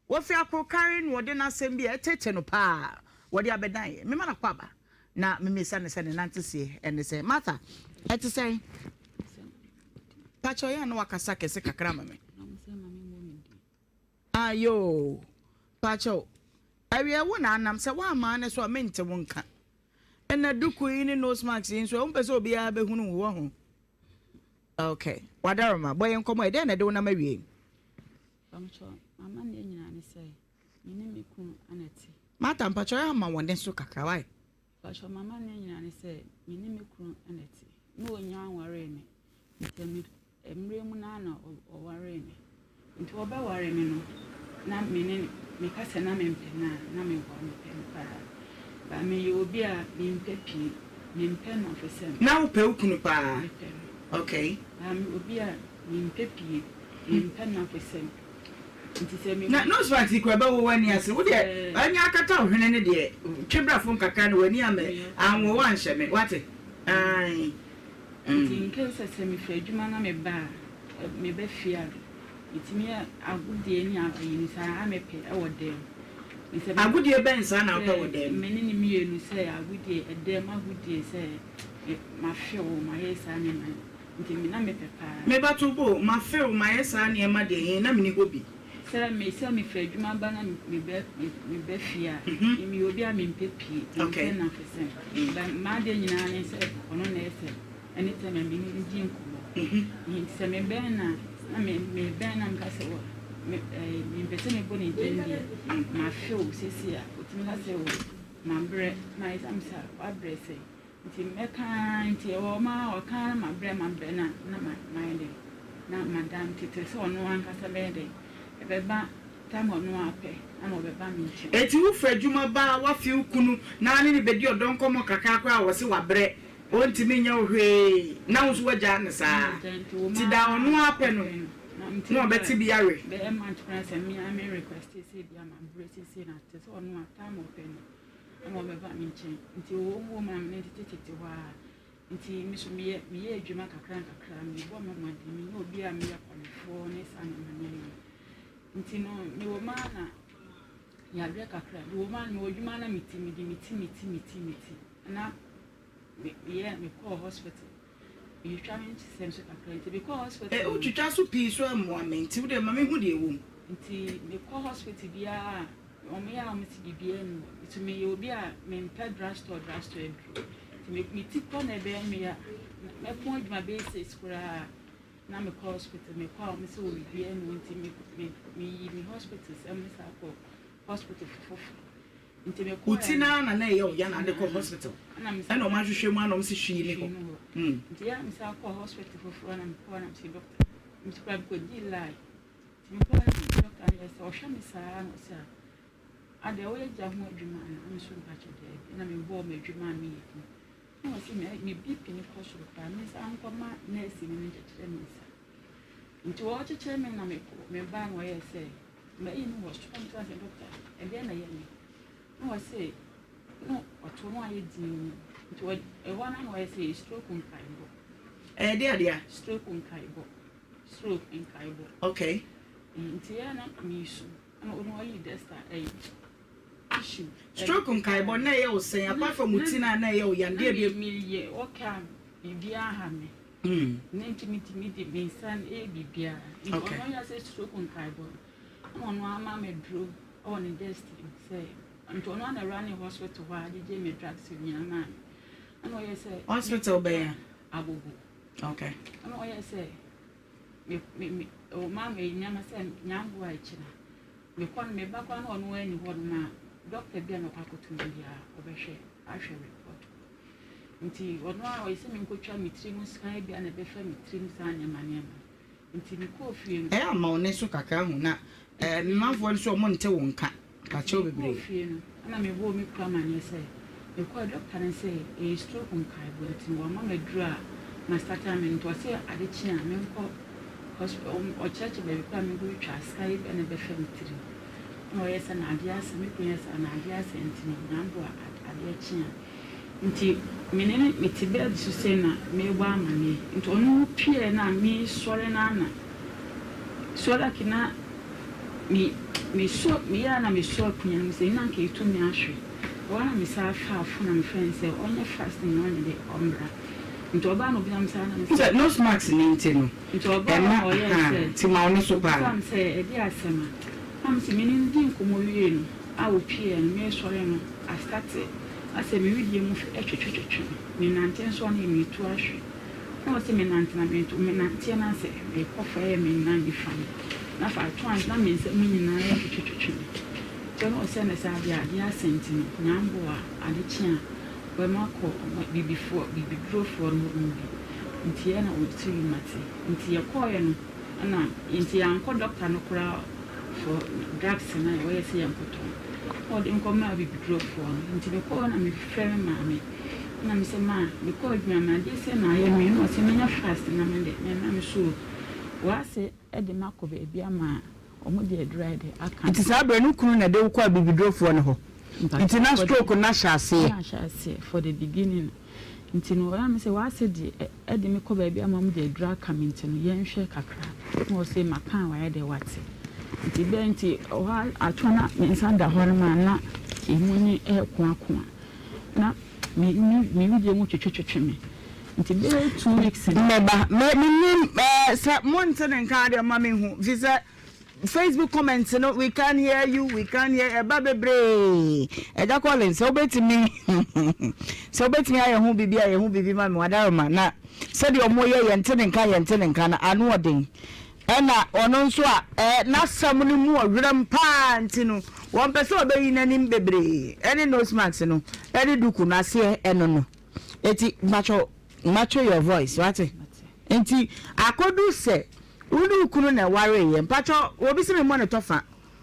Wofi Akorokare na ɔde n'asɛm bi a ɛtete no paa wɔde abɛdan yɛn. Mema no akwaaba na memisa no sɛ ne nanteseɛ ne sɛn. Martha, ɛte sɛn? Pakyɛ ɔyɛ a na wakasa kɛse kakra ma me. Ayoo, pakyɛ awiɛ wo na anam sɛ woammaa ne so a mente wo nka. Ɛna duku yi ne nose mask yi nso wompɛ sɛ obiara bɛhunu wo wɔ ho. Okay, wadaroma, bɔ yɛn nkɔmmɔ, ɛdɛn na ɛde wo nam awie? Mpakyɛw, m'amanneɛ nyinaa ne sɛ, me ne me kunu na ɛte. Martha, mpakyɛw yɛ ama wɔn so kakra, why? Mpakyɛw, m'amanneɛ nyinaa ne sɛ, me ne me kunu na ɛte. Na onnya nwaree me. Nti me mmerɛ mu no ara na ɔwaree me. Nti ɔbɛware me no, na me ne meka sɛ na mempɛ no a, na meboa mepɛ no paa. But meyɛ obi a mempɛ pii, mempɛ nnamfosɛm. Na wopɛ wo kunu paa? Mepɛ no. Okay. But meyɛ obi a mempɛ pii. Mempɛ nnamfosɛm. Nti sɛ me. Na nose mask yi koraa ɛbɛwɔ w'ani ase. Wo deɛ anya akata wo hwene no deɛ, twe bra fam kakra na w'ani ammɛ anwo wo anhyɛ me. Woate? Ae. Nti in case sɛ sɛ mefiri adwuma na meba a, meba fie a, metumi yɛ agodie ne ayi no saa a mepɛ wɔ dan mu. Nti sɛ. Agodie bɛn saa na wopɛ wɔ dan mu? Me ne no mmienu sɛ agodie, ɛdan mu agodie sɛ mafe wo, mayɛ saa nneɛma no. Nti me na mepɛ paa. Me ba to bo, mafe wo, mayɛ saa nneɛma deɛ he, na menni hɔ bi. Sɛ me sɛ mefiri adwuma ba na me bɛ me ba fie a, me meyɛ obi a mempɛ pie, mempɛ nnamfosɛm. But m'adeɛ nyinaa ne sɛ ɔno na ɛsɛ anytime a me ne no di nkɔmmɔ. Nti sɛ mebɛn no a, na me mebɛn no a meka sɛ wɔ me ɛɛ mempɛ sɛ mebɔ ne din deɛ, mafe wo seesei a, ɔtumi ka sɛ o mabrɛ, mayɛ sɛ mesɛ wabrɛ sɛn. Nti mɛka ara nti ɛwɔ hɔ maa ɔka ara mabrɛ mabrɛ na na mayɛ dɛn na mada nti te sɛ ɔno ankasa bɛyɛ dɛn ɛbɛba time a ɔno ara pɛ na ɔbɛba me nkyɛn. Enti wo firi adwuma ba a woafe wo kunu na ne no bɛdi ɔdɔ nkɔmmɔ kakra koraa a ɔse wabrɛ ɔntumi nyɛ wo hwee na wo nso woagyaa no saa nti da a ɔno ara pɛ no na ɔbɛte bi awe. Bɛyɛ month koraa sɛ me ara me request sɛ ebia mabrɛ seesei na te sɛ ɔno a time a ɔpɛ no. na wɔbɛba me nkyɛn. Nti wɔwɔ mu na me ne tetetete hɔ ara. Nti me nso meyɛ meyɛ adwuma kakra nkakra, mebɔ me mmɔden, menyɛ obi a meyɛ kɔmfoɔ ne saa nneɛma nneɛma. Nti no mewɔ mu ara na yareɛ kakra, mewɔ mu ara mewɔ adwuma na me ti mede me ti me ti me ti me ti na meyɛ mekɔɔ hospital. Metwitwa me nsɛm so kakra nti mekɔɔ hospital. Eh, wotwitwa so pii so ɛmmoa me nti wodeɛ ma mehu deɛ ɛwɔ mu. Nti mekɔ hospital biara a wɔn yɛ a wɔn si biribiara nni hɔ. Nti meyɛ obi a mempɛ drug store drug store aduro. Nti me me ti kɔ na ɛbɛyɛ me ya mɛpɔn adwuma bɛyɛ six koraa na mekɔ hospital mekɔ a wɔn sɛ wɔ biribiara nni hɔ nti me me meyi me hospital sɛm ne saa kɔ hospital foforo. Wo ti no ara na na ɛyɛ wo ya na ade kɔ hospital ɛna ɔmo ahwehwɛ mu ana ɔmo se hwee ni hɔ. Nti ya mesan kɔɔ hospital foforɔ na mekɔɔ na mese doctor mese kora mekɔdii line nti mekɔɔ na doctor no yɛ sɛ ɔhwɛ me saa na ɔsɛ a adeɛ woyɛ gya ho adwuma ana na meso mpakyɛ daabi na mebɔɔ m'adwuma a meyɛ din na ɔse me BP no kɔ soro paa mensan nkɔma nurse no no nkyɛkyerɛ me nsa nti wɔkyekyerɛ me na mekɔ mebaa na ɔyɛ sɛ Mayi no wɔ soro nti ɔse doctor ɛdeɛn na ɛyɛ me na ɔse na ɔto no ayɛ dinn nti ɛhɔ no na ɔyɛ sɛ stroke nkaebɔ. Ɛyɛ deɛ adeɛ? Stroke nkaebɔ stroke nkaebɔ. Okay. Nti yɛ na mesu ɛna ɔno ɔyi desta ɛyi tissue. Stroke nkaebɔ na ɛyɛ wo sɛn apart from wo ti na na ɛyɛ wo yan deɛ bi. Meyɛ ɔka biribiara ha me. Ne nti metumi de me nsa yɛ biribiara. Nti ɔno yɛ sɛ stroke nkaebɔ no, ɛna ɔno ama me duro wɔ ne desk mu sɛ nti ɔno ana awura ne hospital hɔ a gyegye me drugs nyinaa maa me. Ɛna ɔyɛ sɛ. Hospital bɛn a? Agogo. Okay. Ɛna ɔyɛ sɛ me me me ɔma me nneɛma sɛ nyamboa akyina. Mekɔ no meba koraa na ɔno ani hɔ nom a doctor bi a mɛkɔ akɔto no biara ɔbɛhwɛ ahwɛ report. Nti ɔno ara ɔyɛ sɛ menkɔtwa me tiri mu scan bi a na ɛbɛfa me tirim saa nneɛma nneɛma. Nti mekɔɔ fie no. Ɛyɛ a ma wo nne so kakra hu na eh, manfoɔ nso ɔmo nte wo nka. Pakyɛw bebree. Mekɔɔ fie no ɛna mebɔɔ me kunu amaneɛ sɛ mekɔɔ dɔkta no sɛ ɛyɛ stroke nkaebɔ nti no wama me aduro a ma start ame nti ɔse ade kye a menkɔ hospital ɔkyerɛkyerɛ baabi koraa menkɔtwitwa scan bi a na ɛbɛfa me tirim. Ɛna ɔyɛ sɛ na adeɛ asa me kunu yɛ sɛ na adeɛ asa nti no nyamboa adeɛ kye a. Nti me ne no mete bed so sei na merebɔ amaneɛ nti ɔno ɔpueɛ no a mesɔre no ara na so like na me Mesɔ meyɛ a na mesɔ akonnwa no mu sɛ na anka etu me ahwe. Ɛhɔ ara na mesan faa phone na mefrɛɛ no sɛ ɔnyɛ fast na ɔnyɛ dɛ ɔmmra. Nti ɔbaa na ɔbisaa me saa na mese. Sɛ nose mask no nti no Nti ɔbaa ɛma na ɔyɛɛ ahaa sɛ nti ma wo ne so paa. ɔbisaa me sɛ ɛdeɛ asɛm a? Na mese me ne no dii nkɔmmɔ wiee no a ɔpieeɛ no meresɔre no astate asɛ me wedeɛ mu twetwetwetwe me, menante nso a na meretu ahwe. Na ɔse menante na meto menanteɛ no asɛ mekɔ fa yɛ me nan nifa no na fa ato ansa na me nsa mu nyinaa yɛ twetwetwetwe me nti ɔno ɔsɛ ne saa adeɛ adeɛ asɛ nti no nyamboa ade kye a wɔma kɔ bibifoɔ bibidurofoɔ no hɔ bi nti yɛ na ɔte wi mate nti yɛkɔɔɛ no ɛna nti yɛankɔ dɔkta no koraa for drugs no a wɔyɛ sɛ yɛnkɔtɔ no na ɔde nkɔmaa bibidurofoɔ no nti mekɔɔ na mefrɛ me maame Na me se ma mekɔ adwuma no adeɛ sei na ayɛ me na ɔse menyɛ fast na me de me ma me so w'ase de makɔ baabi ama ɔmo de aduru ayɛ de aka. Nti saa berɛ no wo kunu na ɛde wo kɔ abibidurofoɔ no hɔ nti na stroke no ahyɛ aseɛ? Na ahyɛ aseɛ for the beginning nti no ɔyɛ me sɛ w'ase de ɛde me kɔ baabi ama ɔmo de aduru aka me nti no yɛnhwɛ kakra na ɔse maka a wayɛ dɛ wate nti bɛɛ nti ɔhɔ ato na me nsa da hɔ no ma na emu ne ɛɛkoakoa. Na me me me wedeɛ mu twetwetwetwe me nti bɛyɛ 2 weeks no. Mɛba me menim ɛɛ sɛ monte ne nka adeɛ ma menhu fi sɛ Facebook comment no we can hear you, we can hear ɛba bebree. Ɛgya Collins, sɛ wobɛtumi sɛ wobɛtumi ayɛ ho biribi ayɛ ho biribi ma me wadaroma na sɛdeɛ ɔmo yɛ yɛnte ne nka yɛnte ne nka no ano ɔden. Ɛna ɔno nso a ɛɛ n'asɛm no mu ɔwerɛm paa nti no, wɔmpɛ sɛ ɔbɛyi n'anim bebree ɛne nose mask no ɛne duku no aseɛ ɛno no. Eti mpakyɛw match your voice wate? Nti akɔdu sɛ wo ne wo kunu na ɛwareeɛ mpakyɛw obi se memmɔ ne tɔfa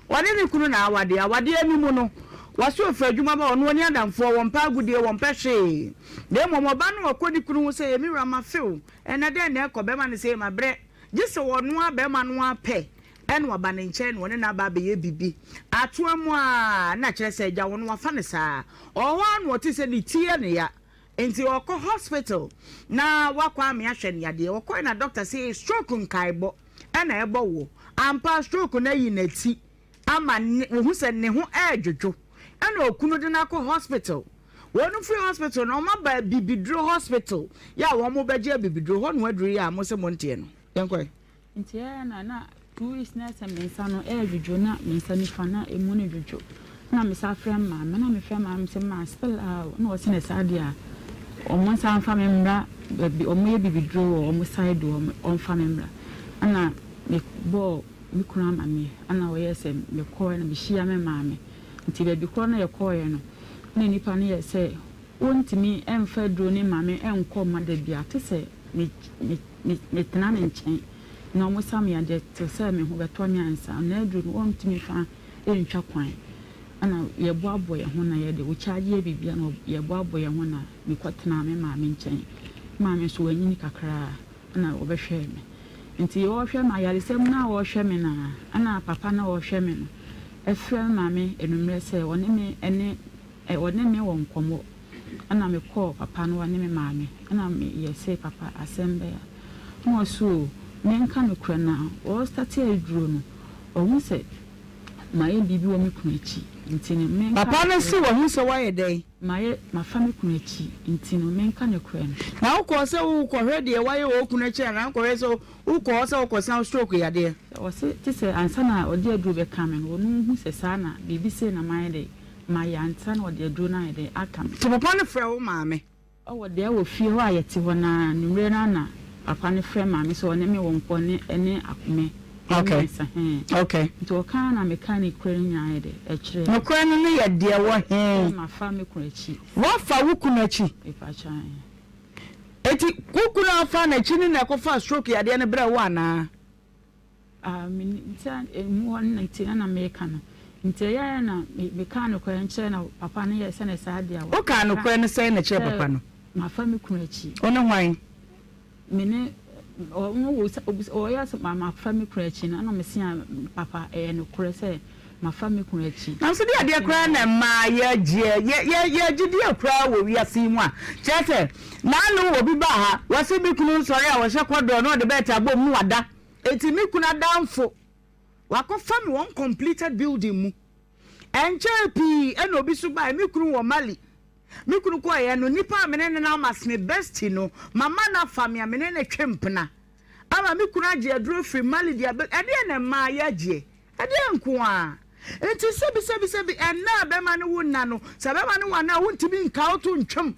ɔne ne kunu na awadeɛ awadeɛ no mu no wɔse ɔfiri adwuma ba ɔno ɔni adamfoɔ wɔmpɛ agodie wɔmpɛ hwee na mmom ɔba no ɔkɔ ne kunu ho sɛ me wura mafe wo ɛnɛ dɛn na ɛkɔ bɛma no sɛ mabrɛ Gye sɛ ɔno ara barima no ara pɛ na waba ne nkyɛn na ɔne no aba abɛyɛ biribi. Atoa mu ara na kyerɛ sɛ agya ɔno wafa no saa. Ɔwɔ hɔ ara na ɔte sɛ ne ti yɛ no ya nti ɔkɔ hospital na wakɔ ame ahwɛ no yadeɛ. Ɔkɔe na doctor se stroke nkaebɔ na ɛbɔ woɔ. Ampa stroke no ayi n'ati ama ne ohu sɛ ne ho ɛredwodwo ɛna okunu de no akɔ hospital. Wɔn firi hospital no wɔn aba abibiduro hospital yɛ a wɔn bɛgye abibiduro hɔ na aduru yɛ a mo se mo nteɛ no. Yɛn kɔɛ. Nti ɛyɛ na na 2 weeks na sɛ me nsa no ɛredwodwo na me nsa nifa na emu no dwodwo na me sa frɛ maame na me frɛ maame sɛ maa still a na ɔse na saa deɛ a wɔn nsa nfa me mmra baabi wɔn yɛ bibiduro wɔ wɔn side hɔ wɔn fa me mmra ɛna me bɔɔ me kunu amaneɛ ɛna ɔyɛɛ sɛ me kɔɛ na me hyia me maame nti baabi korɔ na yɛkɔɔɛ no na nipa no yɛ sɛ wɔntumi mfa aduro no mma me nkɔ mma da biara te sɛ me me me metena ne nkyɛn na wɔn sa me adeɛ te sɛ me ho bɛtɔ me ansa na aduro no wɔntumi fa ntwa kwan ɛna yɛboaboa yɛn ho na yɛde wo kyaagye yɛ biribiara na yɛboaboa yɛn ho na mekɔtena me maame nkyɛn. Maame nso wanyini kakra na ɔbɛhwɛɛ me. Nti ɔrehwɛ me, ayaresɛm no a ɔrehwɛ me no ara, ɛna papa no a ɔrehwɛ me no frɛ me maame anwummerɛ sɛ ɔne me ne ɔne me wɔ nkɔmmɔ. Ɛna mekɔɔ papa no hɔ ne me maame, ɛna meyɛ sɛ papa asɛm bɛn a? Ɛna ɔse o menka nokorɛ no a, ɔrestate aduro no, ɔhu sɛ mayɛ biribi wɔ me kunu akyi nti no menka Papa no nokorɛ. se wahu sɛ woayɛ dɛn? Mayɛ, mafa me kunu akyi, nti no menka nokorɛ no. Na wokɔɔ sɛ worekɔhwɛ deɛ wayɛ wɔ wo kunu akyi anaa wonkɔhwɛ sɛ wokɔɔ sɛ wokɔsa wo stroke yadeɛ? Ɔse te sɛ ansa na ɔde aduro bɛka me no, ɔno hu sɛ saa na, biribi sei na mayɛ dɛn, mayɛ ansa na ɔde aduro no ayɛ dɛn aka me. Nti papa no frɛ wo maame? Wɔ deɛ wɔ fie hɔ a yɛte hɔ no ara, anwummerɛ no ara na papa no frɛ maame sɛ ɔne me wɔ nkɔ ne ɛne me Okay. mmiɛnsa hɛn. Okay. Nti ɔka ara na meka nokorɛ no nyinaa yɛ dɛ ɛkyerɛɛ no. Nokorɛ no no yɛ deɛ wɔ he? Sɛ mafa me kunu akyi. Woafa wo kunu akyi? Mepakyɛ ae. Enti wo kunu a wofaa n'akyi no na ɛkɔfaa stroke yadeɛ no brɛɛ wo anaa? Ah, mennim sɛ emu hɔ no nti na na meka no. Nti ɛyɛ a na mekaa nokorɛ no kyerɛ na papa no yɛɛ sɛdeɛ saa deɛ a Wokaa nokorɛ no sɛn na kyerɛɛ papa no? Sɛ mafa me kunu akyi. Wo ne hwan? Me ne, ɔno ɔyɛ sɛ mafa me kunu akyi no, ɛna mese a papa ɛyɛ nokorɛ sɛ mafa me kunu akyi. Nanso deɛ adeɛ koraa na ɛma yɛgyeɛ, yɛ, yɛ, yɛgye die koraa wɔ wiase yi mu a, kyerɛ sɛ, naano obi baa ha, wɔse me kunu nsɔre a ɔhyɛ kɔdɔɔ na ɔde bɛɛte abom na wada. Enti me kunu adamfo. Wakɔfa me wɔ uncompleted building mu. Ɛnkyɛɛ pii ɛna obi so baeɛ, me kunu wɔ Mali. Me kunu kɔeɛ no, nipa a me ne no nam as me bestie no, mama no afa me a me ne no twe mpena. Ama me kunu agye aduro firi Mali de abɛ, ɛdeɛn na mmaa yɛagyeɛ? Ɛdeɛn nko ara? Nti sɛbi sɛbi sɛbi, ɛnna a bɛrima ne wo nna no, sɛ bɛrima ne wo anna a, wontumi nka wo to ntwam.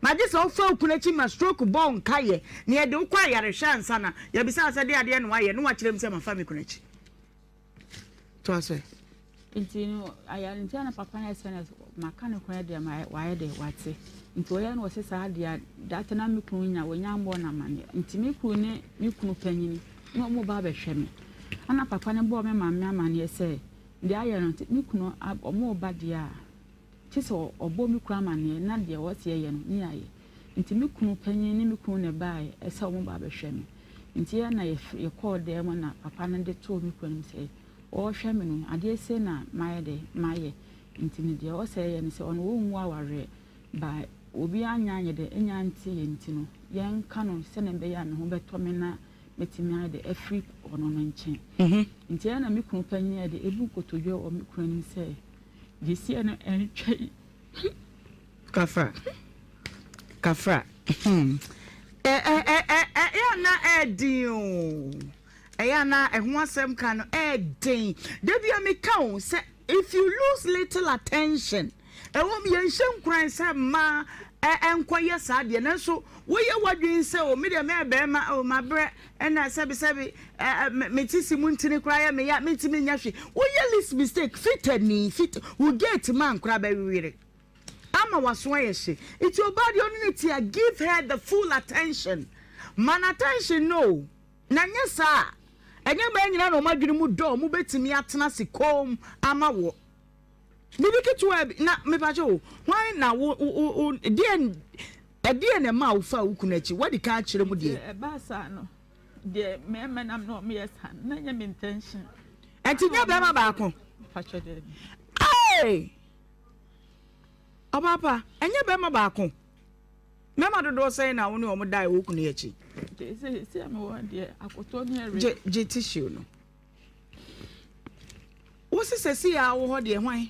Na gye sɛ wofa wo kunu akyi ma stroke bɔ wo nkaeɛ na yɛde wo kɔ ayarehwɛ ansa na yɛabisa wo sɛ deɛ adeɛ na woayɛ na woakyerɛ mu sɛ mafa me kunu akyi. Toa so ɛ. Nti no ayare nti na papa no ɛsɛ no maka no kwan deɛ ma wayɛ deɛ wate nti ɔyɛ no ɔsɛ saa deɛ data na me kunu nya wɔnya mmɔ no amaneɛ nti me kunu ne me kunu panyini na ɔmo ba abɛhwɛ me ɛna papa no bɔɔ me maame amaneɛ sɛ deɛ ayɛ no nti me kunu ɔmo ba deɛ a Gye sɛ ɔbɔ me kunu amanneɛ na deɛ ɔwɔ sɛ yɛyɛ no, ne yɛayɛ. Nti me kunu panin ne me kunu na ɛbaeɛ sɛ wɔba abɛhwɛ me. Nti yɛn na yɛkɔɔ dan mu na papa no de too me kunu anim sɛ ɔrehwɛ me no, adeɛ sei na mayɛ dɛ, mayɛ. Nti no deɛ ɔwɔ sɛ yɛyɛ ne sɛ ɔno ɔnwu awareɛ, but obiara nnya anyɛ dɛ, nnya nte yɛn nti no, yɛnka no sɛdeɛ ɛbɛyɛ a me ho bɛtɔ me na mɛtumi ayɛ dɛ afiri ɔno no nkyɛn. Nti ɛyɛ na me kunu panin ayɛ dɛ, ɛbu nkotodwe wɔ me kunu anim sɛ, Gyesia no ɛntwa yi. Kafra. Kafra. Hmm. Ɛ ɛ ɛ ɛ ɛyɛ ana ɛɛden o. Ɛyɛ ana ɛho asɛm ka no ɛɛden. Dabi a meka o sɛ if you lose little attention, ɛwɔ mu yɛnhyɛ nkuran sɛ mmaa ɛnkɔyɛ saa deɛ nanso woyɛ w'adwene sɛ o me deɛ mɛyɛ bɛrima o mabrɛ Ɛna sɛbi sɛbi ɛ me sisi mu ntini koraa yɛ me ya mentumi nyɛ hwee. Woyɛ least mistake fitani fit wo gate man koraa bɛwewere ama w'aso ayɛ hye. Nti obaa deɛ ɔne ne te a give her the full attention. Ma no attention no o na nyɛ saa a ɛnyɛ mmaa nyinaa na wɔn adwene mu dɔ wɔn bɛtumi atena ase komm ama woɔ. Biribi ketewa bi na mepakyɛ o hwan na wo wo wo deɛ ɛdeɛ na ɛma wofa wo kunu akyi wadi kan akyerɛ mu deɛ. Ɛbaa saa no deɛ mmarima nam na wɔyɛ saa no na ɛnyɛ me intention. Ɛnti nyɛ bɛrima baako. Pakyɛ dɛ. Ee ɔbaapa ɛnyɛ bɛrima baako mmarima dodoɔ sɛn na wo ne wɔn da wɔ kunu akyi. Sɛ sɛ mewɔ deɛ akoto ne ɛre. Gye gye tissue no. Wo se sɛsi a wo hɔ deɛ hwan?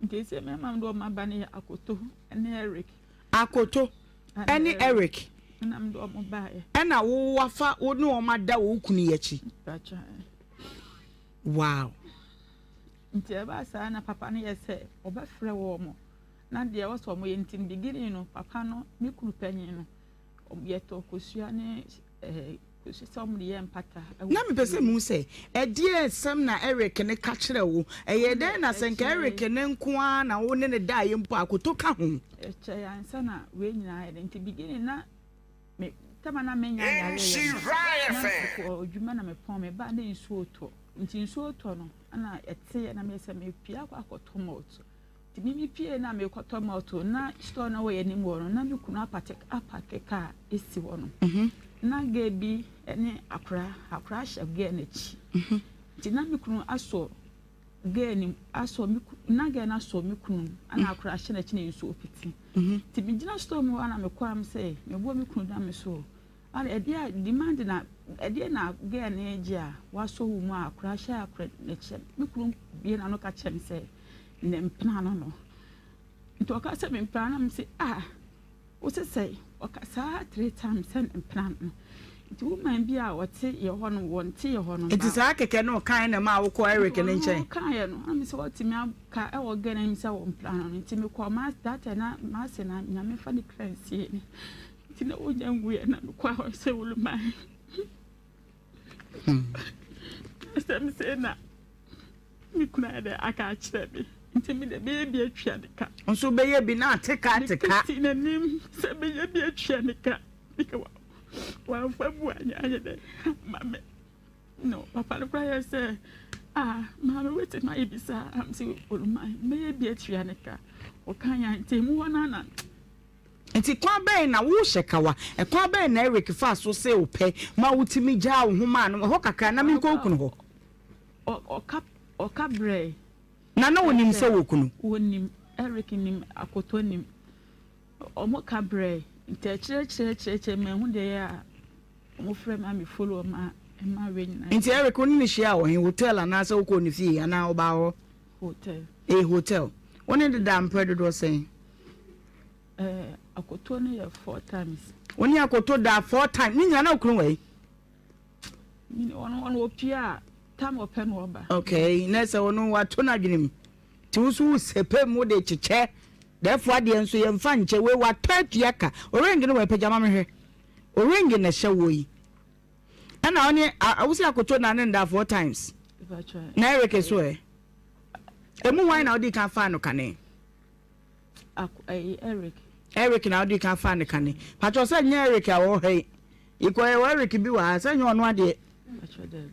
Nti sɛ mɛma mede ɔmo aba no yɛ Akoto ne Eric. Akoto ne Eric. Ɛna mede ɔmo baeɛ. Ɛna wo wafa wo ne ɔmo ada wo kunu yi akyi. Wow. Nti ɛbaa saa na papa no yɛ sɛ ɔbɛfrɛ wɔn na deɛ ɛwɔ sɛ ɔmo yɛ nti beginning no papa no me kunu panyin no yɛtɔ kosua ne ɛɛ. Na mepɛ sɛ mehu sɛ, ɛdeɛn asɛm na Eric ne ka kyerɛɛ wo? Ɛyɛɛ dɛn na sɛ nka Eric ne nko ara na wo ne no daeɛ mpo a, akoto ka ho? Ɛkyɛe ansa na wei nyinaa ayɛ dɛ. Nti beginning na me tama na menya yareɛ yɛ no, na mekɔ adwuma na mepɔn me ba na nsuo tɔ. Nti nsuo tɔ no ɛna ɛteɛ na meyɛ sɛ mepie akɔ akɔtɔ malt. Nti me mepie na mekɔtɔ malt na store na wɔ yɛn anim hɔ no na me kunu apate apake kaa esi hɔ no. Mhm. Na girl bi ne akora akora ahyɛ girl n'akyi. Mhm. Nti na me kunu asɔ girl no asɔ me na girl no asɔ me kunu ɛna mhm. akora ahyɛ n'akyi na nsuo pete. Nti megyina store mu hɔ na mekɔ am sɛ mebɔ me kunu da me so. Ara ɛdeɛ a demand na ɛdeɛ na girl no regye a wasɔ wo mu a akora hyɛ akora n'akyi me kunu bie n'ano ka kyerɛ me sɛ ne mpena no no nti ɔka sɛ me mpena no me sɛ ah wosɛ sɛ ɔka saa three times sɛ ne mpena no nti woman bi a ɔte yɛ hɔ no wɔnte yɛ hɔ no nti saa kɛkɛ no ɔkae na ma wokɔ Eric ne nkyɛn ɔkaeɛ no na me sɛ ɔtumi aka ɛwɔ girl no anim sɛ wɔ mpena no nti mekɔ ma that time na maase na nyame fa ne kra nsie ne Nti na wonya nwuiɛ na mekɔ hɔ sɛ woluman. Asɛm sei na me kunu ayɛ dɛ aka akyerɛ me. Nti me deɛ bɛyɛ bi atua ne ka. Nso bɛyɛ bi na ate ka ate ka. Mekasi n'anim sɛ bɛyɛ bi atua ne ka. Meka wamfa bu anyɛ ayɛ dɛ ama me. No papa no koraa yɛ sɛ ah maame wetumi ayɛ bi saa. Am sɛ oluman mɛyɛ bi atua ne ka. Ɔka yɛn nti emu hɔ no na. Enti kwan bɛn na wohyɛ kawa? Ɛkwan bɛn na Eric faa so see wo pɛ ma wutumi gyaa wo ho maa no? Ɛhɔ kakra na menkɔ wo kunu hɔ. Ɔka ɔka brɛe. Na na onim sɛ wɔ kunu? Onim. Eric nim, Akoto nim. Wɔn ka brɛe. Nti akyire akyire akyire akyire mahu deɛ ɛyɛ a wɔn frɛ me a me follow wɔn a. Ɛma wei nyinaa. Nti Eric wo ne no hyiaa wɔ he? Hotel anaasɛ wokɔɔ ne fie anaa ɔbaa hɔ? Hotel. Ee hotel. Wo ne no daa mprɛ dodoɔ sɛn? Ɛɛ akoto no yɛ 4 times. Wo ne akoto daa 4 times. Ne nyinaa na wo kunu wɔ he? Ɔno ɔno opie a time ɔpɛ no ɔba. Okay, na sɛ ɔno wato no adwene mu. Nti wo nso wo sɛpɛ mu de kyekyɛ. Therefore adeɛ nso yɛmfa nkyɛ. Wei watɔ atua ka. O ring no wɔ apagya ma mehwɛ. O ring na ɛhyɛ woɔ yi. Ɛna ɔne wosi akoto na ne nda 4 times. Na Eric so ɛ? Emu hwan na wodi kan faa no kane? Eric. Eric na wodi kan faa no kane. Patro sɛ nyɛ Eric a wɔwɔ ha yi. Ikɔ yɛ wɔ Eric bi wɔ ha sɛ nyɛ ɔno adeɛ.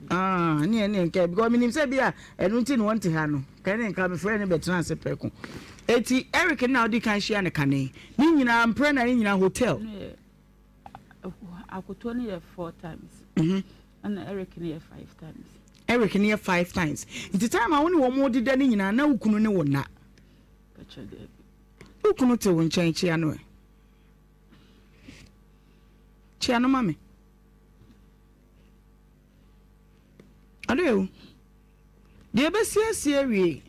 Ah, ne ne nka because minim sɛ bi a ɛno nti na wɔnte ha no. Ka ne nka mefrɛ ne bɛtena ase prɛko. Eti Eric na wodi kan hyia no kane. Ne nyinaa mprɛ na ne nyinaa hotel. Akoto no yɛ 4 times. Ɛna Eric no yɛ 5 times. Eric no yɛ 5 times. Nti time a wo ne wɔn deda ne nyinaa na wo kunu ne wo na. Wo kunu te wo nkyɛn, kyia no ɛ. Kyia no ma me. Ɔde ewu. Deɛ ɛbɛsiesie awie.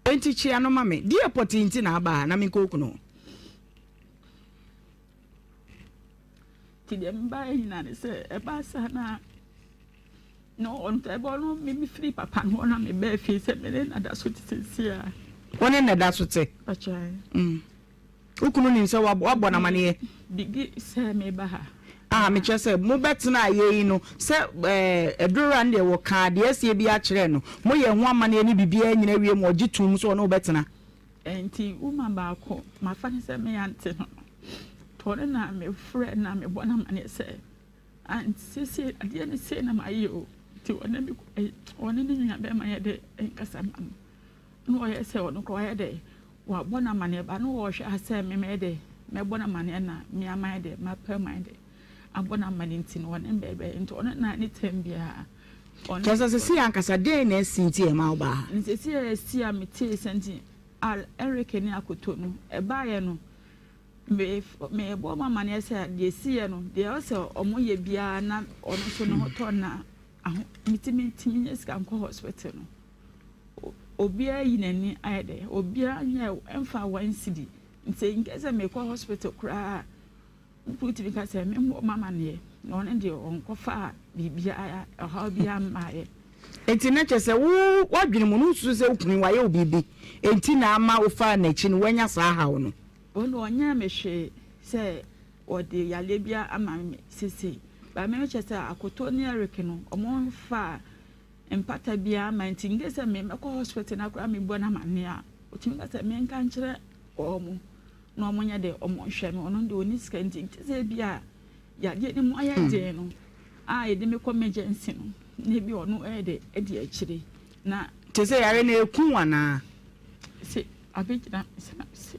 Enti kyia no ma me. Deɛ pɔtee nti na aba ha na menkɔ wo kunu. Nti deɛ mebaeɛ nyinaa ne sɛ ɛbaa saa na na ɔno ɛbɔ ɔno me mefiri papa no hɔ na mebaa fie sɛ me ne na da so te seesei a. Wo ne na da so te? Wo kunu nim sɛ wabɔ no amaneɛ? Bibi sɛ meba ha. Ah, mekyerɛ sɛ mobɛtena ayɛ yi no sɛ ɛdurura no deɛ wɔkaa deɛ asie bi akyerɛ no, moyɛ ho amaneɛ ne biribiara nyina wie ma ɔgye tom sɛ ɔne wobɛtena. Nti woman baako mafa ne sɛ me aunty no tɔ no na mefrɛ na mebɔ no amaneɛ sɛ aunty siesie adeɛ no sei na mayɛ o, nti ɔne me ɔne ne nua bɛrima yɛ dɛ nkasa ma no na ɔyɛ sɛ ɔno koraa wayɛ dɛ wabɔ no amaneɛ ba na ɔhwɛ asɛ me mɛyɛ dɛ mɛbɔ no amaneɛ na me ama yɛ dɛ mapɛ ma yɛ dɛ abɔ no amaneɛ, nti no ɔne mbɛɛbɛ nti ɔno na ne tɛm biara. Kyerɛ sɛ sɛsi ankasa dɛn na asi nti ɛma wo baa ha? Nsɛsi a asi a metee sɛ nti Eric ne akoto no ɛbaeɛ no, mebɔ ɔmo amaneɛ sɛ deɛ esiiɛ no deɛ ɛwɔ sɛ ɔmo yɛ biara na ɔno nso ne ho tɔ na aho metumi ntumi nyɛ sika nkɔ hospital no, obiara yi n'ani ayɛ dɛ obiara nyɛ ɛmfa 1 cedi, nti nkɛ sɛ mekɔ hospital koraa wotumi ka sɛ memmɔ ɔmo amaneɛ na ɔno deɛ ɔnkɔfa biribiara ɔhaw biara mmaeɛ. Enti na kyerɛ sɛ wo wadwene mu no wosusu sɛ wo kunu wayɛ wo biribi enti na ama wofaa n'akyi no woanya saa haw no? Ɔno ɔnyɛɛ me hwee sɛ ɔde yareɛ bi ama me sese ba me kyerɛ sɛ akoto ne Eric no ɔmo mfa mpata biara ma, nti nke sɛ me mɛkɔ hospital na koraa mebɔ no amaneɛ a ɔtumi ka sɛ menka nkyerɛ ɔmo na ɔmo nyɛ de ɔmo nhwɛ no, ɔno deɛ ɔni sika, nti nte sɛ bi a yadeɛ no mu ayɛ den no a yɛde me kɔ emergency no na ebi ɔno ɛyɛ de ɛdi akyire na. Te sɛ yare no eku anaa? Sɛ abɛgyina sɛ na sɛ.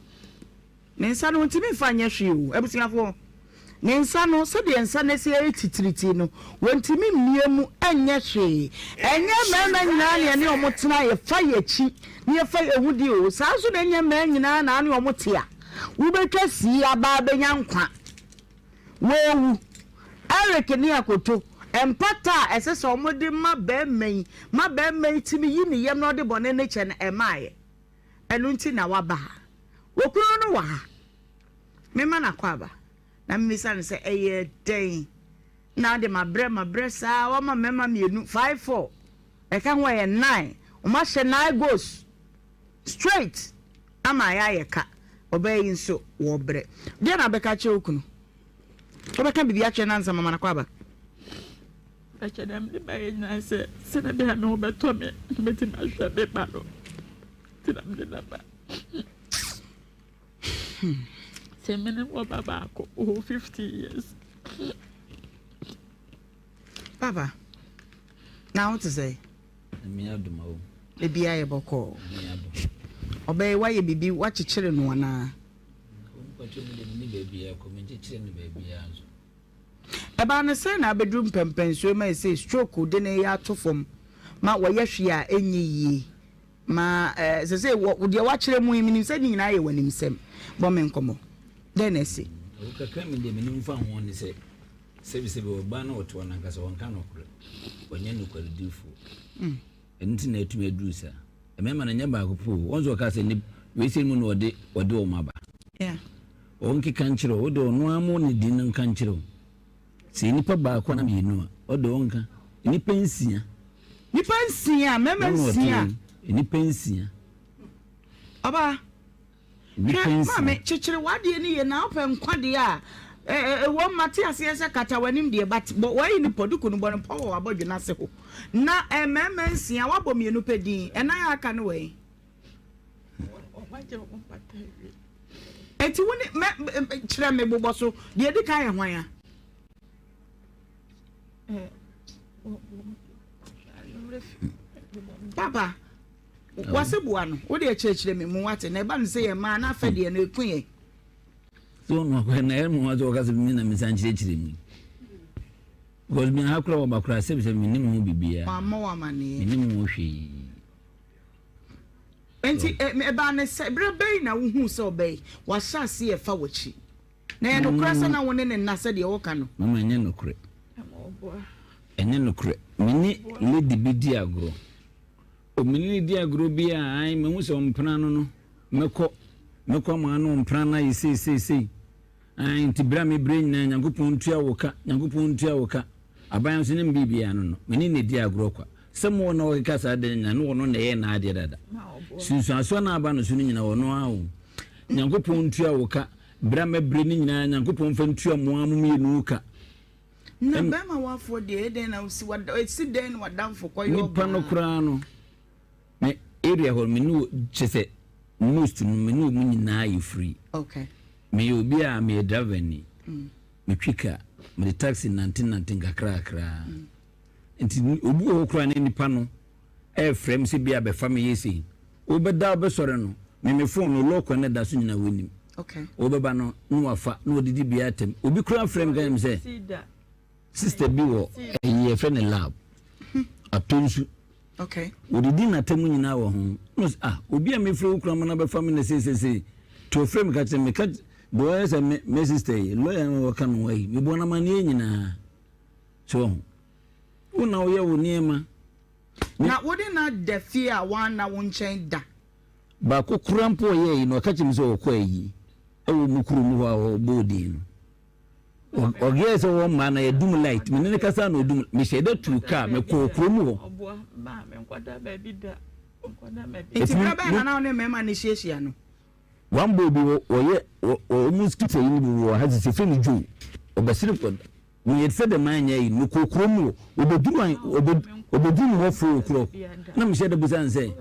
Ne nsa no ntumi nfa nyɛ hwee o, abusuafoɔ. Ne nsa no, sɛdeɛ nsa no asi ayɛ titiritii no, wɔntumi mmie mu nyɛ hwee. Ɛnyɛ mmarima nyinaa na yɛne wɔn tena a yɛfa yɛn akyi na yɛfa yɛn ho di o. Saa nso na ɛnyɛ mmaa nyinaa na ane wɔn te a wobɛtwa sii aba abɛnya nkwa. Wɔrewu. Eric ne Akoto, mpata a ɛsɛ sɛ wɔde ma barima yi ma barima yi tumi yi ne yam na ɔde bɔne no kyɛ no, ɛmmaeɛ. Ɛno nti na waba ha. Okunu no wɔ ha. Mema no akwaaba na mebisa no sɛ ɛyɛ dɛn na ade mabrɛ mabrɛ saa wama mmarima mmienu 5 4 ɛka ho ɛyɛ 9, wɔn ahyɛ 9 goals straight ama ayɛ ayɛ ka. Ɔbaa yi nso wɔbrɛ. Deɛ na abɛka kyerɛ wo kunu, wobɛka biribi akyerɛ no ansa mama no akwaaba? Ɛkyɛ dɛ mede bayɛ nyinaa sɛ sɛdeɛ bɛyɛ a me ho bɛtɔ me na mɛtumi ahwɛ me ba no nti na mede naba sɛ me ne wɔ ba baako ɔwɔ 50 years. Papa, na wo te sɛ? Nyame adom o. Ebia yɛ bɔkɔɔ. Nyame adom. Ɔbɛyɛ wayɛ biribi wakyekyere no anaa? Mpatwa mu de ne baabiara kɔ, menkyekyere no baabiara nso. Ɛbaa no sɛn na abɛduru mpɛmpɛnsoɔ ma ɛsɛ stroke de ne yɛ ato fam ma wɔyɛ hwee a ɛnyɛ yie ma ɛɛ sɛ sɛ wɔ deɛ wakyerɛ mu yi, menim sɛ ne nyinaa yɛ w'animsɛm. Bɔ me nkɔmmɔ, dɛn na ɛsi? Ɛwo kakra mi deɛ menim fa ho ne sɛ Sɛbisɛbi ɔbaa no ɔte hɔ no ankasa ɔnka nokorɛ, ɔnyɛ nokwaredifoɔ. Ɛno nti na atumi aduru saa. Mmarima no nyɛ baako pɛ o. Wɔn nso ɔka sɛ ne wei sɛ mu na ɔde ɔde wɔn aba. Ɔnkeka nkyerɛ wo, wode ɔno ara mo ne din no nka nkyerɛ wo. Sɛ nnipa baako anaa mmienu a, ɔde ɔnka. Nnipa nsia. Nnipa nsia, mmarima nsia. Nnipa nsia. Ɔbaa. Hwɛ, maame, kyekyere w'adeɛ no yie na wopɛ nkwa deɛ a, ɛwom mate aseɛ sɛ kata w'anim deɛ, but bɔ w'ayi no pɔ, duku no bɔ no pɔ wɔ w'abɔdwe no ase hɔ. Na mmarima nsia, woabɔ mmienu pɛ din, ɛnan a aka no wɔ he? Enti wo ne, mɛ, kyerɛ me bobɔ so, deɛ ɛdi kan yɛ hwan a? Papa. Wase boa no. Wo deɛ kyerɛkyerɛ me mu wate. Na ɛba no sɛ yɛn mmaa na afɛ deɛ no ɛku yɛn. So ɔno akɔyɛ na ɛyɛ mu sɛ ɔka sɛ me na mesan kyerɛkyerɛ mu. Because me ha koraa wɔba koraa sɛ sɛ menim ho biribiara. Wammɔ wo amaneɛ. Menim ho hwee. Nti ɛbaa ne sɛ berɛ bɛn na wohuu sɛ ɔbɛyi wahyɛ ase ɛfa w'akyi? Na ɛyɛ nokorɛ sɛ na wo ne ne nna sɛdeɛ woka no? Mama ɛnyɛ nokorɛ. Ɛnyɛ nokorɛ. Me ne lady bi di agorɔ. O me ne no di agorɔ bi a, ae, mahu sɛ ɔmpena no no, mɛkɔ, mɛkɔ ama ano ɔmpena no ayɛ sei, sei, sei. Ae, nti berɛ a mebrɛ nyinaa, Nyankopɔn ntua wo ka, Nyankopɔn ntua wo ka. Aban nso nyɛ me biribiara no no, me ne no di agorɔ kwa. Sɛ mowɔ na ɔkeka saa de no nyinaa, ne ɔno na ɛyɛ n'adeɛ dada. Sunsuansoɔ no a aba no so no nyinaa, ɔno ara o. Nyankopɔn ntua wo ka, berɛ a mɛbrɛ no nyinaa, Nyankopɔn mfa ntua mo ara mo mmienu ka. Na bɛrima wafoɔ deɛ ɛdɛn na wosi wada esi dɛn na wadamfo kɔyɛ ɔbaa. Nipa no koraa no me area hɔ me ne kyɛ sɛ most no me ne wɔn nyinaa yɛ free. Okay. Meyɛ obi a meyɛ driver ni. Mm. Metwi car, mede taxi nante nante nkakra kakra. Mm. Nti obi wɔ hɔ koraa ne nipa no ɛɛfrɛ me sɛ bi a bɛfa me yɛ sei. Wobɛda wobɛsɔre no, me me phone no lock no da so nyinaa wɔnim. Okay. Wobɛba no na wafa na wɔdidi bia atɛm. Obi koraa frɛ me ka kyerɛ me sɛ sister bi wɔ ɛyi yɛfrɛ no lab atɔ nsu. Okay. Wɔdidi n'atɛm nyinaa wɔ ho. Na ɔsɛ ah obi a mefrɛ wo kura ma no bɛfa me na seesesei. Nti ɔfrɛ me ka kyerɛ me ka deɛ ɔyɛ sɛ me me sister yi lawyer no wɔka no ayi mebɔ no amanneɛ nyinaa. So ɔho. Wo na woyɛ wo nneɛma. Na wode no ada fie a wanna wo nkyɛn da. Baako koraa mpo a ɔyɛɛ yi no, ɔka kyerɛɛ me sɛ ɔkɔ ayi wɔ mo kurom hɔ a ɔbɔɔ din no. Ɔyɛɛ sɛ wɔn mmaa no yɛdum light. Me ne no kasa na ɔdum. Mehyɛ da tuu kaa mekɔɔ kurom hɔ. Nti berɛ bɛn na na wo ne mmarima no hyiahyia no? One boy bi wɔyɛ wɔn skit ayi no bi wɔ ha sisi fɛ no Joe. Ɔbɛsere kɔ Meyɛ sɛ dɛ manyɛ ayi no, mekɔɔ kurom hɔ, wɔbɛduru an, wɔbɛduru me hɔ 4 o'clock, na mehyɛ da bisa no sɛ,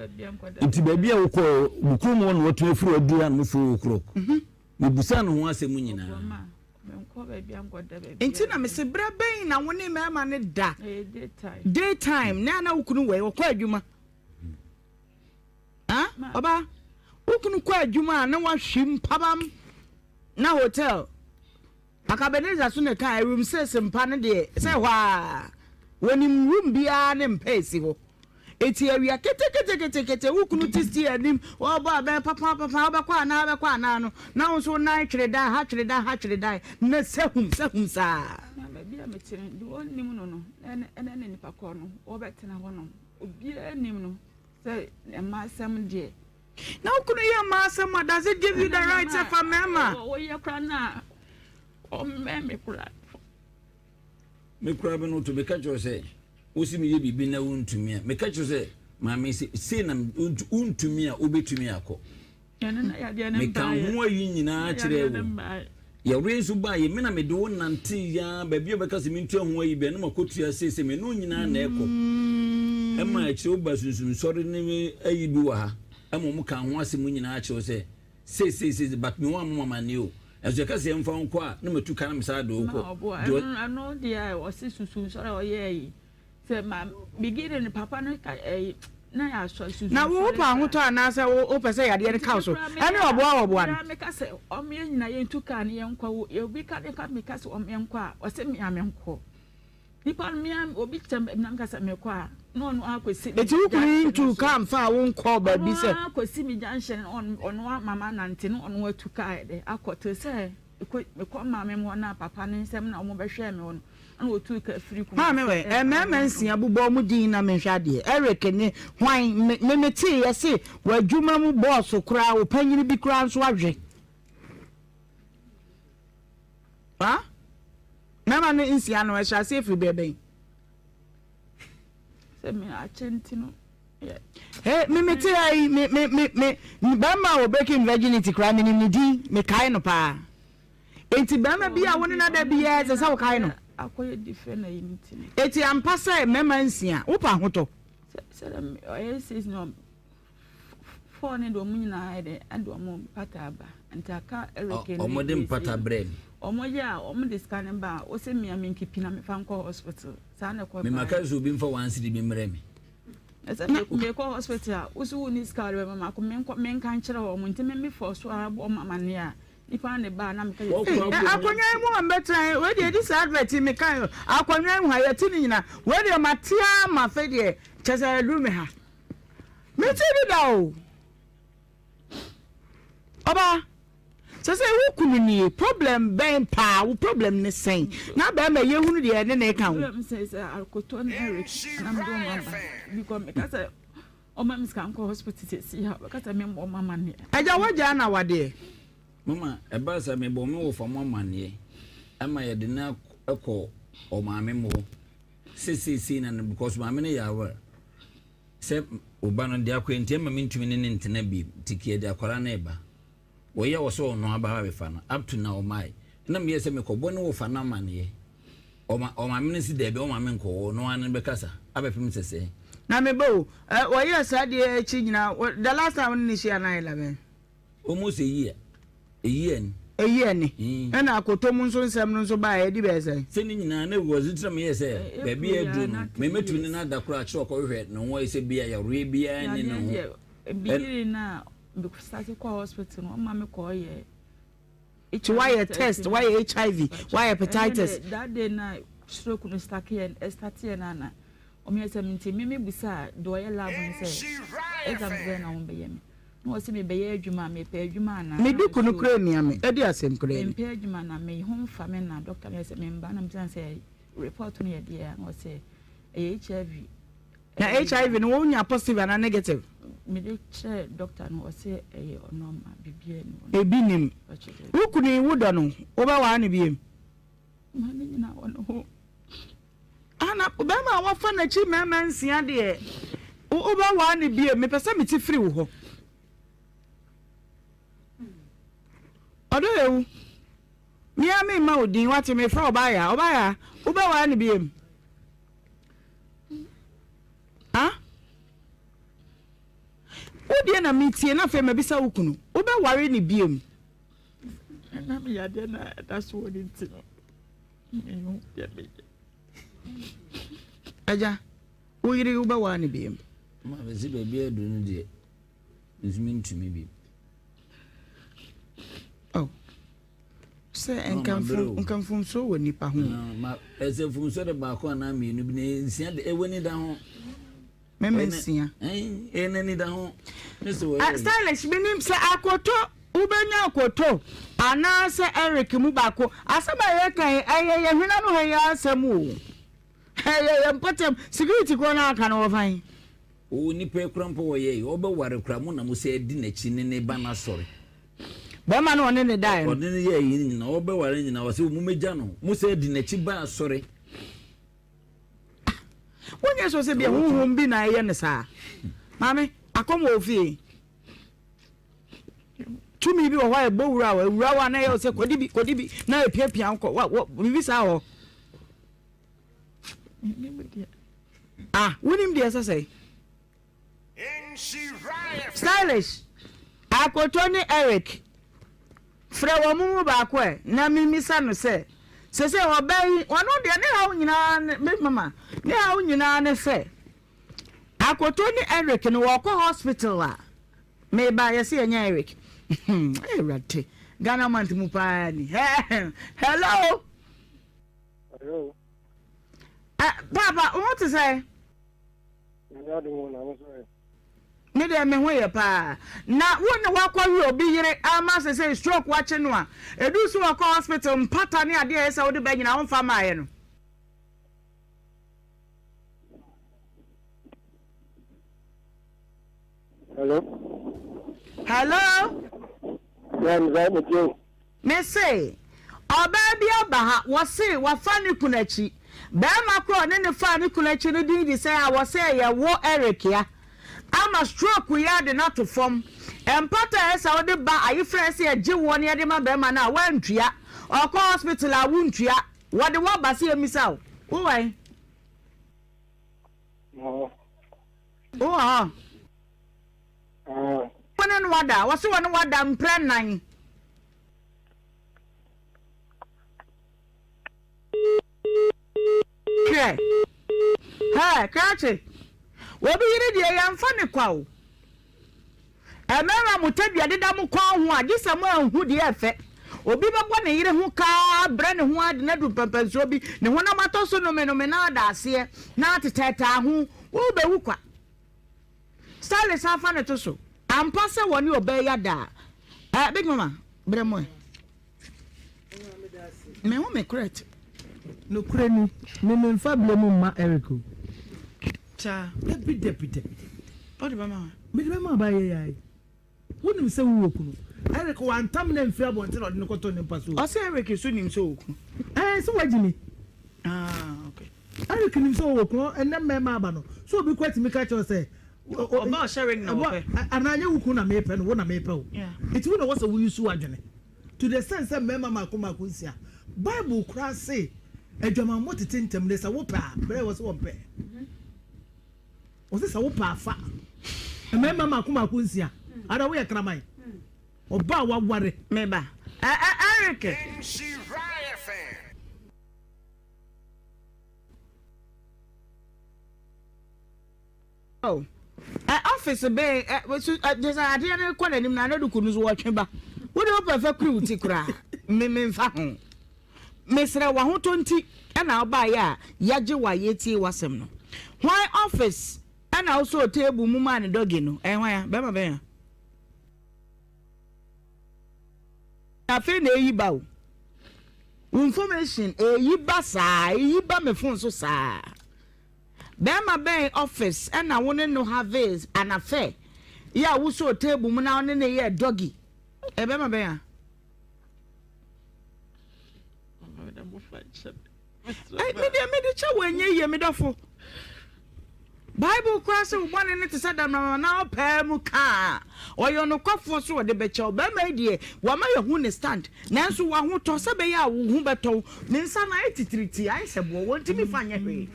nti baabi a wokɔɔ, mo kurom hɔ na watumi afiri aduru ha no 4 o'clock? Mebusaa no ho asɛm nyinaa. Nti na mese berɛ bɛn na wo ne mmarima no da? Day time, na na wo kunu wɔ ɔkɔ adwuma. Ah, ɔba, wo kunu kɔ adwuma a na wahwim pabam na hotel. Akabenezer so na ɛkaa room six mpa no deɛ sɛ hɔ ara wɔnim room biara ne mpa ɛsi hɔ eti awia keteketekete wo kunu te steer anim ɔbɔ abɛn papapapa wobɛkɔ anaa wobɛkɔ anaa no na wo nso wo nan twere dan ha twere dan ha twere dan na sɛ hum sɛ hum saa. Na baabi a mete no deɛ ɔnnim no no ɛne ne nipa korɔ no wɔbɛtena hɔ nom obiara nim no sɛ mmaa asɛm deɛ. Na wo kunu yɛ mmaa asɛm a does it give you the right sɛ fa mmarima. Ɔyɛ koraa na ɔmmɛn me koraa. Me koraa bɛ no to meka kyerɛ sɛ wosi meyɛ biribi na wontumi a meka kyerɛ sɛ maame sɛ sei na wontumi a wobɛtumi akɔ. Meka ho ayi nyinaa kyerɛ wo. Yɛwere nso baa yɛ me na mede wo nante yaa baabi a bɛka sɛ mentua ho ayi bia na makɔtua seesei me ne nyinaa na ɛkɔ. Ɛma akyire woba sunsum sɔre ne ayi bi wɔ ha ɛma wɔn ka ho asɛm nyinaa kyerɛ sɛ seesei seesei but me wɔn amoma ma ne o. Ɛnso yɛka sɛ yɛmfa wo nkɔ a na matu ka na mesaa de wo kɔ. Ɛno deɛ ɔse sunsum sɔre a ɔyɛɛ yi Sɛ ma beginning no papa no ka ɛyi na yɛ asɔ susu. Na wo wopɛ ahotɔ anaasɛ wo wopɛ sɛ yadeɛ no ka wo so ɛne ɔboa ɔboa no. Meka sɛ ɔmo yɛ nyina yɛn tu kaa no yɛn nkɔ wo obi ka ne ka meka sɛ ɔmo yɛn nkɔ a ɔsɛ mea me nkɔ nipa no mea obi kyɛ na meka sɛ mekɔ a na ɔno akɔsi. Eti wo kunu yi ntu kaa nfa wo nkɔ baabi sɛ. Ɔno akɔsi mi junction ɔno ama ma nante na ɔno atu kaa yɛ dɛ akɔ te sɛ mekɔ maame mu hɔ na papa ne nsɛm na ɔmo bɛhwɛ me hɔ no. Ɛna ɔtuu ka firi Kumasi. Maame wɛ, ɛbaa mmarima London. nsia bobɔ wɔn din na menhwɛ adeɛ. Eric ne hwan? Me, me metee yɛse w'adwuma mu bɔɔso koraa, wo panyini bi koraa nso ahwɛ. Ha? Mmarima no nsia no, ɛhyɛ aseɛ firi berɛ bɛn? Sɛ me akyɛ nti no. Hey, me me te ha yi, me me me me bɛrima a ɔbreaking virginity koraa menim ne din, mekae no paa. Enti bɛrima bi a wo ne no ada biara ɛsɛ sɛ wokae no. Akɔyɛ different na yi nti no. Eti ampa sɛ mmarima nsia, wopɛ ahotɔ. Sɛ sɛ ɔyɛ six no four ne de wɔn nyinaa yɛ dɛ ɛde wɔn mpata aba nti aka Eric ne Wɔn de mpata brɛ mi. Wɔn yɛ a wɔn de sika ne ba a wɔsɛ mia mi nkipi na mefa nkɔ hospital saa na ɛkɔ baa. Mema ka sɛ obi nfa wɔn asiri bi mmerɛ mi. Ɛsɛ mekɔ hospital a wosi wo ni sika de bɛma ma ko menkɔ menka nkyerɛ wɔn nti me me fɔ so ara bɔ wɔn amaneɛ a nipa ne ba a na meka yɛ. Akonnwa yi mu a mbɛtena yi wei deɛ ɛdi saa advert yi meka yi akonnwa yi mu ha yɛte ne nyina wei deɛ mate ara ma afei deɛ kyɛ sɛ aduru me ha mete bi da o ɔbaa sɛ sɛ wo kunu nie problem bɛn paa wo problem ne sɛn na bɛrima yɛhunu deɛ ɛne ne ka ho. Problem sɛ sɛ akoto ne Eric na mede wɔn aba because meka sɛ ɔma me sika nkɔ hospital sɛsi a ɔbɛka sɛ memmɔ ɔma amanneɛ. Agya woagyaa no awadeɛ? Mama ɛbaa sɛ mebɔ me wɔfa mo amanneɛ ɛma yɛde no kɔ ɔmaame mo hɔ sɛ seesei na no because maame no yɛ aware sɛ ɔba no de akɔ nti ɛma mentumi ne ne ntena bi nti kii ɛde akwadaa no ɛba wɔyɛ wɔ sɛ ɔno aba abɛfa no up to now ɔmae ɛna meyɛ sɛ mekɔbɔ ne wɔfa no amanneɛ Ɔma ɔmaame no si daabi ɔmaame nkɔ hɔ ɔno ara ne bɛkasa abɛpem sɛsɛɛ. Na me ba o, ɛ wɔyɛɛ saa adeɛ akyi nyinaa, wɔ the last time wo ne no hyia no ayɛ da bɛn? Almost a year, a year ni. A year ni, ɛna akoto mu nso nsɛm no nso baeɛ, ɛdi bɛyɛ sɛn? Sɛ ne nyinaa na because nti na meyɛɛ sɛ baabi a aduru no, me mɛtumi ne no ada koraa akyerɛ ɔkɔhwehwɛ ne ho ayɛ sɛ bi a yareɛ biara nni ne ho. Yadeɛ deɛ, beginning no a me start kɔɔ hospital no, wɔma me kɔɔ yɛ. Nti woayɛ test, woayɛ HIV, woayɛ hepatitis. That day na stroke no start yɛ start yɛ na na wɔn yɛ sɛ nti me me busa deɛ ɔyɛ lab no sɛ exam bɛn na wɔn bɛyɛ me na wɔsɛ me bɛyɛ adwuma me pɛ adwuma ana. Me duku no kura mia me ɛdi asɛm kura ni. Me mpɛ adwuma na me ho nfa me na doctor no yɛ sɛ me mba na me sɛ report no yɛ deɛ na wɔsɛ ɛyɛ HIV. Na HIV no wo nya positive anaa negative? Me de kyerɛ doctor no ɔse ɛyɛ normal biribiara ni hɔ. Ebi nim. Wo kunu yi wo dɔ no wo bɛ waa no biem? Ma ne nyina wɔ ne ho. Ana bɛrima a wafa n'akyi mmarima nsia deɛ wo bɛ waa no biem? Mepɛ sɛ mete firi wo hɔ. Ɔdɔ ewu. Me ara memma wo din wate mefrɛ ɔbaa yaa ɔbaa yaa wo bɛ waa no biem? Ah? Wo deɛ na metie na afei mabisa wo kunu. Wobɛware ne biom? Ɛna me yadeɛ na ɛda so wɔ ne nti no. Mehu deɛ meyɛ. Agya, wo yere wobɛware ne biom? Ma bɛsi baabi aduru no deɛ, nso mentumi bi. Oh. Sɛ nka nka mfomsoɔ wɔ nipa ho. Ma ɛsɛ mfomsoɔ de baako anaa mmienu bi na nsia de ɛwɔ ni da ho. Mɛmɛ nsia. Ɛɛ n'ani da ho. Stylish mi nim sɛ akoto wobɛnya akoto anaasɛ Eric mu baako asɛm a yɛka yi ɛyɛ yɛ hwena no ha yi asɛm o ɛyɛ yɛ mpɔtam security korɔ no aka no wɔfan. O nipa yi kora mpo wɔyɛ yi ɔbɛware kora mo na mo sɛ di n'akyi ne ne ba n'asɔre. Bɛrima no ɔne ne daeɛ no. Ɔne no yɛɛ yei nyinaa, ɔbɛware nyinaa, ɔsɛ mo mɛgya no, mo sɛ di n'akyi ba asɔre. Ah, wonyɛ sɔ sɛ bia honhom bi na ɛyɛ no saa. Maame, akɔm wɔ ofie. Tumi bi wɔ hɔ a ɛbɔ wura wɔ awura wɔ a na ɛyɛ sɛ kɔdi bi kɔdi bi na ɛpiapia kɔ wa wɔ biribi saa wɔ. Ah, wonim deɛ ɛsɛ sɛ. Stylish, Akoto ne Eric, frɛ wɔn mu baako ɛ na memmisa no sɛ, seesei ɔbaa yi, ɔno deɛ ne haw nyinaa ne, me mama, ne haw nyinaa ne sɛ, Akoto ne Eric no wɔkɔ hospital a, meba yɛse yɛnyɛ Eric. Awurade, Ghana month mu paa ni. Hello. Hello. Uh, Papa, wo ho te sɛ? Nyame adom o, na wo nso ɛ? Me deɛ me ho yɛ paa. Na wo ne wakɔwe obi yere ama sesei stroke wakye no a, ɛduru so wɔkɔ hospital mpata ne adeɛ a ɛyɛ sɛ wode ba nyinaa womfa mmaeɛ no? Hello. Hello. Yeah, me me tie. Me se, ɔbaa bi aba ha, wɔse wafa ne kunu akyi. Barima koro a ɔne no faa ne kunu akyi no din de sɛn a wɔse ɛyɛ wo Eric ya. Ama stroke yi ade no ato fam. Mpata a ɛsɛ sɛ wode ba ayefrɛ a ɛsɛ yɛgye woɔ na yɛde ma barima no a woantua. Ɔkɔ hospital a wontua. Wɔde wo aba sɛ yɛmmisa wo. Wowɔ he? Wowɔ hɔ? Wo ne no ada? Wɔse wɔne wo ada mprɛ nnan. Hwɛ! Hɛ, krakye! Obi yere deɛ yɛmfa ne kwa o. Mmarima mo tadua deda mo kɔn ho a, gye sɛ mo anhu deɛ ɛfɛ. Obi bɛbɔ ne yere ho ka brɛ ne ho ade na adu mpɛmpɛnsoɔ bi, ne honam atɔ so nomenome na ada aseɛ na atetaataa ho, wobɛwu kwa. Stanley san fa no to so. Ampa sɛ wɔne ɔbaa yi ada a. Eh, Big Mama, brɛ mo ɛ. Me ho me correct. Nokorɛ ni, me menfa blame mma Eric o. Saa. Dabi dabi dabi dabi. Wode bɛma hwan? Mede bɛma ɔbaa yi ai. Wonim sɛ wowɔ kunu. Eric wantam no amfiri abɔnten na ɔde no kɔtoo ne mpa so o. Ɔsɛ Eric nso nim sɛ ɔwɔ kunu. Ɛɛ sɛ wagye ni. Ah okay. Eric nim sɛ ɔwɔ kunu ɛnɛ mmarima aba no so obi kora tumi ka kyerɛ wo sɛ. Ɔba ɔhyɛ ring na ɔpɛ. Anaa nyɛ wo kunu na mepɛ no wo na mepɛ o. Nti wo na ɛwɔ sɛ wo use w'adwene to the extent sɛ mmarima mako mako nsia. Bible koraa se adwamammɔ tete ntɛm de sɛ wopɛ a brɛ wɔ sɛ wɔmpɛ. Ɔse sɛ wopɛ a fa mmarima mako mako nsia ada woyɛ kraman ɔba a waware. Me ba ɛ ɛ Eric. Oh ɛ office bɛn ɛ su ɛ kyerɛ sɛ adeɛ no kɔ n'anim na ne duku no so wɔtwe ba wo de wopɛ fɛ kuri wo ti koraa me me nfa ho mesrɛ w'ahotɔ nti ɛna wobaeɛ a yɛagye wo a yɛtie w'asɛm no hwan office ɛna wosɔɔ table mu maa ne dɔge no ɛyɛ hwan a bɛrima bɛn a afei na eyi ba o wo information eyi ba saa eyi ba me phone so saa. Bɛɛma bɛn office na wo ne no have an affair yɛ a wo sɔɔ table mu na wo ne no yɛɛ doggy? Ɛyɛ bɛɛma bɛn a? Ei, me deɛ mede kyɛ wo ɛnyɛ yie me dɔfo. Bible koraa sɛ wo bɔne no te sɛ damnama na ɔpaa mu kaa ɔyɛ ɔnokwafoɔ so ɔde bɛkyɛ wo. Bɛrima yi deɛ wama yɛhu ne stand nanso wahotɔ sɛ bɛyɛ a wo ho bɛtɔ wo. Ne nsa no ayɛ titiritii ayɛ sɛ boɔ wɔntumi fa nyɛ hwee.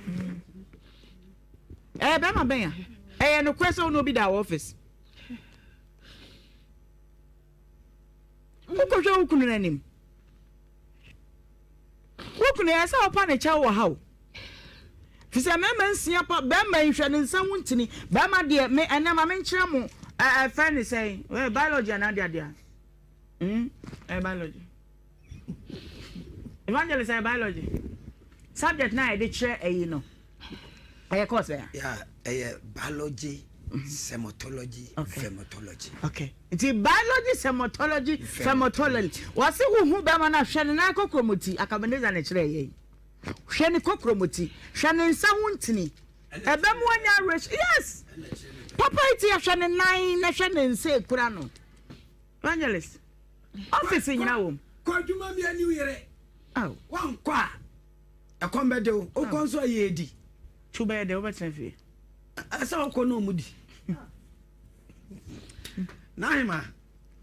Ɛyɛ bɛrima bɛn a? Ɛyɛ nokorɛ sɛ wo ne obi da wɔ office? Wokɔhwɛ wo kunu no anim. Wo kunu ɛyɛ sɛ wopa ne kyɛw wɔ ha o. Fi sɛ mmarima nsia pa bɛrima yi hwɛ ne nsa ho ntini. Bɛrima deɛ me ɛnɛ ma menkyerɛ mo ɛfɛ ne sɛn ɛyɛ biology anaa deɛ adeɛ. Mm, ɛyɛ biology. Evangelist ɛyɛ biology. Subject na yɛde kyerɛ ɛyi no. Ɛyɛ course bɛn a? Yeah, ɛyɛ biology, semotology, okay. Femotology. Okay. Nti biology, semotology, femotology. Wɔse wohu bɛma no hwɛ ne nan kɔkrɔmɔti, Akabenezer na ɛkyerɛ yɛ yi. Hwɛ ne kɔkrɔmɔti, hwɛ ne nsa ho ntini. Ɛbɛ mu anya awerɛhyɛ. Yes! Papa yi ti hwɛ ne nan na hwɛ ne nsa ekura no. Evangelist, office nyina wɔ mu. Kɔ adwuma mi ani yere. Wankɔ a. Ɛkɔm bɛde wo. Wokɔ nso a yɛredi. To bɛyɛ dɛ wobɛtena fie. Ɛsɛ wokɔ na ɔmu di. N'ahema,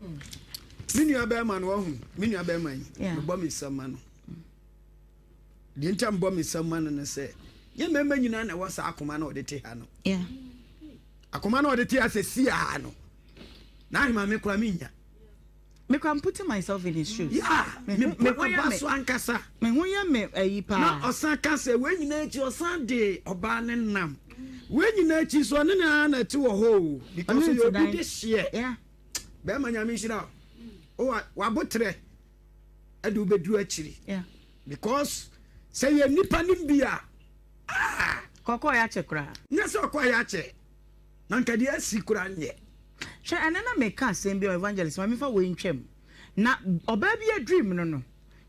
me nua bɛrima no wahu me nua bɛrima yi mebɔ me nsam ma no. Deɛ nti a mebɔ me nsam ma no no sɛ nyɛ mmarima nyinaa na ɛwɔ saa akoma na ɔde te ha no. Akoma na ɔde te ha sɛ si ha no. N'ahema me kora menya. Me kora I'm putting myself in his shoes. Yeah, me ho yɛ me so ankasa. Me ho yɛ me ayi paa. Na ɔsan ka sɛ wei nyinaa akyi ɔsan de ɔbaa ne nam. Wei nyinaa akyi so ɔne ne na ɛte wɔ hɔ o. Because ɔyɛ obi de hyeɛ. Yeah. Bɛrima nyame nhyira o. Wabotrɛ ɛde wobɛduru akyiri. Yeah. Because sɛ yɛ nipa no bi a. Ah. Kɔkɔɔ yɛ akyɛ koraa. Nyɛ sɛ ɔkɔɔ yɛ akyɛ. Na nka deɛ asi koraa nyɛ. Hwɛ, ɛnnɛ na meka asɛm bi, Evangelist, ma memfa wei ntwam. Na ɔbaa bi adream no no,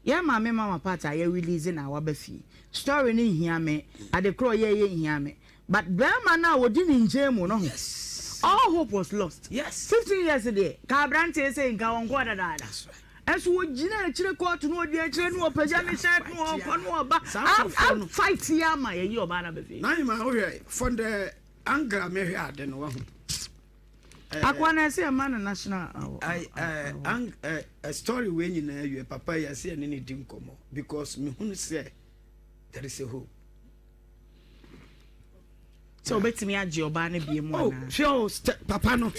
yɛn maame Mama Pat a yɛ release no a waba fie. Story no nhia me, ade korɔ ɔyɛeɛ nhia me. But barima no a ɔdi ne nkyɛn mu no ho, Yes. All hope was lost. Yes. 15 years deɛ, ka aberanteɛ sei nka ɔnkɔɔ dadaada. That's right. Ɛnso wɔgyina akyire kɔɔto no ɔdi akyire no ɔpagya ne shirt no ɔkɔ no ɔba. Saa nkurɔfoɔ no. A fight yi ama yɛyi ɔbaa no aba fie. Nahima wohwɛ from the angle a mehwɛ ade no wahu. Akoa no ɛsɛ yɛma no national award. I, uh, ang, uh, story wei nyinaa wie papa yi ɛsɛ yɛne ne di nkɔmmɔ because mehunu sɛ there is a hope. Sɛ obetumi agye ɔbaa no bie mu oh, anaa. Hwɛ o papa no.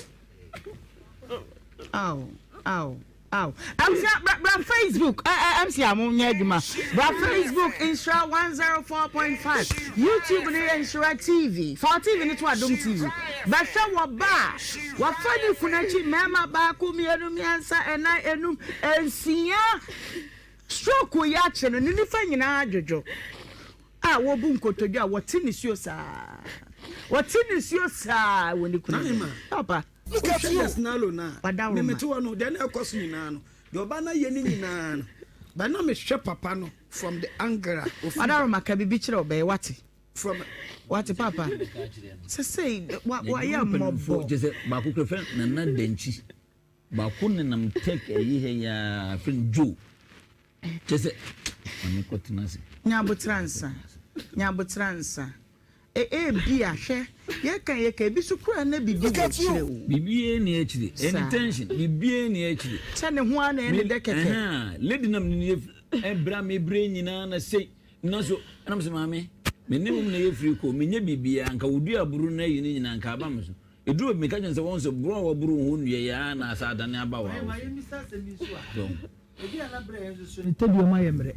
Aw aw aw. Abusua bra bra Facebook ɛ ɛ MC a mo nyɛ adwuma. Bra Facebook Nhyira 104.5 YouTube no yɛ Nhyira TV. Fa TV no to Adom TV. Bɛhwɛ wɔ ba a wafa ne kunu akyi mmarima baako mmienu mmiɛnsa ɛnan enum nsia. Stroke yi akye no ne nifa nyinaa adwodwo. A wɔbu nkotodwe a wɔte nisuo saa. Wɔte nisuo saa wɔ ne kunu anim. Papa. Wohwɛ Yes Nalo no a, Wadaworo me ma. mete hɔ no, deɛ na ɛkɔ so nyinaa no, deɛ ɔbaa no ayɛ no nyinaa no, but na mehwɛ papa no from the angle a ofiri ba. Wadaworo ma ka biribi kyerɛ ɔbaa yi, wate? From. Wate papa? Sesei wa wayɛ mmɔbɔ. Kyerɛ sɛ baako kura fɛn Nana Dankyi, baako nenam tech ayi ha yi ara, fɛn no Joe. Kyerɛ sɛ, ma menkɔtena ase. Nya aboterɛ ansa, nya aboterɛ ansa. E ebia, hwɛ, yɛka yɛka, ebi nso koraa na biribi wɔ akyire o. Biribiara nni akyire. Saa. Ɛne tension, biribiara nni akyire. Sɛ ne ho ara na ɛyɛ ne dɛ kɛkɛ. Ɛhɛn, lady na mene no yɛ ɛbrɛ a mebrɛ nyinaa na sei, na so, ɛna mesɛ maame, me ne mom na yɛ firi kɔ, menyɛ biribiara, nka wodua aburo no ayi no nyinaa, nka aba me so. Ɛduru baabi meka kyerɛ no sɛ, wɔn sɛ borɔ a wɔaboro wo ho nnua yi ara na asa adane aba wɔ wo so. So. Ebi a na brɛ yɛn nso so ne tadua mu ayɛ mmerɛ.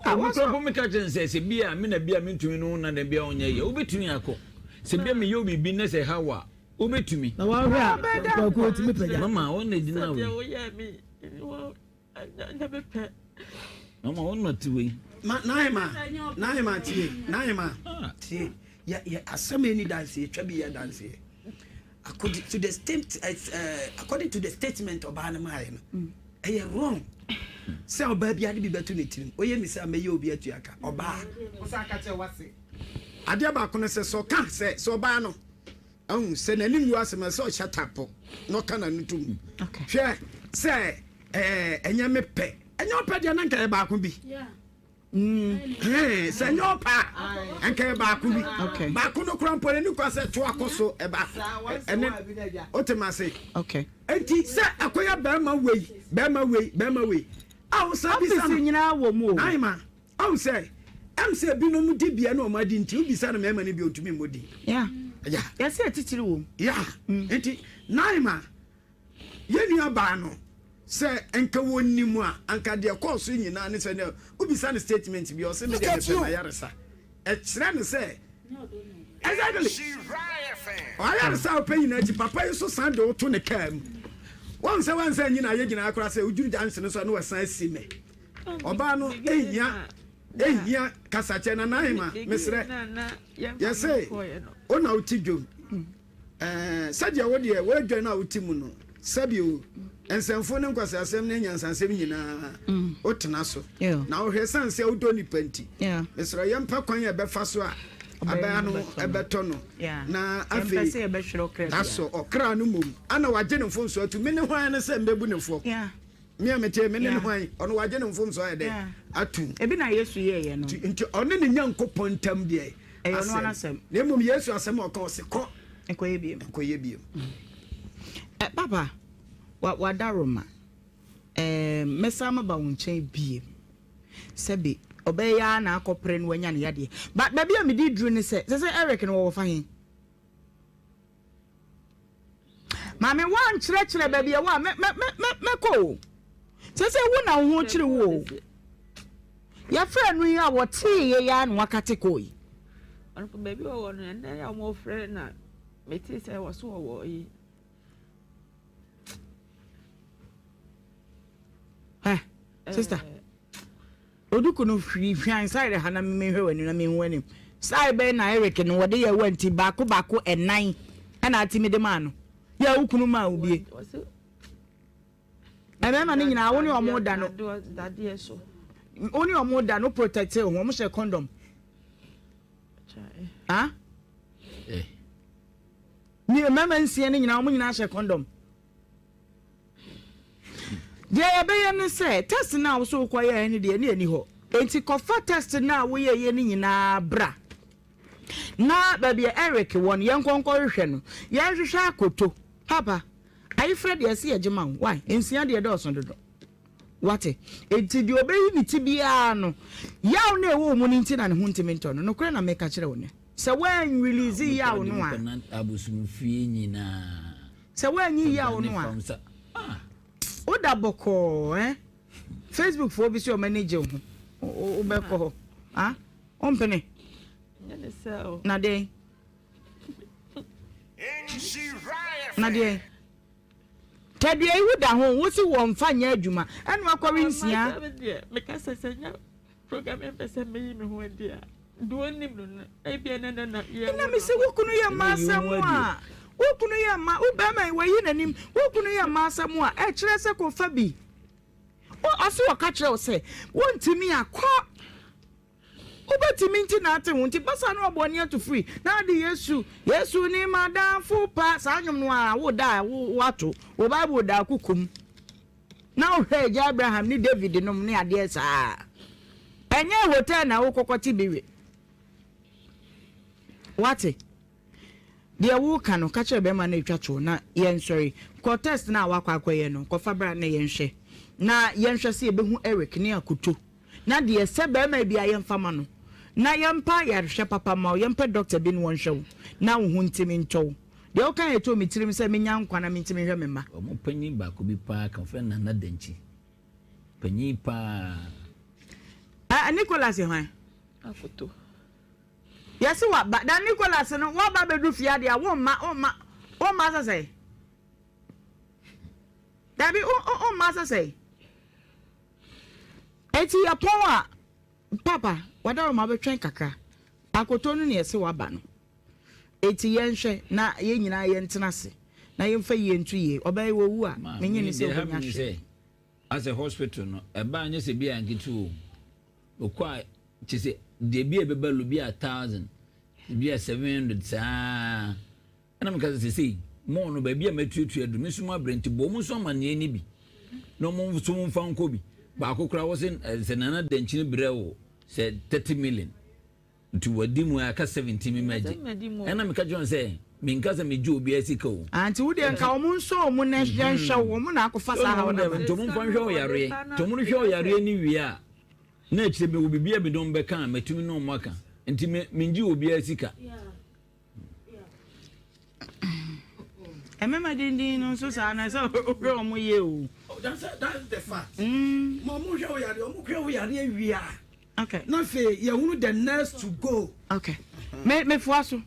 Ah, wo kura mpo meka kyerɛ no sɛ, sɛ bi a me na bi a mentumi no na da bi a ɔnyɛ yɛ, wobɛtumi akɔ. Sɛ bi a meyɛ wo biribi na sɛ ɛha wo a, wobɛtumi. Na wahwɛ a, kwaku otumi pagya. Mama, wo na gyina wei. Sɛdeɛ woyɛɛ me wɔ ɛnyɛ me pɛ. Mama, wo na te wei. Ma, Naima, Naima tie, Naima tie. Yɛ, yɛ asɛm ɛni danseɛ, twa bi yɛ danseɛ. According to the state, uh, according to the statement ɔbaa no maayɛ no, ɛyɛ wrong sɛ ɔbaa bi ade bi bɛto ne tirim. Oyɛ mi sɛ mɛyɛ obi atua ka ɔbaa. Adeɛ baako no sɛ sɛ ɔka sɛ sɛ ɔbaa no ahu sɛ n'anim wu asɛm sɛ ɔhyɛ tapo na ɔka n'ano tom. Hwɛ sɛ ɛɛ ɛnyɛ me pɛ ɛnyɛ ɔpɛ deɛ na nka yɛ baako bi. Sɛ nyɛ ɔpɛ a nka yɛ baako bi baako no kora mpo n'ani kwa sɛ to akɔ so ɛba ɛne wote ma se nti sɛ akɔyɛ bɛrima wei bɛrima wei bɛrima wei a wosan bisa no nyinaa wɔ mu o ahema ahu sɛ ɛm sɛ ebinom di bia na ɔmo adi nti wobisa no mmarima no bi ontumi mmɔ din ya yɛsɛ atitiri wɔ mu ya nti naima Yɛn nuabaa no, sɛ nka wɔnim a, anka deɛ ɛkɔɔ so nyinaa ne sɛ, nɛ wobisa no statement bi a, ɔse me deɛ mepɛ m'ayaresa. Ɛkyerɛ no sɛ, exactly, ɔayaresa a ɔpɛ nyinaa akyi, papa yi nso san de wo to ne kaa mu. Wɔn sɛ wɔn nyinaa yɛ gyina koraa sɛ woduru junction so a na wɔsan asi me. Ɔbaa no ehia ehia kasakyɛ na n'ahema mesrɛ yɛse wo na wote dwom. Ɛɛ, sɛdeɛ wo deɛ, w'adwa no a wote mu no, sɛbi o, nsɛmfo ne nkwaseasɛm ne anyansasɛm nyinaa, wotena so. Na wohwɛ, ɛsiane sɛ wodɔ nnipa nti, mesrɛ yɛmpɛ kwan a ɛbɛfa so a abɛa no ɛbɛtɔ no, na afei asɔ ɔkra no mmom. Ana wagye ne mfomsoɔ atum? Me ne hwan ne sɛ mbɛbu ne fɔ? Me a mete, me ne ne hwan? Ɔno wagye ne mfomsoɔ ayɛ dɛ? Atum. Ebi na Yesu yɛeɛ no. Nti ɔne ne Nyankopɔn ntam deɛ, Ɛyɛ ɔno ara n'asɛm. Na mmom Yesu asɛm a ɔka ɔse kɔ. Nkɔyɛ biem. Nkɔyɛ biem. Eh, papa, wa wadaroma. Eh, mɛsan maba wo nkyɛn biem. Sɛbe ɔbɛyɛ ara na akɔpere no wanya ne yadeɛ. But baabi a mede duru ne sɛ, sɛ sɛ Eric no wɔwɔ fa he? Maame woankyerɛkyerɛ baabi ɛwɔ a mɛkɔ o. Sɛ sɛ wo na wo ho kyere wo o. Yɛfrɛ no yi a wɔtee yɛ ya na wakate kɔɔ yi. Ɔno baabi ɔwɔ no ɛnɛ yɛ wɔn frɛ na mete sɛ wɔ so ɔwɔ yi. Ɛ sister. Oduku no hwiri hwan side ha na menhwɛ w'anim na menhu w'anim. Side bɛn na Eric no wɔde yɛ wanti baako baako ɛnan ɛna atimi de maa no. Yɛ wo kunu maa wo bie. Ɛmɛɛma no nyinaa wo ne ɔmo da no. Wo ne ɔmo da no protect ho ɔmo hyɛ condom. Ah? Eh. mmarima nsia no nyinaa wɔn nyinaa hyɛ kɔndɔm. Deɛ yɛbɛyɛ ne sɛ test no a wo so wokɔyɛɛ no deɛ ne ɛni hɔ. Enti kɔfa test no a woyɛeɛ no nyinaa bra. Na baabi a Eric wɔ no yɛnkɔ nkɔhwehwɛ no. Yɛnhwehwɛ akoto. Papa, ayefrɛ deɛ ɛse yɛgye ma wo. Why? Nsia deɛ ɛdɔɔso dodo. Wate? Enti deɛ ɔbɛyi ne ti biara no, yaw no a ɛwɔ wo mu no nti na ne ho ntumi ntɔ no. Nokorɛ na meka kyerɛ wo nnɛ. Sɛ woanrelease yaw no a. Sɛ woanyi yaw no a, woda bɔkɔɔ eh? Facebook foɔ bi sɛ wɔn ani gye wo ho. Wobɛkɔ hɔ. Ah? Wompene? Na deɛn? Na deɛn? Tadua yi woda ho, wo se wɔmfa nyɛ adwuma, ɛna wakɔwe nsia. Meka sɛ sɛ nyɛ program mpɛ sɛ meyi me ho adi a, deɛ ɔnim no no, ebia na na na yɛ. Ɛna me se wo kunu yɛ mma asɛm a, wo kunu yɛ mma, wo bɛrima yi wayi n'anim, wo kunu yɛ mma asɛm a, ɛkyerɛ sɛ kɔfa bi. Ɔse ɔka kyerɛ wo sɛ wontumi a, kɔ. Wobɛtumi nti na ate ho nti basa no ɔbɔ ani ato firi na ade Yesu Yesu ne m'adamfo pa saa nnwom no a wo da a woato wo Bible da kokom na wohwɛ agya Abraham ne David nom ne adeɛ saa ɛnyɛ hotel na wokɔkɔte bi we wate deɛ woka no ka kyerɛ bɛrima no atwa toɔ na yɛnsɔre kɔ test no a wakɔ akɔyɛ no kɔfa bra na yɛnhwɛ na yɛnhwɛ sɛ yɛbɛhu Eric ne akoto Na deɛ ɛsɛ barima biara yɛmfa ma no, na yɛmpa ayarehwɛ papa mma wo, yɛmpɛ dɔkta bi na ɔnhwɛ wo, na wo ho ntumi ntɔ wo. Deɛ woka yɛ too me tirim sɛ menya nkwa na mentumi nhwɛ me mma. Wɔn panyin baako bi paa ka, wɔfrɛ no Nana Dankyi. Panyin paa. Ɛ Nicholas yɛ hwan? Akoto. Yɛse waba, na Nicholas no waba abɛduru fie adeɛ a womma, womma, womma sɛ sɛn? Dabi, wo, wo, womma sɛ sɛn? Enti yɛpɔn a, Papa, w'adaworoma bɛtwɛn kakra. Akoto no na yɛse waba no. Enti yɛnhwɛ na yɛn nyinaa yɛntena ase na yɛmfa yie nto yie. Ɔbaa yi wawu a, Ma, menye me no sɛ deɛ ɛha ɔbɛnya me ne hwee. sɛ, asɛ hospital no, ɛbaa nyɛ sɛ bi a nketewa o. Ɔkɔ a, kyɛ sɛ, deɛ bi a ɛbɛba lo bi a 1000, bi a 700 saa. Ɛna meka sɛ, Seesei, mo no, baabi a matuatua aduru, me nso mabrɛ, nti bɔ wɔn nso amanneɛ no bi, na wɔn nso mfa nkɔ bi. Baako koraa wɔ sɛ, sɛ Nana Dankyini brɛ wo sɛ 30 million, nti wadi mu a aka 17 mi magye. Ɛna meka kyerɛ wɔn sɛ, menka sɛ megye obiara sika o. Ah, nti wo deɛ nka wɔn nsɔ wɔn na yɛnhwɛ wo, wɔn na akɔfa saa haw no aba. Nti wɔn mfa nhwɛ ɔyareɛ, nti wɔn hwɛ ɔyareɛ no wie a, na akyire mewɔ biribi a mede wɔn bɛka a, matumi ne wɔn aka. Nti me, mengye obiara sika. Mmarima dindin no nso saa na sɛ wohwɛ wɔn yie o. Oh, that's, that's the fact. Mm. Ma ɔmo hwɛ wo yareɛ, ɔmo hwɛ wo yareɛ wie a. Okay. Na afei yɛhunu the next to go. Okay. Me mefoa so.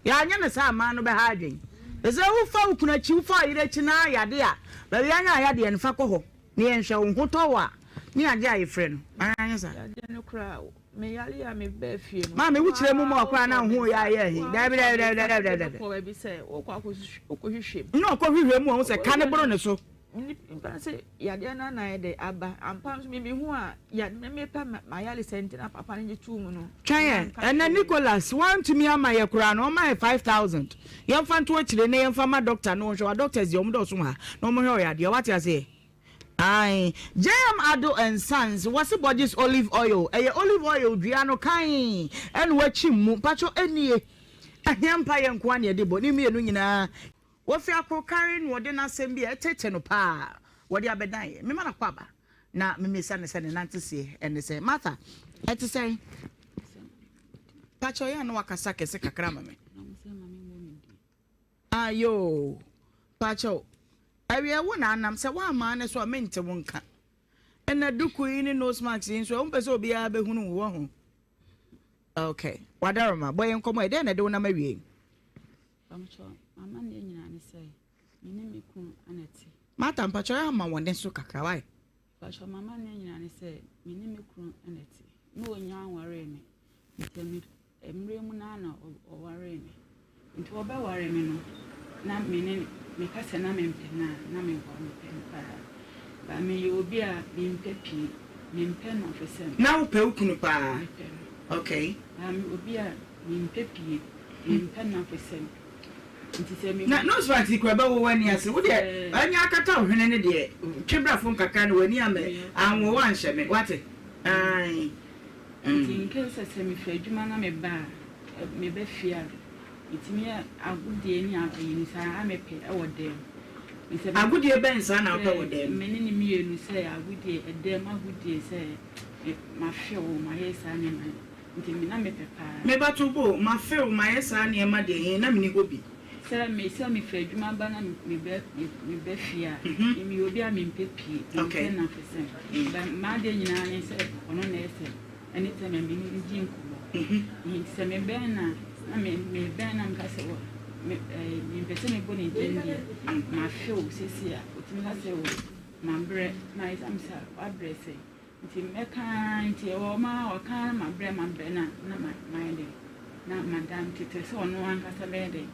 Yɛanyɛ no saa mmaa no bɛha adwen. Ɛsɛ wofa wo kunu akyi, wofa wo yere akyi na yade a, baabi anya ayadeɛ no fa kɔ hɔ. Na yɛnhwɛ wo ho tɔ wo a, ne yɛagye a yɛfrɛ no. Anyɛ saa. Yadeɛ no koraa Me yare a me baa fie no. Maame wo kyerɛ mu ma ɔkora na ho yɛ ayɛ ahi. Dabi dabi dabi dabi dabi dabi. Kɔ baabi sɛ wokɔ akɔ hwehwɛ mu. Na ɔkɔ hwehwɛ mu ɔho sɛ ka ne boro ne so. Nipa sɛ yadeɛ no na ayɛ dɛ aba ampa nso me mehu a yade me mepɛ mayare sɛ nti na papa no gye too mu no. Twɛn ɛ ɛnɛ Nicholas wantumi ama yɛ koraa no ɔma yɛ 5000 yɛmfa nto akyire na yɛmfa ma doctor no ɔnhwɛ wa doctors deɛ ɔmo dɔɔso wɔ ha na ɔmo hwɛ ɔyadeɛ wate aseɛ. Ae. JM Addo and Sons, wɔse Borges olive oil, ɛyɛ olive oil dua no kann ɛna wakyim mu, mpakyɛw ɛnie, ɛhia mpaeɛ nkoa na yɛde bɔ, ne mmienu nyinaa. Wofi Akokare na ɔde n'asɛm bi a ɛtete no paa wɔde abɛdan yɛn. Mema no akwaaba na memisa no sɛ ne nanteseɛ ɛne sɛn. Martha, ɛte sɛn? Pakyɛw yɛ a na wakasa kɛse kakra ma me. Ah yoo pakyɛw awia wo na anam sɛ woammaa ne so a mente wo nka ɛna duku yi ne nose mask yi nso a wompɛ sɛ obiara bɛhunu wo wɔ ho ok wadaroma bɔ yɛn nkɔmmɔ ɛdɛn na ɛde wo nam awie yi. Mpakyɛw m'amanneɛ nyinaa ne sɛ me ne me kunu na ɛte. Martha mpakyɛw yɛ ama wɔn ne so kakra why. Mpakyɛw m'amanneɛ nyinaa ne sɛ me ne me kunu na ɛte na ɔnya nwaree me nti me Mmerɛ mu no ara na ɔwaree me. Nti ɔbɛware me no, na me ne meka sɛ na mempɛ no a, na meboa mepɛ no paa. But meyɛ obi a mempɛ pii, mempɛ nnamfosɛm. Na wopɛ wo kunu paa? Mepɛ no. Okay. But meyɛ obi a mempɛ pii, mempɛ nnamfosɛm. Nti sɛ me. Na nose mask yi koraa ɛbɛwɔ w'ani ase. Wo deɛ ɛnyɛ akata wo hwene no deɛ twe bra fam kakra na w'ani ammɛ anwo wo anhyɛ me wate ae. Nti in case sɛ sɛ mefiri adwuma na meba a meba fie a metumi yɛ agodie ne ayi no saa a mepɛ wɔ dan mu. Sɛ Agodie bɛn saa na wopɛ wɔ dan mu? Me ne no mmienu sɛ agodie ɛdan mu agodie sɛ mafe wo mayɛ saa nneɛma no. Nti me na mepɛ paa. Me ba to bo, mafe wo, mayɛ saa nneɛma deɛ he, na menni hɔ bi. Sɛ me sɛ mefiri adwuma ba na me ba me ba fie a, me meyɛ obi a mempɛ pie, mempɛ nnamfosɛm. But m'adeɛ nyinaa ne sɛ ɔno na ɛyɛ sɛ anytime a me ne no di nkɔmmɔ. Nti sɛ mebɛn no a, na me mebɛn no a meka sɛ wɔ me ɛɛ mempɛ sɛ mebɔ ne din deɛ, mafe wo seesei a, ɔtumi ka sɛ o mabrɛ, na ayɛ sɛ mesɛ wabrɛ sɛn. Nti mɛka ara nti ɛwɔ hɔ maa ɔka ara na mabrɛ mabrɛ na na mayɛ dɛn na mada nti te sɛ ɔno ankasa bɛyɛ dɛn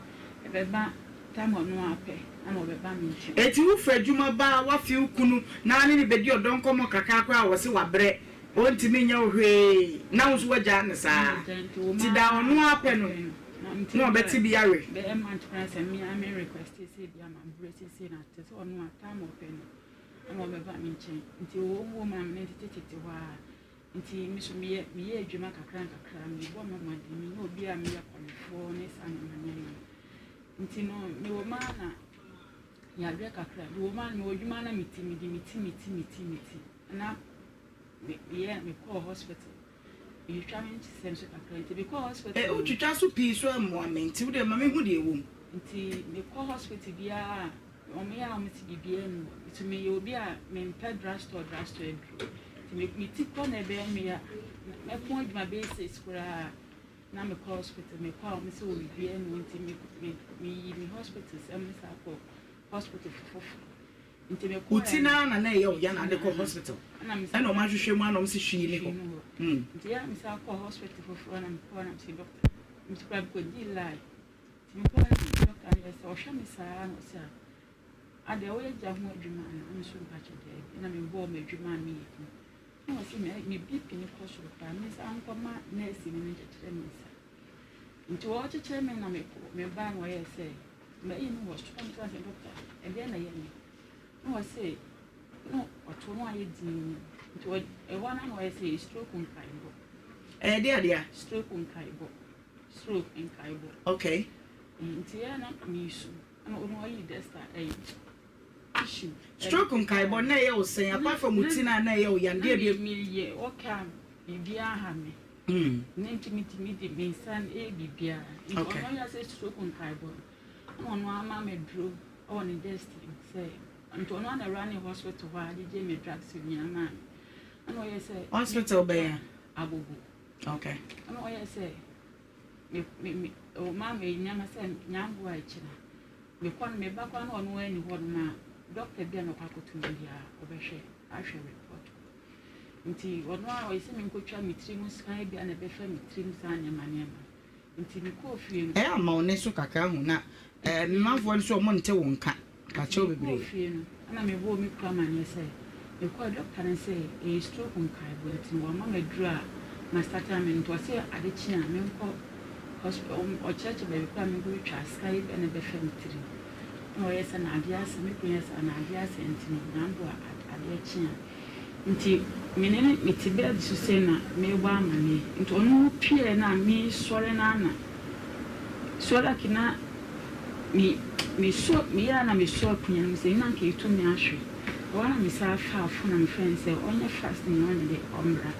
ɛbɛba time a ɔno ara pɛ na ɔbɛba me nkyɛn. Enti wofiri adwuma ba a woafe wo kunu na ne no bɛdi ɔdɔ nkɔmmɔ kakra koraa a ɔse wabrɛ ɔntumi nyɛ wo hwee na wo nso woagyaa no saa nti da a ɔno ara pɛ no na ɔbɛte bi awe. Bɛyɛ month koraa sɛ me ara me request sɛ ebia mabrɛ seesei na te sɛ ɔno a time a ɔpɛ no. na wɔbɛba me nkyɛn. Nti wɔwɔ mu a me ne tetetete hɔ ara. Nti me nso meyɛ meyɛ adwuma kakra nkakra, mebɔ me mmɔden, menyɛ obi a meyɛ kɔmfoɔ ne saa nneɛma nneɛma no. Nti no mewɔ mu ara na yareɛ kakra, mewɔ mu ara mewɔ adwuma na me ti mede me ti me ti me ti me ti na meyɛ mekɔɔ hospital. Metwitwa me nsɛm so kakra nti mekɔɔ hospital. Ɛ wotwitwa so pii so ɛmmoa me nti wodeɛ ma mehu deɛ ɛwɔ mu. Nti mekɔ hospital biara a wɔn yɛ a wɔn ti biribiara nni hɔ. Nti meyɛ obi a mempɛ drug store drug store aduro. Nti me me ti kɔ na ɛbɛyɛ me ya mɛpɔn adwuma bɛyɛ six koraa na mekɔ hospital mekɔ a wɔn sɛ wɔ biribiara nni hɔ nti me me meyi me hospital sɛm ne saa kɔ hospital foforo. Wo ti no ara na na ɛyɛ wo ya na ade kɔ hospital ɛna ɔmo ahwehwɛ mu ana ɔmo se hwee ni hɔ. Nti yɛ a me san kɔɔ hospital foforɔ na mekɔɔ na mese doctor mese kora mekɔdii line nti mekɔɔ na doctor no yɛ sɛ ɔhwɛ me saa na ɔsɛ a adeɛ woyɛ gya ho adwuma ana me nso mpakyɛ daabi na mebɔɔ m'adwuma a meyɛ mu na ɔse me BP no kɔ soro paa me nsa nkɔma nurse no nkyɛkyerɛ me nsa nti wɔkyekyerɛ me na mebaa na ɔyɛ sɛ Mayi no wɔ soro na sɛ dɔkta ɛdeɛn na ɛyɛ me na ɔse na ɔto no ayɛ dinn nti ɛhɔ no na ɔyɛ sɛ stroke nkaebɔ. Ɛyɛ deɛ adeɛ? Stroke nkaebɔ stroke nkaebɔ. Okay. Nti ɛyɛ na mesu ɛna ɔno ɔyi desta ɛyi tissue. Stroke nkaebɔ na ɛyɛ wo sɛn apart from wo ti na na ɛyɛ wo yan deɛ bi. Na meyɛ ɔka biribiara ha me. Ne nti metumi de me nsa yɛ biribiara. Nti ɔno yɛ sɛ stroke nkaebɔ no, ɛna ɔno ama me duro wɔ ne desk sɛ nti ɔno ana awura ne hospital hɔ a gyegye me drugs nyinaa maa me. Ɛna ɔyɛ sɛ hospital bɛn a? Agogo. Okay. Ɛna ɔyɛ sɛ me me me ɔma me nneɛma sɛ nyamboa akyina. Mekɔ no meba koraa na ɔno ani hɔ nom a doctor bi a mɛkɔ akɔto no biara ɔbɛhwɛ ahwɛ report. Nti ɔno ara ɔyɛ sɛ menkɔtwa me tiri mu scan ebia na ɛbɛfa me tirim saa nneɛma nneɛma. Nti mekɔɔ fie no. Ɛyɛ a ma wo nne so kakra hu na eh me manfoɔ no nso ɔmo nte wo nka pakyɛw Nti mekɔɔ bebree. fie no ɛna mebɔɔ me kunu amaneɛ sɛ mekɔɔ dɔkta no sɛ ɛyɛ stroke nkaebɔ nti no wama me aduro a ma start ame nti ɔse ade kye a menkɔ hospital ɔkyerɛkyerɛ baabi koraa menkɔtwitwa scan ebia na ɛbɛfa me tirim. Na ɔyɛ sɛ na adeɛ asa me kunu yɛ sɛ na adeɛ asa nti no nyamboa adeɛ kye a. Nti me ne no mete bed so sei na merebɔ amaneɛ nti ɔno ɔpueɛ no a mesɔre no ara na so like na me mesɔ meyɛ a na mesɔ akonnwa no mu sɛ na anka ɛtu me ahwe ɛhɔ ara na mesan faa phone na mefrɛ no sɛ ɔnyɛ fast na ɔnyɛ dɛ ɔmmra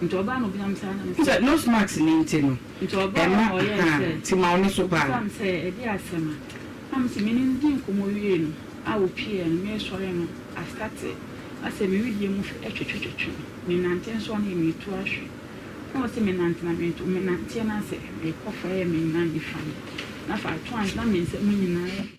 nti ɔbaa na ɔbisa me saa na mesɛ Sɛ nose mask no nti no nti ɔbaa ɛma na ɔyɛɛ ahaa sɛ nti ma wo ne so paa. ɔbisaa me sɛ ɛdeɛ asɛm a na mese me ne no dii nkɔmmɔ wiee no a ɔpueɛ no mesɔre no astate asɛ me wedeɛ mu twetwetwetwe me, menante nso a na meretu ahwe. Na ɔse menante na meretu, menanteɛ no asɛ merekɔ fa yɛ me nan nifa no, na fa ato ansa na me nsa mu nyinaa yɛ.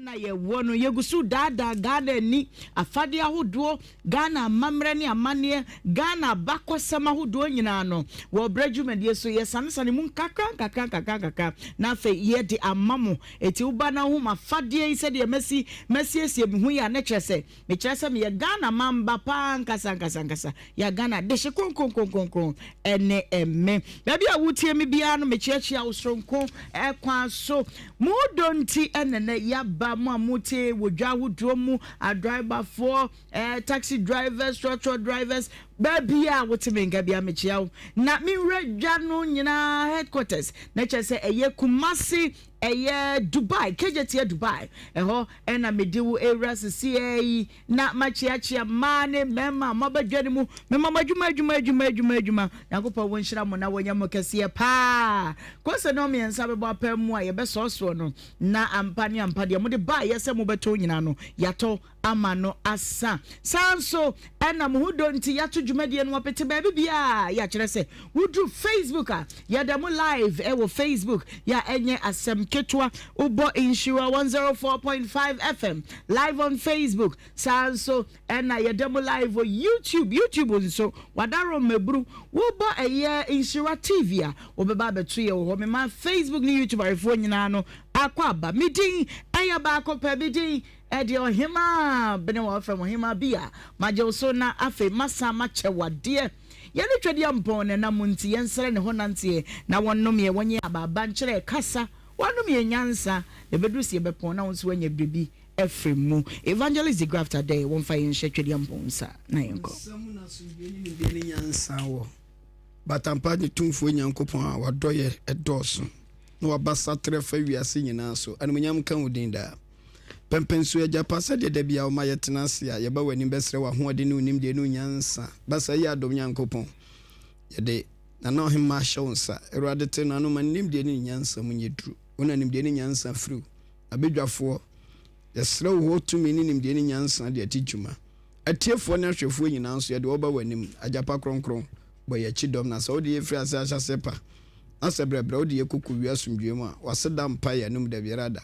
Na yɛwɔ no, yɛgu so daadaa Ghana ani, afadeɛ ahodoɔ, Ghana amammerɛ ne amanneɛ, Ghana abakɔsɛm ahodoɔ nyinaa no, wɔ berɛ dwumadie so, yɛsanesane mu nkakra nkakra nkakra nkakra, na afei yɛde ama mo. Enti woba na wohu m'afadeɛ yi sɛdeɛ masi masiesie me ho yi a, na kyerɛ sɛ, Mekyerɛ sɛ meyɛ Ghana mamba paa ankasa ankasa ankasa. Yɛ Ghana dehye kronkronkronkronkron ne me. Baabi a wotie me biara no mekyeakyea wo soronko kwan so. Mo dɔ nti na nɛ yɛaba mo a motie wɔ dwa ahodoɔ mu, adriverfoɔ, eh, taxi drivers, trɔtrɔ drivers, baabi a wote me nka biara mekyea wo. Na me nwura dwa no nyinaa headquarters na kyerɛ sɛ ɛyɛ Kumasi, ɛyɛ Dubai, Kejetia Dubai, ɛhɔ Ɛna mede wo rewura seseiara yi, na makyeakyea mmaa ne mmarima a moaba dwa no mu. Mema mo adwuma, adwuma, adwuma, adwuma, adwuma. Nyankopɔn wɔnhyira mo na wɔnyɛ mo kɛseɛ paa. Kose nnɔnmiɛnsa bɛbɔ apaa mu a yɛbɛsɔɔsoɔ no, na ampa ne ampa deɛ mode baeɛ sɛ mobɛtɔ nyinaa no, yɛatɔ ama no asa. Saa nso ɛna mo ho dɔ nti yɛato dwumadie no apete baabi biara, yɛakyerɛ sɛ Woduru Facebook a, yɛda mu live wɔ Facebook yɛ a ɛnyɛ asɛm ketewa. Wobɔ Nhyira 104.5 FM live on Facebook. Saa nso ɛna yɛda mu live wɔ YouTube. YouTube nso, wadaro mmabunu. Wobɔ ɛyɛ Nhyira TV a, wobɛba abɛto yɛ wɔ hɔ. Mema Facebook ne YouTube awefoɔ nyinaa no akɔ aba. Me din ɛyɛ baako pɛ. Me din ɛdeɛ Ɔhemaa Bene wɔfrɛ me Ɔhemaa Bia. Magye wo so na afei masan makyɛ wo adeɛ. Yɛne Twedeampɔn na ɛnam nti yɛnsrɛ ne hɔ nanteɛ na wɔnnom yɛn wɔnyɛ yɛn abaaba nkyerɛ kasa wɔanom yɛn nyansa na ɛbɛduru sɛ yɛbɛpɔn na wo nso woanya biribi afiri mu. Evangelist DeGraft Adeh wɔmfa yɛn nhyɛ Twedeampɔn nsa na yɛnkɔ. Nsa mu na asomdwoeɛ ne nimdeɛ ne nyansa wɔ. Batampa ne Tumfoɔ Nyankopɔn a w'adɔeɛ dɔɔso na w'abasa trɛ fa wiase nyinaa so, animuonyam nka wo din daa. Pɛmpɛnso Agya pa, sɛdeɛ da biara woma yɛtena ase a yɛba w'anim bɛsrɛ w'ahoɔden ne wo nimdeɛ ne wo nyansa. Basa yi adom Nyankopɔn, yɛde Nana Ɔhemmaa hyɛ wo nsa. Awurade te n'ano ma ne nimdeɛ ne ne nyansa mu nyɛ duru. Wo na nimdeɛ ne nyansa firi wo. Abadwafoɔ, yɛsrɛ wo hɔ tumi ne nimdeɛ ne nyansa de adi dwuma. Atiefoɔ ne ahwɛfoɔ nyinaa nso, yɛde wɔn ba w'anim. Agya pa kronkron, bɔ yɛn akyi dɔm, na sɛ wode yɛn firi ase ahyɛaseɛ pa, na sɛ brɛbrɛ wode yɛn kɔ kowie asomdwoeɛ mu a, w'aseda mpa yɛn anom dabiara da.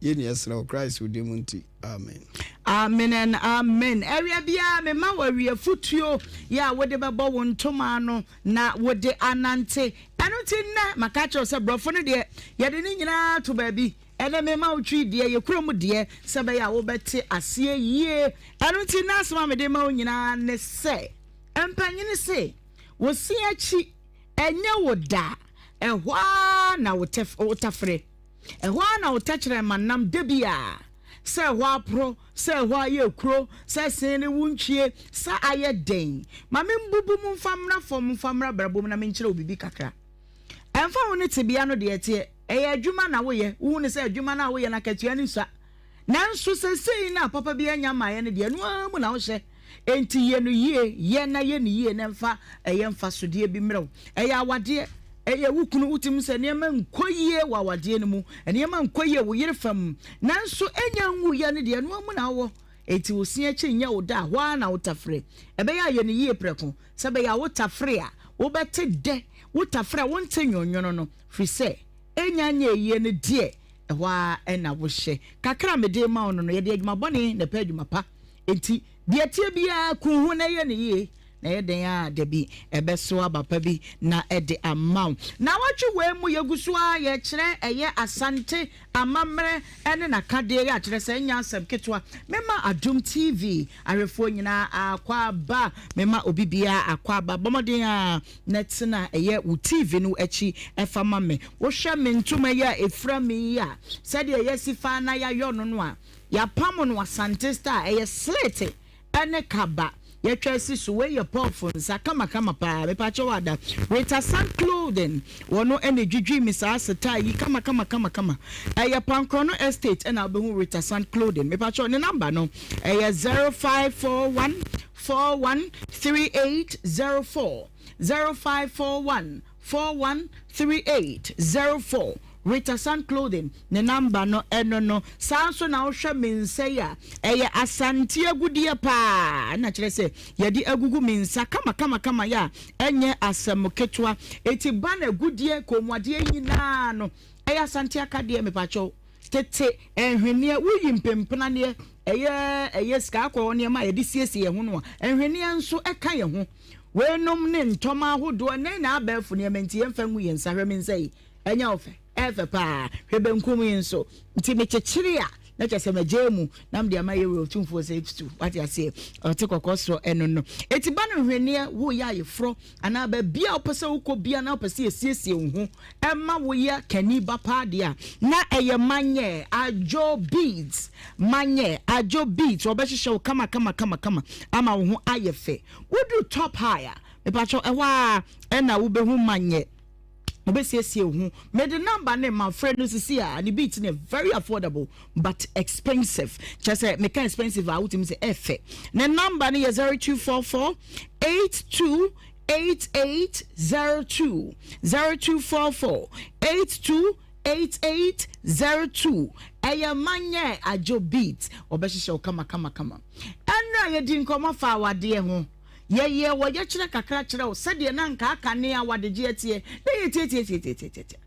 Yei ne yɛsrɛ wɔ Christ wo din mu nti, amen. Amen and amen. Awia biara me ma wo awia futuo yɛ a wode bɛbɔ wo ntoma ano na wode anante. Ɛno nti nnɛ maka akyerɛ wo sɛ borɔfo no deɛ yɛde ne nyinaa to baabi. Ɛnɛ me ma wo twi deɛ yɛ kurom deɛ sɛ bɛyɛ a wobɛte aseɛ yie. Ɛno nti nnɛ asɛm a mede ma wo nyinaa ne sɛ mpanyini se wo se akyi ɛnyɛ wo da ɛhɔ ara na wotafere. Ɛhɔ ara na wo tɛkyerɛma nam da biara, sɛ ɛhɔ aporo, sɛ ɛhɔ ayɛ kuro, sɛ sen ne wo ntwie, sɛ ayɛ dɛn. Ma membubu mu mfa mmra fam, mfa mmra abrabɔ mu na menkyerɛ wo biribi kakra. Ɛmfa ho ne tebea no deɛ ɛteɛ, ɛyɛ adwuma na woyɛ, wohu no sɛ adwuma no a woyɛ no akatua no sua. Nanso seesei no a papa bi anya mmaeɛ no deɛ, ɛno ara mu na wohyɛ. Enti yɛ no yie, yɛ na yɛ no yie na ɛmfa ɛyɛ mfasodeɛ bi mmerɛ wo. Ɛyɛ awadeɛ, ɛyɛ wo kunu, wotumi sɛ nneɛma nkɔ yie wɔ awadeɛ no mu, nneɛma nkɔ yie wo yere fam, nanso ɛnya nwuiɛ no deɛ, ɛno ara mu na wowɔ. Enti wo se akyi nyɛ wo dɛ a, hɔ ara na wotafere. Ɛbɛyɛ a yɛ no yie prɛko, sɛ ɛbɛyɛ a wotafere a, wobɛte dɛ, wotafere a wonte nwonwono no, firi sɛ ɛnya nyɛɛ yie no deɛ, Ɛhɔ ara na wohyɛ. Kakra a mede rema wo no no, yɛde adwuma bɔne na ɛpɛ adwuma pa. Enti, deɛ ɛteɛ biara, ku wo ho na yɛ no yie, na ɛyɛ dɛn ara a, da bi ɛbɛso aba pa bi na ɛde ama wo. Nnawɔtwe wei mu, yɛgu so ara yɛrekyerɛ ɛyɛ Asante amammerɛ ne n'akadeɛ, yɛ akyerɛ sɛ ɛnyɛ asɛm ketewa. Mema Adom TV ahwɛfoɔ nyinaa akwaaba, mema obi biara akwaaba. Bɔ mmɔden ara na tena ɛyɛ wo TV no akyi fa ma me. Wohwɛ me ntoma yi a ɛfira me yi a, sɛdeɛ yɛasi fa na yɛayɔ no no a, yɛapam no Asante style, ɛyɛ slit ne kaba yɛatwa asi so. Wei yɛ pɔɔfo nsa kamakama paa. Mepakyɛw ada. Rita San Clothing, wɔno na ɛdwidwii me saa style yi kamakama kamakama. Ɛyɛ Pankrono Estate na wobɛhu Rita San Clothing. Mepakyɛw ne number no ɛyɛ 0541 41 3804, 0541 41 3804. Rita San Clothing ne number no ɛno no. Saa nso na wohwɛ me nsa yi a, ɛyɛ Asante agudeɛ paa na kyerɛ sɛ yɛde agugu me nsa kama kama kama yɛ a ɛnyɛ asɛm ketewa. Eti ba na agudeɛ kɔnmuadeɛ nyinaa no ɛyɛ Asante akadeɛ mepakyɛw. Tete nhweneɛ, woyi mpempenaneɛ, ɛyɛ ɛyɛ sika akɔɔ nneɛma a yɛde siesie yɛn ho no a, nhweneɛ nso ka yɛn ho. Weinom ne ntɔma ahodoɔ, nnɛ na abɛɛfo nneɛma nti yɛmfa ngu yɛn nsa. Hwɛ me nsa yi, ɛnyɛ wo fɛ? Ɛyɛ fɛ paa. Hwɛ benkum yi nso. Nti mekyekyere a, na kyerɛ sɛ magyae mu na mede ama yɛwura otumfoɔ sɛ tu. Wate aseɛ? Ɔte kɔkɔɔ soɔ ɛno no. Eti ba no nhweneɛ, woyɛ ayeforɔ anaa baabi a wopɛ sɛ wokɔ bia na wopɛ sɛ yɛsiesie wo ho ɛma woyɛ kani ba paa deɛ a, na ɛyɛ manyɛ adwo beads. Manyɛ adwo beads. Wɔbɛhyehyɛ wo kama kama kama kama ama wo ho ayɛ fɛ. Woduru top high a, mepakyɛw ɛhɔ ara ɛna wobɛhu manyɛ. Wobɛsiesie wo ho. Mede number no ma frɛ no sisi a ne beat no yɛ very affordable but expensive. Kyerɛ sɛ meka expensive a wotumi sɛ ɛfɛ. Ne number no yɛ 0244 82 8802 0244 82 8802 ɛyɛ manyɛ adwo beat ɔbɛhyehyɛ wo kama kama kama. Ɛnna yɛdi nkɔmmɔ fa awadeɛ ho. Yɛyɛɛ ɔyɛkyerɛ kakra kyerɛɛ wo sɛdeɛ na anka akane awadegyeɛ teɛ, na ɛyɛ tiatiatiatiatiatia.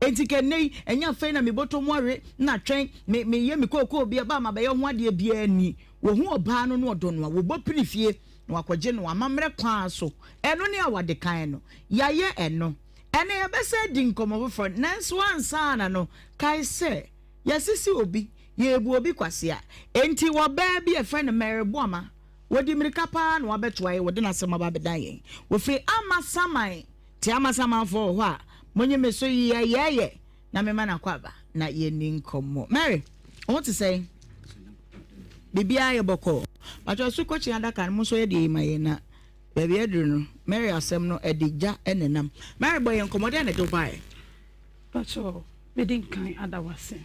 Enti ka nnɛ yi, ɛnyɛ afei na me bɔtɔ mu awe na twɛn, me, meyɛ me kookoo bi ɛba a mabɛyɛ ho adeɛ biara nni. Wɔhu ɔbaa no na ɔdɔ no a, wɔbɔ pini fie na wɔakɔgye no amammerɛ kwan so. Ɛno ne awade kan no. Yɛayɛ ɛno. Ɛnnɛ yɛbɛsan adi nkɔmmɔ foforɔ, nanso ansa na no, kae sɛ, yɛasisi obi, yɛrebu obi kwasea. Enti ɔbaa bi a yɛfrɛ no Mary Boamah, Wɔde mmirika pa ara na wɔabɛtoa yɛn, wɔde n'asɛm aba abɛdan yɛn. Wɔfiri Amasaman, te Amasamanfoɔ wɔ hɔ a, monye me so yɛyɛɛyɛ na mema no akwaaba na yɛnni nkɔmmɔ. Mary, wo ho te sɛn? Biribiara yɛ bɔkɔɔ. Patwɔ so kɔkye adaka no, mo nso yɛ deɛ yi ma yɛn na baabi aduru no, Mary asɛm no ɛde gya na ɛnam. Mary bɔ yɛn nkɔmmɔ, dɛn na ɛde wo baeɛ? Patwɔ, medi nkan ada wo ase.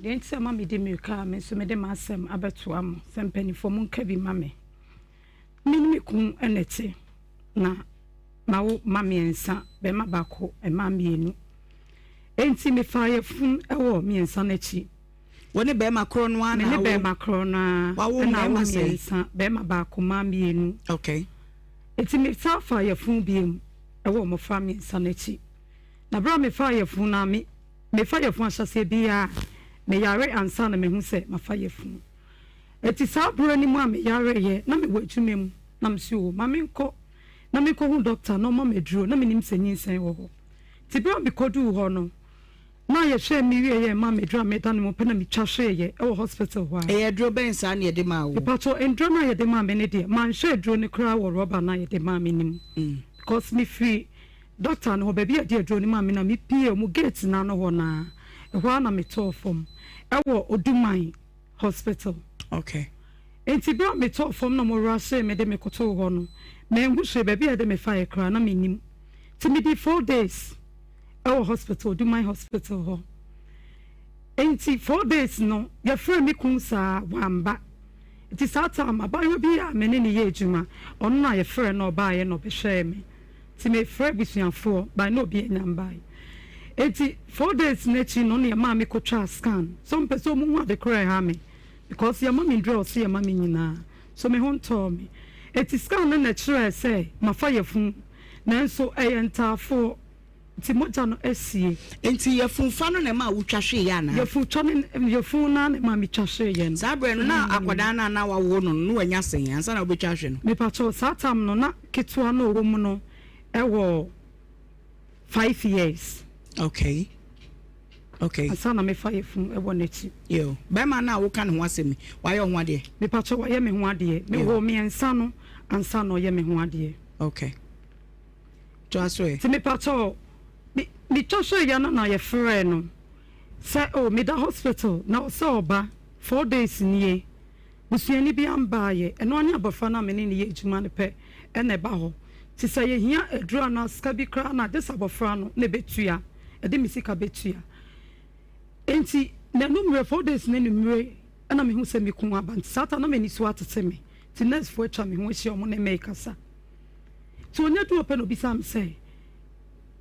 Deɛ nti a ɛma medi mmirika a me nso mede m'asɛm abɛtoa mo sɛ mpanimfoɔ monka bi ma me. Me ne me kunu na ɛte, na mawo mma mmiɛnsa, barima baako, mmaa mmienu. Enti mefaa yafunu wɔ mmiɛnsa no akyi. Wo ne barima korɔ no ara na awo? Me ne barima korɔ no ara. Wawo mmarima sɛn? Mmiɛnsa, barima baako, mmaa mmienu. Okay. Enti mesan faa yafunu bio wɔ mmɔfra mmiɛnsa no akyi. Na berɛ a mefaa yafunu no a, me Mefa yafunu ahyɛaseɛ biara a, meyare ansa na mahu sɛ mafa yafunu. Enti saa berɛ no mu a meyareeɛ na mewɔ adwuma mu na mese oo ma menkɔ na menkɔhu dɔkta na ɔmma me aduro na menim sɛ nyinsɛn wɔ hɔ. Nti berɛ a mekɔduu hɔ no na yɛhwɛɛ me wieeɛ ɛmaa me aduro a meda no mu pɛ na metwa hweeɛ wɔ hospital hɔ ara. Ɛyɛ aduro bɛn saa na yɛde maa wo? Mepakyɛw nnuro no a yɛde maa me no deɛ manhwɛ aduro no koraa wɔ rɔba no a yɛde maa me no mu because mefiri Doctor no hɔ, baabi a yɛde aduro no maa me na me pue wɔn gate no ano hɔ no ara, ɛhɔ ara na me tɔɔ fam ɛwɔ Oduman hospital. Okay. Nti berɛ a me tɔɔ fam na wɔn rushee me de me kotoo hɔ no, manhu hwee, baabi a yɛde me faeɛ koraa na me nnim. Nti me dii 4 days ɛwɔ hospital, Oduman hospital hɔ. Nti 4 days no, yɛfrɛɛ me kun saa, wamba. Nti saa time abaayewa bi a me ne no yɛ adwuma, ɔno na yɛfrɛɛ no ɔbaeɛ na ɔbɛhwɛɛ me. Nti me frɛ abusuafoɔ but na obi anya mbae. Nti 4 days no akyi no na yɛmaa me kɔ twaa scan. So ɔmo pɛ sɛ ɔmo hu ade korɔ a ɛha me because yɛma me nduru a ɔse yɛma me nyinaa so me ho ntɔɔ me. Nti scan no na ɛkyerɛɛ sɛ mafa yafunu nanso ɛyɛ ntaafoɔ nti mogya no asie. Nti yafunfa no na ɛmaa wo twa hweeɛ anaa? Yafuntwa no yafunu no ara na ɛmaa me twa hweeɛ no. Saa berɛ no na akwadaa no a na wawo no no na wanya sɛn ansa na wobɛtwa ahwe no? Mepakyɛw saa tam no na ketewa no a ɔwɔ mu no wɔ 5 years. Okay. Ansa na mefa yafunu wɔ n'akyi. Yo, bɛrima no a woka ne ho asɛm yi, wayɛ wo ho adeɛ? Mepakyɛw wayɛ me ho adeɛ. Mewoo mmiɛnsa no ansa na ɔyɛ me ho adeɛ. Okay. Toa so ɛ. Nti mepakyɛw, me metwa hwɛeɛ no na yɛfrɛɛ no sɛ oh meda hospital na ɔsɛ ɔba, 4 days nie. Busuani biara mbaeɛ, ɛno ara ne abɔfra no a me ne no yɛ adwuma no pɛ na ɛba hɔ. Nti sɛ yɛhia aduro anaa sika bi koraa no a, gye sɛ abɔfra no na ɛbɛtua, ɛde me sika bɛtua. Nti n'anummerɛ, 4 days no anummerɛ na mehu sɛ me kunu aba. Nti saa ta na m'ani so atete me. Nti nɛɛsefoɔ atwa me ho ahyia, wɔn ne me rekasa. Nti ɔnya duu hɔ pɛ na ɔbisaa me sɛ,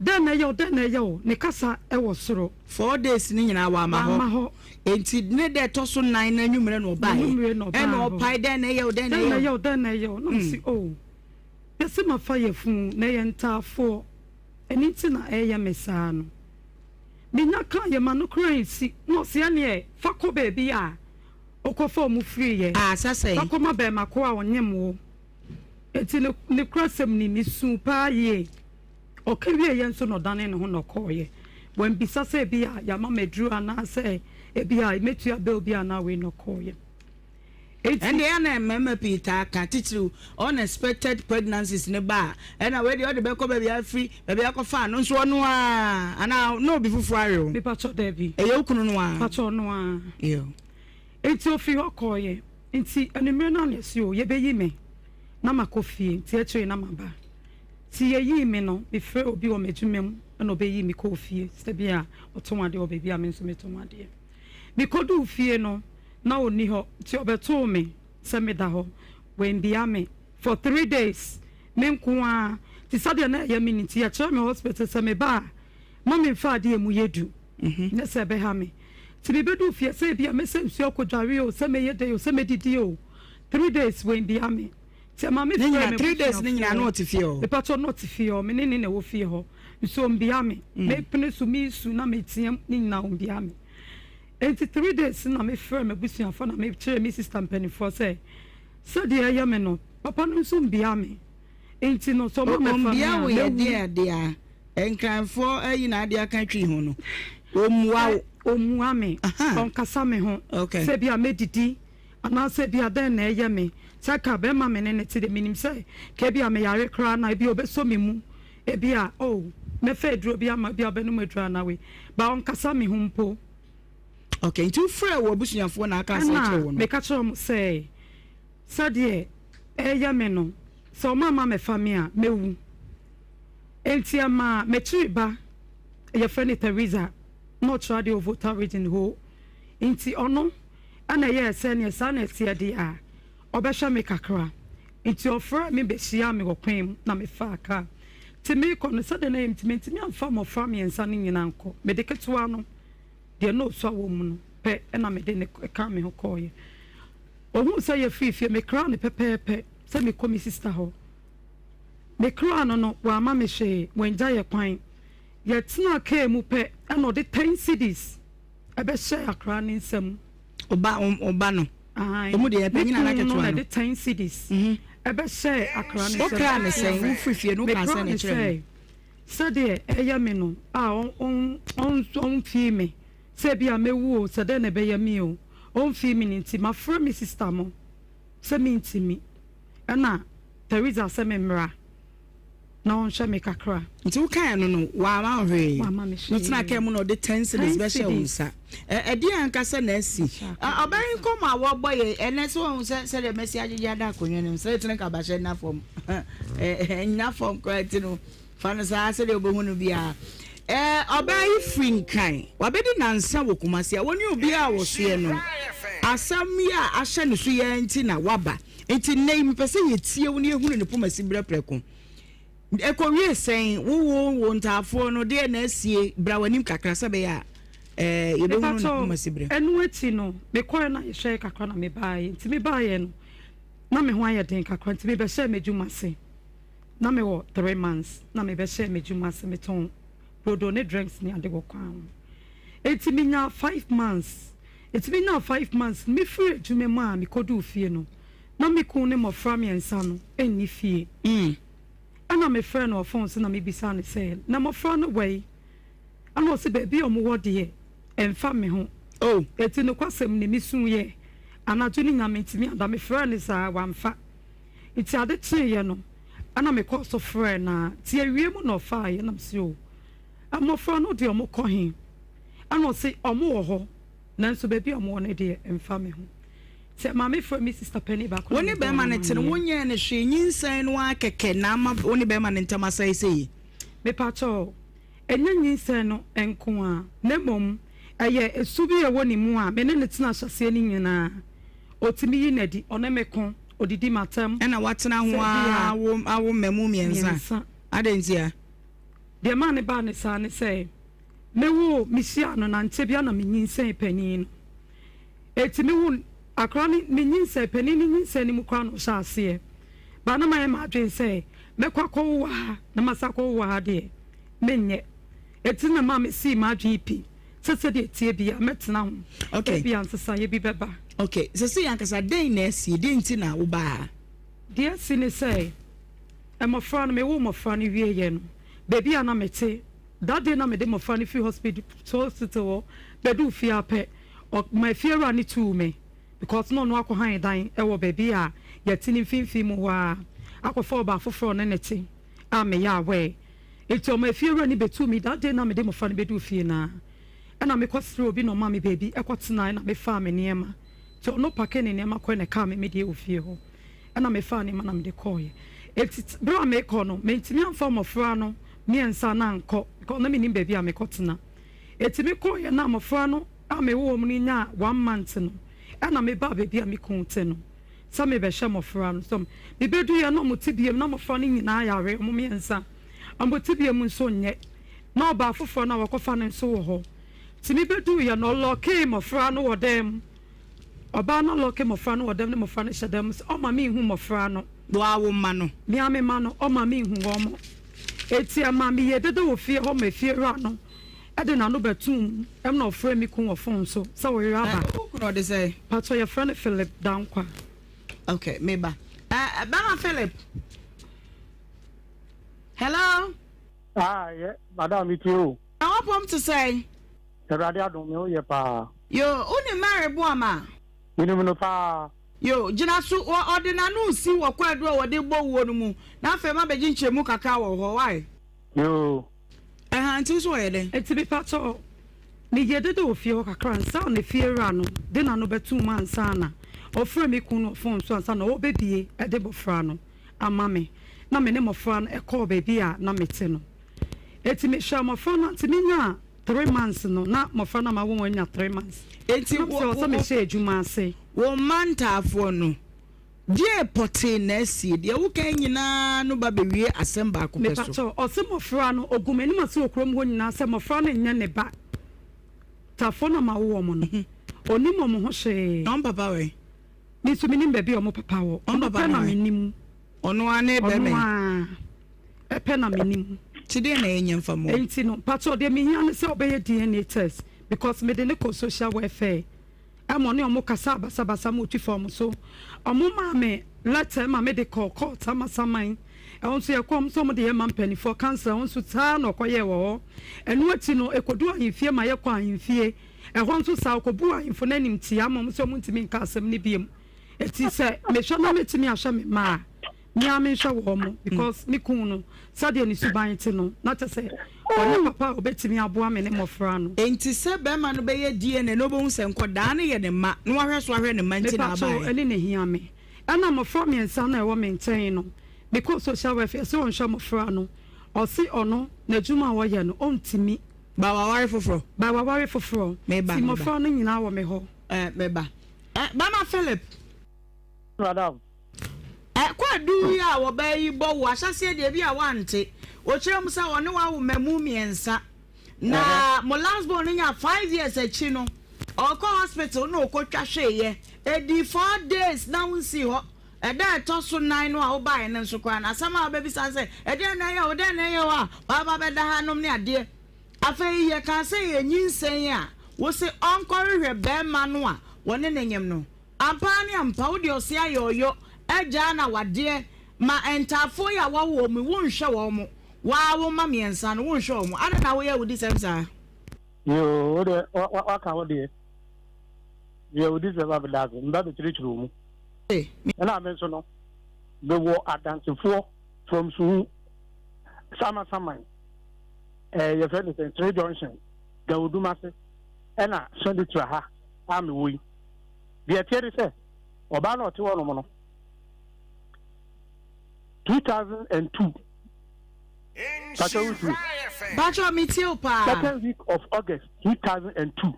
Dɛn na ɛyɛ wo? Dɛn na ɛyɛ wo? Ne kasa wɔ soro. 4 days no nyinaa wamma hɔ. Wamma hɔ. Enti ne da ɛtɔ so nnan no anwummerɛ na ɔbaeɛ. N'anwummerɛ na ɔbaa Ɛna hɔ. ɔpae, dɛn na ɛyɛ wo? Dɛn na Dɛn na ɛyɛ ɛyɛ wo? wo? Dɛn na ɛyɛ wo? Na mese, Oh, yɛse mafa yafunu, na ɛyɛ ntaafoɔ. Ɛno nti na ɛreyɛ me saa no. Menya kaeɛ m'ano koraa nsi na ɔse ɛneɛ fa kɔ baabi a wokɔfa ɔmo firiiɛ. Ah, sɛ sɛn? Fa kɔma bɛɛma ko a ɔnyem wo. Enti ne ne korasɛm ni, mesuu paa yie. Ɔka wieeɛ nso na ɔdanee ne ho na ɔkɔeɛ. Wambisa sɛ ebia yɛama me aduro anaasɛ ebia mɛtua bill bi anaa wei na ɔkɔeɛ. Enti. Ɛnde ɛyɛ a na mmarima pii taa ka, titiriw unexpected pregnancies no ba a, ɛna wei deɛ ɔde bɛkɔ baabi a afiri, baabi a akɔfa ano nso ɔno ara anaa na obi foforɔ awe wo? Mepakyɛw dabi. Ɛyɛ wo kunu no ara? Mepakyɛw ɔno ara. Yoo. Enti ofii hɔ kɔeɛ. Nti anwummerɛ no a na ɛse o, yɛbɛyi me na makɔ fie, nti akyire yi na maba. Nti yɛyii me no, mefrɛɛ obi wɔ m'adwuma mu na ɔbɛyii me kɔɔ fie, sɛ bi a ɔtɔn adeɛ wɔ baabi a me nso metɔn adeɛ. Mekɔduu fie no, na ɔnni hɔ, nti ɔbɛtoo me sɛ meda hɔ. Wambia me for 3 days, me nko ara. Nti sɛdeɛ na ɛyɛ me no nti, yɛkyerɛɛ me hospital sɛ meba a, mma memfa adeɛ a ɛmu yɛ du, nyɛ sɛ ɛbɛha me. Nti mebɛduu fie sɛ ebia mɛsa nsuo akɔdware o, sɛ mɛyɛ dɛn o, sɛ mɛdidi o, 3 days wambia me. Nti ɛma Ne mefrɛɛ nyinaa, 3 days ne nyinaa na m'abusuafoɔ. ɔte fie hɔ? Mepakyɛw, na ɔte fie hɔ, me ne no na ɛwɔ fie hɔ. Nso ɔmbia me. Mepene so, mesu na meteam, ne nyinaa ɔmbia me. Enti 3 days no na mefrɛɛ m'abusuafoɔ na mekyerɛɛ me sister mpanimfoɔ sɛ, sɛdeɛ ɛyɛ me no, papa no nso mbia me. Nti no, sɛ ɔma mɛfa me Ɔmbia a, wo yɛ mɛwu. deɛn adeɛ a Nkranfoɔ ayi na adeɛ aka twi ho no, ɔmmua wo? Ɔmmua me, Aha. ɔnkasa me ho. Okay. Sɛ ebia mɛdidi anaasɛ ebia dɛn na ɛyɛ me. Sɛ ka bɛrima me ne no te deɛ, menim sɛ ka ebia meyare koraa no a, ebia ɔbɛsɔ me mu. Ebia, oh, mɛfa aduro bi ama, ebia ɔbɛnom aduro anaa wei. But ɔnkasa me ho mpo. Okay, nti wofrɛɛ w'abusuafoɔ na aka asɛm kyerɛ Ɛna wɔn no? meka kyerɛɛ wɔn sɛ, sɛdeɛ ɛreyɛ me no, sɛ wɔamma ammɛfa me a, mɛwu. Enti ɛmaa m'akyiri ba, yɛfrɛ no Theresa, na ɔkyerɛ adeɛ wɔ Volta Region hɔ. Enti ɔno na ɛyɛɛ sɛ neɛ saa na ɛteɛ deɛ a, ɔbɛhwɛ me kakra. Enti ɔfrɛɛ me bɛhyiaa me wɔ kwan mu na mefaa kaa. Nti merekɔ no, sɛdeɛ na ɛyɛ nti, mantumi amfa mmɔfra mmiɛnsa no nyinaa ankɔ. Mede ketewa no, deɛ na ɔsua wɔ mu no pɛ na mede no kaa me ho kɔeɛ. Ɔhuu sɛ yɛfirii fie, mekraa no pɛpɛɛpɛ sɛ mekɔ me sista hɔ. Mekraa no no, wamma me hwee, wangya yɛ kwan. Yɛtenaa kaa mu pɛ na ɔde 10 cedis bɛhyɛɛ akwadaa no nsam. Ɔba, ɔba no? Aane. Ɔmu deɛ panyin anaa Me kunu ketewa no no? na ɛde 10 cedis bɛhyɛɛ akwadaa no nsam. Wokraa no sɛn? Wofiri fie no wokaa sɛn Mekraa no kyerɛɛ no? sɛ, sɛdeɛ ɛyɛ me no a ɔmfii me sɛ ebia mɛwu o, sɛ dɛn na ɛbɛyɛ me o, ɔmfii me no nti, mafrɛ me sista mo sɛ mentumi. Ɛna Theresa sɛ memmra na ɔnhwɛ me kakra. Nti wokaeɛ no no, wamma wo hwee? Wamma me hwee. Na ɔtenaa kaa mu na ɔde 10 cedis 10 bɛhyɛɛ wo cedis. nsa. Ɛ, ɛdeɛn ankasa na asi? Hyɛ Ɛ, akwadaa ɔbaa yi no nsa. nkɔmmɔ a wɔbɔ yɛ ɛnnɛ, sɛ woahu sɛ sɛdeɛ masi agyegye ada akonnwa no mu, sɛ tene kabahyɛ nna fam, ɛ, ɛnna fam koraa nti no, Fa no saa sɛdeɛ wobɛhu no biara. Ɛɛ, ɔbaa yi firi Nkran. Wabɛdi nnansa wɔ Kumasi a wɔne obiara a wɔsoɛ no. Asɛm yi a ahyɛ ne so yi ara nti na waba. Nti nnɛ yi mepɛ sɛ yɛtie wo na yɛhunu ne poma siberɛ prɛko. Ɛkɔwie sɛn? Wowoo wo ntaafoɔ no, deɛn na asie? Bra w'anim kakra sɛ ɛbɛyɛ a ɛɛ, yɛbɛhunu ne Mepakyɛw, poma siberɛ. ɛno akyi no, mekɔɛ na yɛhwɛɛ kakra na mebaeɛ. Nti mebaeɛ no, na me ho ayɛ den kakra nti mebɛhyɛɛ m'adwuma ase. Na me wɔ 3 months na me bɛhyɛɛ m'adwuma ase me tɔn brodo ne drinks ne ade wɔ kwan ho. Enti me nyaa 5 months. Enti me nyaa 5 months no me firi adwuma mu a me kɔduu fie no na me kun ne mmɔfra mmiɛnsa no nni fie. Ɛna me frɛɛ no wɔ phone so na me bisaa no sɛ na mmɔfra no wɔ he? Ɛna ɔse baabi a wɔn wɔ deɛ ɛnfa me ho. Oh. Enti nokwasɛm ni me suiɛ anadwo no nyinaa mantumi anda me frɛɛ no saa wamfa. Ntsi adze kyeeɛ no na mekɔɔ so frɛɛ no ara, ntsi ewie mu na ɔfaaeɛ na mese oh, mbofra no deɛ ɔmo kɔ he? Ɛna ɔse ɔmo wɔ hɔ nanso baabi a ɔmo wɔ no deɛ ɛmfa me ho. Ntsi ɛmaa me frɛɛ me sister panin baako Wo na ne mebɔɔ bɛrima no no te no, amanneɛ. wonyɛɛ no hwee, nyinsɛn no ara kɛkɛ na ama wo ne bɛrima no ntam asɛe sei? Mepakyɛw, ɛnyɛ nyinsɛn no nko ara, na mmom ɛyɛ su bi a ɛwɔ ne mu a me ne no tena ahyɛaseɛ no nyinaa, ɔtumi yi no adi, ɔne me ko, ɔdidi m'atɛm. Ɛna woatena ho Sɛ ara ebia. awo awo mmamu mmiɛnsa? Mmiɛnsa. Adɛn ntia? Deɛ ɛmaa no baa no saa ne sɛ, mewoo, mehyiaa no na ankyɛ biara na menyinsɛn panin no. Enti mewoo akwadaa no, menyinsɛn, panin no nyinsɛn no mu koraa na ɔhyɛɛ aseɛ. But na mayɛ m'adwene sɛ mɛkɔ akɔwo wɔ ha na masan akɔwo wɔ ha deɛ, menyɛ. Enti na ɛmaa mesii m'adwene pi sɛ sɛdeɛ ɛteɛ biara mɛtena ho. Okay. Ebia nsesaeɛ bi bɛba. Okay, seesei ankasa dɛn na asi? Deɛn nti na wobaa ha? Deɛ asi ne sɛ, mmɔfra no, mewoo mmɔfra no wieeɛ no, baabi a na mete, that day na mede mmɔfra no firi hospital hɔ bɛduu fie ara pɛ, ɔ, m'afiewura no tuu me because na ɔno akɔhan dan wɔ baabi a yɛte no mfimfini mu hɔ ara akɔfa ɔbaa foforɔ a ɔne no te a meyɛ aware. Enti ɔmaa efiewura no betuu me. That day no a mede mmofra no beduu fie no ara, ɛna mekɔsrɛɛ obi na ɔmaa me baabi kɔtenae na mefaa me nneɛma. Nti ɔno pakee ne nneɛma kɔe na ɛkaa me me deɛ wɔ fie hɔ. Ɛna mefaa nneɛma na mede kɔeɛ. Enti bere a merekɔ no, mantumi amfa mmofra no mmiɛnsa no ankɔ because na mennim baabi a mekɔtena. Enti mekɔeɛ na mmofra no a mewoo wɔn no nyaa one month no, ɛna mebaa baabi a me kunu te no. sɛ mebɛhwɛ mmɔfra no. So mibeduiɛ na wɔn tebea mu, na mmɔfra no nyinaa yare, wɔn mmiɛnsa. Wɔn tebea mu nso nyɛ. Na ɔbaa foforɔ no a wɔkɔfa no nso wɔ hɔ. Nti mibeduiɛ no, ɔlɔɔkee mmɔfra no wɔ dan mu. Ɔbaa no alɔɔke mmɔfra no wɔ dan mu ne mmɔfra no hyɛ dan mu sɛ ɔmma menhu mmɔfra no. Woa wo mma no? Me ara me mma no, ɔmma menhu wɔn. Enti ɛmaa meyɛɛ dede wɔ fie hɔ ma efiewura no de n'ano bɛtoo mu na ɔfrɛɛ me kun wɔ fon so sɛ wo yere aba. Wo kunu ɔde sɛn? Pakyɛ yɛfrɛ no Philip Dankwa. Ok me ba. Eh, bɛma Philip. Hello. Ah, yɛ, madam, me tie o. Na wapɔm te sɛn? Awurade adom me ho yɛ paa. Yo, wo nim Mary Boama? Me nim no paa. Yo, gyina so, wɔ, ɔde n'ano resi wɔ kwaadu a wɔde bɔ wuo no mu, na afei mabɛgye nkyerɛmu kakra wɔ hɔ, why? Yo. Ɛha nti wo so wɔyɛ dɛn? Enti mepakyɛw, meyɛ dede wɔ fie hɔ kakra ansa na fiewura no de n'ano bɛto mu ansa na ɔfrɛ me kunu wɔ fon so ansa na ɔrebɛbue de bɔfra no ama me na me ne mmɔfra no kɔɔ baabi a na mete no. Enti mehwɛɛ mmɔfra no nti menyaa three months no na mmɔfra no a mawo wɔn anya three months. Enti Na mesɛ wɔ sɛ mehyɛ adwuma ase. Wo mma ntaafoɔ no, Deɛn pɔtee na asie? Deɛ woka yi nyinaa no ba bɛwie asɛm baako pɛ so. Mepakyɛw, ɔse mmɔfra no, ɔgu m'anim ase wɔ kurom hɔ nyinaa sɛ mmɔfra no nyɛ ne ba. Tafoɔ no a mawo wɔn no, ɔnnim wɔn ho hwee. Na wɔn papa wɔ he? Me nso mennim baabi a wɔn papa wɔ. Wɔn Ɔno papa pɛ no na wɔ he? menim. Ɔno ara ne Ɔno bɛrima yi? ara pɛ na menim. Nti deɛn na yɛnyɛ mfa mmoa wo? Enti no, mpakyɛw, deɛ mehia ne sɛ ɔbɛyɛ DNA test because mede no kɔ social welfare. Ɛma ɔne ɔmo kasaa basabasa ma otwi faa ɔmo so. Ɔmo maa me lɛtɛ ma me de kɔɔ kɔɔt amasaman. Ɛhɔ nso yɛkɔɔ ɔmo sɛ ɔmo de yɛn ma mpaninfoɔ council ɛhɔ nso saa na ɔkɔyɛɛ wɔ hɔ. Ɛno akyi no ɛkɔduu ahemfie ma yɛkɔɔ ahemfie. Ɛhɔ nso saa ɔkɔbuu ahemfo no animtia ma ɔmo sɛ ɔmo ntumi nka asɛm no biom. Enti sɛ mehwɛ na mɛtumi ahwɛ me mma a, Me ara menhwɛ wɔn because me kun no sɛdeɛ ne suban te no na kyerɛ sɛ ɔnyɛ papa a ɔbɛtumi aboa me ne mmɔfra no. Enti sɛ bɛrima no bɛyɛ DNA na ɔbɛhu sɛ nkɔdaa no yɛ ne mma na wahwɛ so ahwɛ ne mma nti na Mepakyɛw abaeɛ. ɛne na ɛhia me. Ɛna mmɔfra mmiɛnsa no a ɛwɔ me nkyɛn no mekɔɔ social welfare sɛ ɔnhwɛ mmɔfra no ɔse ɔno n'adwuma a ɔyɛ no ɔntumi. Ba waware foforɔ. Ba waware foforɔ. Meba Nti meba. mmɔfra no nyinaa wɔ me hɔ. Eh meba. Eh bɛrima Philip. Madam. Ɛ, kwaadu yi a ɔbaa yi bɔ wo ahyɛaseɛ deɛ bi a woante. Ɔkyerɛ mu sɛ ɔne wo awo mmamu mmiɛnsa. Na mo last born no nya five years akyi no, ɔkɔ hospital na ɔkɔtwa hweeɛ. Ɛdii four days na wonsii hɔ. Ɛda a ɛtɔ so nan no a wobaeɛ no nso koraa no, asɛm a wobɛbisa ne sɛ, ɛdeɛn na ɛyɛ wo, dɛn na ɛyɛ wo a woaba abɛda hanom ne adeɛ. Afei yɛkaa sɛ yɛnyinsɛn a, wose ɔnkɔhwehwɛ barima no a wɔne no nyem no. Ampa ara ne ampa, wo deɛ ɔse ayɛ ɔyɔ agyaa na wadeɛ ma ntaafoɔ yi a wawo wɔn yi, wo nhwɛ wɔn, waa wo mma miɛnsa no, wo nhwɛ wɔn, adɛn na woyɛ awudisɛm saa? Yoo, wo deɛ waka wo deɛ, deɛ awudisɛm a meda ase, meba bɛkyerɛkyerɛ wo mu. Ɛna me nso no, mewɔ adansefoɔ from Suhu, Samasaman, ɛɛ yɛfrɛ no sɛ Three Junction, Gawudumase, ɛna Sɔditra ha a mewɔ yi. Deɛ ɛteɛ ne sɛ, ɔbaa no a ɔte hɔnom no, 2002, Pakyɛ wotie? Pakyɛ metie wo paa. Second week of August 2002,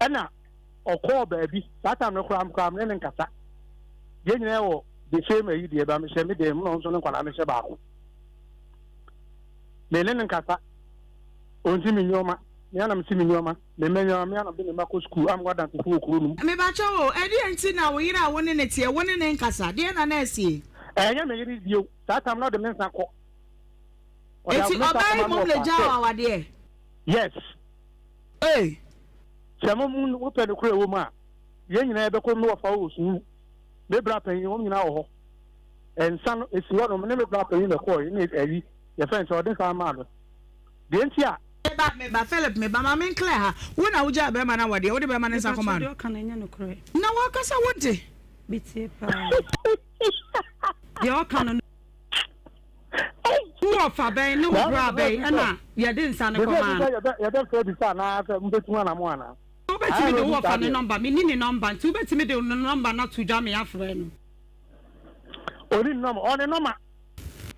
ɛna ɔkɔɔ baabi, saa time no koraa koraa mene ne nkasa. Yɛn nyinaa wɔ the same ayi deɛ, ba mehyɛ me deɛ mu na ɔno nso ne nkwadaa no hyɛ baako. Me ne ne nkasa, ɔnsi me nneɛma, me ara na mesi me nneɛma. Me mma nyinaa, me ara na mede me mma kɔ sukuu a mewɔ adansefo wɔ kuro no mu. Mepakyɛw o, ɛdeɛn nti na wo yere a wo ne no teɛ, wo ne no nkasa? Deɛn na na asie? Ɛnyɛ me yere bio. Saa tam no ɔde me nsa kɔ. Ɔde Eti ahomeka ɔbaa yi kɔma me mmom na wɔfa egyaa sɛ. wo awadeɛ? Yes. Ei. Sɛ mo mo wopɛ nokorɛ wɔ mu a, yɛn nyinaa yɛbɛkɔ me wɔfa wɔ sum. Me bra panyin, wɔn nyinaa wɔ hɔ. Nsa no, esi hɔ nom, me ne me bra panyin na ɛkɔɔe, ne ayi, yɛfrɛ no sɛ ɔde nsa maa no. Deɛ nti a. Me ba, me ba, Philip, me ba, ma me nclear ha. Wo na wogyaa bɛrima no awadeɛ, wode bɛrima no nsa Mepakyɛw kɔmaa deɛ no? ɔka no ɛnyɛ nokorɛ. Na wakasa wonte? Metie paa. Deɛ ɔka no. Wo wɔfa bɛn ne wo bra bɛn ɛna yɛde nsa no kɔmaa no? Yɛbɛfrɛ bisa anaa sɛ mobɛtu anamo anaa? Wobɛtumi de wo wɔfa ne nɔmba, menni ne nɔmba nti wobɛtumi de ne nɔmba no ato dwa me afrɛ no. Ɔni ne nɔmba, ɔwɔ ne nɔma.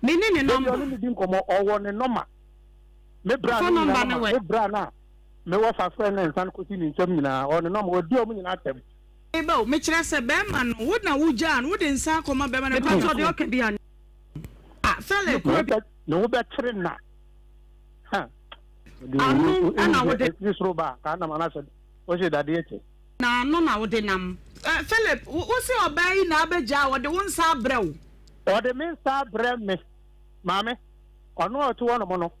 Menni ne nɔmba. Ɔne me di nkɔmmɔ, ɔwɔ ne nɔma. Me bra no nyinaa nɔma, me bra no a me wɔfa frɛ no nsa no kɔsi ne nsam nyinaa, ɔwɔ ne nɔma, ɔdi ɔmo nyinaa atɛm. Meba o, mekyerɛ sɛ bɛrima no, wo na wogyaa no, wode nsa akɔma bɛrima no. Mepakyɛw deɛ ɔka bi a. Ah, Philip. Ne ho bɛkyere na. Ano na wode. Efiri soro ba ka nam anaasɛ wɔhyɛ dadeɛ kyɛ. Na ano na wode nam. Eh, Philip, wo se ɔbaa yi na abɛgyaa, ɔde wo nsa abrɛ wo. Ɔde me nsa abrɛ me, maame. Ɔno a ɔte hɔ nom no,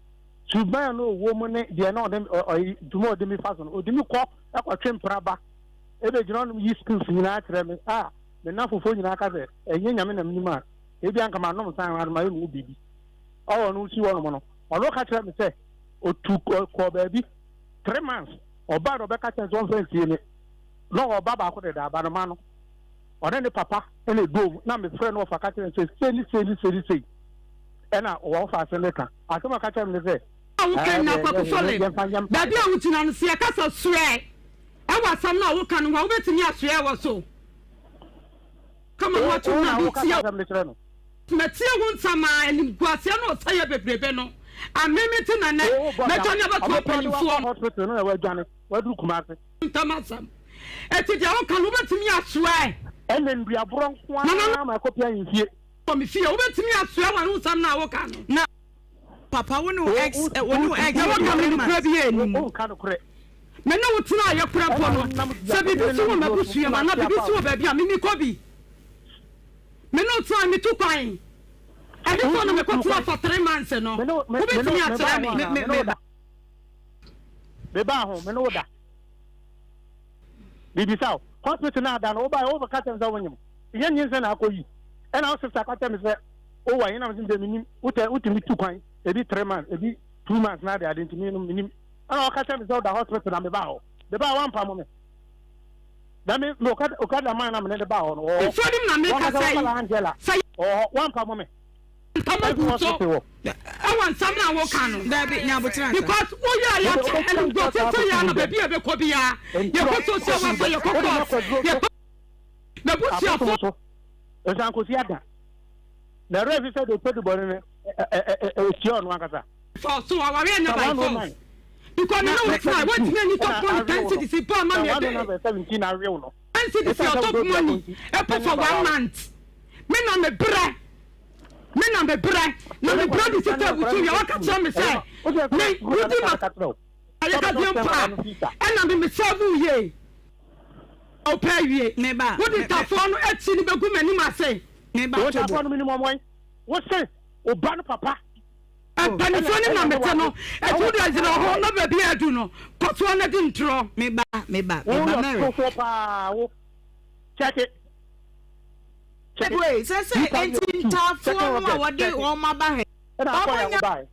suban a na ɔwɔ mu ne deɛ na ɔde ɔyi dwuma a ɔde mi fa so no, ɔde mi kɔ ɛkɔtwe mpena ba, ɛbɛgyina hɔnom yi skills nyinaa kyerɛ me a, me nnamfofoɔ nyinaa ka sɛ ɛnyɛ Nyame na menim a. Ebia anka manom nsa anaa mayɛ me ho biribi. Ɔwɔ no si hɔnom no, ɔno ka kyerɛ me sɛ otu kɔɔ baabi 3 months. Ɔbaa na ɔbɛka kyerɛ sɛ ɔmfa nsie me. Na ɔba baako deda aba no ma no. Ɔne ne papa ɛna edom na mefrɛ no ɔfa ka kyerɛ sɛ sei ne sei ne sei ne sei. Ɛna wɔfa asɛm ne ka. Asɛm a ɔka kyerɛ me ne sɛ a woka nyina Kwaku Philip, baabi a wogyina no sɛ yɛka sɛ soɛ ɛwɔ asɛm no a woka no ho a wobɛtumi asoɛ wɔ so? Kama no atom na metie matie wo nsɛm a animguaseɛ ne ɔsɛeɛ bebrebe no ame me te na nɛ mɛdwane abɛto mpanimfoɔ ntam asɛm ɛti deɛ woka no wobɛtumi asoɛ ɛnɛ nduaborɔ nko ara ma ɛkɔpia ahemfie wɔ me fie wobɛtumi asoɛ wɔ ne nsɛm no a woka no na Papa wo ne wo ex eh, wo ne wo ex na woka me nokorɛ bi anim Wonka nokorɛ. Me ne wo tenaeɛ korɛ mpo no, sɛ biribi si wɔ m'abusua mu anaa biribi si wɔ baabi a, me mekɔ bi. Me ne wo tenaeɛ, metu kwan. Ɛhe so na mekɔtena for 3 months no? Wobɛtumi akyerɛ me? Me me me Mebaa ho, me ne wo da. Bibisa wo, hospital no ada no, wobaeɛ wobɛka kyerɛ me sɛ wonyem. Yɛ nyinsɛn na akɔ yi. Ɛna wo sister ka kyerɛ me sɛ wowɔ he na mese deɛ menim. Wotɛ wotumi tu kwan ebi 3 months, ebi 2 months na ade ade nti me no menim. Ɛna ɔka kyerɛ me sɛ woda hospital na mebaa hɔ. Mebaa wampamo me. Na me me okada okada man na me ne de baa hɔ no wɔ hɔ. Nsuo nim na Wɔn mekasa kasa yi. wɔkɔla Angela Sɛ wɔ hɔ wampamo me. ntama Ɛfi gu so hospital hɔ. ɛwɔ nsɛm no a woka no. Dabi, nya aboterɛ ansa. Because woyɛ a yɛakyɛ animguaseɛ sɛ yɛa na baabi a yɛbɛkɔ biara yɛkɔ social welfare yɛkɔ court yɛkɔ m'abusuafoɔ. Abosom so nsankosi ada. Na ɛwerɛ fi sɛ deɛ ɔpɛ dubɔne no ɛtia ɔno ankasa. Force so awareɛ nyɛ by force because me ne wo tena wontumi ani top money 10 cedis mpo ama me a day. 10 cedis yɛ top money ɛpo for one month me na me brɛ me na me brɛ na me brɛ de sika abutu wia waka kyerɛ me sɛ me wodi ma ayɛkadeɛ mpo a ɛna me me serve wo yie wopɛ awie wode tafoɔ no akyi no bɛgu m'anim ase. Wo tafoɔ no menim wɔn wo se wo ba no papa. Mpanimfoɔ no na mete no ɛti wode agyina hɔ na baabi a adu no kɔ soɔ na di ntorɔ. Me ba me ba me ba Mary. Wo yɛ torofoɔ paa wo check it. Wei sɛ sɛ enti ntaafoɔ no a wɔde wɔn aba ha yi. Ɛna akɔ yɛ wobae.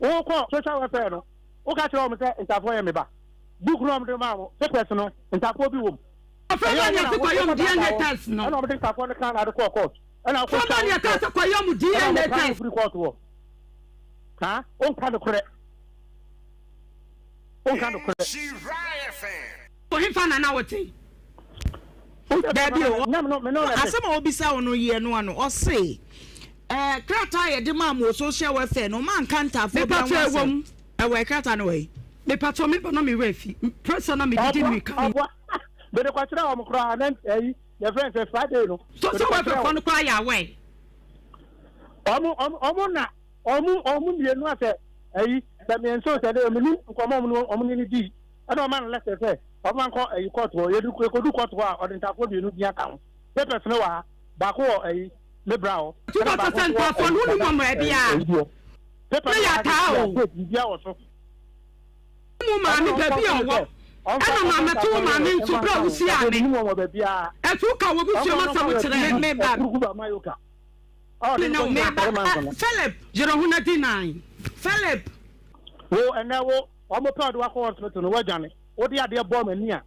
Wokɔ social welfare no woka kyerɛ wɔn sɛ ntaafoɔ yɛ me ba. Book no a wɔde maa mo papers no ntaafoɔ bi wɔ mu. Afei na nea ɛte kɔyɛ mu DNA test no. Ɛna wɔde ntaafoɔ no kan na ade kɔɔ court. Ɛna wokɔ Afei na nea ɛka sɛ kɔyɛ mu DNA test. Ɛna court wɔ. Ha wonka nokorɛ. Wonka nokorɛ. Hefa na na wote? Dabi o, asɛm a obisa wo no yɛ no ano. Ɔse ɛɛ krataa a yɛde maa mo wɔ social welfare no, ɔma nka ntaafoɔ bi ho asɛm. Ɛwɔ krataa no wɔ yi. Mepatɔ me ba na me werɛ fi. Pressure na me didi mirika no. Ɔboa. Mede kɔkyerɛ wɔn koraa na ɛyi yɛfrɛ no sɛ Friday no. Social welfare fɔ no koraa yɛ aware. Ɔmo ɔmo ɔmo na ɔmo ɔmo mmienu asɛ ɛyi sɛ mmiɛnsa o sɛ de ɔmo ni nkɔmɔ ɔmo no ɔmo ne ne di ɛna ɔma no lɛtɛ sɛ ɔmo ankɔ ɛyi court hɔ yɛdu ekodu court hɔ a ɔde ntaafoɔ mmienu bi aka ho papers no wɔ ha baako wɔ ɛyi. me bra hɔ. Tu Ɛna bɔtɔ baako sɛ nso wɔ ntaafoɔ no ɛyi wonim dada wɔn ɛyi baabiara. ɛyi bi hɔ. Paper Ne no yɛ wɔ ha ataa sisi a o. date biribiara wɔ so. Wo Ɛno maame na ɔmfa baabi a nto no ɔwɔ sɛ ɔmfa ɛna ɔmfa maame to wo ntaafoɔ no maame yɛ nso ɛmfa berɛ a nka ho. wohyiaa Ɔsɛ me. menim wɔn wɔ baabiara. Ɛto wo ka Ɔmfa w'abusua mu no asɛm nkɔ kyerɛɛ Akurugu me. Me ba. Akurugu ba Mayoka. A ɔde Ne no ne wo kɔgyinaa Me ba three months eh, no. Philip. Gyerɛ ho na di nan. Philip. Wo ɛnɛ wo wɔn pɛ ɔde wakɔ hospital no woadwane. Wode adeɛ bɔɔ m'ani a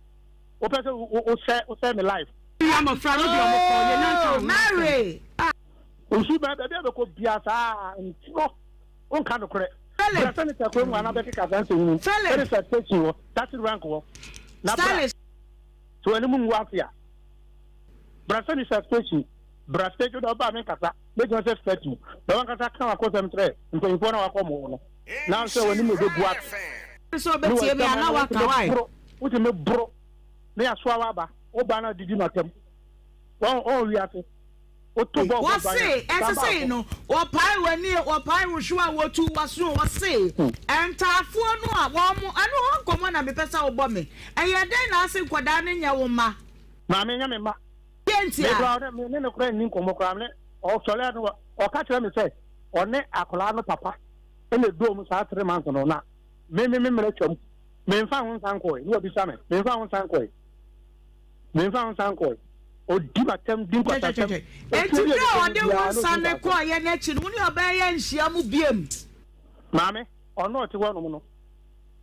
wopɛ sɛ wo sɛ wosɛe me life. Wia mmɔfra no deɛ ɔmo kɔ yɛ nya nka Oh ho asɛm. Mary ah. Nsu bɛn baabi a bɛkɔ biara saa ntorɔ wonka nokorɛ. Bra Philip. Senator kurom hɔ anaa bɛkeka saa nsɛm yi mu. Philip. Senator station hɔ, taxi rank hɔ na bra. Stylish. Sɛ w'anim ngu ase a. Bra Senator station, bra station wode ɔba a menkasa, mɛgyina sɛ statue. Na wankasa ka w'akosɛm kyerɛ mpanyinfoɔ no a wakɔ mo hɔ no. Na sɛ w'anim bɛgu ase. Sɛ ɔbɛtie me a na waka why. Wotumi boro na yɛasoa w'aba, wo ba no adidi n'atam. Wɔn wɔn wiase. Woto bɔɔl bɔ ban a, Wɔse san ɛsɛ sei baako. no wɔpae w'ani o, wɔpae wo hwewa o, wɔtu w'aso o, wɔse ntaafoɔ no a wɔn ɛno hɔ nkɔmmɔ na mepɛ sɛ wobɔ me. Ɛyɛ dɛn na ase nkwadaa no nyɛ wo mma? Maame nyɛ me mma. Deɛ nti Me a? koraa ɔne me ne no koraa nni nkɔmmɔ koraa. Me ɔsɔre no ɔka kyerɛ me sɛ ɔne akwadaa no papa ɛna ɛdɔɔ mu saa 3 months no na me me me mmerɛ twam. Memfa ho nsa nkɔe na wabisa me. Memfa ho nsa nkɔe. Memfa ho nsa nkɔe. Odi m'atɛm di nkwaseasɛm. Kyɛkyɛkyɛ. Enti Efie bi a berɛ a ɛbɛkɔ mu ɔde wo biara na nsa odi no nkwaseasɛm. kɔeɛ no akyi no, wo ne ɔbaa yi anhyia mu biom? Maame, ɔno a ɔte hɔnom no,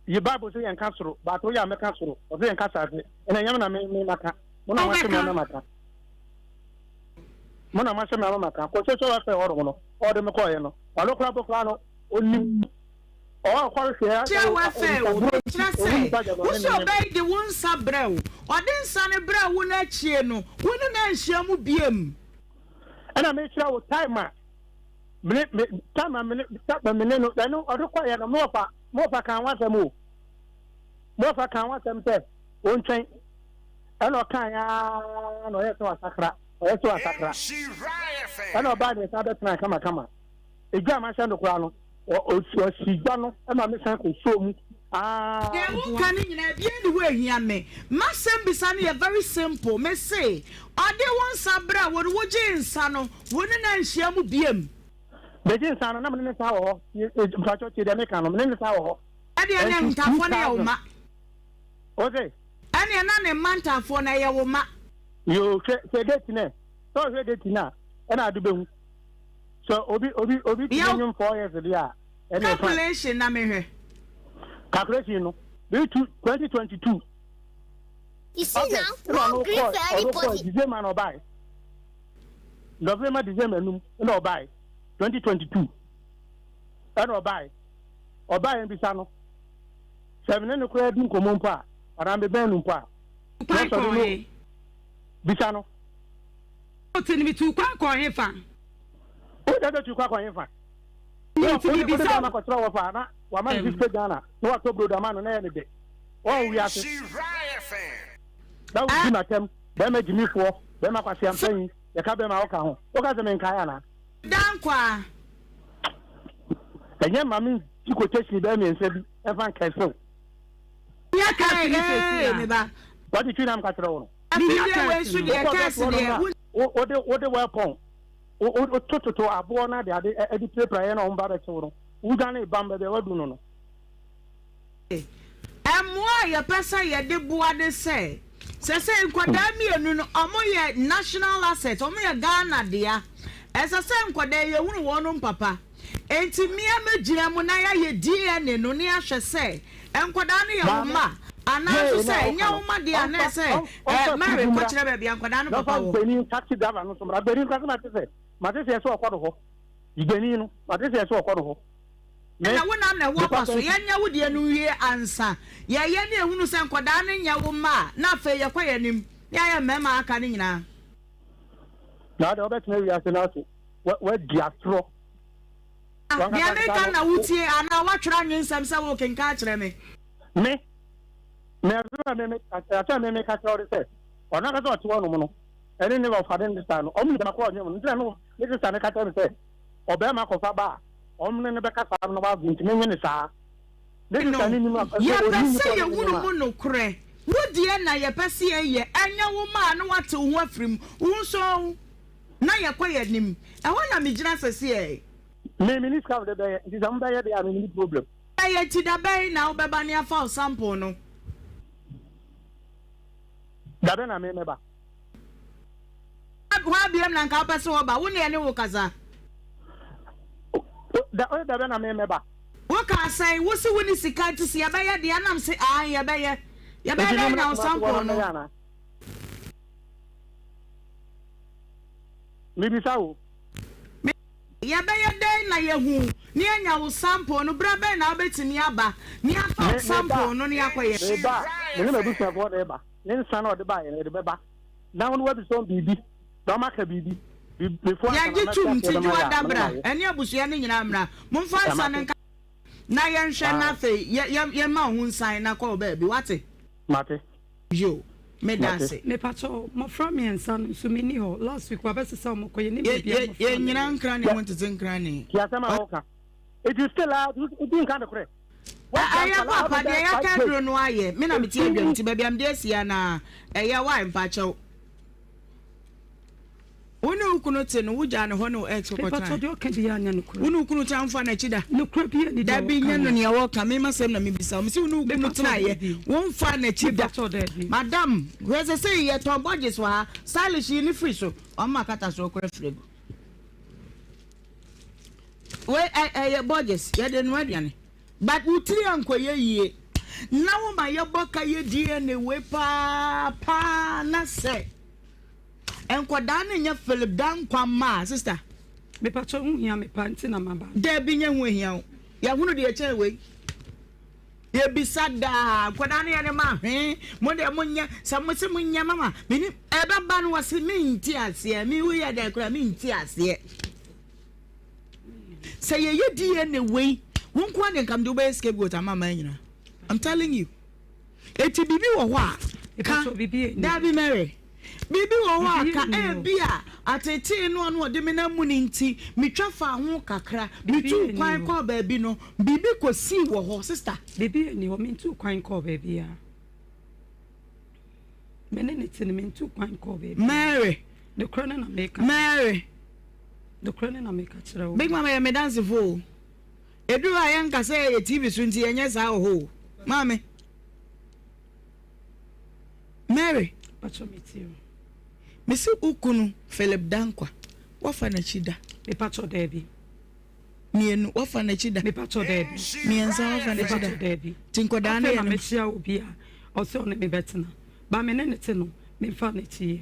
yi Bible sɛ yɛnka soro, but woyɛ a mɛka soro. Ɔsɛ yɛnka asase. Ɛna ɛnyɛ me na me me maka. Mo na moahyɛ me Wobɛka. ama maka. Mo na moahyɛ me ama maka. Kɔ social welfare hɔnom no, ɔde me kɔeɛ no, ɔno koraa mpo koraa no, ɔnim. Kyerɛ w'afɛ o, mekyerɛ sɛ, wo sɛ ɔbɛyi de wo nsa brɛ wo, ɔde nsa no brɛ wo no akyie no, wo ne no anhyia mu biom. Ɛna mekyerɛ wo time a mene me time a mene time a mene no ɛno ɔde kɔyɛ no mo wɔfa kan ho asɛm o mo wɔfa kan ho asɛm sɛ ɔntwɛn ɛna ɔkan aa na ɔyɛ sɛ wasakra ɔyɛ sɛ wasakra ɛna ɔbaa ne nsa bɛtena kamakama Egya a mahyɛ no koraa no, ɔsi gya no ma me san kɔsɔɔ mu aa. Deɛ woka no nyinaa ebiara nni hɔ a ehia me. M'asɛm bisa no yɛ very simple. Me se, ɔde wo nsa brɛɛ wo no, wogyee nsa no, wo ne no anhyia mu biom? Megye nsa no, na me ne no san wɔ hɔ. Mpakyɛw tie deɛ meka no, me ne no san wɔ hɔ. Ɛdeɛ ne Ɛnti ntafoɔ no yɛ wo 2000. mma. Wo se? Ɛneɛ na ne mma ntafoɔ no ɛyɛ wo mma. Yoo, hwɛ, hwɛ date no ɛ. Sɛ ɔhwɛ date no a, ɛna ade bɛhu. Sɛ obi obi obi tumi Yɛ nwom 4 years deɛ a, ɛne fine. calculation na mehwɛ. Calculation no, bi tu 2022. You see August, now, ɛna no ɔno gree kɔɔ for ɔno kɔɔ anybody. December na ɔbae. November December num ɛna ɔbae 2022 ɛna ɔbae. Ɔbae mbisa no sɛ me ne no koraa di nkɔmmɔ mpo a anaa mebɛn no mpo a Tu kwan na ɔsɔre kɔɔ no he? bisa no. Wote no, metuu kwan kɔɔ hefa? Wo dada tu kwan kɔ hefa? Nti Wode mebisa bɛrima wo. kɔkyerɛ wɔ fa na wama no 50 Ghana na watɔ brodo ama no na ɛyɛ ne dɛ. Wɔn wiase na wodi m'atɛm bɛrima gyimifoɔ bɛrima kwaseampanyin yɛka bɛrima woka ho woka sɛ menkae anaa? Dankwaa. Ɛnyɛ ma me nti quotation bɛyɛ mmiɛnsa bi ɛmfa nkɛsew. Menya kɛse ne Ee, sɛsi me a. ba. Wate twi na meka kyerɛ wo no. Menya Afidie wei kɛse nso no. deɛ Wokɔ kɛse bɛtoɔ no deɛ na wo. wode wode weapon wotototo aboɔ no ade ade de pirapira yɛn na wɔn ba bɛkyew no wodwane bam baabi a wadu no no. Mmoa a yɛpɛ sɛ yɛde boa ne sɛ, sɛsɛi nkwadaa mmienu no wɔyɛ national asset, wɔyɛ Ghana dea. Ɛsɛ sɛ nkwadaa yi yɛhunu wɔn papa. Enti mmea mmɛgyina mu na yɛayɛ DNA no na yɛahwɛ sɛ nkwadaa no yɛ wo Maame, mma anaa nso DNA no sɛ a ɛnyɛ woka wo no, mma deɛ a na ɔmfa ɛsɛ ɔmfa eh, Mary tugu mmra kɔkyerɛ baabi a nkwadaa no na papa ɔmfa wɔ. Benin taxi driver no nso mmra. Benin koraa sɛ mate sɛ mate sɛ ɛsɛ ɔkɔ no hɔ. Benin no, mate sɛ ɛsɛ ɔkɔ no hɔ. Me, Ɛna wo nam na ɛwɔ me apa papa so. nti. Yɛnyɛ wo deɛ no nwie ansa. Yɛyɛ ne yɛhunu sɛ nkwadaa no nyɛ wo mma a, na afei yɛkɔ yɛn anim na yɛayɛ mmarima a aka no nyinaa. Na ɔde ɔbɛtena wiase no ase wadi atorɔ. Deɛ meka na wotie anaa woatwerɛ anwensɛm sɛ worekenkan akyerɛ me? Me, me asɛm a me me asɛm a me meka kyerɛ wo de sɛ, ɔno ankasa ɔte hɔnom no, ɛne ne ɔfa ne sista no, ɔmo nyinaa kɔ ɔnwom no, nti na no ne sista no ka kyerɛ me sɛ, ɔbarima kɔfa ba a, ɔmo ne no bɛkasa na wago, nti menye ne saa. Ne No, sista no nim a, sɛ yɛpɛ ɔnim sɛ nipa no yɛhunu nim a. mu nokorɛ. Wo deɛ na yɛpɛ sɛ yɛyɛ, ɛnyɛ wo mma a na woate wo ho afiri mu. Wo nso. Na yɛkɔ yɛn anim. Ɛhɔ na megyina sɛseɛ. Me menni sika mede bɛyɛ nti sɛ mobɛyɛ deɛ a me menni problem. Ɛyɛ nti da bɛn na wobɛba ne afa wo sample no? Da bɛn na me mɛba? Hwan biom na nka wopɛ sɛ wɔba? Wo ne ɛne wo kasa. Da ɔyɛ da bɛn na me mɛba? Wokaa sɛn? Wo se wonni sika nti se yɛbɛyɛ deɛ ɛnam se aane yɛbɛyɛ. Yɛbɛyɛ Nti dɛn me anya mmra wo Kumasi hɔ sample na no? mɛyɛ anaa? Mebisa wo. Me, Yɛbɛyɛ dɛn na yɛahu na yɛanya wo sample no? Berɛ bɛn na wobɛtumi aba na yɛafa Me, wo meba sample a, no na yɛakɔyɛ? meba a, me ne m'abusuafoɔ na ɛba. Ne nsa na ɔde baeɛ no, yɛde bɛba. Na wo ne woabisa wɔn biribi, na wɔaka biribi. Bi, before ansa na Yɛgye mɛte tom aseɛ nti bɛma yɛ Dwoada a, me ne bra, no ayɛ. ɛne abusua no nyinaa mmra. Momfa nsa no Mate. nka na yɛnhwɛ na Ae. afei yɛ, yɛ, yɛmma wo ho nsan na kɔ wo baabi. Woate? Mate. Yo, meda Mate. ase. Mepakyɛw, mmɔfra miensa no nso menni hɔ. Last week wabɛsesa wɔn kɔ, yɛnnim Yɛ, baabi a yɛ, mmɔfra no yɛnnyina wɔ. nkrane mu ntete nkrane. Tie asɛm a woka. It is still a, wodi nka nokorɛ. Ɛyɛ papa deɛ yɛaka aduro no ayɛ me na mete adwam nti baabi a mede asi a na ɛyɛ wae mpakyɛw wo ne wo kunu te no wogyaa ne hɔ ne wo ex kɔkɔtena wo ne wo kunu tena mfa n'akyi da dabi nyɛ no nea wɔka me masɛm na mebisa wo mese wo ne wo kunu tenaeɛ womfa n'akyi da madam hwɛ sɛ sɛ yɛtɔn bɔgye so ha stylish yi ne firi so ɔma kata so kora firi agu Wei ɛ ɛyɛ Borges yɛde noa aduane but wo tiri ankɔyɛ yie na wo ma yɛbɔ ka yɛ DNA wei paa paa na sɛ nkɔdaa no nyɛ Philip Dankwa mma a sister. Mepakyɛ ho hia me paa nti na maba. Dabi nyɛ ho ahia wo yɛhunu deɛ ɛkyɛn wei yɛbisa daa nkɔdaa no yɛ ne ma hwee mo deɛ monyɛ sɛ mo se monyɛ mama menim ɛbɛba no wɔse mente aseɛ me woyɛ dɛn koraa mente aseɛ. Sɛ yɛyɛ DNA wei, wo nko ara deɛ nka mede wobɛyɛ scapegoat ama aman nyinaa. I'm telling you. Eti biribi wɔ hɔ a, ka, daabi Mary, biribi wɔ hɔ a ka ebi a atetee no a na ɔde me nam mu no nti, metwa faa ho kakra, metuu kwan kɔɔ baabi no, biribi kɔsii wɔ hɔ, sister. Biribi nni hɔ, mentuu kwan kɔɔ baabiara. Me ne ne te no, mentuu kwan kɔɔ baabiara. Mary. Nokorɛ no na meka. Mary. Nokorɛ no na meka kyerɛ wo. Big Mama yɛ me dansefo o. Ɛduru hɔ a yɛnka sɛ yɛyɛ TV so nti yɛnyɛ saa wɔ hɔ o. Maame. Mary. Pacho me tie o. Mese wo kunu Philip Dankwa, woafa n'akyi da? Me pacho daabi. Mienu, woafa n'akyi da? Me pacho daabi. Miensa, woafa n'akyi da? Me pacho daabi. Ti nkɔdaa no yɛ no. Afei na mehyia obi a ɔsɛ ɔne me bɛtena. Ba me ne ne te no, memfa n'akyi yɛ.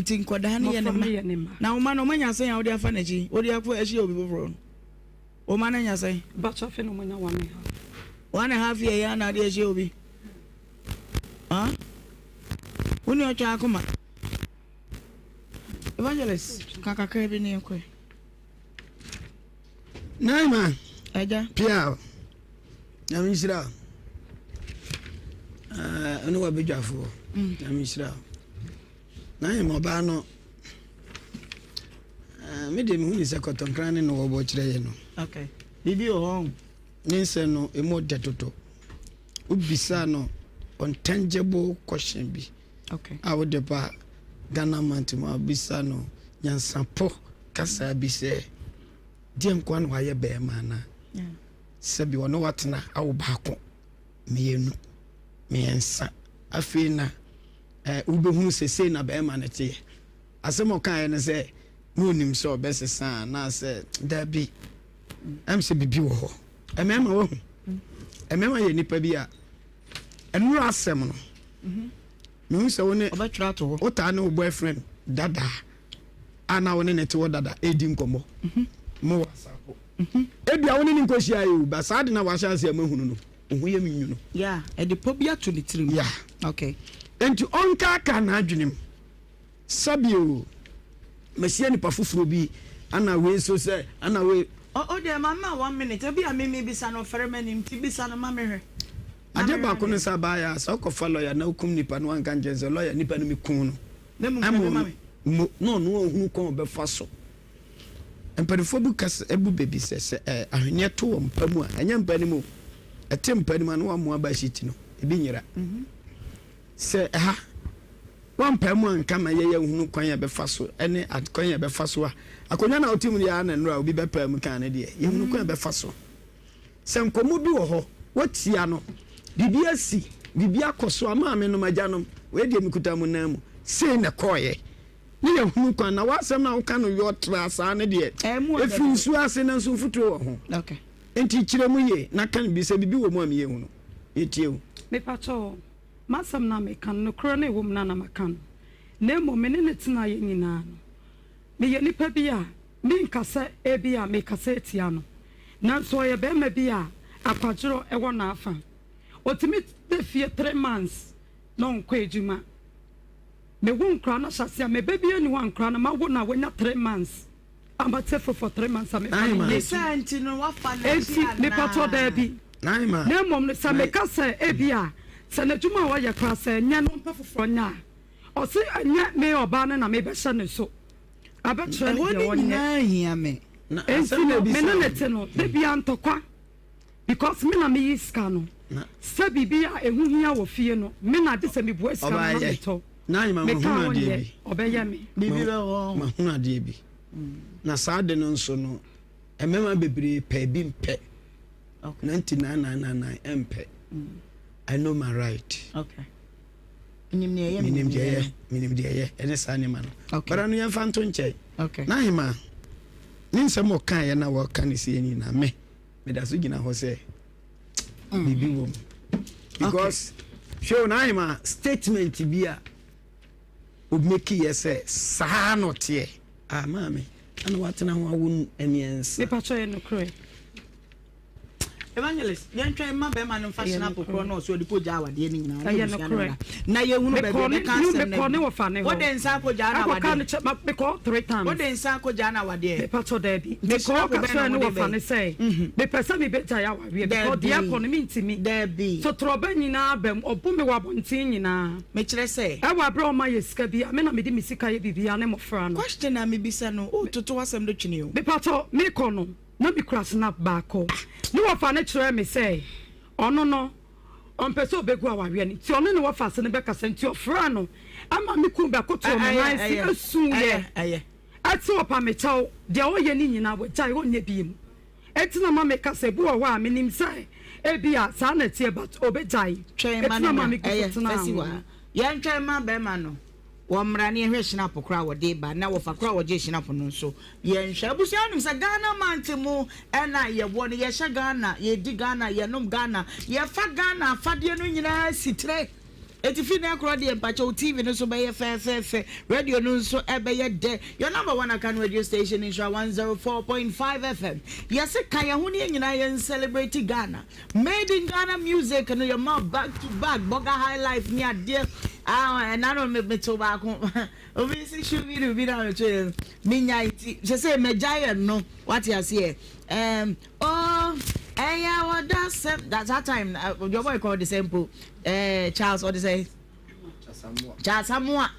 Nti nkwadaa no yɛ ne mma. Mmɔfra no yɛ ne mma. Na wo mma no, wɔanya sɛn a wode afa n'akyi? Wode akɔ ahyia obi foforɔ no, wo mma no anya sɛn? Mpakyɛ afei na wɔanya one and half. One and half year yi ara na wode ahyia obi? Huh? Wo nua ɔtwa akoma. Evangelist, ka kakra bi ne yɛnkɔ. Naima. Agya. Pia. Nyame nhyira wo. Ɛne wabadwafoɔ. Mm. Nyame nhyira wo. Naima ɔbaa no me deɛ mehu ne sɛ kɔtɔnkran ne no wɔbɔ kyerɛ yɛ no. Okay. Biribi wɔ hɔ. Ne nsɛm no ɛmu dɛ toto. Wobisa no untangible question bi. Okay. A wode ba Ghana mant mu a wobisa no nyansapɔ kasa bi sɛ deɛ nkoa na wayɛ bɛrima anaa? Sɛbi ɔne watena awo baako, mmienu, mmiɛnsa. Afei na eh, wobɛhunu sɛ sei na bɛrima no teɛ. Asɛm a ɔkaeɛ no sɛ na ɔnim sɛ ɔbɛsesa anaasɛ daabi. Ɛm sɛ biribi wɔ hɔ. Mmarima wahu. Mmarima yɛ nnipa bi a ɛnora asɛm no. Mehu sɛ wo ne wotaa ne wo boyfriend dada a na wo ne ne te hɔ dada redi nkɔmmɔ. Mo wɔ asafo. Ebia wo ne ne nkɔhyia yɛ o, ba saa de na wahyɛ ase ama hunu no, wo ho yɛ me nwunu. Yeah, ɛde pɔ bi ato ne tirim. Yeah. Okay. Enti ɔnkaakaa n'adwene mu. Sɛbi o, mahyia nipa foforɔ bi, ana wei nso sɛ, ana wei. O, o deɛ ma ma one minute, ebi a me mebisa no ɔfɛre m'anim nti bisa no ma me hwɛ. Na Adeɛ me hwɛ baako ne deɛ. sɛ abaayɛ a, sɛ wokɔfa lɔya na wokum nipa na wanka nkyerɛ no sɛ lɔya nipa no mekum no, Na mmom ɛma hwɛ ma ɔno me. mo na ɔno ɔhunu kwan a ɔbɛfa so. Mpanimfoɔ bu kasa bu bɛ bi sɛ, sɛ ɛ, ahweneɛ to wɔ mpa mu a, ɛnyɛ mpa no mu o, ɛte mpa no mu a na wamoa ba hyiti no, ebi nyera. Sɛ ɛha. Woampae mu anka ma yɛn yɛnhunu kwan a yɛbɛfa so ne kwan a yɛbɛfa so a akonnwa no a wote mu no yɛ ara na nnora a obi bɛpae mu kaa no deɛ, yɛhunu kwan a yɛbɛfa so. Sɛ nkɔmmɔ bi wɔ hɔ, woatia no, biribi asi, biribi akɔ so a, maamenom, agyanom, wei deɛ mekuta mo nan mu, sei na ɛkɔeɛ. Ne yɛhunu kwan, na w'asɛm no a woka no yɔ traa saa no deɛ, ɛfiri nsuo ase nanso mfuturo wɔ ho. Enti kyerɛ mu yie na ka no bi, sɛ biribi wɔ mu a meyɛhunu. Yɛtie wo. Mepakyɛ wo, M'asɛm no a meka no, nokorɛ no a ɛwɔ mu no ara na maka no, na mmom me ne no tenaeɛ nyinaa no, meyɛ nipa bi a menka sɛ ebia merekasa atia no, nanso ɔyɛ barima bi a akwadworɔ wɔ n'afa. Ɔtumi da fie three months na ɔnkɔ adwuma. Mewo nkwadaa no ahyɛaseɛ a, me ba biara nni hɔ a nkwadaa no mawo no a wanya three months. Amatefo for 3 months a mefa no nyɛ adwuma. Enti mepatɔ daabi. Na mmom no sɛ meka sɛ ebia sɛ n'adwuma a ɔyɛ koraa sɛ ɛnyɛ no ɔmpɛ foforɔ nyɛ a, ɔse ɛnyɛ me ɔbaa no na mebɛhyɛ ne so abɛkyerɛ no deɛ ɔnyɛ. Enti no me ne no te no da biara ntɔkwa because me na meyi sika no. Sɛ biribi a ɛho hia wɔ fie no me na gye sɛ mebua sika no na metɔ. Meka a ɔnyɛ, ɔbɛyɛ me. Mahunu adeɛ bi. Na saa ade no nso no, mmarima bebree pɛ bi mpɛ. 99.999 mpɛ. I know my right. Okay. Menim deɛ ɛyɛ. Menim deɛ ɛyɛ. Menim deɛ ɛyɛ. Ɛne saa nneɛma no. Bara no yɛmfa nto nkyɛn. Okay. Na ahema ne nsɛm ɔkaeɛ na wɔka ne sie nyinaa me meda so gyina hɔ sɛ biribi wɔ mu because hwɛ o na ahema statement bi a omeki yɛ sɛ saa na ɔteɛ ah maame ɛna watena ho awo mmiɛnsa. Mepatwa yɛ nokorɛ. Evangelist, yɛntwɛn mma bɛrima no mfa hyena pokorɔ na ɔsɛ ɔde kɔ gya awadeɛ no nyinaa Ɛyɛ nokorɛ. Na yɛhunu baabi a yɛbɛka asɛm no. Mekɔ ne wɔfa ne hɔ. Wode nsa akɔ gyaa no awadeɛ. Mekɔ three times. Wode nsa akɔ gyaa no awadeɛ. Mepatɔ daabi. Mekɔ ka kyerɛ ne wɔfa ne sɛ mepɛ sɛ mebɛgyae awareɛ because deɛ ɛkɔ no mentumi. Daabi. Totorɔba nyinaa ba mu. Ɔbo me wɔ abɔnten nyinaa. Mekyerɛ sɛ. Ɛwɔ aberɛ a ɔma yɛ sika bi a me na mede me sika yɛ biribiara ne mmɔfra no. Question a mebisa no, wototo w'asɛm do twene o. Mepatɔ mekɔ no. Na mikura snap baako. Ne wɔfa no kyerɛɛ me sɛ ɔno no, ɔmpɛ sɛ ɔbɛgu awareɛ no nti ɔne ne wɔfase no bɛkasa nti ɔfrɛɛ no ma me kunu bɛkotoo me nan ase suiɛ ɛte ɔpa me kyɛw deɛ ɔyɛ no nyinaa wagyae ɔnyɛ biom ɛnti na ma meka sɛ ebi wɔ hɔ a menim sɛ ebia saa na ɛteɛ but ɔbɛgyae Twɛn ma ɛti no na ma mmra megu so ɛyɛ tenaa fɛsi ho wɔ ha no. Yɛntwɛn ma bɛrima no wɔmmra na yɛnhwɛ hyinap korɔ a wɔde ba na wɔfa korɔ a wɔgye hyinap no nso yɛnhwɛ. Abusua wonim sɛ Ghana mante mu ɛna yɛwɔ no yɛhyɛ Ghana yɛdi Ghana yɛnom Ghana yɛfa Ghana afadeɛ no nyinaa si tire Eti fi nɛ korɔ deɛ mpakyɛ wo TV no so bɛyɛ fɛɛfɛɛfɛ radio no nso ɛbɛyɛ dɛ Your number one Akan radio station Nhyira 104.5 FM Yɛse ka yɛn ho ne yɛn nyinaa yɛn celebrate Ghana Made in Ghana music no yɛ ma back to back burger high life ne adeɛ ah ɛna no me meto baako obi si shubi dubi na meto yɛ menya nti sɛ sɛ mɛgya yɛ no wate aseɛ um, oh ɛyɛ wɔda sɛm that that time uh, your boy called the same po eh, Charles ɔde sɛ Charles Amoah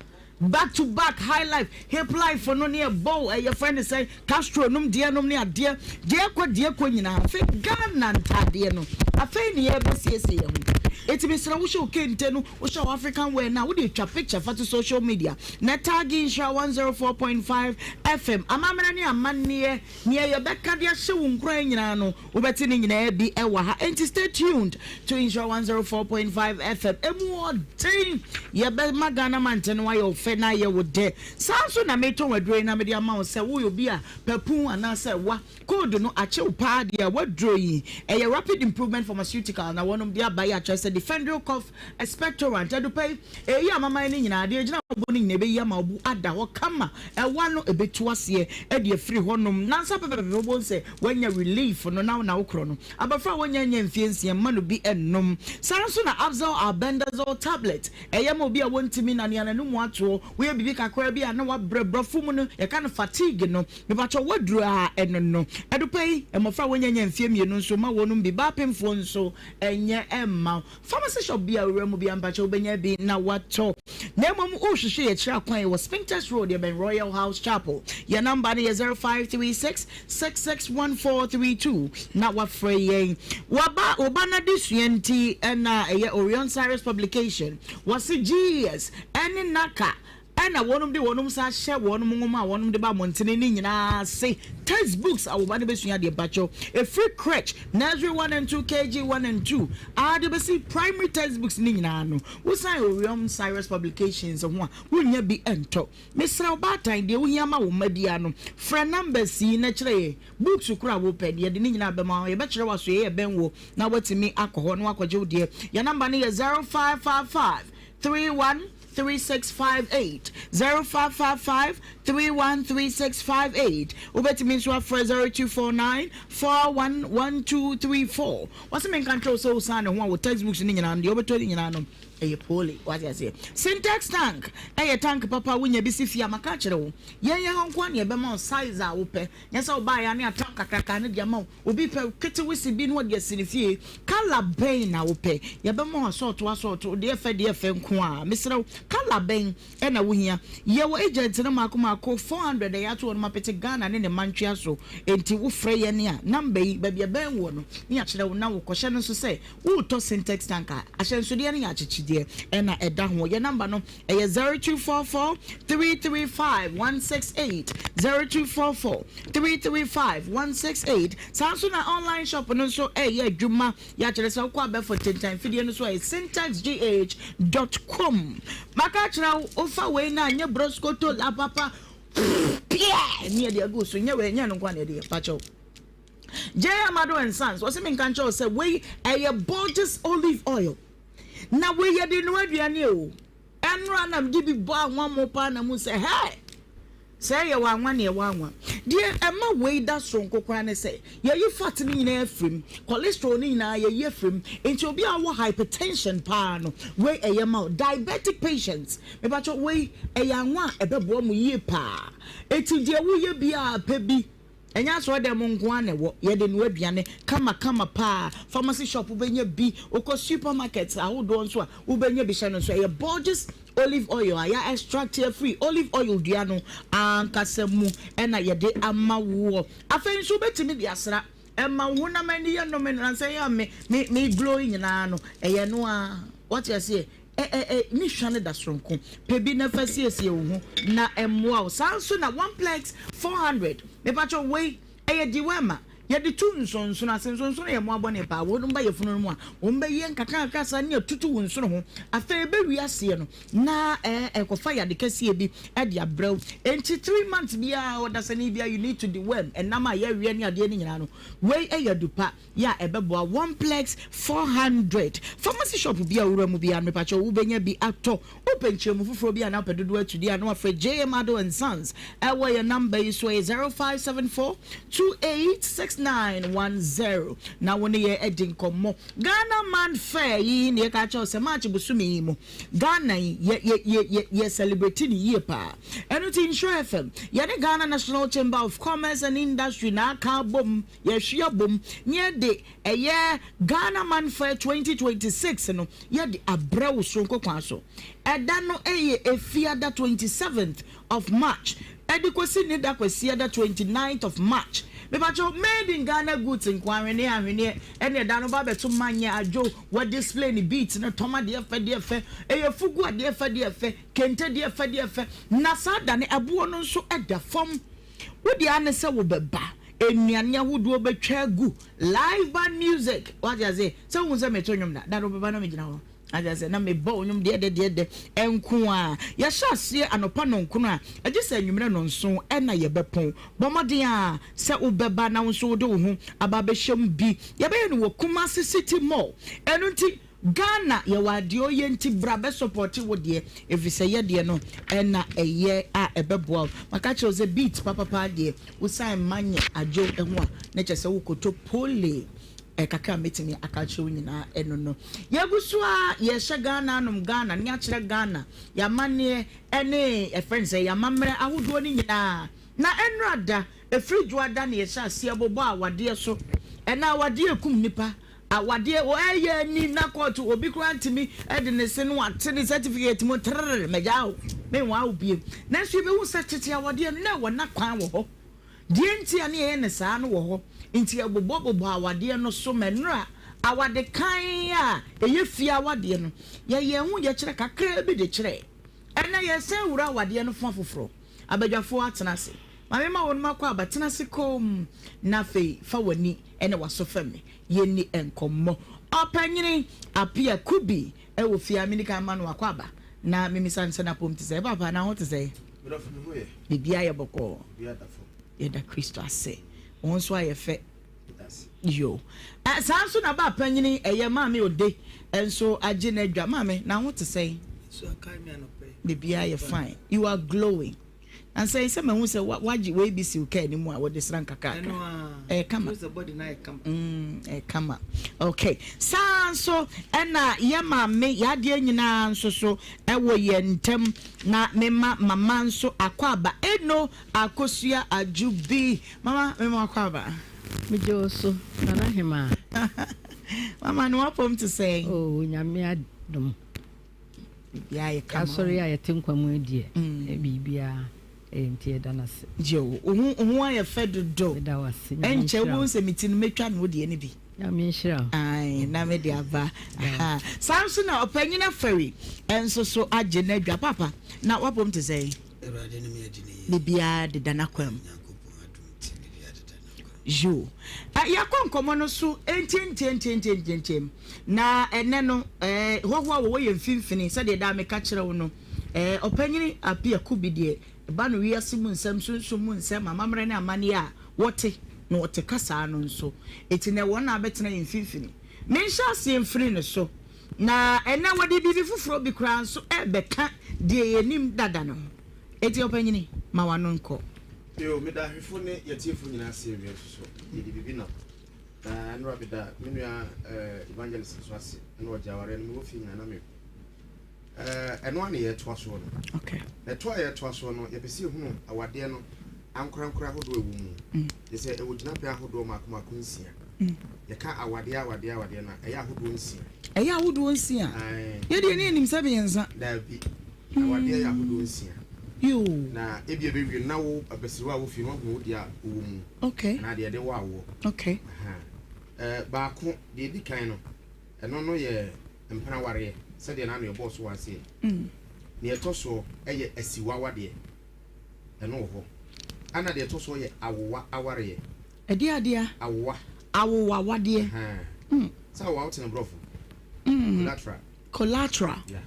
Back to back high life hip life no ne ɛbɔw ɛyɛ frɛ ne sɛn Castro nom deɛ nom ne adeɛ deɛ ɛkɔ deɛ ɛkɔ nyinaa afei Ghana ntaadeɛ no afei ne yɛbɛsiesie yɛn ho eti mesrɛ wohyɛ wo kente no wohyɛ wo African wear no a wode atwa picture fa to social media na tag Nhyira 104.5 FM amammerɛ ne amanneɛ nea yɛbɛka de ahyɛ wo nkuran nyinaa no Wobɛte ne nyinaa bi wɔ ha, enti stay tuned to Nhyira 104.5 FM. Emu ɔden, yɛbɛma Ghana mante no ayɛ wo fɛ na ayɛ wo dɛ. Saa nso na metɔn aduro yi na mede ama wo sɛ woyɛ obi a pɛpun anaasɛ wa cold no akye wo paa deɛ a waduro yi ɛyɛ Rapid Improvement Pharmaceutical na wɔnom de aba yi akyerɛ sɛ Defendryl Cough Expectorant adupa yi Eyi amaman no nyinaa, deɛ egyina wo bo no nyinaa, ebeyi ama wo bo ada hɔ kama. Ɛwa no, ebetu aseɛ de afiri hɔnom. Nnansa pɛpɛpɛpɛ wobɛhu sɛ woanya relief no na wo na wokorɔ no. Abɔfra a wannya nyɛɛ mfeɛ nsia, mma no bi nnom. Saa ara nso na Afzal Albendazole Tablet, ɛyɛ ma obi a wɔntumi nane a n'anomu atoɔ, woyɛ biribi kakra bi a na wabrɛ. Borɔfo mu no, yɛka no fatigue no. Mepakyɛw, woaduru a ɛno no. Adupa yi, mmɔfra a wɔnnya nyɛɛ mfeɛ mmienu nso, mma wɔnnom bi. Baa apemfoɔ nso, ɛnyɛ mma wo. Pharmacy shop bi a wura mu bia mpakyɛ wobɛnya bi na watɔ. Na mmom wohwehwɛ yɛ kyerɛ akwan wɔ Spintex Road yɛbɛn Royal House Chapel. Yɛ number no yɛ 0536 661432 na wafrɛ yɛn. Waba wo ba n'adesua nti na ɛyɛ Orion Cyrus Publication. Wɔse GES. ne NaCCA na wɔnom de wɔnom nsa ahyɛ wɔnom nwoma a wɔnom de ba mmɔntene no nyinaa ase. Text books a wo ba no bɛsua adeɛ mpakyɛw, ɛfiri crèche, nursery 1 and 2, KG 1 and 2, ara de bɛsi primary text books no nyinaa no, wosan Orion Cyrus Publications ho a, wonnya bi ntɔ. Mesrɛ wo baatan, deɛ wohia ma wo mma biara no, frɛ numbers yi na kyerɛ yɛn books korɔ a wopɛ, yɛde ne nyinaa bɛma wo, yɛbɛkyerɛ wo asoɛeɛ a ɛbɛn woɔ na woatumi akɔ hɔ na woakɔgye wo deɛ. Yɛn number no yɛ 0555 31 3658, 0555 313658. Wobɛtumi nso afrɛ 0249 411234. Wɔse menka nkyerɛ wo sɛ wosiane ho a wo textbooks no nyinaa no, deɛ wobɛtɔ no nyinaa no, Ɛyɛ poorly, wate aseɛ. Sintex tank ɛyɛ tank papa a wonya bi si fie a maka akyerɛ wo. Yɛn yɛn ha nko ara na yɛbɛma wo size a wopɛ. Nyɛ sɛ wobaeɛ a ne atam kakraka no de ama wo. Obi pɛ ketewese bi na ɔde asi ne fie. Colour bɛn na wopɛ? Yɛbɛma wo asɔɔto asɔɔto, deɛ ɛfɛ deɛ ɛfɛ nko ara. Mesrɛ wo, colour bɛn na wohia? Yɛwɔ agent no mmaako mmaako 400 a yɛato wɔn apete Ghana ne ne mma ntwea so. Enti wofrɛ yɛn a, number yi, baabi a ɛbɛn woɔ no, ne yɛakyerɛ wo na wokɔhyɛ no nso sɛ Woretɔ Sintex tank a, ahyɛnsodeɛ no yɛ akyekyedeɛ ɛna ɛda ho. Yɛn number no ɛyɛ 0244 335 168, 0244 335 168. Saa nso na online shop no nso ɛyɛ adwuma. Yɛakyerɛ sɛ wokɔ abɛɛfo ntentan fidie no so a ɛyɛ sintexgh dot com. Maka akyerɛ wo, wofa wei no a nyɛ broskoto la papa pia ne yɛde agu so, nyɛ wei, nyɛ no nko a na yɛde yɛ, pakyɛw. J. Amado and Sons, ɔse menka nkyerɛ wo sɛ wei ɛyɛ Borges olive oil. Na wei yɛde noa aduane o. Ɛnora na mede bi bɔ anwa mo paa na mu sɛ hɛ! Sɛ ɛyɛ wɔ anwa ne ɛwɔ anwa. Deɛ ɛma wei da soronko koraa ne sɛ yɛyi fat no nyinaa afiri mu, cholesterol no nyinaa yɛyi afiri mu. Nti obi a ɔwɔ hypertension paa no, wei ɛyɛ ma wo. Diabetic patients, mepakyɛw wei ɛyɛ anwa a ɛbɛboa mo yie paa. Enti deɛ woyɛ biara pɛ bi. Ɛnyɛ asɔredan mu nko ara na ɛwɔ. Yɛde noa aduane kamakama paa. Pharmacy shop wobɛnya bi. Wokɔ supermarket ahodoɔ nso a, wobɛnya bi. Hyɛ no nso, ɛyɛ Borges olive oil a yɛ extract afiri olive oil dua no ankasa mu na yɛde ama woɔ. Afei nso wobɛtumi de asra. Ɛma wo honam ani yɛ nnome no. Nansa yi a me me me glow yi nyinaa no, ɛyɛ ɛno ara. Woate aseɛ? Ɛ ɛ ɛ ne hwa no da soronko. Pɛ bi na fa siesie wo ho na ɛmmoa wo. Saa nso na Oneplex 400, mepakyɛw wei ɛyɛ dewormer. Yɛde tu nsonsono ase. Nsonsono yɛ mmoa bɔne paa. Wɔnom ba yafunu no mu a, wɔbɛyɛ nkakrankakra saa ne atutu wo nsono ho. Afei ɛbɛwie aseɛ no na ɛ ɛkɔfa yade kɛseɛ bi de abrɛ wo. Enti three months biara ɔdasani biara you need to deworm. Ɛnam a yɛweɛ ne adeɛ no nyinaa no, wei yɛ adu pa. Yɛ a ɛbɛboa Oneplex 400 pharmacy shop bi a wowura mu biara no mepakyɛw wobɛnya bi atɔ. Wopɛ nkyerɛmu foforɔ bi anaa wopɛ dodoɔ atu deɛ a na wafrɛ JM Addo and Sons ɛwɔ yɛn number yi so ɛyɛ 0574 286910 na wo ne yɛn adi nkɔmmɔ. Ghana Man Fair yi na yɛka akyerɛ wo sɛ March bosome yi mu Ghana yi yɛ yɛ yɛ yɛ yɛ celebrate no yie paa. Ɛno nti Nhyira FM yɛne Ghana National Chamber of Commerce and Industry na aka abom Yɛahwie abom na yɛde ɛyɛ Ghana Man Fair 2026 no yɛde abrɛ wo soronko kwan so. Ɛda no yɛ Efiada 27th of March ɛde kɔsi ne da Kwasiada 29th of March. Mepakyɛw, made in Ghana goods nko, ahweneɛ ahweneɛ ɛne ɛda no ba abɛto manyɛ adwo, wɔ display ne beads no, tɔma deɛ fɛ deɛ fɛ, ɛyɛ fugu adeɛ fɛ deɛ fɛ, kente deɛ fɛ deɛ fɛ, na saa da no ɛboɔ no nso ɛda fam. Wo deɛ ara ne sɛ wobɛba, nnuane ahodoɔ bɛtwa agu, live band music, wate aseɛ, sɛ wohu sɛ meto nnwom da, da no wobɛba na megyina hɔ, wate aseɛ, na mebɔ wo nnwom deɛ dɛ deɛ dɛ nko ara. Yɛhyɛ aseɛ anɔpa nnɔnkono a, ɛgye sɛ anwummerɛ nnɔnson na yɛbɛpɔn. Bɔ mmɔden ara sɛ wobɛba na wo nso wode wo ho aba abɛhyɛ mu bi. Yɛbɛyɛ no wɔ Kumasi City Mall, ɛno nti Ghana yɛwɔ adeɛ ɔyɛ nti bra bɛ sɔpɔte wo deɛ efisɛ yɛ deɛ no ɛna ɛyɛ a ɛbɛboa wo. Maka kyerɛ wo sɛ beat papapa deɛ wo san ma nyɛ adwo ho a na kyerɛ sɛ wo koto pole kakra a mɛtumi aka akyerɛ wo nyinaa ɛno no. Yɛgu so a yɛhyɛ Ghana anom Ghana ne akyerɛ Ghana yɛamanneɛ ɛne ɛfrɛ no sɛ yɛamammerɛ ahodoɔ no nyinaa na ɛnora da ɛfiri dwoada na yɛhyɛ aseɛ bobɔ awadeɛ so ɛna awadeɛ ɛkum nipa Awadeɛ o ɛyɛ ani na kɔɔto obi koraa ntumi de ne se no ate ne certificate mu trrr mɛgyaa wo menwaa wo bio. Nanso yɛbɛhu sɛ tete awadeɛ no na ɛwɔ n'akwan wɔ hɔ. Deɛ nti a ne yɛyɛ no saa no wɔ hɔ. Nti yɛbobɔbobɔ awadeɛ no so ma nnora awade kann a ɛyɛ fie awadeɛ no yɛyɛɛ ho yɛkyerɛ kakraa bi de kyerɛɛ. Ɛnnɛ yɛresan wura awadeɛ no fa foforɔ. Abadwafoɔ atena ase. Ma memma wɔnom akɔ aba. Tena ase komm na afei fa w'ani ne w'aso fɛm me. Yɛnni nkɔmmɔ. Ɔpanyini Appiah Kubi wɔ fie a menni kan mma no akɔ aba na memmisa no sɛ n'apɔm te sɛn. Paapa, na ho te sɛn? Me dɔfo, me ho yɛ. Biribiara yɛ bɔkɔɔ. Biribiara da fam. Yɛda Kristo ase. Wo ho nso ayɛ fɛ. Yo. Eh, saa nso na ba panyini ɛyɛ Maame Ode nso agye n'adwa. Maame, na ho te sɛn? Biribiara yɛ fine. You are glowing. Nansa yi sɛ mahu sɛ wagye wei bi si wo kaa anim a wɔde sra nkakrankra. Ɛyɛ kama. Mm, ɛyɛ kama. Okay. Saa nso ɛna yɛ maame yɛ adeɛ nyinaa nso so ɛwɔ yɛn ntam na mema mama nso akɔ aba. Eno Akosua Adwo bi. Mama, mema wakɔ aba. Megye wo so, Nana Hemaa. Mama, ne wapɔm te sɛn? Oh, Nyame adom. Biribiara yɛ kama. Asɔre a yɛte nkwa mu yi deɛ, mm. biribiara ɛyɛ nti yɛda no ase. Yo, wo ho wo ho ayɛ fɛ dodo. Meda wo ase. Ɛnkyɛ wobɛhu sɛ me ti no mɛtwa no wo deɛ no bi. Nyame nhyira wo. Ae, na mede aba. Saa nso na ɔpanyin afɛri nso so agye n'adwa. Papa, na wapɔm te sɛn? Awurade ne me adi no yie. Biribiara deda n'akwan mu. Nyankopɔn adom nti biribiara deda n'akwan mu. Yoo. Yɛakɔ nkɔmmɔ no so ntiantiantiantiantiam. Na ɛnnɛ no, hɔhoɔ a wɔwɔ yɛn mfimfini, sɛdeɛ daa meka kyerɛ wo no, Ɔpanyini Appiah Kubi deɛ, ɛba no wiase mu nsɛm, sunsum mu nsɛm, amammerɛ ne amanneɛ a, wɔte, na wɔte kasaa no nso. Enti nnɛ wɔn na abɛtena yɛn mfimfini. Menhyɛ aseɛ mfiri ne so. Na ɛnnɛ wɔde biribi foforɔ bi koraa nso rebɛka deɛ yɛnim dada no ho. Enti ɔpanyini, ma w'ano nkɔ. Yoo, meda ahwɛfo ne yɛtiefo nyinaa ase awia nso so yɛde biribi nam. Na nnora meda me nua eh, evangelist nso ase ɛna ɔgye awareɛ no mewɔ fie nyinaa na me eh, ɛno a na yɛtoa soɔ no. Okay. Na ɛtoa a yɛtoa soɔ no yɛpɛ sɛ yɛhunu awadeɛ no ankorankora ahodoɔ ɛwɔ mu. Yɛ sɛ ɛwɔ gyinapɛn ahodoɔ mmaako mmaako nsia. Yɛka awadeɛ awadeɛ awadeɛ no a, ɛyɛ ahodoɔ nsia. Ɛyɛ ahodoɔ nsia? Yɛ deɛ ne yɛnim sɛ mmiɛnsa. Daabi, awadeɛ yɛ ahodoɔ nsia. Yoo. Na ebi ɛbɛwie no na wo abasiriwa a wofie no woahunu wo deɛ a wowɔ mu. Okay. Anaa deɛ ɛde wo awoɔ. Okay. Ɛɛ baako, deɛ ɛdi kan no, ɛno no yɛ mpena awareɛ sɛdeɛ n'ano yɛbɔɔ so wɔ aseɛ. Deɛ ɛtɔ soɔ ɛyɛ asiwa awadeɛ, ɛno wɔ hɔ. Ɛna deɛ ɛtɔ soɔ yɛ awowa awareɛ. Ɛdeɛ adeɛ? Awowa. Awowa wadeɛ. Mm. Sɛ awowa wote no borɔfo. Mm. Collateral. Collateral. Yeah.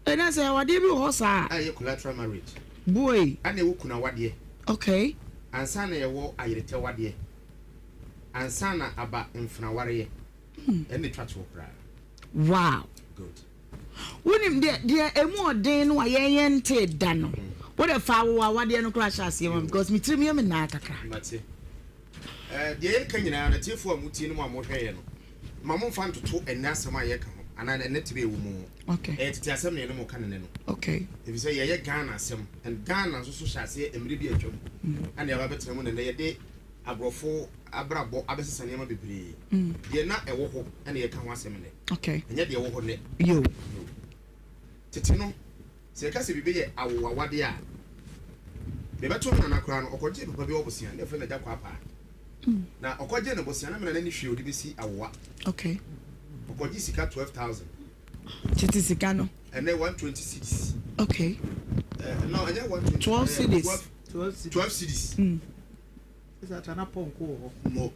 Ɛna sɛ awadeɛ bi wɔ hɔ saa. A ɛyɛ collateral marriage. Boy. Ɛna ɛwɔ kuna wadeɛ. Okay. Ansa na ɛwɔ ayeretɛ wadeɛ. Ansa na aba mfena wareɛ. Mm. Ɛna etwa toɔ koraa. Wow. Good. Wonim deɛ deɛ emu ɔden no a yɛn yɛn ntee da no. Wo de fa awowa awadeɛ no koraa hyɛ aseɛ ma me because me tirim yɛ me naa kakra. Mate. Eh, deɛ yɛka nyinaa no, atiefoɔ a motie no mu a mohwɛ yɛ no, ma momfa ntoto ɛnnɛ asɛm a yɛka ho anaa ɛnnɛ tebea ɛwɔ mu ho. Okay. Ɛyɛ tete asɛm na yɛne mo ka no nnɛ no. Okay. Ɛfiri sɛ yɛyɛ Ghana asɛm and Ghana nso so hyɛ aseɛ mmerɛ bi atwam ɛna yɛaba bɛtena mu na nnɛ yɛde aborɔfo abrabɔ abɛsesa nneɛma bebree. Deɛ na ɛwɔ hɔ ɛna yɛka ho asɛm nnɛ. Okay. Ɛnyɛ deɛ ɛwɔ hɔ nnɛ. Yo. Tete no, sɛ yɛka sɛ biribi yɛ awowawadeɛ a, deɛ ɛbɛto me nana koraa no, ɔkɔgyee papa bi hɔ bosea, na yɛfrɛ no Agya Kwaapaa. Na ɔkɔgyee no bosea, na me nana nni hwee a ɔde bɛsi awowa. Okay. Ɔkɔgye sika 12,000. Tete sika no. Ɛnɛ 120 cedis. Okay. Uh, no, ɛnyɛ 120. 12 cedis. 12 cedis. Mo.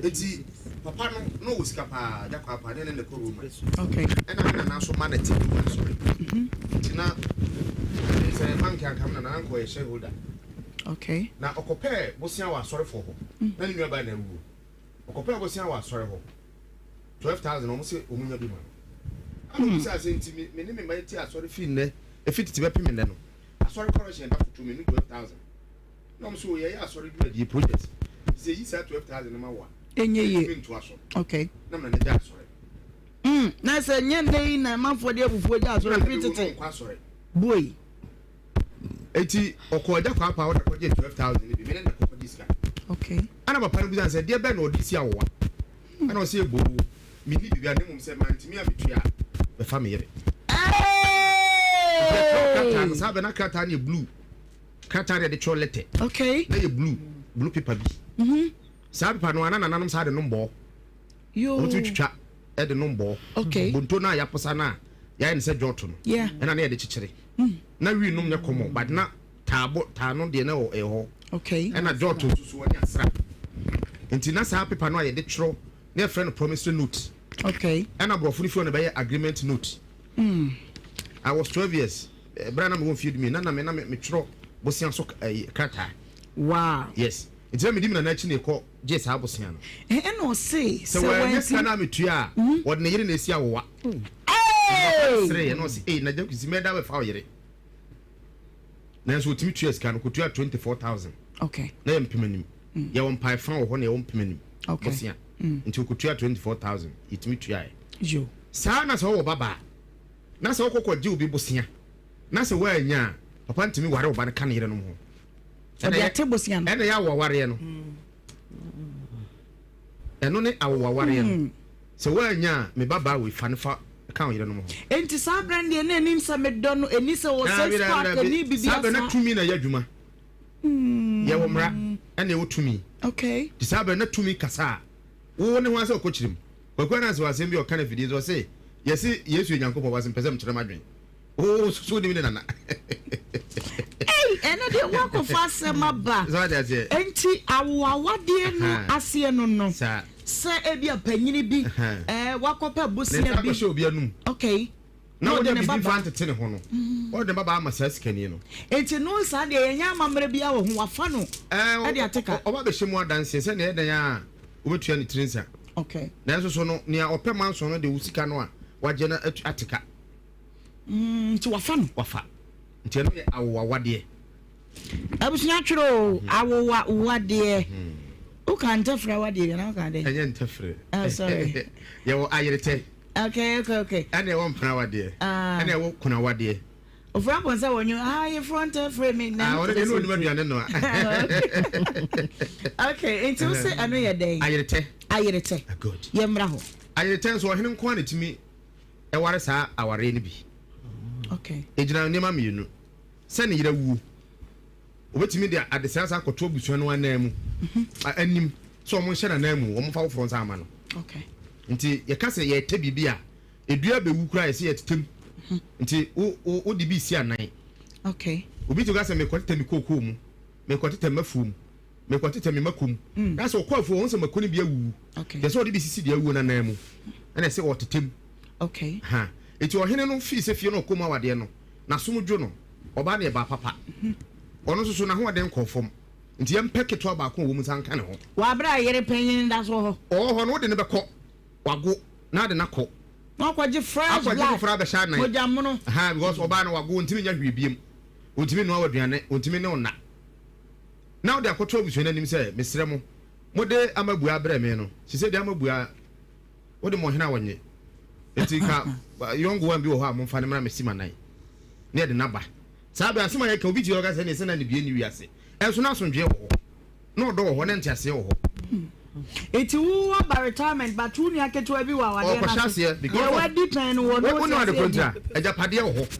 Eti papa no na ɔwɔ sika paa, agya kwaa paa, ne ne na ɛkɔ Roma. Okay. Ɛna me nana nso ma na te Roma asɔre. Mhm. Nti na sɛ bank anka me nana anka ɔyɛ shareholder. Okay. Na ɔkɔpɛɛ bosea wɔ asɔrefoɔ hɔ. Mm. Na ne nua baa na awuo. Ɔkɔpɛɛ bosea wɔ asɔre hɔ. 12,000 wɔn sɛ wɔn nya bi ma no. Ɛna wɔn sɛ asɛ nti me ne me mma ti asɔre firi nnɛ efi tete bɛpem nnɛ no. Asɔre correction da foto me no 12,000. Na ɔmo so yɛyɛ asɔre dwumadie project nti sɛ yɛyi saa 12,000 no ma wo a Ɛnyɛ yie. yɛntumi ntoa so. Okay. Na mena no gya asɔre. Mm, na sɛ nyɛ nnɛ yi na amanfoɔ de abufuo gya asɔre Na firi mewɔ no tete. ɔnkɔ asɔre. Buei. Eti ɔkɔɔ agya kwaapaa hɔ na kɔgye 12,000 no bi, me ne no na ɛkɔkɔgye sika. Okay. Ɛna papa no bisa no sɛ deɛ bɛn na ɔde si awowa? Ɛna ɔse eboo, menni biribiara na mmom sɛ mantumi ammetua a, bɛfa me yere. Nti yɛtwerɛ krataa no, saa bɛ na krataa no yɛ blue. Krataa na yɛde twerɛ lɛtɛ. Okay. Na yɛ blue blue paper bi. Mm -hmm. Saa paper no ana nananom saa de nom bɔɔ. Yoo. Wɔn tumi twitwa de nom bɔɔ. Okay. Bonto no a yɛaposa no a. Yɛayɛ no sɛ jɔto no. Ɛna na yɛde kyekyere. Na wii nom nyɛ kɔmɔ but na taabo taa no deɛ na ɛwɔ hɔ. Okay. Ɛna jɔto nso so ɛne asra. Nti na saa paper no a yɛde twerɛ na yɛfrɛ no promissory note. Okay. Ɛna borɔfo no fi hɔ na ɛbɛyɛ agreement note. I was 12 years. Ɛberɛ a na mewɔ mfeɛ dumien na na me na metwerɛ bosea so krataa. Wow. Yes. Nti na medi me nana akyi na ɛkɔ gye saa bosea no. Ɛna ɔse sɛ wɔanyɛ sika no a metua a, wɔde ne yere na esi awowa. Papa sere yɛ na ɔse ei na Gyakisi mɛda bɛfa wo yere. Nanso ɔtumi tua sika no, kɔtua 24,000. Okay. Na yɛ mpem anim. Yɛwɔ mpae fa wɔ hɔ na yɛwɔ mpem anim. Okay. Bosea. Nti ɔkɔtua 24,000 yɛtumi tuaɛ. Yo. Saa na sɛ wɔwɔ babaa na sɛ wokɔ kɔgye obi bosea na sɛ woannya a, papa ntumi ware wo ba no ka ne yerenom ho. Ɔde ate bosea no. Ɛna ɛyɛ awowareɛ no. Ɛno ne awowareɛ no. Sɛ woannya a, me ba baa wei fa no fa ka wo yerenom ho. Enti saa berɛ no deɛ na ɛnim sɛ medɔ no, ɛni sɛ wɔ sex park, ɛni biribi asa. Saa berɛ na tumi na ɛyɛ adwuma. Yɛwɔ mmara ɛna ɛwɔ tumi. Okay. Nti saa berɛ na tumi kasa a, wo ne ho asɛ ɔkɔkyerɛ mu. Kwaku Ananse wɔ asɛm bi a ɔka no afidie so, ɔse yɛse Yesu yɛ Nyankopɔn ba, ɔse mpɛ sɛ mekyerɛ m'adwene. Oo so wonim ne nana. Ei, ɛno deɛ woakɔfa asɛm aba. So wate aseɛ? Enti awoawadeɛ no aseɛ no no, sɛ ebia panyini bi ɛɛ wakɔpɛ bosea bi. Ne nsa akɔhyɛ obi anum. Okay. Na ɔde ne ba ba ntete ne ho no, ɔde ne ba ba ama saa sikani no. Enti no saa deɛ yɛnyɛ amammerɛ biara wɔ ho, wafa no ɛde ate ka. Ɔba bɛhyɛ mu adanseɛ sɛ nea ɛyɛ dɛn a wobɛtua ne tiri nsa. Okay. Nanso so no, nea ɔpɛ manson no de wo sika no a wagye no ate ka. Mm, nti wafa no. Wafa. Nti ɛno yɛ awowawadeɛ. Abusua twerɛ o, mhm. awowawadeɛ. Mhm. Woka ntɛfrɛ awadeɛ bi anaa woka dɛn? Ɛnyɛ ntɛfrɛ. Oh, sorry. Yɛwɔ ayeretɛ. Okay, okay, okay. Ɛna ɛwɔ mpena awadeɛ. Ah. Ɛna ɛwɔ kuna awadeɛ. Ofura pɔn sɛ wɔnyo ah yɛfrɔ ntɛfrɛ mi na. Ah, ɔno deɛ ne onim aduane noa. Okay, nti wo se ɛno yɛ dɛn? Ayeretɛ. Ayeretɛ. Ah, good. Yɛmmra hɔ. Ayeretɛ nso ɔhene nko ara na ɛtumi ware saa awareɛ no bi. Ɛgyina nneɛma mmienu. Sɛ ne yere awuo, ɔbɛtumi de adesrɛ asa akɔto abusua no anan mu, mhm. anim sɛ wɔn nhyɛ n'anan mu, wɔn fa foforɔ nsa ama no. Nti yɛka sɛ yɛtɛ biribi a, edua bɛwu koraa yɛsɛ yɛtetɛ mu. Mhm. Nti wo wo wode bi si anan. Obi ti ka sɛ mekɔtetɛ me kookoo mu, mekɔtetɛ m'afuo mu. Mekɔtetɛ me mako mu. Na sɛ ɔkɔ afuo ɔhu sɛ mako no bi awuwu. Deɛ sɛ ɔde bi sisi deɛ awuo no anan mu. Ɛna ɛsɛ ɔtetɛ mu. Ha. Eti ɔhene no fii sɛ fie no ɔkɔ mu awadeɛ no, n'asom dwo no. Ɔbaa no yɛ baa papa. Ɔno nso so n'ahoɔden kɔɔ fam. Nti yɛmpɛ ketewa baako a ɔwɔ mu nsa nka ne ho. Wɔ abere a yere panyin da so wɔ hɔ. Ɔwɔ hɔ no, wode no bɛkɔ. Wago na ade no akɔ. Na wakɔgye fresh blood. Akɔgye foforɔ abɛhyɛ anan. Mogya mono. Ha, because ɔbaa no wago, ɔntumi nyɛ hwee biem. Ɔntumi nnoa w'aduane, ɔntumi ne wo nna. na wode akɔto abusua no anim sɛ, Mesrɛ mo, mode amabua brɛɛ me no, seesei deɛ amabua, wode mo ɔhene a ɔnnye. Enti ka young one bi wɔ hɔ a momfa no mmra mmɛsi m'anan, na yɛde no aba. Saa berɛ asɛm a yɛka, obi gyina hɔ ka sɛ, Ɛnneɛ sɛ na anibue nni wiase. Ɛnso na asomdwoeɛ wɔ hɔ, na ɔdɔ wɔ hɔ, na nteaseɛ wɔ hɔ. Eti wo aba retirement but wo nua ketewa bi wɔ awadeɛ no ase. Deɛ wadi pɛn no wɔ no wo ne ade koro ntira agyapadeɛ wɔ hɔ.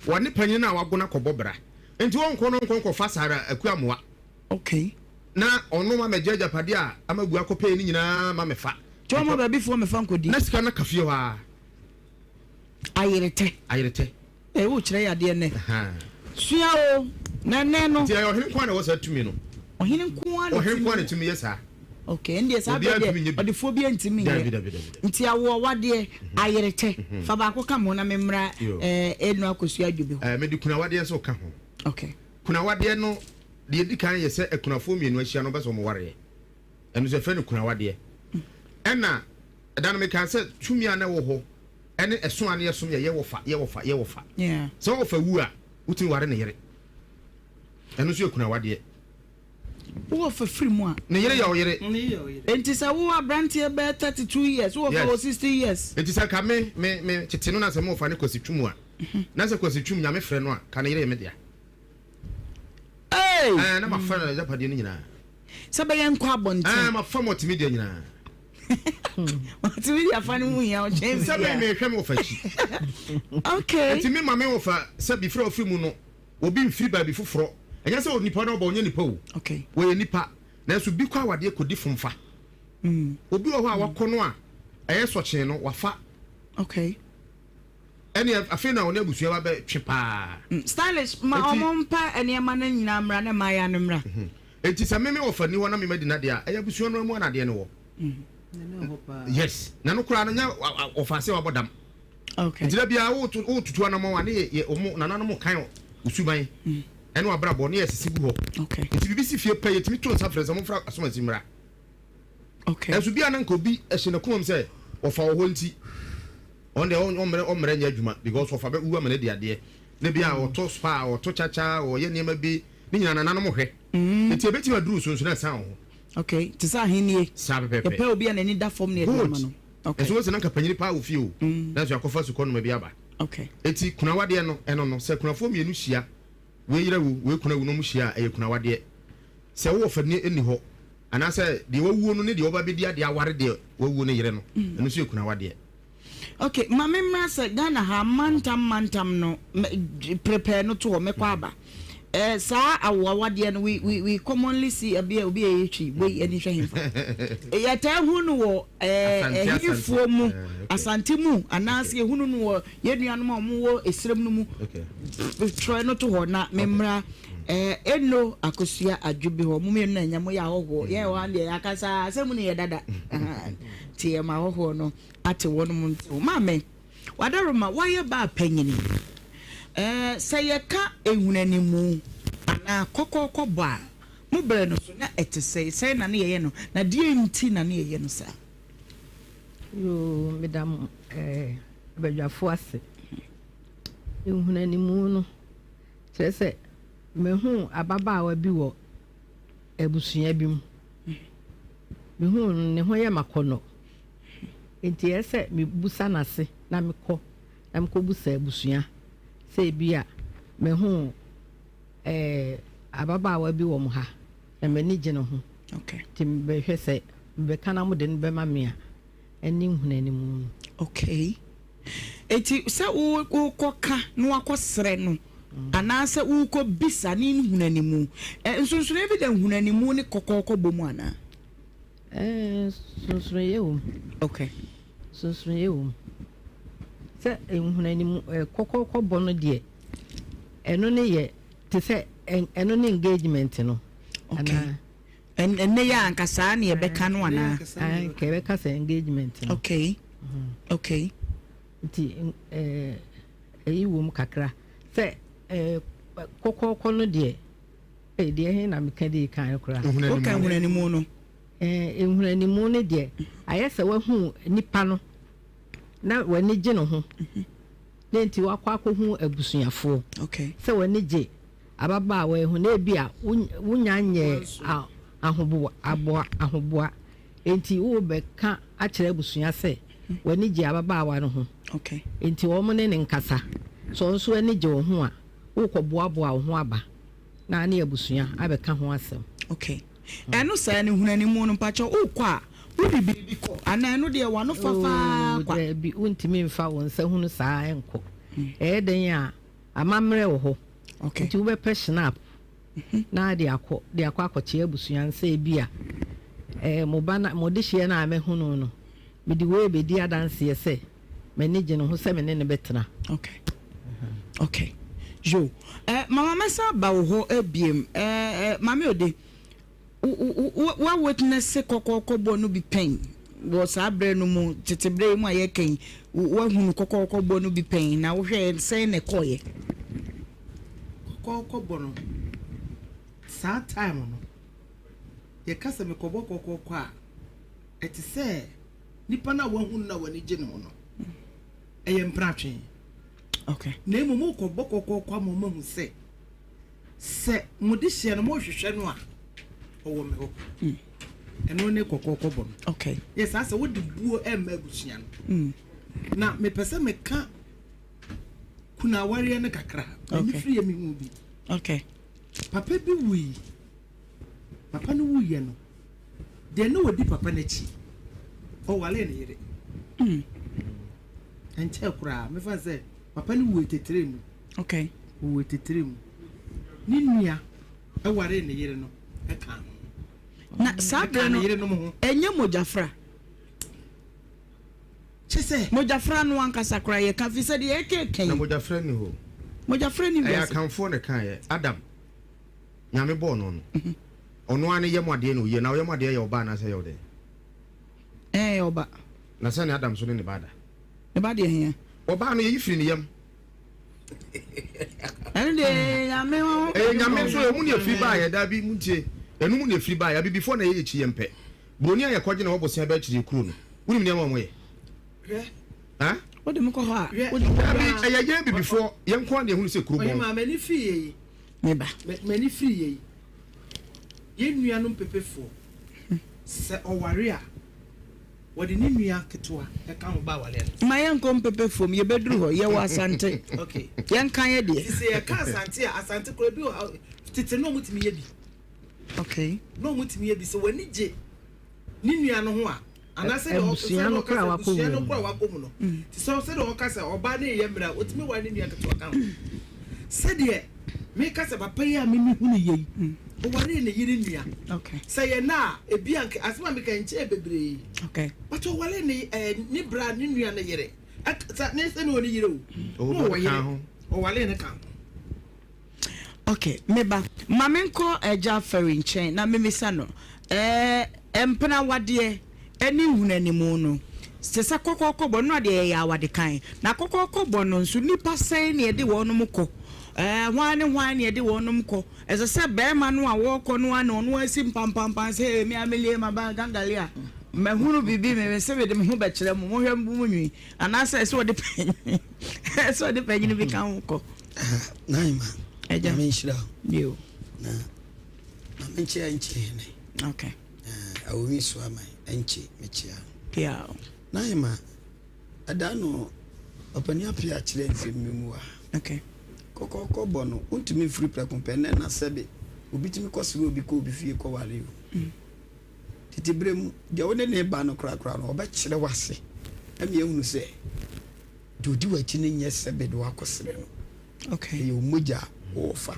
Wɔne panyin no a wago no akɔbɔ bra. Nti ɔnkɔ no nkɔ nkɔfa Sarah Akua Amoah. Okay. Na ɔno ma mɛgye agyapadeɛ a Amagu akɔpɛɛ no nyinaa ma mɛfa. Nti ɔma baabifoɔ mɛfa nkɔdi. Na sika no ka fie hɔ ara. Ayeretɛ. Ayeretɛ. Ee wokyerɛ yɛ adeɛ nnɛ. Sua o, na ɛnnɛ no. Nti ɛyɛ ɔhene nko ara na ɛwɔ saa tumi no. Ɔhene nko ara na Ɔhene nko ara na tumi yɛ saa. Okay, ɛndeɛ saa berɛ deɛ ɔdefoɔ biara ntumi nyɛ. Dabi, dabi, dabi. Nti awoɔwadeɛ, ayeretɛ, fa baako ka mo na memmra ɛɛ Enu Akosua Adwobi hɔ. Ɛɛ mede kunawadeɛ nso ka ho. Okay. Kunawadeɛ no, deɛ ɛdi kan yɛ sɛ akunafoɔ mmienu ahyia no wɔpɛ sɛ wɔwareɛ. Ɛno nso yɛfrɛ no kunawadeɛ. Ɛna ɛda no mekaa sɛ tumi a na ɛwɔ hɔ ɛne ɛso a na yɛsom yɛ yɛwɔfa, yɛwɔfa, yɛwɔfa. Sɛ wɔfa wu a, wotumi ware ne yere. Ɛno nso yɛ kunawadeɛ. Wo wɔfa firi mu a. Ne yere yɛ wo yere. Enti sɛ wo abranteɛ bɛyɛ 32 years, wo wɔfa wɔ 60 years. Enti sɛ nka me, me, me tete no na sɛ me wɔfa ne Kwasi Twum a, na sɛ Kwasi Twum Nyame frɛ no a, ka ne yere yɛ me dea. Hey! Ɛɛ, na mafa no agyapadeɛ no nyinaa. Sɛ bɛyɛ nkɔ abɔnten. Ɛɛ, mafa multimedia nyinaa. Multimedia fa no ho hia ɔkyɛn biribiara. Sɛ me mehwɛ me wɔfa akyi. Okay. Enti me ma me wɔfa sɛ bifiri a ɔfiri mu no. Obi mfiri baabi foforɔ. Ɛnyɛ sɛ onipa no ɔba ɔnyɛ nipa o. Wɔyɛ nipa. Nanso bi kɔ awadeɛ kɔdi fomfa. Obi wɔ hɔ a wakɔ no a ɛyɛ sɔkyee no wafa. Okay. Ɛne afei na ɔne abusua ba bɛtwe paa. Stylish, ma ɔmo mpa nneɛma no nyinaa mmra na mmaayewa no mmra. Enti sɛ me me wɔfa nni hɔ na me madi n'adeɛ a, ɛyɛ abusua no ara mu a na adeɛ no wɔ. Yes, na no koraa no nyɛ wɔfa ase a wabɔ dam. Okay. Nti da biara wotutu anamɔn a ne yɛ ɔmo nananom kan wo suban ɛne w'abrabɔ ne yɛ sisi gu hɔ. Okay. Nti biribi si fie pɛ yɛtumi to nsa frɛ sɛ momfra asomasi mmra. Okay. Nanso bi a na nka obi hyɛ n'akomam sɛ wɔfa wɔ hɔ nti ɔno deɛ ɔmmerɛ ɔmmerɛ nyɛ adwuma because wɔfa bɛ wu ama no adi adeɛ. Na bi a ɔto spa, ɔto kyakya, ɔyɛ nneɛma bi ne nyinaa nananom hwɛ. Nti ebetumi aduru so nso na ɛsan wɔ hɔ. Okay, te sɛ ahennie. Saa pɛpɛɛpɛ. Yɛpɛ obi a n'ani da fam na yɛde ama no. Okay. Nso wose na nka panyini paa wɔ fie o. Nanso yɛakɔfa sukɔnoma bi aba. Okay. Enti kunawadeɛ no, ɛno no, sɛ akunafoɔ mmienu hyia, wei yere awu, wei kunu awu na wɔn hyia a, ɛyɛ kunawadeɛ. Sɛ wo wɔfa ni nni hɔ, anaasɛ deɛ wawuo no ne deɛ ɔba bɛdi adeɛ aware deɛ wawuo no yere no, ɛno nso yɛ kunawadeɛ. Ok ma me mmra sɛ Ghana ha mantam mantam no prepare no to hɔ mɛkɔ aba eh, saa awoawadeɛ no we, we, we commonly see ɛbi a obi a ɛyɛ twi wei ani hwɛ hemfa yɛtaa hu no wɔ ɛhefoɔ eh, mu asante mu anaasɛ yɛhunu no wɔ yɛn nuanom a wɔwɔ esrem no mu twerɛ no to hɔ na me mmra eh, eno akosua adwo bi hɔ mo mmienu na ɛnyɛ mo yɛ ahɔhoɔ yɛn wɔ ha deɛ yɛakasa asɛm no yɛ dada nti yɛ ma ahɔhoɔ no ate wɔnom ntew. Maame, w'adaroma, woayɛ baa panyini. Ɛɛ, sɛ yɛka ehunanimu anaa kɔkɔɔkɔ bɔ a, mo berɛ no so na ɛte sɛn? Sɛn na ne yɛyɛ no, na deɛn nti na ne yɛyɛ no saa? Yoo, meda mo ɛɛ abadwafo ase. Ehunanimu no, kyerɛ sɛ mehu ababaawa bi wɔ abusua bi mu. Mehuu no, ne ho yɛ me akɔnnɔ. Enti ɛyɛ sɛ mebisa no ase na mekɔ na mekɔbisa abusua sɛ ebia mahu eh, ababaawa bi wɔ mo ha na m'ani gye ne ho. Okay. Nti mebɛhwɛ sɛ mebɛka na mode no bɛma me a, ɛne nhunanimu no. Okay. Enti sɛ wokɔka na wakɔsrɛ no anaasɛ wokɔbisa ne nhunanimu, nsonsonoeɛ bi da nhunanimu ne kɔkɔɔkɔ bɔ mu anaa? Nsonsonoeɛ wɔ mu. Okay. Nsonsonoeɛ wɔ mu. Sɛ nhunanimu kɔkɔɔkɔ bɔ no deɛ, ɛno ne yɛ te sɛ ɛno ne engagement no. Okay. Ɛnɛ yɛ anka saa ne yɛbɛka no anaa? Nka yɛbɛka sɛ engagement no. Okay. Mm-hmm. Okay. Nti ɛyi wɔ mu kakra sɛ kɔkɔɔkɔ no deɛ deɛ he na meka dii kan koraa. Woka nhunanimu no. Nhunanimu no deɛ ayɛ sɛ wahu nipa no na w'ani gye ne ho mhm. ne nti wakɔ akɔhu abusuafoɔ sɛ w'ani gye ababaawa yi ho na ebia wonnya nyɛɛ ahoboa ahoboa enti worebɛka akyerɛ abusua sɛ w'ani gye ababaawa no ho enti wɔn ne no nkasa. Sɛ ɔno nso ani gye wo ho a, worekɔboaboa wo ho aba na ne abusua abɛka ho asɛm. Okay. Ɛno saa no hunanimu no mpakyɛ wokɔ a wode biribi kɔ anaa ɛno deɛ wano fafaa kwa? Daabi, wontumi mfa wo nsa hunu saa nkɔ. Ɛyɛ dɛn a Amammerɛ wɔ hɔ nti wobɛpɛ schnapp na de akɔ de akɔ akɔkyea abusua no sɛ ebia eh, mo ba na mo dehyeɛ no a mahu no no mede wei bɛdi adanseɛ sɛ m'ani gye ne ho sɛ me ne no bɛtena. Okay. Okay. Yo. Eh, mama mɛsan aba wo hɔ ebiem. Eh, eh, Mame Ode. Wo a witness kɔkɔɔkɔ bɔ no bi pɛn wɔ saa berɛ no mu, tete berɛ yi mu a yɛreka yi, woahunu kɔkɔɔkɔ bɔ no bi pɛn na wohwɛɛ sɛn na ɛkɔeɛ? Kɔkɔɔkɔ bɔ no, saa time no, yɛka sɛ mekɔbɔ kɔkɔɔkɔ a, ɛte sɛ nipa no a woahunu no a w'ani gye ne ho no, ɛyɛ mpratwe. Okay. Na mmom wokɔbɔ kɔkɔɔkɔ ama wɔahu sɛ Sɛ mo dehyeɛ no mohwehwɛ no a, ɔwɔ me hɔ. Mm. Ɛno ne kɔkɔɔkɔ bɔ no. Okay. Yɛ saa sɛ wode buo ɛmma abusua no. Mm. Na mepɛ sɛ meka kuna awareɛ no kakra. Okay. M'ani firi yɛ mehu bi. Okay. Papa bi wui. Papa no wuiɛ no, deɛ na ɔdi papa no akyi, ɔwaree ne yere. Mm. Ɛnkyɛɛ koraa, mefa sɛ papa no wui tetere mu. Okay. Ɔwɔ titire mu. Ne nua waree ne yere no kaa ho. Na saa berɛ no, ɛnyɛ mogyafra. Kyɛ sɛ. Mogyafra no ankasa koraa yɛka fi sɛ deɛ ɛkeka yi. Na mogyafra nni hɔ. Mogyafra nni Ɛyɛ wiase. Akanfoɔ na ɛkaeɛ. Adam, Nyame bɔɔ no no, ɔno ara ne yam adeɛ na ɔyie. Na wo yam adeɛ yɛ ɔba anaasɛ ɛyɛ wo dɛn? Ɛɛ, ɛyɛ ɔba. Na sɛnea Adam nso ne ne ba ada. Ne ba deɛ hia. Ɔbaa no yɛyi firi ne yam. Ɛno deɛ Nyame ho. Ɛyɛ Nyame nso ɛmu na ɛfiri baeɛ. Daabi, montie. Ɛno mu na ɛfiri baeɛ. Abibifoɔ na yɛyɛ kyi yɛmpɛ. Buroni a yɛkɔgye ne hɔ bosea bɛyɛ kyerɛ kuro no. Wonim nneɛma a wɔyɛ? Hwɛ. Wode me kɔ hɔ a. Wode me Daabi, ɛyɛ yɛn abibifoɔ yɛn nko ara na yɛhunu sɛ kuro bɔn. Ɔhemaa, m'ani firi yei. Me ba. M'ani firi yei. Yɛn nuanom Pepefoɔ, sɛ ɔware a, wɔde ne nua ketewa ka ho ba awareɛ no. Ma yɛnkɔ Mpepe fam, yɛbɛduru hɔ. Yɛwɔ Asante. Okay. Yɛnka yɛ deɛ. Nti sɛ yɛka Asante a, Asante koraa bi wɔ ha, tete na wɔtumi yɛ bi. Okay. Na wɔtumi yɛ bi. Sɛ w'ani gye ne nua no ho a, anaasɛ deɛ Abusua no koraa wakɔ abusua no mu. koraa wakɔ mu no. Te sɛ sɛdeɛ ɔka sɛ ɔbaa no reyɛ mmerɛ a, ɔtumi ware ne nua ketewa ka ho. Sɛdeɛ meka sɛ papa yi a me mehunu yei, ɔwaree ne yere nua. Okay. Sɛ yɛ nna a, ebi anka asɛm a meka yi nkyɛɛ bebree. Okay. But ɔwaree ne eh, ne bra ne nua no yere. Ɛk- Sɛ ne sɛ ne ɔne yere o. Ɔwɔ Na ɔwɔ ka yere. ho. Ɔwaree ne ka ho. Ok, me ba, ma menkɔ Agya Ferry nkyɛn na memmisa no. Ɛɛ, mpena awadeɛ ne nhunanimu no, te sɛ kɔkɔɔkɔbɔ no adeɛ yɛyɛ awade kan. Na kɔkɔɔkɔbɔ no nso, nnipa sɛn na yɛde wɔnom kɔ? Ɛɛ, hwan ne hwan na yɛde wɔnom kɔ? Ɛsɛ sɛ barima no a wɔrekɔ no ara na ɔno ara si mpampampan sɛ, Ee, me ara melie, maba Gangalia, mahunu biribi, mese mede me ho bɛkyerɛ mo, monhwɛ mbu mo nwi. Anaasɛ ɛsɛ ɔde panyin, ɛsɛ ɔde panyin bi ka ho kɔ? Ah, Naima, Agya. Nyame nhyira wo. Bio. Na ma menkyea nkye hene. Okay. Na awomi so ama nkye mekyea. Yeah. Naima, ɛda no ɔpani apia kyerɛ nsɛm bi mu wa. Okay. Kɔkɔkɔ bɔ no, wontumi mfiri prɛko pɛ nɛ na sɛbe obi tumi kɔsere obi kɔ obi fie kɔware o. Mm. Tete berɛ mu, deɛ wo ne ne ba no korakora no, ɔbɛkyerɛ wo ase ama yɛahunu sɛ deɛ ɔdi w'akyi no nyɛ sɛ bɛde wakɔsrɛ no. Okay. Ɛyɛ wo mogya a wɔfa.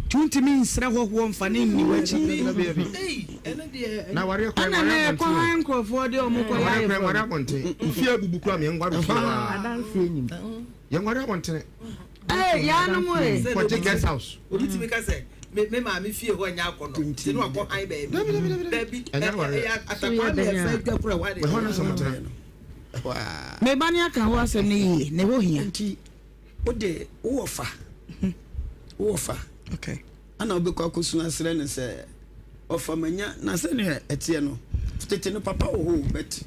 Nti wontumi nsrɛ hɔhoɔ mfa ne nni w'akyi. Na awareɛ kora Ɛna na ɛkɔ ha nkurɔfoɔ de ɔmo kɔ yɛ awareɛ kora nware ayeforo. abɔnten. Ofie abubu kora me yɛnware ofie waa. Adanseɛ nim. Yɛnware abɔntene. Ee, yaanom ee. Kɔgye guest house. Obi tumi ka sɛ me me maame fie hɔ nyɛ akɔnɔ nti na wakɔ han baabi. Dabi dabi dabi. Dabi Ɛnyɛ awareɛ. ɛyɛ atakwaa So yɛ dɛn mmiɛnsa a? adwa kora hɔ adeɛ. Ɛhɔ na sɛ motena. Ɛhɔ ara. Me ba no aka ho asɛm no yie, ne ho hia. Nti wode wowɔ fa wowɔ fa Okay. ana wobɛkɔ akɔsu asrɛ no sɛ ɔfa manya na sɛnea ɛteɛ no tete no papa wɔ hɔ o but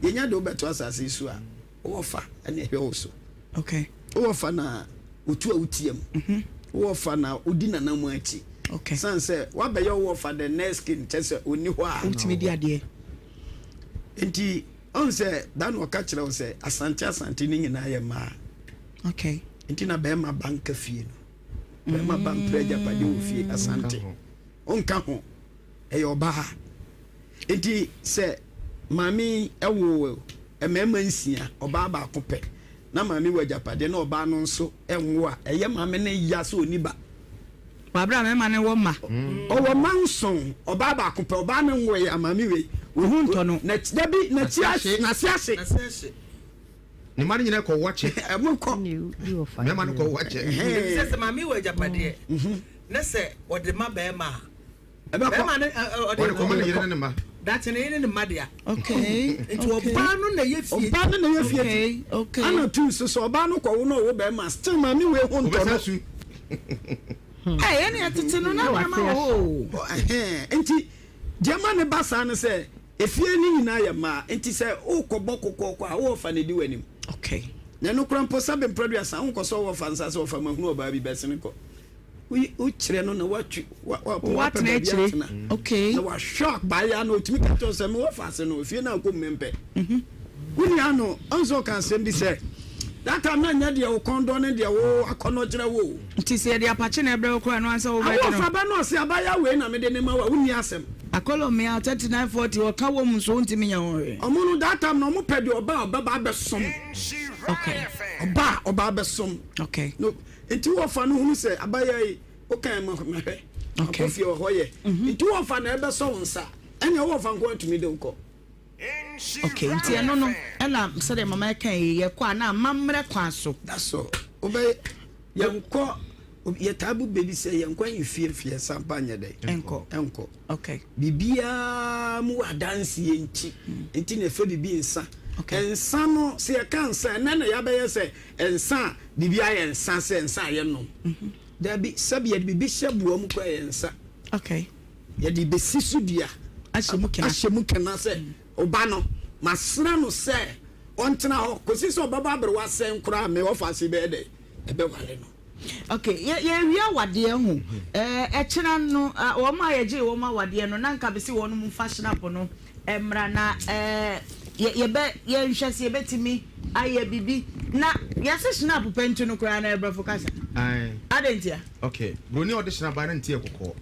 yɛnya de wobɛto asase yi so a wowɔ fa ɛna ɛhwɛ wo so Okay. wowɔ fa na wotu a wotia mu mhm. wowɔ fa na wodi nana mu akyi okay. san sɛ woabɛyɛ wowɔ fa the next kin kyɛ sɛ ɔnni hɔ a wotumi di adeɛ nti ɔn sɛ da na ɔka kyerɛ wo sɛ asante asante ne nyinaa yɛ mmaa okay. nti na bɛrima ba nka fie no bɛrima ba mpere agyapadeɛ wɔ fie asante ɔnka ho ɛyɛ ɔbaa Enti sɛ maame yi woo mmarima nsia, ɔbaa baako pɛ, na maame wɔ agyapadeɛ na ɔbaa no nso nwo a, ɛyɛ maame no ya sɛ ɔnni ba. Wɔ abere a mmarima no wɔ mma. Ɔwɔ mma nson, ɔbaa baako pɛ, ɔbaa no nwoeɛ a, maame wei. Ne ho ntɔ no. Dabi, n'akyi ahye, n'ase ahye. Ne mma no nyinaa kɔ wakye. Ɛmo kɔ. Mmarima no kɔ wakye. Sɛ sɛ maame wɔ agyapadeɛ na sɛ ɔde ma barima a. Ɛbɛkɔ. Bɛrima no ɔde kɔma ne yere ne ne mma. Dakye ne yere ne ne mma dea. Okay. Nti ɔbaa no na ɛyɛ fie. Ɔbaa no na ɛyɛ fie ti. Okay. Ana tu nso sɛ ɔbaa no kɔwo na ɔwo bɛrima still maame wei ho ntɔ no. su. Ɛyɛ ne ɛtete no na nneɛma wɔ hɔ o. Nti deɛ ma ne ba saa no sɛ efie no nyinaa yɛ mmaa nti sɛ wokɔbɔ kokɔɔkɔ a wowɔ fa na edi w'anim. Okay. Na ɛno koraa mpo sɛbe mprɛduasa wonkɔ sɛ wowɔ fa nsa sɛ ɔfa mahunu ɔbaa bi bɛsene kɔ. Wokyerɛ no na watwi wapɛ baabi atena. Okay. Na wahwɛ abaayewa no otumi ka kyerɛ sɛ mewɔ faase no efie no akɔ mu mempɛ. Mhm. Wo nua no ɔnso ɔka asɛm bi sɛ that time na nyɛ deɛ wo kɔn dɔ ne deɛ wo akɔnɔ kyerɛ wo o. Nti sɛ yɛde apakye na ɛbrɛ wo koraa no ansa wobɛgye no. Awɔ fa ba no ɔse abaayewa wei na mede ne ma wo a wonni asɛm. Akɔlɔ mmea 39 40 ɔka wɔ mu nso wontumi nyɛ ho hwee. Ɔmo no that time na ɔmo pɛ deɛ ɔba a ɔbɛba abɛsom. Okay. Ɔba a ɔba abɛsom. Okay. No. Nti wɔfa no hunu sɛ abayewa yi wokan ma mahwɛ akɔ fie wɔ hɔ yɛ mhm. nti wɔfa na ɛbɛsɔ wo nsa ɛnea wɔfa nko atumi de wokɔ. Okay, nti ɛno no ɛna sɛdeɛ mama ɛka yi yɛkɔ a na amammerɛ kwan so. That's all. Wobɛ yɛnkɔ yɛtaa bu bɛ bi sɛ yɛnkɔ ahemfie mfiɛnsa mpa nyɛ dɛ. Nkɔ. Nkɔ. Okay. Biribiara mu wɔ adanseɛ nti nti na ɛfɛ biribi nsa. Okay. Nsa no sɛ yɛka nsa ɛnɛ na yɛabɛyɛ sɛ nsa a biribi ayɛ nsa sɛ nsa a yɛnom. Mhm. Dabi sɛbi yɛde biribi hyɛ boa mu koraa yɛ nsa. Okay. Yɛde bɛsi so dua. Ahyɛ mu kena. Ahyɛ mu kena sɛ ɔba no masra no sɛ ɔntena hɔ kɔsi sɛ ɔbɛbɔ aberewa sɛn koraa me ɔfa ase bɛyɛ dɛ ɛbɛware no. Okay, yɛ yɛwie awadeɛ ho. Ɛɛ ɛkyena no wɔn a yɛgyee wɔn awadeɛ no na nka bɛsi wɔn mu mfa hynapo no mmra na ɛɛ yɛ yɛbɛ yɛnhwɛ sɛ yɛbɛtumi ayɛ biribi na yɛse hynapo pɛ nti no koraa na ɛbrɛfo kasa. Ae. Adɛn ntia? Okay, broni a ɔde hynapo ba no nti yɛ kɔkɔɔ.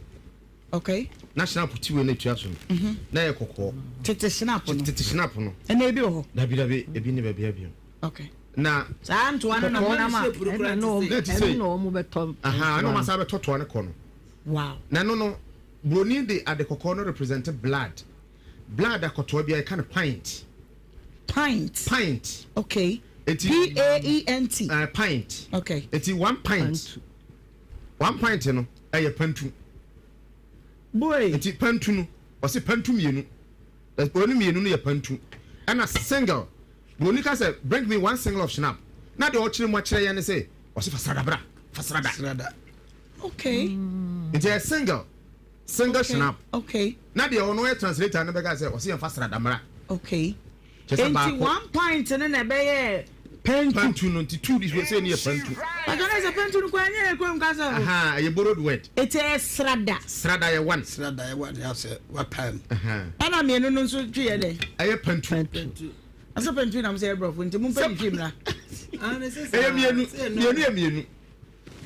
Okay. Na hynapo tiwei no etua so no mhm. na yɛ kɔkɔɔ. Tete hynapo no. Tete hynapo no. Ɛna ebi wɔ hɔ. Dabi dabi ebi ne baabi abiem. Okay. Na saa ntoa no na wɔn ama ɛna na wɔn na wɔn bɛtɔ. Aha ɛna wɔn asan bɛtɔ toa no kɔ no. Wow. Na ɛno no broni de ade kɔkɔɔ no represent blood. Blood akɔtoa bi a yɛka no pint. Pint. Pint. Okay. Eti P A E N T. Pint. Okay. Eti one pint. One pint no ɛyɛ pantu. Boy. Nti pantu no ɔsi pantu mmienu. Wɔn mmienu no yɛ pantu. Ɛna single. Broni ka sɛ bring me one single of schnapp. Na deɛ ɔkyerɛ mu akyerɛ yɛn ne sɛ ɔsi fa srada bra. Fa srada. Srada. Okay. Nti ɛyɛ single. Single okay. schnapp. Okay. Na deɛ ɔno yɛ translator no bɛka sɛ ɔsi yɛn fa srada mmra. Okay. Kyerɛ sɛ Enti baako. one pint no na ɛbɛyɛ pantu. Pantu no nti two this way sɛ ni yɛ pantu. Pàtó ne sɛ pantu no kwan nyɛ yɛ kurom kasa o. Aha ɛyɛ borrowed word. Eti ɛyɛ srada. Srada yɛ one. Srada yɛ one yɛ sɛ wapae mu. Ɛna mmienu no nso twi yɛ dɛ. Ɛyɛ pantu. Ɔsɛ pantu nam sɛ yɛ borɔfo nti mo mpɛ ne twi mmra. Ɛyɛ mmienu mmienu yɛ mmienu.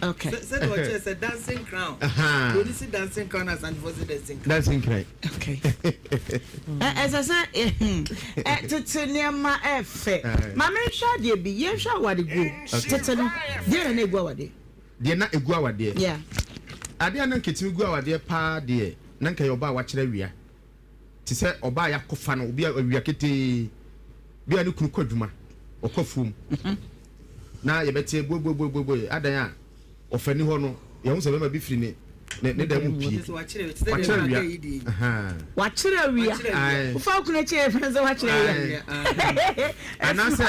Okay. Sɛ sɛ ɔkyerɛ sɛ dancing crown. Broni si dancing crown na Asantefo si dancing crown. Dancing crown. Okay. Ɛsɛ sɛ tete nneɛma ɛfɛ. Maame nhwɛ adeɛ bi yɛnhwɛ awade guo. Tete no deɛ na na egu awadeɛ. Deɛ na egu awadeɛ. Yeah. Adeɛ a na nketumi gu awadeɛ paa deɛ na nka yɛ ɔbaa wakyerɛ awia. Te sɛ ɔbaa a yɛakɔfa no, obi a awia ketee bi a ne kunu kɔ adwuma, ɔkɔ afuom na yɛbɛte buebuebuebue adan a ɔfa ni hɔ no, yɛhu sɛ bɛrima bi firi ne ne ne dan mu pie. Wakyerɛ Wakyerɛ awia. Wakyerɛ awia. Wofa wo kunu akyi a yɛfrɛ sɛ wakyerɛ awia. Anaasɛ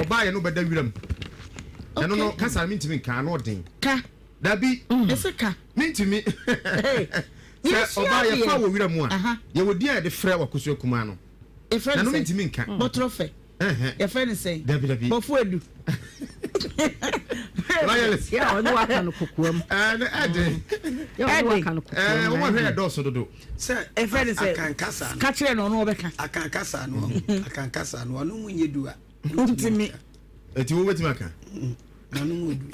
ɔbaa yɛ no bɛda wiram. Ɛno no kasa no mentumi nka ano ɔden. Ka. Dabi. Ɛsɛ ka. Mentumi. Sɛ ɔbaa yɛfa wɔ wira mu a, yɛwɔ din a yɛde frɛ w'akosua kumaa no. Yɛfrɛ no sɛn? Na no mentumi nka. Bɔtorɔfɛ. Yɛfrɛ no sɛn? Dabi dabi. Bɔfo adu. Royalist. Yɛ ɔne waka no kokoam. Ɛɛ ɛde. Yɛ ɔne waka no kokoam. Ɛɛ wɔn ahwɛ yɛ dɔɔso dodo. Sɛ Yɛfrɛ no sɛ. Akankasa no. Ka kyerɛ no ɔno ɔbɛka. Akankasa no akankasa no ɔno mu nyɛ du a. Ntumi. Eti wo bɛtumi aka. N'ano mu odu.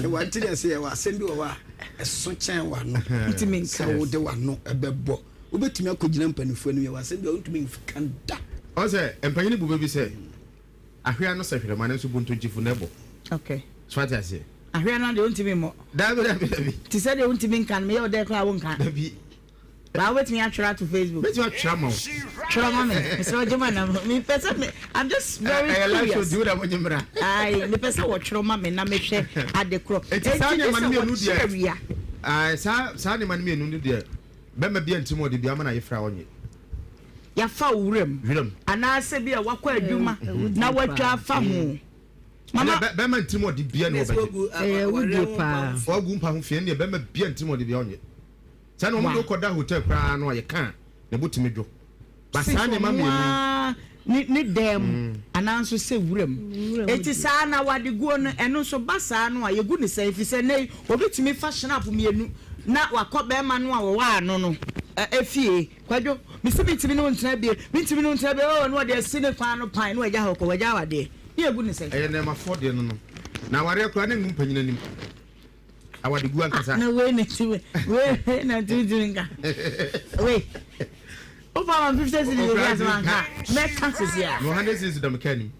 Ɛwɔ nti na sɛ yɛwɔ asɛm bi wɔ hɔ a ɛso kyɛn w'ano. Ntumi nka. Sɛ wode w'ano ɛbɛbɔ. Wobɛtumi akɔgyina mpanimfoɔ anim yɛwɔ asɛm bi a wontumi nka da. Ɔn sɛ mpanyin bu bɛ bi sɛ ahwea no sɛ hwerɛma nanso bontogyefo na ɛbɔ. Okay. So ate aseɛ? Ahwea no deɛ wontumi mmɔ. Dabi dabi dabi. Te sɛ deɛ wontumi nka no meyɛ wo dɛ koraa wonka. Dabi. Baa wobɛtumi atwerɛ ato Facebook. Mɛtumi atwerɛ ama wo. Twerɛ ma me. Mesrɛ wo gye ma na mepɛ sɛ me I'm just very Ɛyɛ live show curious. di wo da mo nye mmra. Ayi mepɛ sɛ wɔtwerɛ ma me na mehwɛ ade korɔ. Eti saa Enti gye nneɛma no sɛ mmienu wɔkyerɛ deɛ. wia. Ayi saa saa nneɛma no mmienu no deɛ bɛrima bi antim ɔde bi ama na ayefra ɔnye. Yafa wo wuram. Wuram. Anaasɛ bi a wakɔ adwuma na watwa afa ho. Mama bɛrima ntirim ɔde bia na ɔbɛgye. Ɛyɛ wudie paa. Wagu mpa ho fie ɛnneɛ bɛrima bia ntirim ɔde bia ɔnye. Sɛ na wɔn de kɔ da hotel koraa no a yɛ ka a ne bo tumi dwo. Ba saa nneɛma mmienu yi. Ne dan mu anaa nso sɛ wuram. Eti saa na awadeguo no ɛno nso ba saa no a yɛgu ne sɛn efisɛ nnɛ yi obi tumi fa hyinap mmienu na wakɔ bɛrima no a wɔwaa no no efie. Kwadwo mesi mentumi ne wo ntena bie mentumi ne wo ntena bie oo na ɔde asi ne kwan no pan na wagya hɔ kɔ wagya awadeɛ ne yɛgu ne sɛn. Ɛyɛ nnɛɛmafoɔ deɛ no no. Na awareɛ koraa na ngu mpanyin anim. Awadegu ankasa. Ah, na wei na ti wei wei na ti ti nka. Wei. O pa ma 50 cedis obi asem anka. Mɛka sisi a. No 100 cedis dam ka nim.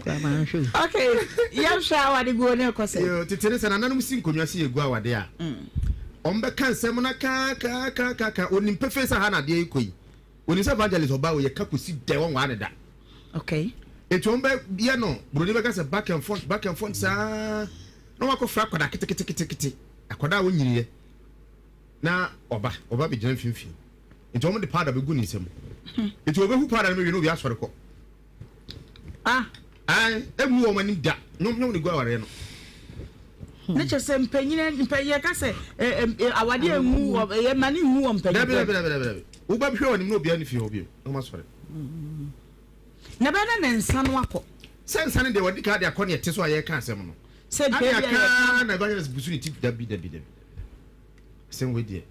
Okay, yɛhwɛ awadeguo ne ɛkɔ sɛ. Yo, tete ne sɛ nananom si nkonnwa si egu awade a. Wɔn bɛka nsɛm na ka ka ka ka ka onim pefee sɛ ha na adeɛ yi kɔ yi. Onim sɛ evangelist ɔbaa wei yɛka kɔsi dɛ wɔnwaa no da. Okay. Enti wɔn bɛ yɛ no buroni bɛka sɛ back and front back and front saa na wɔn akɔfra akwadaa keteketekete akwadaa a wɔnyiniiɛ na ɔba ɔba bɛgyina mfimfini nti wɔn de powder bɛgu ne nsam nti wɔbɛhu powder no bɛwie na obi asɔre kɔ. Ah. Ae, emu wɔn anim da. Nyom nyom ne gu awareɛ no. Ne kyɛ sɛ mpanyin mpanyin yɛ ka sɛ ɛ ɛ awadeɛ ngu wɔ yɛ ma ne ngu wɔ mpanyin. Dabi dabi dabi dabi dabi. Wo ba hwɛ wɔn anim na obiara ne fie hɔ bio na wɔn asɔre. Na bɛyɛ na ne nsa no akɔ. Sɛ nsa no deɛ wɔde ka de akɔ ne ɛte so a yɛreka asɛm no. Sɛ baabi a yɛka. Ade aka na evangelist busu ne ti dabi dabi dabi. Asɛm wei deɛ.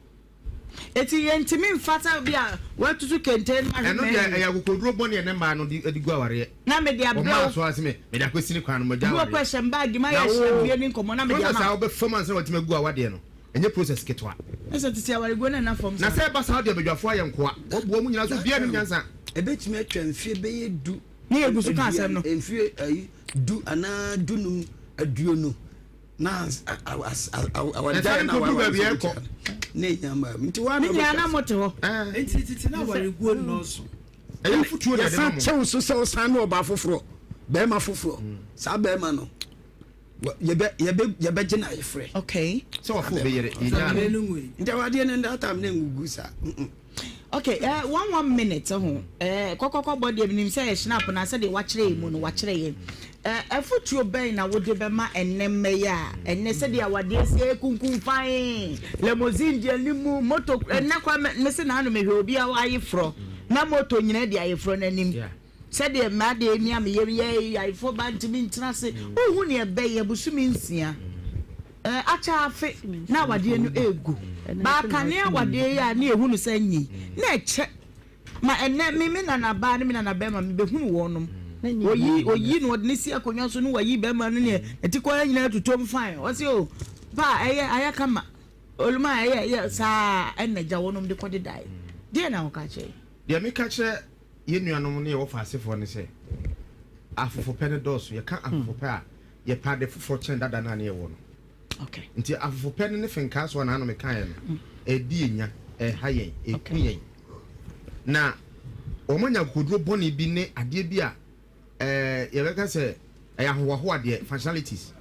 Eti yɛntumi mfa sɛ bi a watutu kente no ahwɛ Ɛno deɛ ɛyɛ akokoduro bɔne a ɛnɛ mmaa no de de gu awareɛ. Na mede abrɛ wo. Wɔn aso ase me mede akɔsi ne kwan no magya awareɛ. Bi wɔ kɔ ɛhyɛ mbaagi ma yɛ ahyia bie ne nkɔmɔ na mede ama. Process a wobɛfa mu ansa na watumi agu awadeɛ no ɛnyɛ process ketewa. Ɛsɛ tete awareguo no nna fam saa. Na sɛ ɛba saa deɛ badwafoɔ ayɛ nkoa. Wɔboa mu nyinaa so obiara nim nyansa. Ɛbɛtumi atwa mfeɛ bɛyɛ du. Ne yɛgu so ka asɛm no. Mfeɛ ayi du anaa dunum aduonu. na awaregyaeɛ na awareɛ baabi ɛkɔ na enya mmaa mu nti wɔn ne nyinaa na mo te hɔ. nti tete na awareguo nnɔɔso. Ɛyɛ afutuo na ɛde ma mo. Yɛsan kyɛw so sɛ ɔsan ne ɔbaa foforɔ bɛrima foforɔ mm. saa bɛrima no yɛbɛ yɛbɛ yɛbɛgye na ayefrɛ. Okay. Sɛ wafo bɛyere yɛnya no. Nti awadeɛ no that time na ngugu saa. Okay, uh, one one minute ho. Eh, kɔkɔkɔ bɔ deɛ menim sɛ yɛ snap na sɛdeɛ wakyerɛ yɛn mu no wakyerɛ yɛn. Eh, afutuo bɛn na wode bɛma ɛnnɛ mmɛ yi a ɛnnɛ sɛdeɛ awadeɛ si ɛkunkum fan limousine deɛ ne mu moto ɛnnɛ kwa me se na ano mehwɛ obi a ayeforɔ na moto nyina di ayeforɔ n'anim. Sɛdeɛ m'adeɛ ni a meyɛ yɛ ayeforɔ ba ntumi ntena ase. Wohu neɛ ɛbɛyɛ bosome nsia. Eh, akyɛ afe na awadeɛ no ɛregu. Baa kane awadeɛ yi a ne yɛhu no sɛ nyi na ɛkyɛ. Ma ɛnɛ me me nana baa ne me nana bɛrima mebɛhunu wɔnom. Oyi oyi na ɔde ne si akonnwa so ne wayi bɛrima no neɛ ɛti kɔ nyinaa tutom fine. Ɔse o pa ɛyɛ ayɛ kama. Oluma ɛyɛ ɛyɛ saa ɛna gya wɔnom de kɔde dae. Deɛ na wɔka kyerɛ? Deɛ meka kyerɛ yɛn nuanom ne yɛwɔ faasefoɔ ne sɛ afofopɛ no dɔɔso. Yɛka afofopɛ a yɛpɛ ade foforɔ kyɛn dada no a ne yɛwɔ no. Nti afofopɛ no ne fenkaa so a naano mekaeɛ no, ɛredi yɛn nya, ɛreha yɛn, ɛreku yɛn. Na wɔanya akokoduro bɔne bi ne adeɛ bi a ɛɛ yɛbɛka sɛ ɛyɛ ahohoahoa deɛ, functionalities.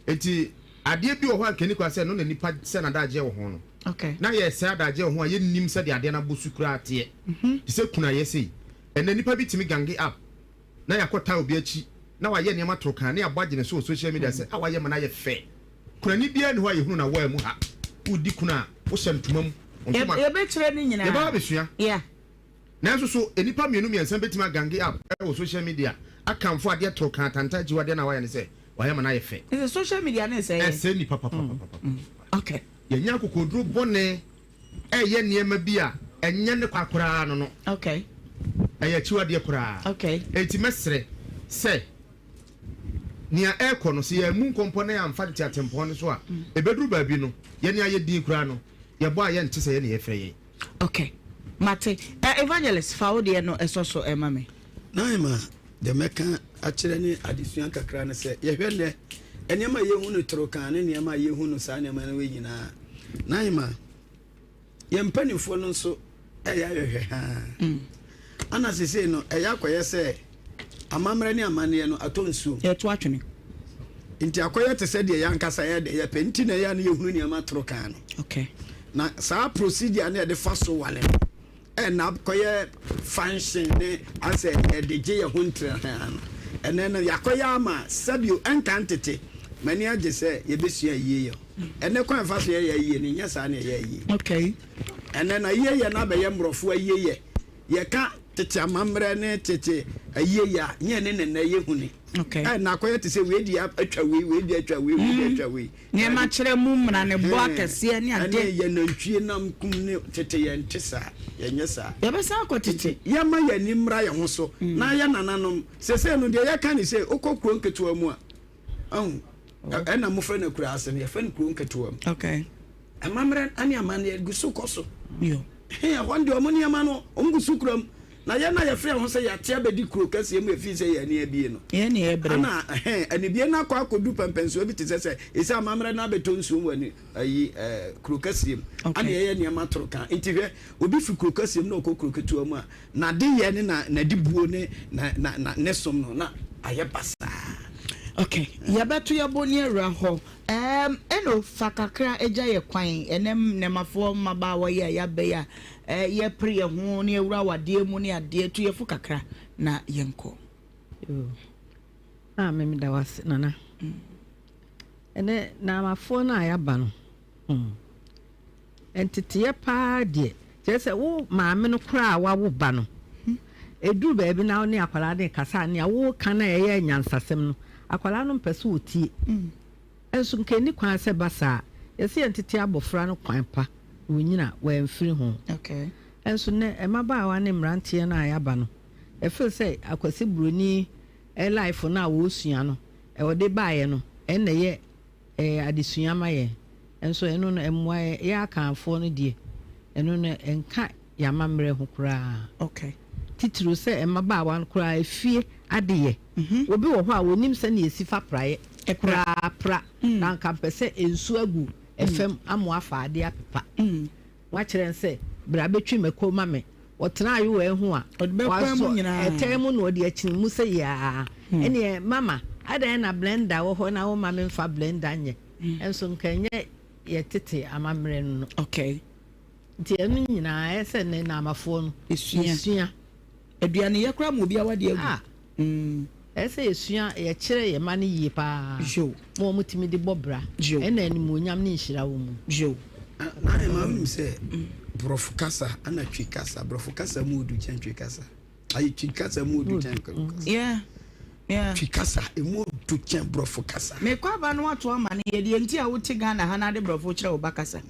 Nti adeɛ bi wɔ hɔ a nka ɛni kwan sɛ ɛno na nipa sɛ n'adagyeɛ wɔ ho no. Na yɛresɛe adagyeɛ wɔ ho a yɛnnim sɛdeɛ adeɛ no abɔ su koraa teɛ. Te sɛ kunayɛ sei. Ɛnnɛ nipa bi tumi gange up na yɛakɔtaa obi akyi na wayɛ nneɛma toro kann na yɛabɔ agye ne so wɔ social media sɛ a wayɛ ma no ayɛ fɛ. Kunani biara nni hɔ a yɛhunu no awaa mu ha. Wodi kunu a, wohyɛ ntoma mu. Wo ntoma. Yɛbɛkyerɛ ne nyinaa. Yɛbɛba abɛsua. Yeah. Nanso so nnipa mmienu mmiɛnsa bɛtumi agange up wɔ social media akamfo adeɛ toro kann atantan akyiwadeɛ no a wayɛ no sɛ wayɛ ma no ayɛ fɛ? Ɛsɛ social media no ɛsɛe yɛn. Ɛsɛe nnipa papapapapa. Okay. Yɛanya akokoɔduro bɔne. Ɛyɛ nneɛma bi a ɛnyɛ ne kwa koraa no no. Okay. Ɛyɛ akyiwadeɛ koraa. Okay. Enti mɛsrɛ sɛ nea ɛrekɔ no, sɛ yɛammu nkɔmpɔ na yɛamfa tete atempɔn no so a, ɛbɛduru baabi no, yɛn a yɛ din koraa no, yɛbɔ a yɛnte sɛ yɛn na yɛfrɛ yɛn. Okay. Mate. Eh, Evangelist, fa wo deɛ no ɛsɔ so ɛma me. Naima, deɛ mɛka akyerɛ ne adesua kakra ne sɛ, yɛhwɛ nnɛ, nneɛma a yɛhu no torokan ne nneɛma a yɛhu no saa nneɛma no wei nyinaa, Naima, yɛn mpanimfoɔ no nso ɛyɛ ayɛhwɛ haa. Mm. Ana sesei no, ɛyɛ akɔyɛ sɛ amammerɛ ne amanneɛ no atɔ nsuo. Yɛto atwene. Nti akɔyɛ te sɛ deɛ yɛn ankasa yɛ deɛ yɛpɛ nti na ɛyɛ a na yɛhunu nneɛma toro kan no. Okay. Na saa procedure no yɛde fa so wale no ɛna akɔyɛ function ne asɛ yɛde gye yɛn ho ntrɛha no. Ɛnɛ no yɛakɔyɛ ama sɛbio ɛnka ntete. M'ani agye sɛ yɛbɛsua ayie yɛ. Ɛnɛ kwan fa so yɛyɛ ayie no nyɛ saa na ɛyɛ ayie. Okay. Ɛnɛ no ayie yɛ no abɛyɛ mmorɔfo ayie yɛ. Yɛka tete amammerɛ ne tete ayieyɛ a, nyɛ ne ne nnɛ yɛhu ne. Okay. Ɛ na akɔyɛ te sɛ wei di atwa wei, wei di atwa wei, wei di mm. atwa wei. Nneɛma kyerɛ mu mmara ne bɔ akɛseɛ ne ade. Ɛne yɛ nantwie nam kum ne tete yɛn te saa, yɛnyɛ saa. Yɛbɛsan akɔ tete. Yɛma yɛn ani mmra yɛn ho so mm. na yɛ nananom. Sese no deɛ yɛka ne sɛ wokɔ kuro nketewa mu a, ɔho ɛna mofrɛ no akura ase no yɛfrɛ no kuro nketewa mu. Okay. Amammerɛ ne amanneɛ gu so kɔ so. Ɛhɔ deɛ ɔmo nneɛma no ɔmo gu so kura mu. Na yɛn a yɛfrɛ yɛn ho sɛ yɛate abɛdi kuro kɛseɛ mu ɛfiri sɛ yɛn ani abue no, Yɛn ne yɛbrɛ. ana ɛhɛn, anibue no akɔ akɔdu pɛmpɛnsoɔ bi te sɛ sɛ ɛsɛ amammerɛ no abɛtɔ nsuo wɔ ani, ayi, ɛɛ, kuro kɛseɛ mu, Okay. ana yɛyɛ nneɛma toro ka. Nti hwɛ, obi firi kuro kɛseɛ mu na ɔkɔ kuro ketewa mu a, n'adeyɛ ne na, n'adibuo ne na, na, na, ne som no, na ayɛ basaa. Okay, yɛbɛto yɛbo ne awura hɔ. Ɛɛm, Eno, fa kakra gya yɛ kwan. Ɛnɛ nnɛmafoɔ mmabaawa yi a yɛaba yi a, ɛɛ, yɛpere yɛn ho ne yɛwura awadeɛ mu ne adeɛ, tu yɛn fo kakra na yɛnkɔ. Yoo. Ah, me meda wo ase, Nana. Ɛnɛ Naamafoɔ no a yɛaba no, hmm, nteteeɛ paa deɛ, kyerɛ sɛ wo maame no koraa a wawo ba no, ɛduru baabi na wo ne akwadaa no rekasa a, nea woreka no a ɛyɛ nyansasɛm no, akwadaa no mpɛ sɛ ɔtie. Nso nka ɛnni kwan sɛ ɛba saa. Yɛse yɛntete abɔfra no kwan pa na ɔnyini a, wamfiri ho. Nso nnɛ mmabaawa ne mmeranteɛ no a yɛaba no, ɛfeel sɛ Akwasi Buroni life no a wɔresua no, ɔde baeɛ no, ɛno na ɛyɛ adesua ma yɛn. Nso ɛno no, ɛmmoa yɛn. Yɛn Akanfoɔ no deɛ, ɛno no, ɛnka yɛn amammerɛ ho koraa. Titiriw sɛ mmabaawa no koraa, efie adeyɛ. Obi wɔ hɔ a, ɔnnim sɛnea yɛsi fa praeɛ koraa pra, na anka mpɛ sɛ nsuo agu fam ama wafa adeɛ apepa. Wakyerɛ no sɛ, bra bɛtwi mako ma me. Ɔtena ayowaa ho a, wasɔ ɛtɛn mu na ɔde akyini mu sɛ yaa. Ɛnneɛ mama, adɛn na blender wɔ hɔ na womma memfa blender nyɛ? Nso nka ɛnyɛ yɛ tete amammerɛ no no. Okay. Nti ɛno nyinaa ɛyɛ sɛ ne Naamafoɔ no yɛsua. Aduaneyɛ koraa ma obi awadeɛ agu. Ah. Ɛyɛ sɛ yɛsua, yɛkyerɛ yɛn mma no yie paa ma wɔtumi de bɔ bra. Ɛna animuonyam ne nhyira wɔ mu. Na ɛma wonim sɛ borɔfo kasa ɛna twi kasa, borɔfo kasa mu odu kyɛn twi kasa. Ayi twi kasa mu odu kyɛn kasa. Yeah. Yeah. Twi kasa emu odu kyɛn borɔfo kasa. Mekɔ aba no ato ama no yɛ deɛ nti a wote Ghana ha na ade borɔfo kyerɛ wo ba kasa.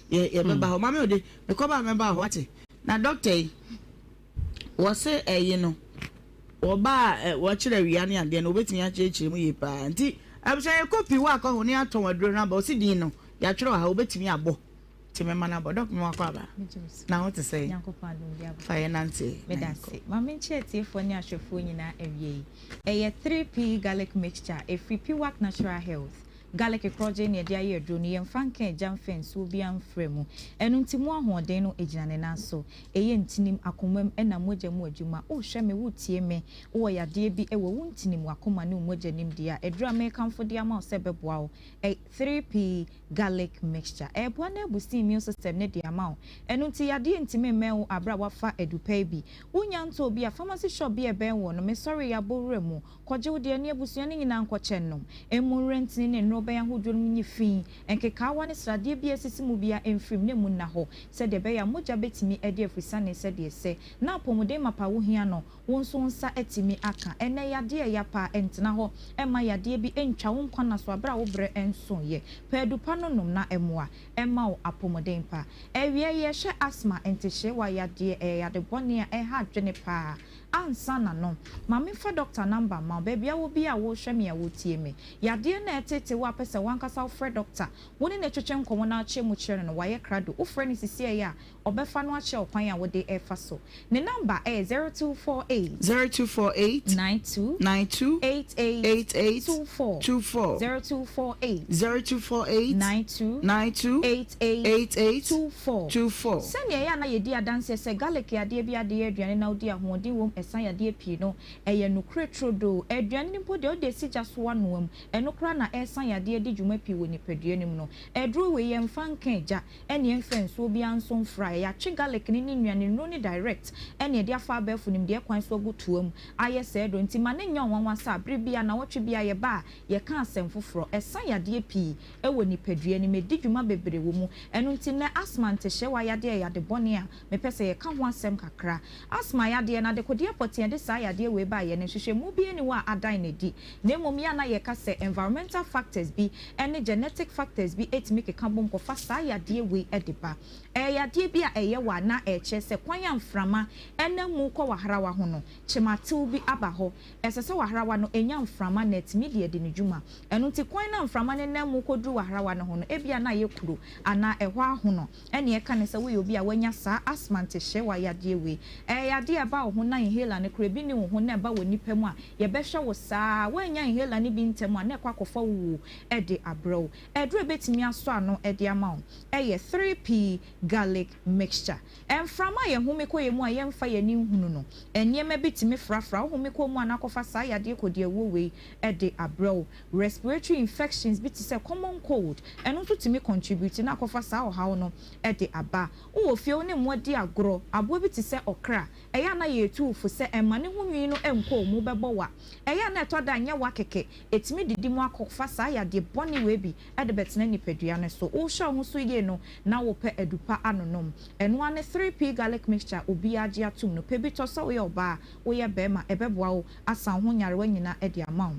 Yɛ yɛbɛba hɔ. Maame ode mekɔ ba mɛba hɔ ate. Na doctor yi wɔse ɛyi no wɔba a wɔkyerɛ awia ne adeɛ no wɔbɛtumi akyerɛkyerɛ mu yie paa nti abusua yɛkɔ pii wɔ akɔ ho ne atɔn aduro no aba ɔsi din no yɛatwerɛ wɔ ha wɔbɛtumi abɔ nti mɛma no abɔ dɔk mema wakɔ aba na ho te sɛ fa yɛ nante. Medase. Ma menkyɛ atiefoɔ ne ahwɛfoɔ nyinaa awie yi. Ɛyɛ 3P garlic mixture ɛfiri Piwak Natural Health. Garlic korɔgyenn na yɛde ayɛ aduro no, yɛmfa nka agya mfa nsuo biara mfra mu. Ɛno nti mu ahoɔden no gyina ne nan so. Ɛyɛ ntinim, akomam ɛna mogya mu adwuma. Wohwɛ me, wotie me, wowɔ yadeɛ bi wɔ wo ntinim, w'akoma ne wo mogya nim deɛ a, aduro a merekamfo de ama wo sɛ ɛbɛboa wo, ɛ, 3P Garlic Mixture. Ɛreboa na abusti immune system no de ama wo. Ɛno nti yadeɛ ntumi mmɛn wo aberɛ a woafa adupɛ yi bi. Wonnya ntɔɔ bi a, pharmacy shop bi a ɛbɛn woɔ no, mesɔre yɛabɔ wura mu. Kɔgye wo deɛ ne abusua no nyinaa nkɔkyɛ nnom. Mmu nwerɛntene ne nnorobɛn ahodoɔ no mu nyi fi, nkekaawa ne sradeɛ biara a ɛsisi mu biara mfiri mu na emu nna hɔ, sɛdeɛ ɛbɛyɛ a mogya bɛtumi adi afrisane sɛdeɛ ɛsɛ, na apɔmuden mapa a wohia no, wo nso wo nsa atumi aka. Ɛnnɛ, yadeɛ a ɛya paa, ɛntena hɔ mma yadeɛ bi ntwa wo nkwa nna so berɛ a wo berɛ nsoeɛ. Pɛ adu pa no nom na ɛmmoa mma wo apɔmuden pa. Awiei, yɛhwɛ asthma, ntehyeewa yadeɛ, ɛyɛ yade bɔne a ɛha adwene paa. Ansa na no, ma memfa dɔkta namba mma wo. Baabi a wɔ biara a worehwɛ me a woretie me. Yadeɛ no a ɛreteetee wo a pɛ sɛ w'ankasa wofrɛ dɔkta, wo ne no twetwe nkɔmmɔ na akyerɛ mu kyerɛ no no, wayɛ krado. Wofrɛ no sisiɛi a, ɔbɛfa no akyerɛ wo kwan a wode refa so. Ne namba yɛ 0248. 0248. 92. 92. 88. 88. 24. 24. 0248. 0248. 92. 92. 88. 88. 24. 24. Sɛnea ɛyɛ a na yɛdi adanseɛ sɛ garlic yɛ adeɛ bi a de yɛ aduane na wodi ahoɔden wom ɛsa yadeɛ pii no, ɛyɛ nokorɛ turodoo. Aduane no mpo deɛ wode asi gya so anoa mu, ɛno koraa na ɛsa yadeɛ di dwuma pii wɔ nipadua no mu no. Aduro wei yɛmfa nka gya ɛne yɛmfa nsuo biara nso mfra. Yɛatwe garlic no ne nnuane nnuro no direct ɛne yɛde afa abɛɛfo nimdeɛ kwan so agu toa mu ayɛ saa aduro. Nti ma no nyɛ wo nwanwa sɛ bere biara, nnawɔtwe biara yɛba a yɛka asɛm foforɔ. Ɛsa yadeɛ pii wɔ nipadua no mu, ɛdi dwuma bebree wɔ mu. Ɛno nti nnɛ asthma ntehyeewa yadeɛ yɛ yade bɔne a mepɛ sɛ yɛka ho asɛm kakra. Asthma yadeɛ no, adekodeɛ pɔtee a ɛde saa yadeɛ wei baeɛ no, nhwehwɛmu biara nni hɔ a adan no adi. Na mmom yɛ a na yɛka sɛ environmental factors. factors bi ne genetic factors bi tumi keka bom kɔfa saa yadeɛ wei de ba. Ɛyɛ yadeɛ bi a ɛyɛ wo a na ɛkyerɛ sɛ kwan a mframa nam mu kɔ w'ahrawa ho no, kyematew bi aba hɔ. Ɛsɛ sɛ w'ahrawa no nya mframa na atumi de adi ne dwuma. Ɛno nti kwan no a mframa no nam mu kɔduru w'ahrawa no ho no, ebia na ayɛ kuro anaa ɛhɔ ahono. Ɛnea ɛka ne sɛ woyɛ obi a woanya saa asthma ntehyeewa yadeɛ wei. Ɛyɛ yadeɛ a ɛba wo ho na inhaler no koraa ebi nni wo ho na ɛba wɔ nipa mu a, yɛbɛhwɛ wo saa ara. Woannya inhaler no bi ntɛm a, na ɛkɔ akɔfa wo wuo de abrɛ wo. Aduro a ɛbɛtumi asɔ ano de ama wo yɛ 3P Garlic Mixture. Mframa a yɛhome kɔ yɛn mu a yɛmfa yɛn ani nhunu no, nneɛma bi tumi frafra. Wohome kɔ mu a na akɔfa saa yadeɛ kɔdiawuo wei de abrɛ wo. Respiratory infections bi te sɛ common cold, ɛno nso tumi contribute na akɔfa saa ɔhaw no de aba. Wowɔ fie a wo ne mmoa di agorɔ, aboa bi te sɛ ɔkra, ɛyɛ a na yɛretu wo fo sɛ mma ne ho nwi no nkɔ wo mu, wobɛbɔ wa. Ɛyɛ a na ɛtɔ da a nyɛ wa kɛkɛ, ɛtumi didi mu akɔfa saa yadeɛ bɔne wei bi de bɛtena nipadua no so. Wohwɛ wo ho so yie no na wopɛ adu pa anonom. Ɛno ara ne 3P Garlic Mixture a obiara gye atom no. Pɛ bi tɔ sɛ woyɛ ɔbaa, woyɛ barima, ɛbɛboa wo asa wo ho nyarewa nyinaa de ama wo.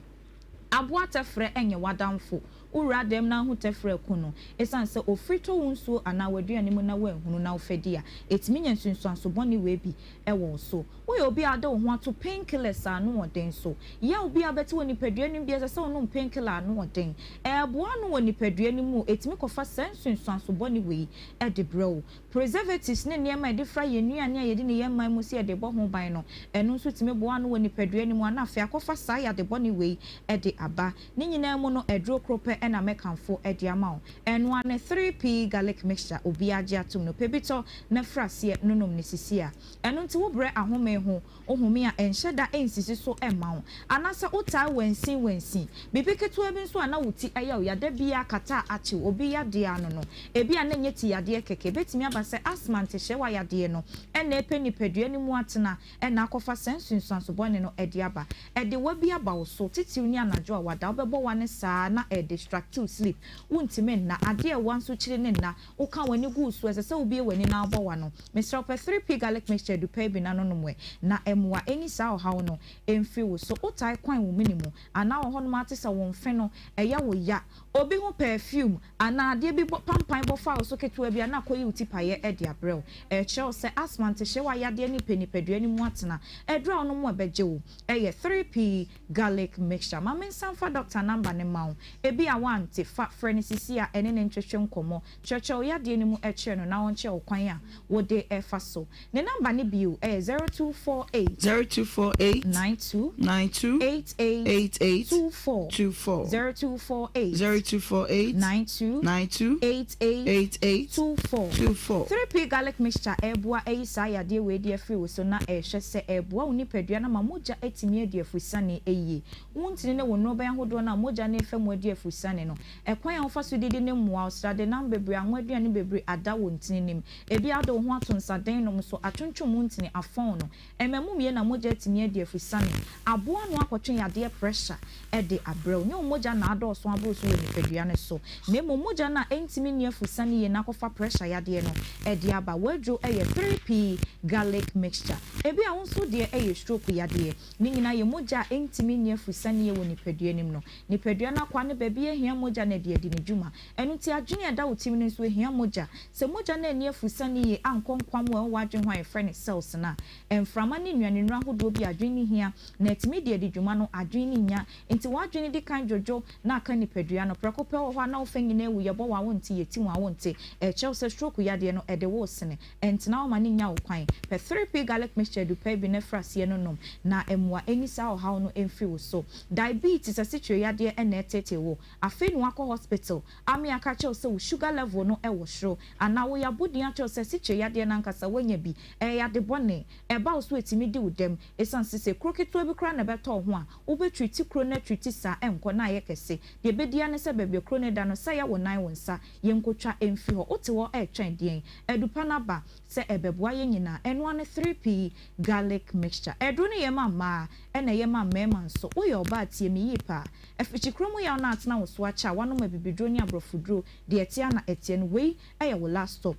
Aboa tɛfrɛ nyɛ w'adamfo. Wo wura dɛm na ahu tɛfrɛ ku no. Esiane sɛ ofiri tɔ wo nsuo anaa w'aduane mu na woanhunu na wofa di a, ɛtumi nya nsunsuanso bɔne wei bi wɔ wo so. Woyɛ obi a wode wo ho ato pain killers a ano wɔ den so. Yaw bi a wobɛte wɔ nipadua no mu biara ɛsɛ sɛ wonom pain killer a ano wɔ den. Ɛreboa ano wɔ nipadua no mu, ɛtumi kɔfa saa nsunsuanso bɔne wei de brɛ wo. Preservatives ne nneɛma a yɛde fra yɛn nnuane a yɛdi no yɛn man mu sɛ yɛde rebɔ ho ban no, ɛno nso tumi boa ano wɔ nipadua no mu a na afei akɔfa saa yade bɔne wei de aba. Ne nyinaa mu no, aduro koro pɛ na mɛkamfo de ama wo. Ɛno ara ne 3P Garlic Mixture, obiara gye atom no. Pɛ bi tɔ na firi aseɛ nonom no sisi a. Ɛno nti wobrɛ ahome ho Wo home a ɛnhyɛ da nsisi so mma wo, anaasɛ wotaa wansin wansin. Biribi ketewa bi nso a na wo ti yɛ wo ya da biara kata a akyew obi yadeɛ ano no, ebia na ɛnyɛ ti yadeɛ kɛkɛ. Ebetumi aba sɛ asthma ntehyeewa yadeɛ no na ɛrepɛ nipadua no mu atena na akɔfa saa nsunsuanso bɔne no de aba. Ɛde wa bi aba wo so, titiriw ne anadwo a wada. Wobɛbɔ wa no saa na ɛredistract wo sleep. Wuntumi nna. Adeɛ a ɛwa nso kyiri ne nna. Woka w'ani gu wo so, ɛsɛ sɛ wobue w'ani na wobɔ w'ano. Mesrɛ wo, pɛ 3P Garlic Mixture dupaa bi na nonom ɛ, na mmoa ɛnyi saa ɔhaw no mfiri wo so. Wotae kwan wo mene mu anaa wɔ hɔnom ara te sɛ wo mfe no ɛyɛ wo ya, obi ho perfume anaa adeɛ bi bɔ pampan bɔ fa wo so ketewa bi a na akɔyi wo ti paeɛ de abrɛ wo. Ɛrekyerɛ wo sɛ asthma ntehyeewa yadeɛ no repɛ nipadua no mu atena. Aduru a wonom a ɛbɛgye wo yɛ 3P Garlic Mixture. Ma mensan mfa doctor number no mma wo. Ebia woante, fa frɛ no sisi a ɛne no ntwetwe nkɔmmɔ. Kyerɛkyerɛ wo yadeɛ no mu kyerɛ no na ɔnkyerɛ wo kwan a wode fa so. Ne number no bio yɛ 0248. 0248. 92. 92. 88. 88. 24. 24. 0248. 0248. 92. 92. 88. 88. 24. 24. 3P Garlic Mixture ɛreboa ayi saa yadeɛ wei de afiri wo so na ɛrehwɛ sɛ ɛreboa wo nipadua no ama mogya atumi adi afurusane yie. Wo ntini ne wo nnorobɛn ahodoɔ no a mogya no refa mu adi afurusane no, ɛkwan a wofa so didi no mmoa wo. Sradenam bebree, anwa aduane bebree ada wo ntini no mu. Ebia wode wo ho ato nsaden nom so, atwontwom wo ntini, afɔn no. Ɛma mu mie na mogya atumi adi afurusane. Aboa ano akɔtwe yadeɛ pressure de abrɛ wo. Nyɛ wo mogya na adɔɔso aboro so wɔ nipadua no so, na mmom mogya no a ɛntumi nni afurusane yie na akɔfa pressure yadeɛ no de aba. W'aduro yɛ 3P Garlic Mixture. Ebia wo nso deɛ yɛ stroke yadeɛ. Ne nyinaa yɛ mogya a ɛntumi nni afurusane yie wɔ nipadua no mu no. Nipadua no akwaa no baabi ahia mogya na ɛde adi ne dwuma. Ɛno nti adwene a ɛda wo tirim no nso ɛhia mogya. Sɛ mogya no anni afurusane yie ankɔ nkwammoa a ɛwɔ w'adwene ho a yɛfrɛ no cells no a, mframa ne nnuanennuro ahodoɔ bi a adwene no hia na atumi de adi dwuma no, adwene no nnya. Enti w'adwene di kan dwodwo na aka nipadua no. Prɛko pɛ wɔ hɔ a na wo fɛ nyinaa awu, yɛbɔ wo a wonte, yɛti wo a wonte. Ɛkyerɛ wo sɛ stroke yadeɛ no, ɛde wo resene. Ɛntena hɔ ma no nnya wo kwan. Pɛ 3P Garlic Mixture dupaa bi na firi aseɛ no nom, na mmoa ɛnyi saa ɔhaw no mfiri wo so. Diabetes, asikyire yadeɛ na ɛreteetee wo. Afei na woakɔ hospital ame aka akyerɛ wo sɛ wo sugar level no wɔ soro, anaa woyɛ abodin akyerɛ wo sɛ asikyire yadeɛ no ankasa woanya bi. Ɛyɛ yade bɔne. Ɛba wo so a ɛtumi di wo dɛm. Ɛsiane sɛ sɛ kuro ketewa bi koraa na ɛbɛtɔ wo ho a, wobɛtreati kuro no atreati saa ɛnkɔ na ayɛ kɛse. Deɛ ɛbɛdi ara ne sɛ baabi a kuro no da no, sɛ ɛyɛ wo nan, wo nsa, Yɛnkotwa mfi hɔ. Wote hɔ retwɛn deɛn? Adu pa no aba sɛ ɛbɛboa yɛn nyinaa. Ɛno ara ne 3P Garlic Mixture. Aduro no yɛ ma mmaa ɛna ɛyɛ ma mmarima nso. Woyɛ ɔbaa a, tie me yie paa. Afikyikuro mu yaw no atena wo so akyɛ a, woanom abibiduro ne aborɔfoduro, deɛ ɛteɛ ara na ɛteɛ no, wei yɛ wo last stop.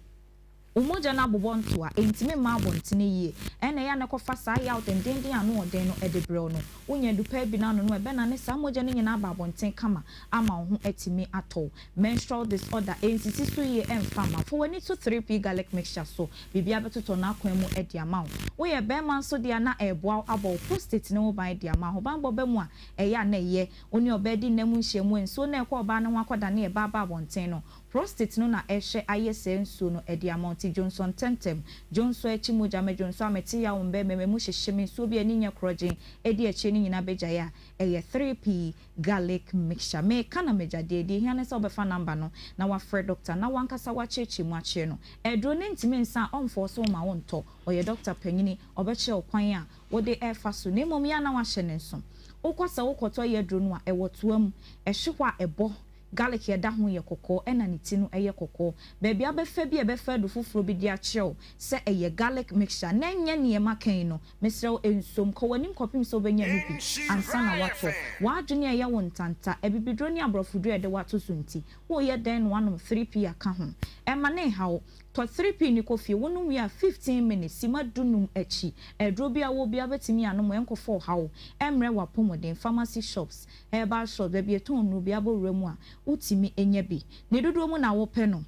Wo mogya no abobɔ ntoa, ɛntumi mma abɔntene yie. Ɛna ɛyɛ a na ɛkɔfa saa yaw dendeenden a ano ɔden no de brɛ wo no. Wonya adupaa bi na anonom a, ɛbɛnane saa mogya no nyinaa aba abɔnten kama ama wo ho atumi atɔ wo. Menstrual disorder, ɛnsisi so yie ɛmfa mma wo. Fa w'ani to 3P Garlic Mixture so. Biribiara bɛtotɔ n'akwan mu de ama wo. Woyɛ barima nso deɛ a na ɛreboa wo abɔ wo prostate no ho ban de ama. Ahobammɔ ba mu a, ɛyɛ a na ɛyɛ. Wo ne ɔbaa di nna mu nhyiamu a, nsuo no a ɛkɔ ɔbaa no ho akɔdane ɛba aba abɔnten no, prostate no na ɛhwɛ ayɛ saa nsuo no de ama wo. Nti dwonsɔ ntɛmntɛm. Dwonsɔ akyi mogya, medwonsɔ a mete yaw mbɛ, mɛma mu hyehye me, nsuo bi a ani nyɛ korɔgyen di akyire no nyinaa bɛgyae a, ɛyɛ 3P garlic mixture. Meka na magya deɛ, deɛ ɛhia ne sɛ wobɛfa number no na wafrɛ doctor na wankasa wakyerɛkyerɛ mu akyerɛ no. Aduro no ntumi nsa a ɔmfɔɔse wo ma wontɔ, ɔyɛ doctor panyini, ɔbɛkyerɛ wo kwan a wode ɛrefa so na mmom yɛ a na wahyɛ no nso. Wokɔ sɛ wokɔtɔ yɛ aduro no a, ɛwɔ toa mu, ɛhye hɔ a ɛbɔ, garlic a ɛda ho yɛ kɔkɔɔ ɛna ne ti no yɛ kɔkɔɔ. Baabi a wobɛfa bi a ɛbɛfa adu foforɔ bi de akyerɛ wo sɛ ɛyɛ garlic mixture na ɛnyɛ nea maka yi no, Mesrɛ wo, nsom. Kɔ w'anim kɔpem sɛ wobɛnya mu bi ansa na woatɔ. W'adwene a ɛyɛ wo ntanta, abibiduro ne aborɔfoduro a yɛde wo ato so nti, woreyɛ dɛn na woanom 3P aka ho? Ɛmma no nha wo. Tɔ 3P no kɔ fie. Wonom wie a, 15 minutes, simma dunum akyi, aduro bi a wowɔ biara wobɛtumi anom, ɛnkɔfa ɔhaw mmrɛ w'apɔmuden. Pharmacy shops, herbal shops, baabi a yɛtɔn nnuro biara bɔ wura mu a, wotumi nya bi. Ne dodoɔ mu na wopɛ no.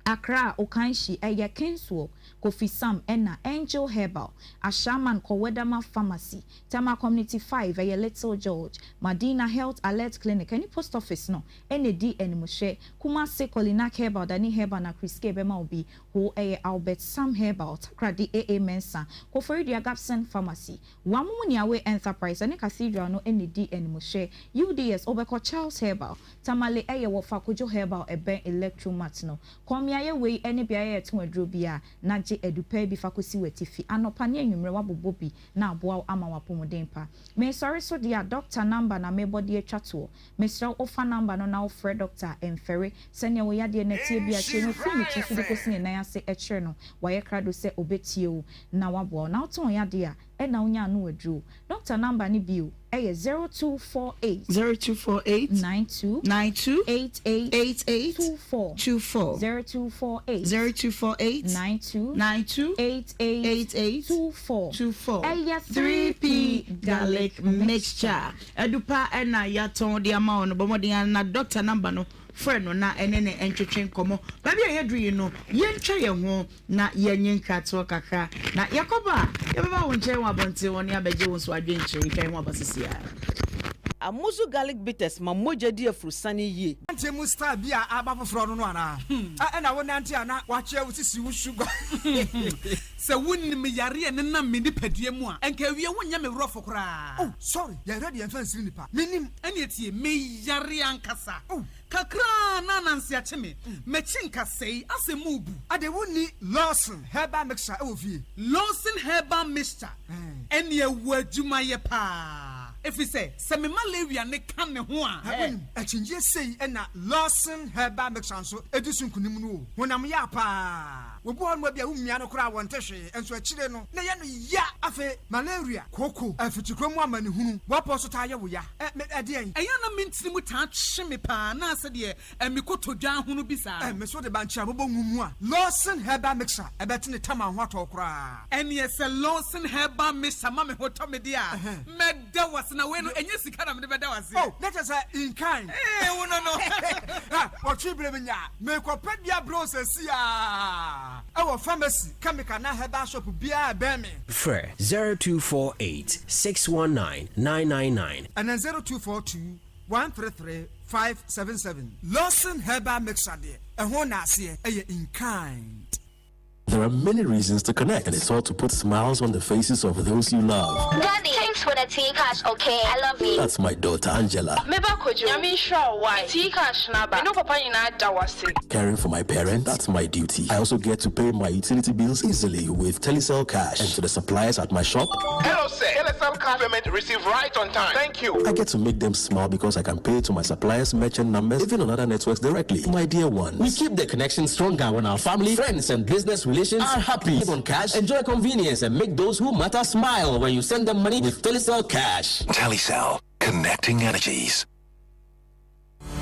Accra, Okaishie, ɛyɛ Kingswell, Kofi Sam ɛna Angel Herbal, Ashaiman kɔ Wedama Pharmacy, Tema Community 5, ɛyɛ Little George, Madina Health Alert Clinic ɛne Post Office no ɛna ɛdi animhwɛ, Kumasi, Kolinak Herbal, Dani Herbal na Chriskay bɛma wo bi, Ho ɛyɛ Albert Sam Herbal, Takoradi AA Mensah, Koforidua Gabson Pharmacy, Wamumu Niawe Enterprise ɛne Cathedral no ɛna ɛdi animhwɛ, UDS wobɛkɔ Charles Herbal, Tamale ɛyɛ wɔ Fakojo Herbal ɛbɛn Electromat no. Kɔ mmeaeɛ wei ɛne beaeɛ a yɛtɔn aduro biara na gye adupaa bi fa kɔsi w'atifi. Anɔpa ne anwummerɛ woabobɔ bi na aboa wo ama w'apɔmuden pa. Mesɔre so deɛ a doctor number na mebɔ de atwa toɔ. Mesrɛ wo wofa number no na wofrɛ doctor a ɛmfɛre. Sɛdeɛ wo yadeɛ no teɛ biara kyerɛ no firi ne ti so de kɔsi ne nan ase kyerɛ no. Wayɛ krado sɛ ɔbɛtie wo na waboa wo. Na wotɔn yadeɛ a ɛna wonya ano aduro. Doctor number no bio ɛyɛ 0248. 0248. 92. 92. 88. 88. 24. 24. 0248. 0248. 92. 92. 88. 88. 24. 24. Ɛyɛ 3P garlic mixture. Adupa ɛna yɛatɔn de ama wo no, bɔ mmɔden ara na doctor number no frɛ no na ɛne no ntwetwe nkɔmmɔ. Baabi a yɛaduru yi no, yɛntwa yɛn ho na yɛnnye nkratoɔ kakra, na yɛkɔba a, yɛbɛba wo nkyɛn wɔ abɔnten hɔ na yɛabɛgye wo nso adwenkyerɛ. Yɛtwa yɛn ho aba seesei ara. Amuzu garlic bitters ma mogya di afurusane yie. Nante mu style bi a aba foforɔ no no anaa? Ɛna wo nante a na wakyea wo sisi wo sugar. Sɛ wonim yare a ɛnenam me nipadua mu a, anka awie wonyɛ me werɛfo koraa. Oh sorry, yɛn deɛ yɛmfa nsiri nipa. Mennim. Ɛnneɛ tie, meyare ankasa. Oh. Kakra a na ananse akye me. M'akyi nkasɛe, asɛ mu rebu. Ade wonni Lawson herbal mixture wɔ fie? Lawson herbal mixture ɛnneɛ wɔ adwuma yɛ paa, ɛfiri sɛ, sɛ me malaria no ka ne ho a. Wonim, akyinnyeɛ sei na Lawson herbal mixture nso di so nkunim no o. Honam ya paa. Obi wɔ hɔnom a ebia womia no koraa a wɔnte hwee, nso akyire no na ɛyɛ no ya. Afei malaria, kooko, afikyikuro mu amanehunu, w'apɔ so taa yɛ wo ya. Ɛ, me, ɛdeɛn? Ɛyɛ a na me ntini mu taa twe me paa na sɛdeɛ ɛ, me kotodwe ahono bi saa Ɛ, no. me nso de bankye a mobɔ ngu mu a Lawson Herbal Mixture ɛbɛte ne tam a ho atɔ wo koraa. Ɛneɛ sɛ Lawson Herbal Mixture ma me ho tɔ me deɛ a, mɛda wo ase. Na wei no, ɛnyɛ sika na mede bɛda wo aseɛ. Oh, na kyerɛ sɛ in kind. Ee, wo no no. Ha, wɔtwe berɛ menya a, merekɔpɛ bi abrɛ wo seesei ara wɔ pharmacy, chemical anaa herbal shop biara a ɛbɛn me. Frɛ 0248 619 999. Ɛnɛ 0242 133 577. Lawson Herbal Mixture deɛ, ɛho naaseɛ yɛ in kind. There are many reasons to connect, and it's all to put smiles on the faces of those you love. Daddy, thanks for the T-Cash, okay? I love you. That's my daughter, Angela. Meba Kojo, Nyame nhyira wo wai. T-Cash no aba. Me ne wo papa nyinaa da wo ase. Caring for my parents, that's my duty. I also get to pay my utility bills easily with Telecel Cash. And to the suppliers at my shop. Hello, sir. Telecel Cash payment received right on time. Thank you. I get to make them smile because I can pay to my suppliers' merchant numbers, even on other networks directly. My dear ones. We keep the connection stronger when our family, friends, and business relations are happy. Save on cash, enjoy convenience, and make those who matter smile when you send them money with Telecel Cash. Telecel, connecting energies.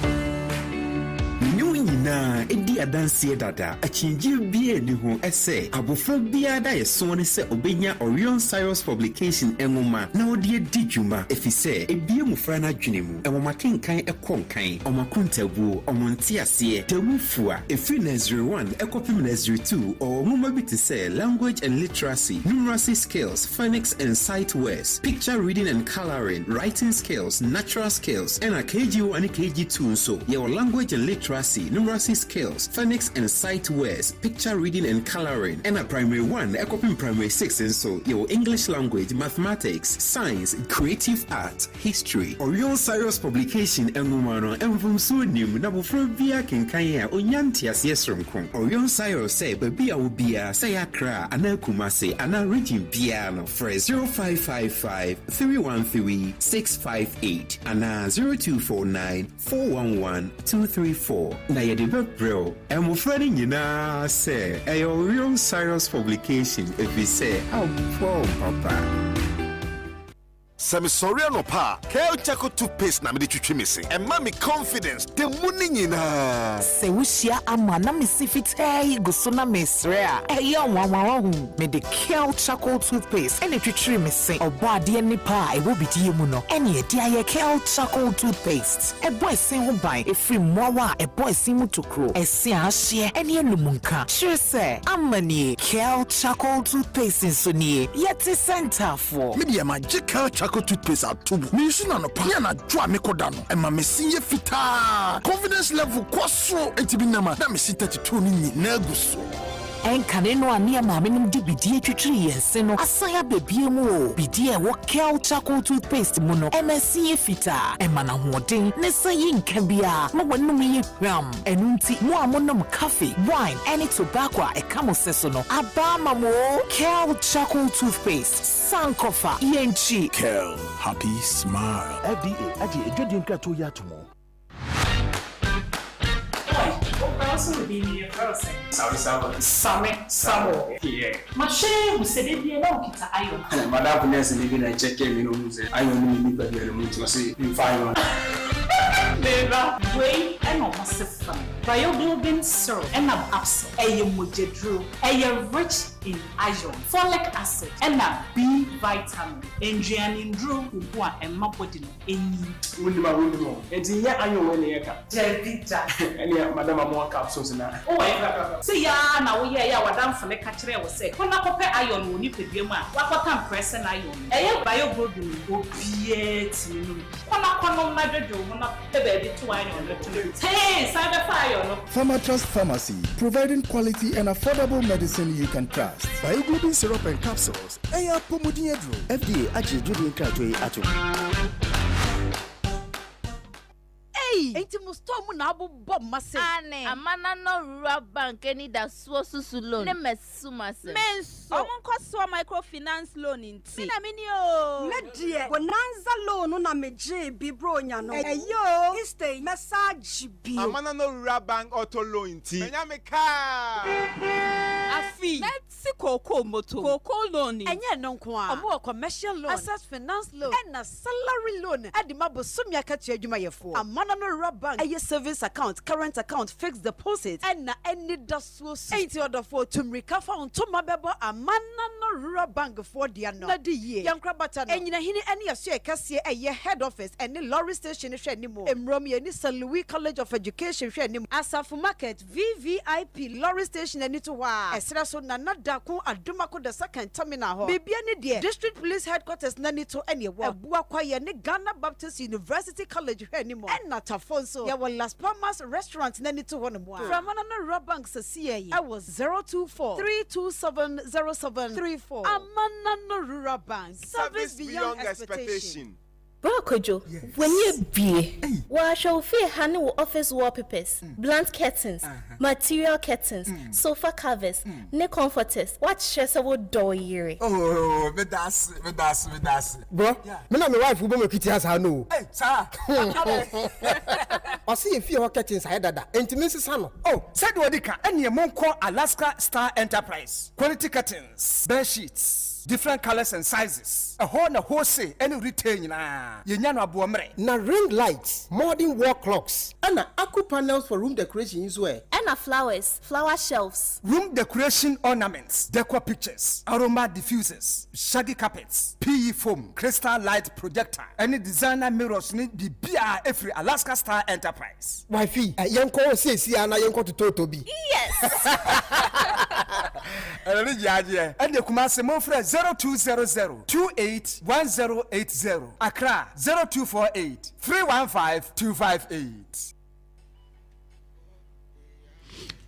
Me ne wo nyinaa di. adanseɛ dada, akyinnyeɛ biara nni ho sɛ abɔfra biara daeɛsoɔ ne sɛ ɔbɛnya Orion Sirius Publication nwoma na ɔde adi dwuma, efisɛ ebue mmofra no adwene mu, wɔn akenkan kɔ nkan, wɔn akontabuo, wɔn nteaseɛ da mu fua. Ɛfiri Nursery 1 kɔpem Nursery 2, ɔwɔ nwoma bi te sɛ Language and Literacy, Numeracy Skills, Phonics and Sight Words, Picture Reading and Colouring, Writing Skills, Natural Skills, ɛna KG1 ne KG2 nso, yɛwɔ Language and Literacy, Numeracy Skills, Phonics and Sight Words, Picture Reading and Colouring, ɛna Primary 1 kɔpem Primary 6 nso, yɛwɔ English Language, Mathematics, Science, Creative Art, History. Orion Sirius Publication nwoma no, mfomsoɔ nnim, na abofra biara kenkan a, ɔnya nteaseɛ soronko. Orion Sirius sɛ baabi a wɔ biara, sɛ ɛyɛ Accra anaa Kumasi anaa region biara no, frɛ 0555 313 658 anaa 0249 411 234 na yɛde bɛbrɛ wo. Mmofra no nyinaa sɛ ɛyɛ Orion Sirius Publication ɛfiri sɛ aboa wo papa. Sɛ mesɔre anɔpa a, Kel Charcoal Toothpaste na mede twitwi me se. Ɛma me confidence da mu no nyinaa. Sɛ wohyia ama na me se fitaa yi gu so na meresrɛ a, ɛyɛ nwanwa wahu. Mede Kel Charcoal Toothpaste na ɛtwitwiri me se. Ɔbɔadeɛ nnepa a ɛwɔ bidie mu no ɛne ɛde ayɛ Kel Charcoal Toothpaste. Ɛbɔ ɛse ho ban ɛfiri mmoawa a ɛbɔ ɛse mu tokuro, ɛse a ahyeɛ ne anum nka. Kyerɛ sɛ, ama nie. Kel Charcoal Toothpaste nso nie. Yɛte sɛ ntaafo. foɔ. Me deɛ magye Kel charcoal toothpaste ato mu. Me use no anɔpa ne anadwo a mekɔ da no. Ɛma me se yɛ fitaa. Confidence level kɔ soro. Enti me nam a na me se 32 no nyinaa gu so. Ɛnkane no a ne yɛn maamenom de bidie twitwiri yɛn se no asan aba bio mu o. Bidie a ɛwɔ Kel Charcoal Toothpaste mu no, ɛma ɛse yɛ fitaa, ɛma no ahoɔden, na ɛsan yi nka biara ma w'anom yɛ hwam. Ɛno nti, mo a monom kafe, wine, ne tobacco a ɛka mo se so no, aba ama mo o! Kel Charcoal Toothpaste, Sankofa, yɛn kyi! Kel, happy smile. FDA agye adwadie nkratoɔ yi ato mu. Oi, wo kora wo so wo din ni yɛfrɛ wo sɛn? Same Samuel. Same Samuel. Yeah. Mahwɛ ahu sɛ da biara na wokita iron. M'adamfo nurse ni bi na ɛkyɛkɛɛ me na ohuu sɛ iron nni me nipadua no mu nti ɔse memfa iron. Meba. Wei na ɔmo se fa no. Bioglobin syrup ɛna capsule. Ɛyɛ mogyaduro. Ɛyɛ rich in iron, folic acid ɛna B vitamin. Nnuane nnuro gu ho a ɛma body no nyin. Wonnim a wonnim o. Enti nyɛ iron wei na yɛka? Dabi da. Ɛnea madam amoa capsules na. Wowɔ he korakora? Sei ara na woyɛeɛ a w'adamfo no ka kyerɛɛ wo sɛ kɔ na kɔpɛ iron wɔ wo nipadua mu a woakɔtam prɛsɛn iron no. Ɛyɛ bioglobin no, obiara tumi nom bi. Kɔ na kɔnom na dwodwo wo ho na pɛ baabi to iron no to. Tee! San bɛfa iron no. Pharmatrust Pharmacy, providing quality and affordable medicine you can trust. Bioglobin syrup and capsules, ɛyɛ apɔmuden aduro. FDA agye dwodie nkratoɔ yi atom. Ei! Enti mo store mu na abobɔ mma sei? Aane. Amanano Rural Bank anidasoɔ susu loan ne m'asumasɛm. Me nso. Ɔmo nkɔsoɔ microfinance loan nti. Me na me ni oo. Me deɛ bonanza loan no na me gyee bi bronya no ɛyɛ oo Easter yi mɛsa agye bio. Amanano Rural Bank auto loan nti. Manya me car. Afei. Mɛte kookoo moto. Kookoo loan yi. Ɛnyɛ ɛno nko ara, wɔwɔ commercial loan, access finance loan, ɛna salary loan de ma bosome akatua adwumayɛfoɔ. Amanano Rural Bank yɛ savings account, current account, fixed deposit, ɛna anidasoɔ su. Enti ɔdɔfoɔ, tu mmirika fa wo ntoma bɛbɔ Amanano Rural Bank foɔ dea no na di yie. Yɛn nkorabata no, Anyinahini ne Asoɛe Kɛseɛ ɛyɛ Head Office ɛne Lorry Station hwɛ anim. Mmrom, yɛne St. Louis College of Education hwɛ anim. Asafo Market, VVIP lorry station ani to hɔ ara, ɛserɛ so Nana Darko Adomako the second terminal hɔ. Biribia ne deɛ District Police Headquarters no ani to ɛne ɛwɔ. Abua Kwaeɛ ne Ghana Baptist University College hwɛ anim. Ɛna Tafo nso yɛwɔ Las Palmas Restaurant no ani to hɔ nom ara. Frɛ Amanano Rural Bank sɛsiɛ yi ɛwɔ 024 327 0734. Amanano Rural Bank, service beyond expectation. Bra Kwadwo, w'ani abue. Wɔahwɛ wo fie ha ne wo office wallpapers, blunt curtains, material curtains, sofa covers, ne comforters. Woakyerɛ sɛ wodɔ wo yere. Oh, meda ase, meda ase, meda ase. Bro, me na me wife bɔ m'akiti asaa no o. Ei, saa? Adɛn? Ɔse yɛ fie hɔ curtains ayɛ dada, enti mensesa no. Oh, sɛdeɛ ɔdi ka, ɛneɛ monkɔ Alaska Star Enterprise, quality curtains, bed sheets. Curtains, different colours and sizes, ɛhɔ na wholesale ne retail nyinaa, yɛnya no aboɔmmerɛ. Na ring lights, modern wall clocks, ɛna aku panels for room decoration yi nso ɛ? Ɛna flowers, flower shelves. Room decoration ornaments, decor pictures, aroma diffusers, shaggy carpets, PE foam, crystal light projector, ɛne designer mirrors ne biribiara ɛfiri Alaska Star Enterprise. Wifey, yɛnkɔ hɔ seesei ara na yɛnkɔtotɔtɔ bi. Yes! Ɛno ne gyeagyeɛ. Ɛnneɛ Kumasi momfrɛ 0200 28 1080, Accra 0248 315 258.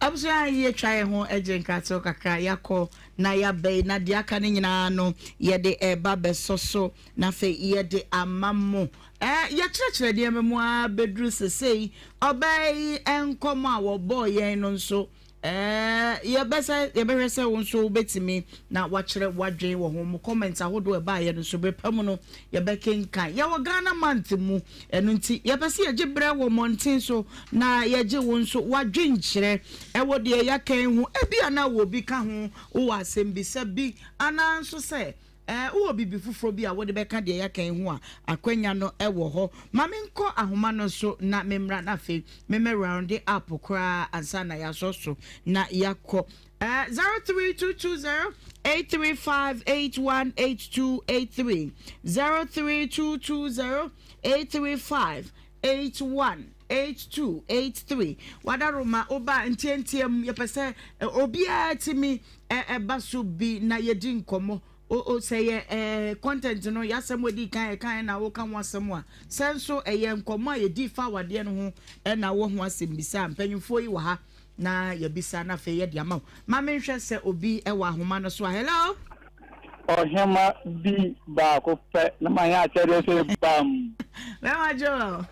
Abusua yɛtwa yɛn ho gye nkratew kakra yɛakɔ na yɛaba yi na deɛ aka no nyinaa no yɛde ɛreba bɛsɔ so na afei yɛde ama mo. Ɛɛ yɛkyerɛkyerɛ nneɛma mu ara bɛduru sesei ɔbaa yi nkɔmmɔ a wɔbɔɔ yɛn no nso Ɛɛ, yɛbɛsɛ yɛbɛhwɛ sɛ wo nso wobɛtumi na wakyerɛ w'adwene wɔ ho. Mo comments ahodoɔ a ɛbaeɛ no nso berɛ pa mu no yɛbɛkenkan. Yɛwɔ Ghana month mu, ɛno nti yɛpɛ sɛ yɛgye berɛ wɔ mmɔnten so na yɛgye wo nso w'adwenkyerɛ ɛwɔ deɛ yɛaka yi ho. Ebia na wɔ bi ka ho, wowɔ asɛmbisa bi anaa nso sɛ Ɛɛ, wowɔ biribi foforɔ bi a wode bɛka deɛ yɛaka yi ho a, akwanya no wɔ hɔ. Ma menkɔ ahoma no so na memmra na afei memmɛ rounde up koraa ansa na yɛasɔ so na yɛakɔ. Ɛɛ, 03220 835 818283, 03220 835 818283. Wadaroma, woba ntiantiam, yɛpɛ sɛ obiara tumi ɛba so bi na yɛdi nkɔmmɔ. O, o, sɛ yɛ ɛɛ content no, yɛasɛm wɔdi kan ɛkan na woka ho asɛm a, sɛ nso ɛyɛ nkɔmmɔ a yɛdi fa awadeɛ no ho ɛna wɔ ho asɛm bisa a, mpanyinfoɔ yi wɔ ha na yɛbisa na afei yɛde ama wo. Ma menhwɛ sɛ obi ɛwɔ ahoma no so a. Hello? Ɔhema bi baako pɛ na ma yɛ akyɛdeɛ sɛ bam. Bɛma Joel.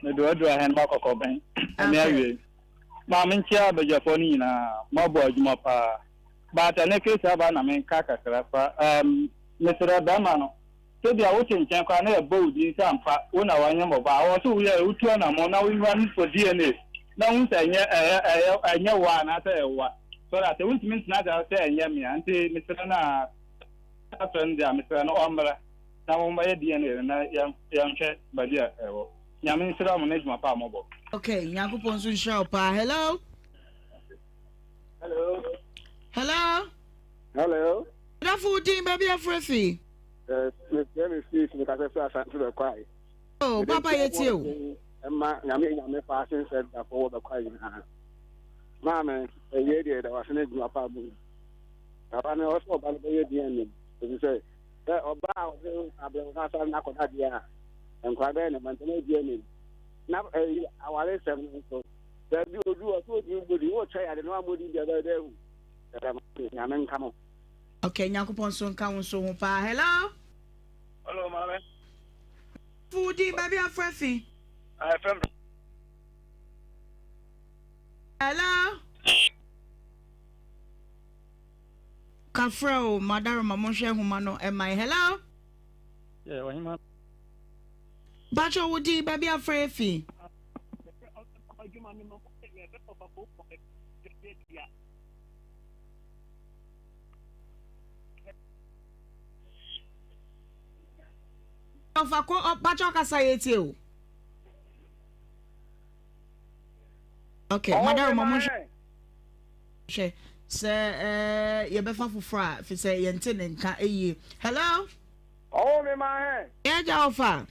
Mede waduru ahɛnma kɔkɔbɛn ɛne awie. Maame nkyia abadwafoɔ no nyinaa, moabɔ adwuma paa. But ɛnɛ case aba na menka kakra fa um, mesrɛ bɛrima no, sɛbia wote nkyɛn koraa na yɛbɔ wo din sɛ ampa wo na wanyem ɔbaa, ɔwɔ sɛ woyɛ wotu anamɔn na wo run for DNA na wohu sɛ ɛnyɛ ɛyɛ ɛyɛ ɛnyɛ wo a anaasɛ ɛyɛ wo a so that wontumi ntena ase sɛ ɛnyɛ me a nti mesrɛ no a afrɛ no deɛ a mesrɛ no ɔmmra na wɔmmɛyɛ DNA no na yɛnhwɛ baabi a ɛwɔ. Nyame nhyira mo ne adwuma pa a mobɔ. Okay, Nyankopɔn nso nhyira wo paa. Hello. Hello. Hello. Hello. Dafo wo din baabi afrɛ fi. Eh, mefrɛ me fie fi mekasɛ fɛ asante bɛkwae. Oh, papa yɛ tie o. Ɛma nyame nyame fa ase nsɛ dafo wɔ bɛkwae nyinaa. Maame, ɛyɛ deɛ da wase ne adwuma pa mu. Papa no ɔsɛ ɔba no bɛyɛ DNA ɛfiri sɛ sɛ ɔba a ɔde abrɛnsa asare no akɔda deɛ a nkwadaa bɛyɛ ne ma ntɛm adi anim na ɛyi awaresɛm no nso baabi odu ɔsɛ odu mbodi wɔtwa yade no amodi deɛ bɛyɛ dɛ ehu ɛdɛm nyame nka mo. Okay, Nyankopɔn nso nka wo nso ho paa. Hello. Hello, maame. Fudi, baabi afrɛ fi. Afrɛ Hello. Kafrɛ o madaroma monhwɛ nhoma no ɛma yɛ hello. Yeah, ɔhema. Mpatsɔ wo din baabi afrɛ yɛ fi. Ɔfa ko mpatsɔ kasa yɛ tie o. Okay, madaroma monhwɛ. Hwɛ sɛ eh, yɛbɛfa foforɔ a, fi sɛ yɛnte ne nka yie. Hello? Ɔwɔ me ma hɛn. Yɛn agya ɔfa.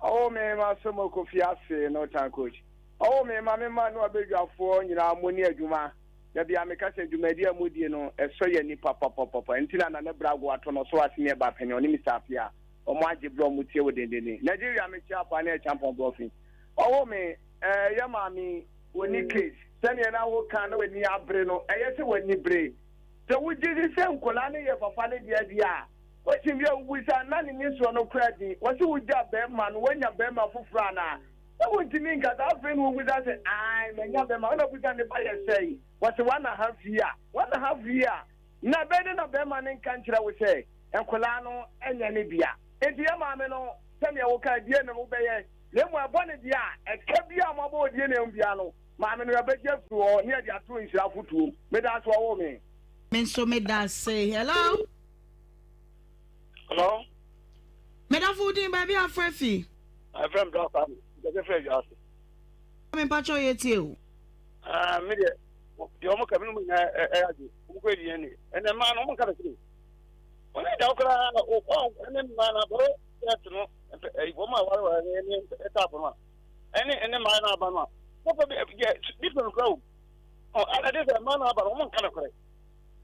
Ɔwɔ me ma sɛ kofi ase no tan coach. Ɔwɔ me ma me ma no abadwafoɔ nyinaa mo ne adwuma. Da bia meka sɛ dwumadi a modie no ɛsɔ yɛ ani papapapapa nti na Nana Brago ato no so ase ne ɛba panyin ɔne Mister Apia ɔmo agye berɛ ɔmo tie wo dendenden. Nigeria mekyia apaa ne Acheampong Brɔfi. Ɔwɔ me eh, yɛ maame Wonni case. Sɛdeɛ na woka na w'ani abere no, ɛyɛ sɛ w'ani bere. Sɛ wogye di sɛ nkwadaa no yɛ papa no dea deɛ a, question bi a wobisa na ne nnisoɔ no kora din. Wɔse wogya barima no, woanya barima foforɔ anaa? Sɛ wontumi nkasa, afei na wobisa sɛ, ae, manya barima. Wona bisa ne ba yɛ sɛn? Wɔse one and a half year. One and a half year. Na ɛbɛyɛ dɛn na barima no nka nkyerɛ wo sɛ nkwadaa no nyɛ ne dea? Enti yɛ maame no, sɛdeɛ woka, deɛ na wobɛyɛ. Na mmom ɛbɔ no deɛ a, ɛka biara a moabɔ wɔ DNA ho biara no, maame no yɛbɛgye afiri hɔ ne yɛde ato nhyira fotuo. Meda ase wɔwoo me. Me nso meda ase. Hello. Hello. Medafo wo din baabi a afrɛ fi. Afrɛ m dɔkta mi, nkɛsɛ frɛ dwa ase. Me mpakyɛ yɛ tie o. Ah, me deɛ, deɛ ɔmo ka mi no mu nyinaa ɛyɛ adwe, ɔmo kɔ edi ɛne, ɛnɛ mmaa no ɔmo nka bɛsiri. Wɔn ɛda wo koraa, ɔkɔ ɛne mmaa no abɔrɔ ɛte no, wɔn a wɔre wɔre ɛne ɛtaafo no a, ɛne ɛne mmaa no aba no a, wɔpɛ bi yɛ different koraa o. Ɔ ɛde sɛ mmaa no aba no ɔmo nka no korɛ.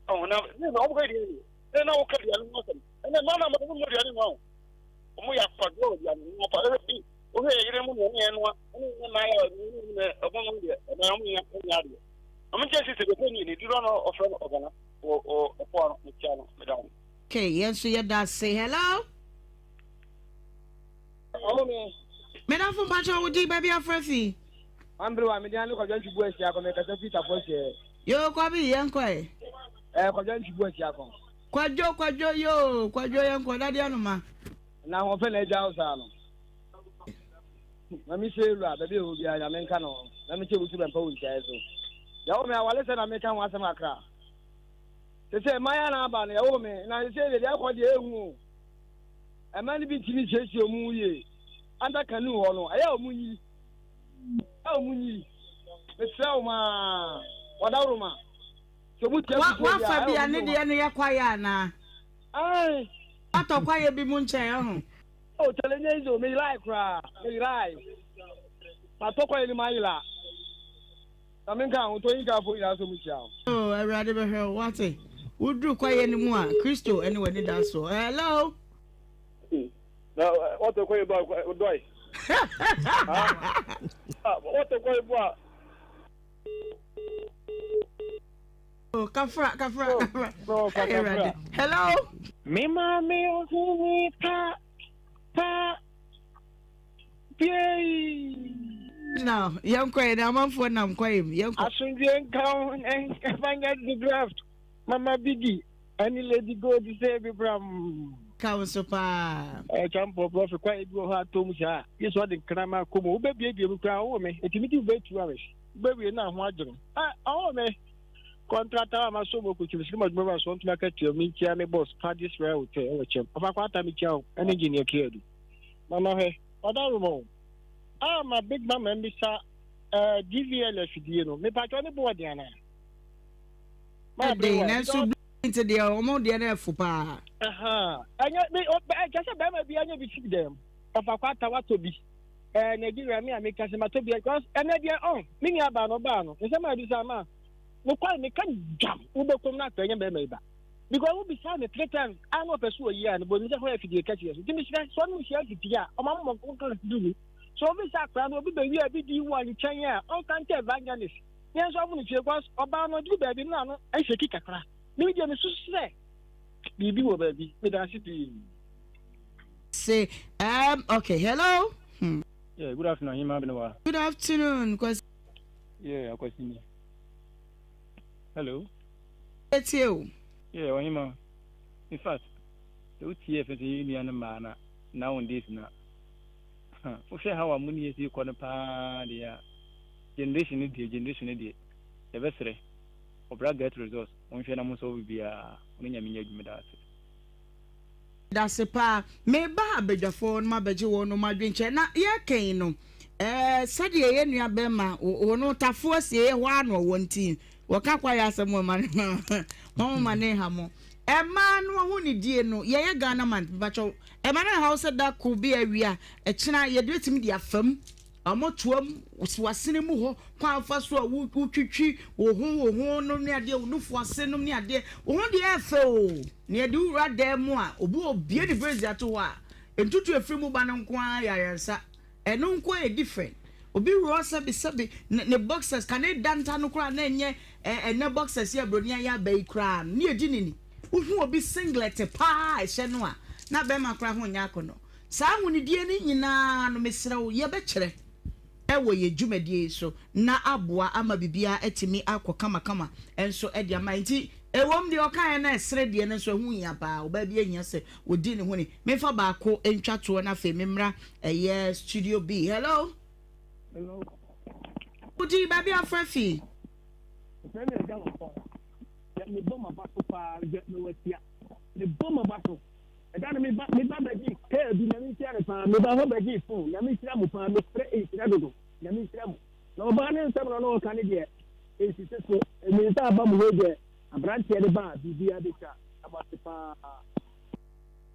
Ɔ na ne na ɔmo kɔ edi ɛne, ɛne na wɔka aduane ho asɛm, ɛnɛ mmaa no aba no ɔmo nnu aduane ho a, ɔmo yɛ akwadwo wɔ aduane ho apa, ɛhwɛ bi. Wohwɛ yɛ yere mu nea ne ɛnoa ɛne ne mmaa yɛ ɔmo ne ne ɔmo no deɛ ɛmɛ ɔmo nya ɔnya adeɛ. Ɔmo nkyɛn sisi de fɛn ni duro no ɔfrɛ no ɔgana wɔ wɔ ɛpoa no mekyia no meda ho. Okay, yɛn nso yɛda ase. Hello. Ɔmo me. Medafo mpakyɛ wo din baabi afrɛ fi. Ambere wa mede ane kwadwa ntwi bu asia kɔ mekasa fi tafo asia. Yoo kwabi yɛn kɔ ɛ. Ɛɛ kwadwa ntwi bu asia kɔ. Kwadwo kwadwo yoo kwadwo yɛn kɔ dade anoma. Na ahoɔfɛ na agya wo saa no. Ma me hyɛ ewura baabi a ɛwɔ biara Nyame nka ne ho na me kyɛ wusu bɛmpa wo ntiaɛ so. Yɛwo me awale sɛ na meka ho asɛm kakra. Sese mmayewa na aba no yɛwo me na sese deɛ deɛ ɛkɔ deɛ ehu o. Ɛma no bi ntumi nsiesie ɔmo ho yie. Under canoe hɔ no ɛyɛ a ɔmo nyi. Ɛyɛ a ɔmo nyi. Mesrɛ wo maa wɔdaworo ma. Sɛ ɔmo tia fufuo deɛ a Wafa ɛyɛ bi a a ɔmo ne nyi deɛ no yɛ kwaeɛ anaa? Ae. Watɔ kwaeɛ bi mu nkyɛn ɔho. Oh chale nyɛ easy o, me yerae koraa, me yerae. Matɔ kwaeɛ no mu ayera. Na menka ho, Tonyikafoɔ nyinaa nso mekyia wo. Oh Awurade bɛhwɛ wo, wate. Woduru kwaeɛ no mu a, Kristo ne w'anidasoɔ. Hello. Na wɔtɔ kwaeɛ bu a dɔe. Wɔtɔ kwaeɛ bu a. Oh, kafra, kafra, oh, kafra. Oh, hey, Awurade. Hello. Me maame ohun pa pa piei. Now, yɛn kɔ yɛn amanfoɔ nam kɔ yɛn yɛn kɔ. Asomdwe nka wo evangelist draft mama bigi ɛne lady gold sɛ bi bram. Ka wo so paa. Ɛkyɛ mpɔ prɔfit kwan ebi wɔ hɔ atom saa yesu ɔde nkrama kɔ mu wobɛbiebie mu koraa ɔwɔ me ɛtumi di wobɛ 2 hours wobɛwie na ho adwene ɔwɔ me kɔntrata a masɔ mu okutu sika madwuma ma so ntoma katua mu ntia me boss Paddy's Royal Hotel ɛwɔ kyɛm ɔfa kwata mekyia wo ɛne engineer Kiadu mama hwɛ ɔda roma o a ma big mama mbisa ɛɛ DVL afidie no mepatwa ne boɔ den anaa ɛden nanso nti deɛ ɔmo deɛ no ɛfo paa ɛnyɛ me ɛkyɛ sɛ bɛrima bi anya bi si dɛm ɔfa kwata watɔ bi ɛɛ Nigeria me a meka sɛ matɔ bi because ɛnɛ deɛ ɔn me nua baa no ɔbaa no nsɛm a ebisa ma nokware meka dwam wobɛkɔm no akɔ ɛnyɛ bɛrima yi ba because wobisa me three times a na ɔpɛ so ɔyi a no bɔnim sɛ hɔ yɛ afidie kɛseɛ so nti mesrɛ sɛ ɔne mehyia mfiti a ɔma mɔ nka du mu so obi sɛ akora no obi bɛwi a bi di wɔ nkyɛn a ɔnka nkyɛ evangelist yɛn nso ɔmo no fie because ɔbaa no ɔduru baabi no ano ɛhyɛ ki kakra me deɛ mesusu sɛ biribi wɔ baabi meda ase pii. Se um, okay, hello. Yeah, good afternoon, Ahima Benewa. Good afternoon, Kwasi. Yeah, Akwasi ni. Hello. Etie o. Yeah, Ohima. In fact, sɛ wotie ɛfɛ sɛ yɛn nua no mmaa na nowadays na wohwɛ how a mo ne yɛsi kɔ no paa deɛ a generation no deɛ generation no deɛ yɛbɛsrɛ ɔbra get results monhwɛ na monsɔ biribiara wo ne nyame nyɛ adwuma da ase. Dase paa. Meba abadwafoɔ no mabɛgye wɔnom adwenkyerɛ. Na yɛreka yi no, ɛɛ sɛdeɛ yɛn nua bɛrima wɔn tafoɔ asieɛ hɔ ara na ɔwɔ nti, wɔka kwaeɛ asɛm wɔ ma no wɔn ma ne nha mo. Ɛmaa no ahonidie no, yɛyɛ Ghana man, mepakyɛw, ɛma no nhaw sɛ da ko bi awia, ɛkyena yɛde bɛtumi de afam. Wɔtoam wɔ asene mu hɔ, kwan a wofa so a wotwitwi wo ho wo ho nom ne adeɛ, wo nufu ase nom ne adeɛ. Wo ho deɛ ɛyɛ fɛ o, na yɛde wo wura dan mu a, obi wɔ obue ne brazier ato hɔ a, ntutu a ɛfiri mu ba no nko ara yɛ ayaresa. Ɛno nko ara yɛ different. Obi worɔ sɛbesɛbe ne ne boxers, kane da nta no koraa na ɛnyɛ ɛnɛ boxers yi a buroni ayɛ aba yi koraa no, ne yɛdi ne ni. Wohu obi singlet paa a ɛhyɛ no a, na bɛrima koraa ho nyɛ akɔnnɔ. Saa ahonidie no nyinaa no, mesrɛ wo, yɛbɛkyerɛ wɔ yɛn dwumadie yi so na aboa ama biribiara atumi akɔ kamakama nso de ama yɛn. Nti, ɛwom deɛ ɔkaeɛ no ɛsere deɛ no nso ɛho hia paa. Ɔbaa bi ahia sɛ ɔdi ne ho ni. Memfa baako ntwa toɔ na afei memmra ɛyɛ studio B. Hello? Hello. Wodi baabi afrɛ fi? Ɛfɛ ne ɛgya wɔ hɔ. Mebɔ m'aba so paa, mewɔ atia. Mebɔ m'aba so. Ɛda no me ba me ba bɛgyee kaa bi Nyame nhyira no paa me ba hɔ bɛgyee phone Nyame nhyira mo paa mesrɛ nhyira dodo Nyame nhyira mo na ɔbaa no nsɛm na ɔne ɔka no deɛ nsisi so me nsa aba mo wei deɛ abranteɛ no ba a biribiara bɛtwa da mo ase paa.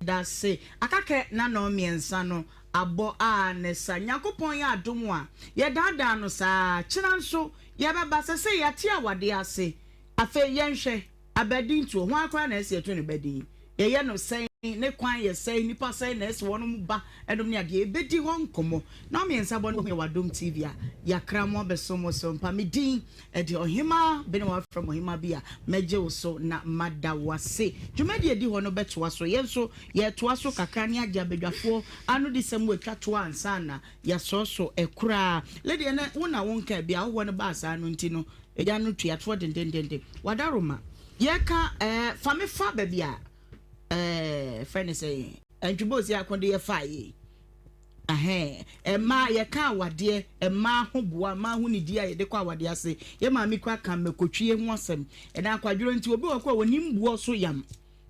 Dase. Aka kɛ na nɔɔ miɛnsa no abɔ a ne sa. Nyankopɔn yɛ adom a, yɛdaadaa no saa. Kyena nso yɛbɛba. Sɛsei yɛate awadeɛ ase. Afei yɛnhwɛ. Abadintoɔ, hwan koraa na ɛsɛ yɛto ne ba din? Yɛyɛ no sɛn? Ne kwan yɛ sɛn? Nnipa sɛn na ɛsɛ wɔnom ba nom ne adeɛ? Yɛbɛdi hɔ nkɔmmɔ. Na mmiɛnsa bɔ no yɛ w'Adom TV a yɛakra mo abɛsom wo so mpa. Me din de Ɔhemaa Bene wɔafrɛ me Ɔhemaa bi a mɛgye wo so na mada wo ase. Dwumadie a ɛdi hɔ no bɛtoa so. Yɛn nso yɛretoa so kakra ne agye abadwafoɔ anodisɛm mu atwa toɔ ansa na yɛasɔɔ so koraa. Lady ɛnɛ wo na wonkaa bi, ahɔhoɔ no baa saa no nti no Agya no tua toɔ dendendenden. Wadaroma. Yɛka ɛɛ fa me fa baabi a ɛɛ fɛ ne sɛ Antwibosi ako de yɛfa yi. Ahɛn ɛmaa yɛka awadeɛ ɛmaa ho boa ɛmaa ho nidi a yɛde kɔ awadeɛ ase. Yɛ maame kura ka mɛkotwie ho asɛm. Ɛna akwadworɔ nti obi wɔ kɔ a wɔnim boɔ so yam.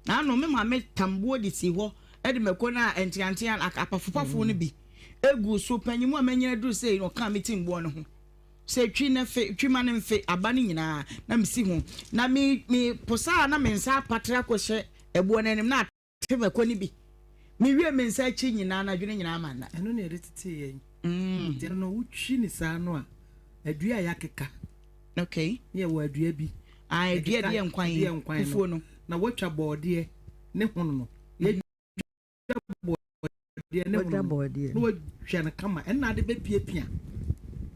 Na ano me maame tam boɔ de si hɔ ɛde mɛko no a nteantea apafopafo no bi egu so panyin mu a manyina duru sei na ɔka me tim boɔ no ho. Sɛ twi na fe, twi ma no mfe, aba no nyinaa, na mesi ho. Na me, me posa a na me nsa apatre akɔhyɛ ɛboɔ no anim na ate mako no bi. Mewie me nsa akyi nyinaa na adwene nyinaa ma nna. Ɛno na yɛde tetee yɛn. Nti ɛno no wotwi ne saa no a, adua a yɛakeka. Okay. Ne yɛwɔ adua bi. Ah, adua de yɛ nkwan. De yɛ nkwan no. Fufuo no. Na woatwa bɔɔdeɛ ne hono no. Yɛdwa bɔɔdeɛ ne hono no na watwa no kama ɛnna ade bɛpiapia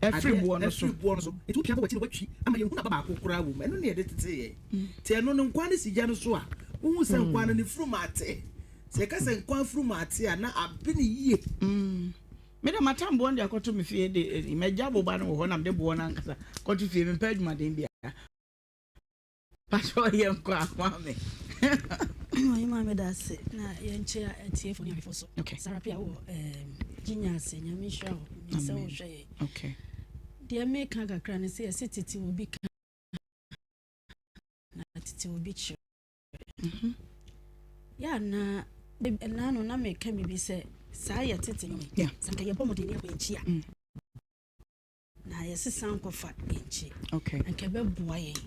ɛfiri boɔ no so ɛfiri boɔ no so nti wopia bɔ w'akyi na watwi ama yɛnhunu aba baako koraa wɔ mu ɛno ne yɛde tetee yɛn nti ɛno no nkwan no si gya no so a wohu sɛ nkwan no ne furum ate sɛ yɛka sɛ nkwan furum ate a na abe ne yie. Me de matam boɔ no de akɔto me fie de magya boba no wɔ hɔ na mede boɔ no ankasa kɔto fie mempɛ adwumaden biara. Pastor yɛ nkɔ akwa me. Ɔyɛ maame da ase na yɛnkyɛ atiefo ne ahwɛfo so. Okay. Sarah Pia wɔ Ginya ase nyame nhyira wo sɛ wohwɛ yɛ. Okay. Deɛ meka kakra ne sɛ yɛse tete obi ka na tete obi kyerɛ. Mhm. Yɛ na ɛna no na meka biribi sɛ saa yɛ tete no. Yeah. Sɛ nka yɛbɔ mmɔden ne yɛkɔ yɛn akyi a. Mm. Na yɛsesa nkɔfa yɛn nkyi. Okay. Anka ɛbɛboa yɛn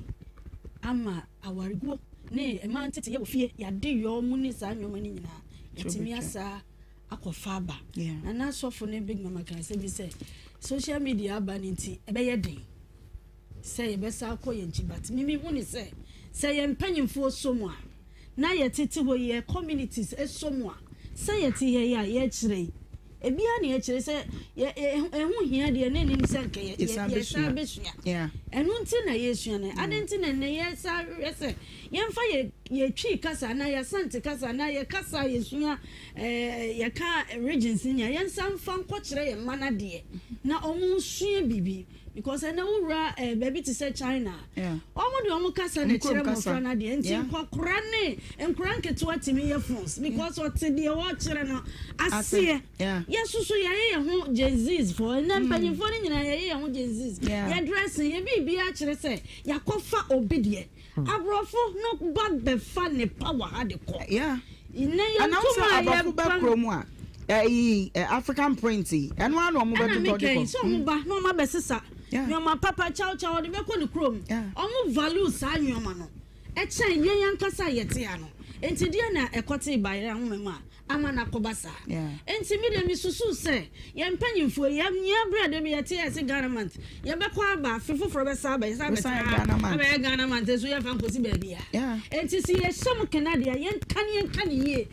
ama awareguo ne mmaa nteteyɛ wɔ fie, yɛade yɔ mu ne saa nneɛma no nyinaa yɛtumi asa akɔfa aba. Yeah. Na na asɔfo ne Big Mama kan sɛ bi sɛ social media aba no nti ɛbɛyɛ den sɛ yɛbɛsa akɔ yɛn nkyi but mimi hu ne sɛ sɛ yɛn mpanyinfoɔ so mu a na yɛtete hɔ yi, yɛ communities sɔ mu a, sɛ yɛte ha yi a yɛkyerɛ yi, ebiara na yɛkyerɛ sɛ yɛ ɛho hia deɛ na ɛnim sɛ nka yɛ yɛsan bɛsua. Ɛno nti na yɛsua no. Adɛn nti na nnɛ yɛsan hwehwɛ sɛ yɛmfa yɛ yɛ Twi kasa anaa yɛ Asante kasa anaa yɛ kasa a yɛsua ɛɛ yɛka regions nyinaa yɛnsan mfa nkɔkyerɛ yɛn mma no adeɛ na wɔn nsua biribi. Because ɛnɛ wo wura eh, baabi te sɛ China a, wɔn de wɔn kasa na ɛkyerɛ mmɔfra no adeɛ. Nti nkɔkora ne nkora nketewa tumi yɛ phones because ɔte deɛ wɔrekyerɛ no aseɛ. Yɛsoso yɛayɛ yɛn ho Gen Zs foɔ. Ɛnɛ mpanyinfoɔ no nyinaa yɛyɛ yɛn ho Gen Zs. Yɛ dressing, yɛ biribiara kyerɛ sɛ yɛakɔfa obi deɛ. Aborɔfo no ba bɛfa ne pa wɔ ha de kɔ. Yeah. Nnɛ yɛn Ana wo sɛ ntoma a aborɔfo bɛ yɛpam. kurom a ɛyi African print yi ɛno ara na wɔn Ɛna bɛtotɔ de meka yi kɔ. sɛ wɔn ba na wɔn abɛsesa nneɛma papa kyawkyaw wɔde bɛkɔ ne kurom. Wɔn value saa nneɛma no ɛkyɛn yɛn ankasa a yɛte ha no. Nti deɛ na ɛkɔtee bayerɛ ahoma mu a ama no akɔba saa. Enti me deɛ mesusu sɛ yɛn mpanyinfoɔ yi, yɛn berɛ a da bi yɛte yɛse Ghana month, yɛbɛkɔ aba afe foforɔ bɛsa aba, yɛsan bɛtena ha abɛyɛ Ghana month nso yɛmfa nkɔsi baabi a. Enti sɛ yɛhyɛ mo kena deɛ yɛnka ne yɛnka ne yie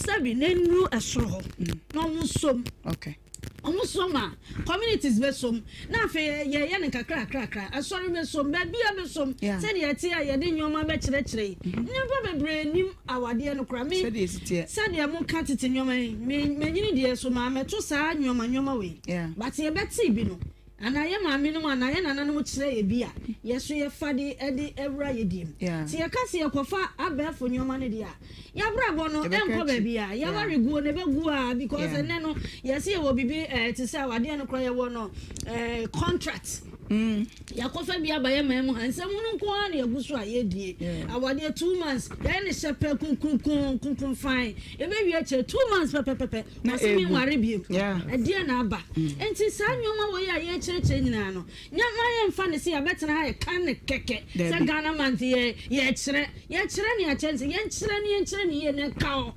sɛbi na nnuru ɛsoro hɔ na wɔn nsom. Okay. Ɔmo som a, communities bɛsom, na afei yɛyɛ no nkakrakrakra, asɔre bɛsom, baabia bɛsom, sɛdeɛ ɛteɛ a yɛde nnoɔma bɛkyerɛkyerɛ yi. Nnipa bebree nnim awadeɛ no koraa. Me, sɛdeɛ moka tete nnoɔma yi, me, manyini deɛ so maa mɛto saa nnoɔma nnoɔma wei. But yɛbɛtee bi no, anaa yɛ maame nom anaa yɛ nananom kyerɛ yɛ bi a, yɛ so yɛfa de de awura yɛ die mu. Sɛ yɛka sɛ yɛkɔfa abɛɛfo nnoɔma no deɛ a, Y'abrabɔ no ɛnkɔ baabi a, y'aware guo no ɛbɛgu aa because ɛnɛ no yɛse yɛwɔ biribi ɛɛ te sɛ awadeɛ no koraa yɛwɔ no ɛɛ contract. Yɛakɔfa bi aba yɛn man mu ha. Nsɛm hunu nko ara na yɛgu so a yɛredie. Awadeɛ 2 months, yɛayɛ no hyɛpɛ kunkunkun kunkun fine. Ɛbɛwie akyire 2 months pɛpɛpɛpɛ, wɔse menware bio. Ɛdeɛn na aba? Enti saa nneɛma wei a yɛrekyerɛkyerɛ nyinaa no, nyɛ mma yɛmfa no sɛ yɛabɛtena ha yɛka no kɛkɛ sɛ Ghana month yɛ yɛrekyerɛ. Yɛkyerɛ nea kyerɛ ne sɛ yɛnkyerɛ na yɛnkyerɛ no yie na ɛnka hɔ.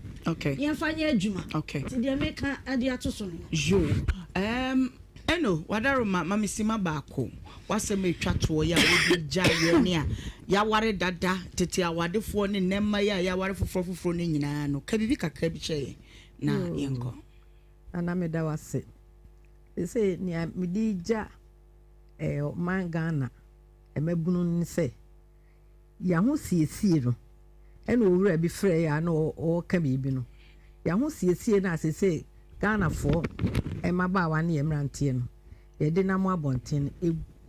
Yɛmfa nyɛ adwuma. Nti deɛ meka de ato so no no. Yoo. Ɛɛm. Eno, w'adaroma, ma me simma baako. W'asɛm a etwa toɔ yi a wode gya yɛn ne a yɛaware dada, tete awadefoɔ ne nnɛ mma yi a yɛaware foforɔ foforɔ no nyinaa no, ka biribi kakra bi kyerɛ yɛn na yɛnkɔ. Nana meda wo ase. Seesei nea mede regya eh, ɔman Ghana mmabunu ne sɛ, yɛn ahosiesie no, ɛna owura bi frɛɛ yɛn a na ɔreka biribi no, yɛn ahosiesie no a seesei Ghanafoɔ mmabaawa ne yɛn mmeranteɛ no yɛde nam abɔnten no,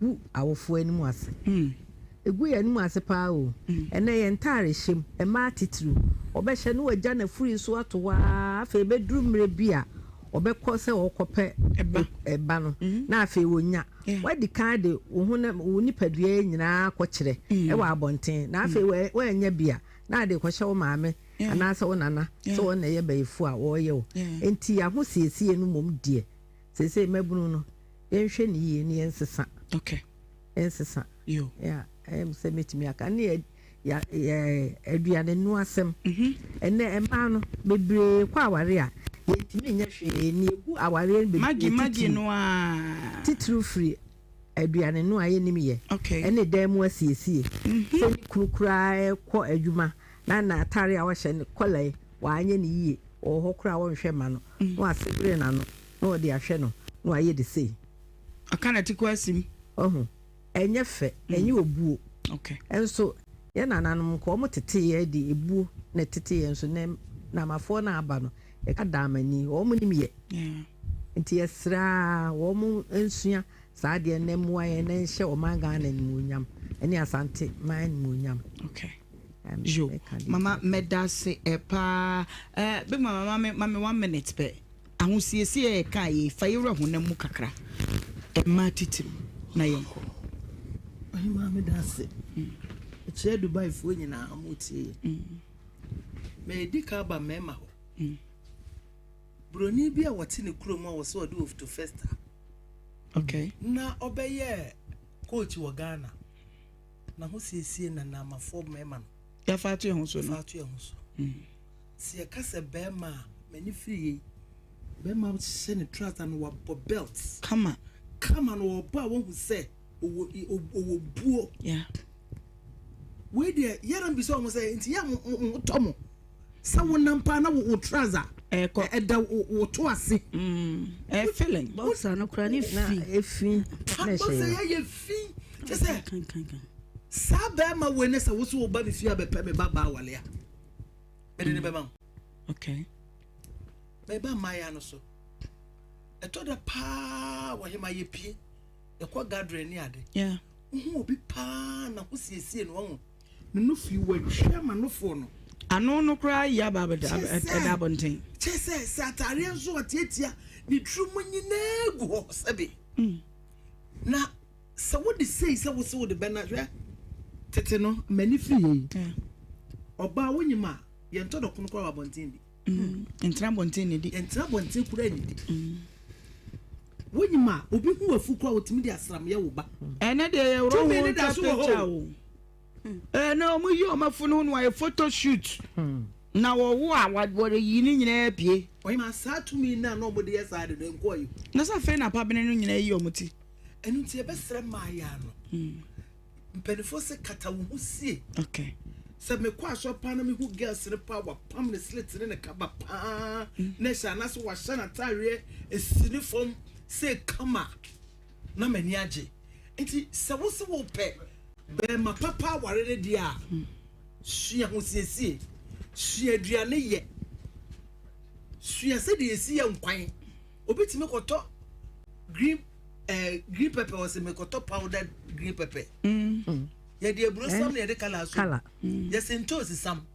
ɛgu awofoɔ anim ase. Ɛgu yɛn anim ase paa o. Ɛnnɛ yɛn ntaare hyɛ mu, mmaa titiriw, ɔbɛhyɛ na wagya n'afuru so ato hɔ ara, afei ɛbɛduru mmerɛ bi a ɔbɛkɔ sɛ ɔrekɔpɛ ba no, na afei ɔnya. Woadi kan de wo honam, wo nipadua yi nyinaa akɔkyerɛ wɔ abɔnten, na afei woannya bi a, na ade rekɔhyɛ wo maame anaasɛ wo nana sɛ wɔn na ɛyɛ bayifo a wɔreyɛ wo. Enti ahosiesie no mmom deɛ, seesei mmabunu no, yɛnhwɛ no yie na yɛnsesa. Yɛnsesa. Yeah, ɛyɛ me sɛ mɛtumi aka. Ne yɛ, yɛ, aduane noa asɛm. Ɛnnɛ mmaa no, bebree kɔ aware a, yɛntumi nyɛ hwee. Nea egu awareɛ no bebree Maggi, Maggi titiriw, no ara. titiriw firi aduane noa a yɛnnim yɛ, ɛne dan mu asiesie. Sɛ ne kunu koraa rekɔ adwuma na n'atare a wahyɛ no kɔla yi, wanyɛ no yie, ɔwɔ hɔ koraa a ɔnhwɛ mma no, na wasebere n'ano na ɔde ahwɛ no na wayɛ no sei. Ɔka n'atiko asim. Wahu? Ɛnyɛ fɛ, ɛnyɛ obuo. Nso yɛn nananom nka wɔn tetee yɛn de ebuo na ɛtetee yɛn nso nɛ Namafoɔ no a aba no yɛka daamani, wɔn nim yɛ. Nti yɛsrɛ ara wɔn nsua saa adeɛ no na ɛmmoa yɛn na ɛnhyɛ ɔman Ghana animuonyam ɛne Asante man animuonyam. Okay. Yo, mama mɛda ase paa. Big mama, mame, mame one minute pɛ. Ahosiesie a yɛkaa yei, fa yɛ wura honam mu kakra, mmaa titiriw, na yɛnkɔ. Ɔhemaa meda ase. Mekyerɛ Dubaifoɔ nyinaa a wɔretie yɛn. Medi ka aba mmarima hɔ. Buroni bi a wɔte ne kurom a wɔsɛ ɔde Ofto Festa. Okay. Na ɔbɛyɛɛ coach wɔ Ghana. Na ho siesie na namafoɔ mmarima no. Yɛfa ato yɛn ho so no. Yɛfa ato yɛn ho so. Sɛ yɛka sɛ bɛrima a, m'ani firi yei. Bɛrima hyɛ ne trouser no wabɔ belt. Kama. Kama no ɔbɔ a wɔhu sɛ ɔwɔ ɔwɔ buo. Yeah. Wei deɛ yɛrɛ mbisa wɔn sɛ nti yɛ mo mo tɔ mo sɛ wonam paa na wo trouser ɛkɔ ɛda wo to ase. Ɛyɛ feeling. Boxer no kura ne fi. Na efi na ɛhyɛ Boxer yɛ yɛ fi kyɛ sɛ saa bɛrima wei ne sɛ woso wo ba me fie abɛpɛ me ba baa wale a mede ne bɛma wo. Okay. Bɛba mmayewa no so. Ɛtɔ da paa wɔ hema yɛ pie yɛkɔ gathering ne ade. Yeah. Wohu obi paa na ho siesie no wahu. Ne nufu yi watwi ama nufoɔ no. Ano no koraa yi aba abɛda ɛda abɔnten. Kyɛ sɛ sɛ ataareɛ nso ɔtiatia ne tiri mu nyinaa gu hɔ sɛbe. Na sɛ wode sei sɛ wose wode bɛna hwɛ tete no m'ani firi yei. Ɔbaa wonyim a yɛntɔ dɔkono koraa wɔ abɔnten bi. Ntena abɔnten nnidi. Yɛntena abɔnten koraa nnidi. Wonyim a obi hu w'afu koraa otumi de asram yɛ wo ba. Ɛnɛ deɛ yɛworɔ Tumi ho ne da twa so wɔ hɔ picture o. o. Ɛnɛ wɔn yi wɔn afu no ho no ayɛ photo shoot. Na wɔwo a wɔyi ne nyinaa apue. Ɔhema saa tumi no a na wɔde yɛ saa ade no ɛnkɔɔ yi. Na sɛ afei na apabene no nyinaa yi wɔn ti. Ɛno nti yɛbɛsrɛ mmaayaa no. Mpanimfoɔ sɛ kata wo ho sie. Okay. Sɛ mekɔ asɔre paa na mehu girls no paa wapam ne slit ne ne kaba paa na ɛhyɛ anaasɛ wahyɛ n'ataareɛ esi ne fam sɛ kama na m'ani agye. Nti sɛ wo sɛ wopɛ bɛrima papa aware no deɛ a sua ho siesie, sua aduane yɛ, sua sɛdeɛ yɛsi yɛ nkwan. Obi tumi kɔtɔ green eh, green pepper ɔsɛ mekɔtɔ powdered green pepper. Mm. Yɛde aburo sam na yɛde kala so. Yɛsɛ ntoosi sam.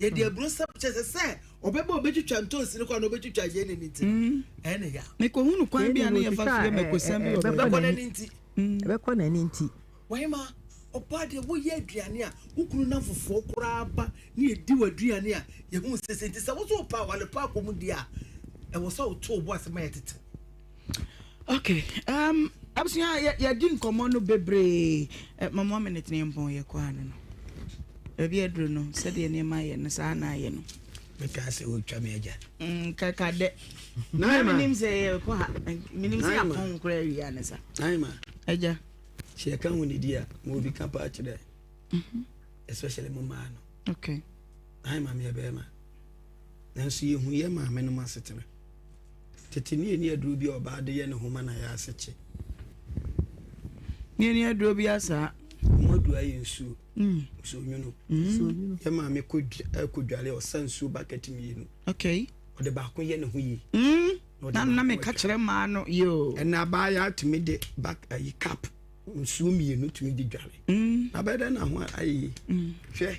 Yɛde aburo sam kyɛ sɛ sɛ ɔbɛba ɔbɛtwitwa ntoosi no kɔ na ɔbɛtwitwa yɛn ne ne nti. Ɛne ya. Mekɔhunu kwan bi a ne yɛfa so yɛ mɛkosɛm bi wɔ baabi. Bɛkɔ n'ani nti. Ɛbɛkɔ n'ani nti. Ɔhemaa, ɔbaa deɛ woyɛ aduane a wo kunu nnamfofoɔ koraa ba ne yɛdi w'aduane a yɛhu sɛ sɛ nti sɛ wo so wopɛ awale pa akɔ mu deɛ a ɛwɔ sɛ woto wo bo ase ma yɛtetew. Okay, um, abusua yɛdi nkɔmmɔ no bebree. Eh, ma one minute ne yɛmpɔn yɛkɔ ano no. Baabi aduru no, sɛdeɛ nneɛma ayɛ no, saa na ayɛ no. Mekaa sɛ ɔretwa me agya. Mm, kaka dɛ. Na menim sɛ yɛkɔ ha. Menim sɛ yɛapɔn koraa awie a ne sa. Naima. Agya. Sɛ yɛka ho nidi a, ma obi ka paa kyerɛ. Mhm. Especially mo mmaa no. Okay. Naima meyɛ bɛrima. Nanso yɛhu yɛ maame nom asetena. Tete ne yɛni aduro bi a ɔbaa de yɛ ne ho ma na yɛ ase kye. Ne yɛni aduro bi asaa. Ɔmo aduro ayɛ nsuo. Mm. Nsuo nwunu. Mm. Yɛ maame kɔ dwale ɔsa nsuo bucket mmienu. Okay. Ɔde baako yɛ ne ho yie. Mm. Na na meka kyerɛ mmaa no yoo. Ɛna abaayewa tumi de bak ayi cup nsuo mmienu tumi de dware. Mm. Na bɛyɛ dɛ na ho ayɛ yie. Mm. Hwɛ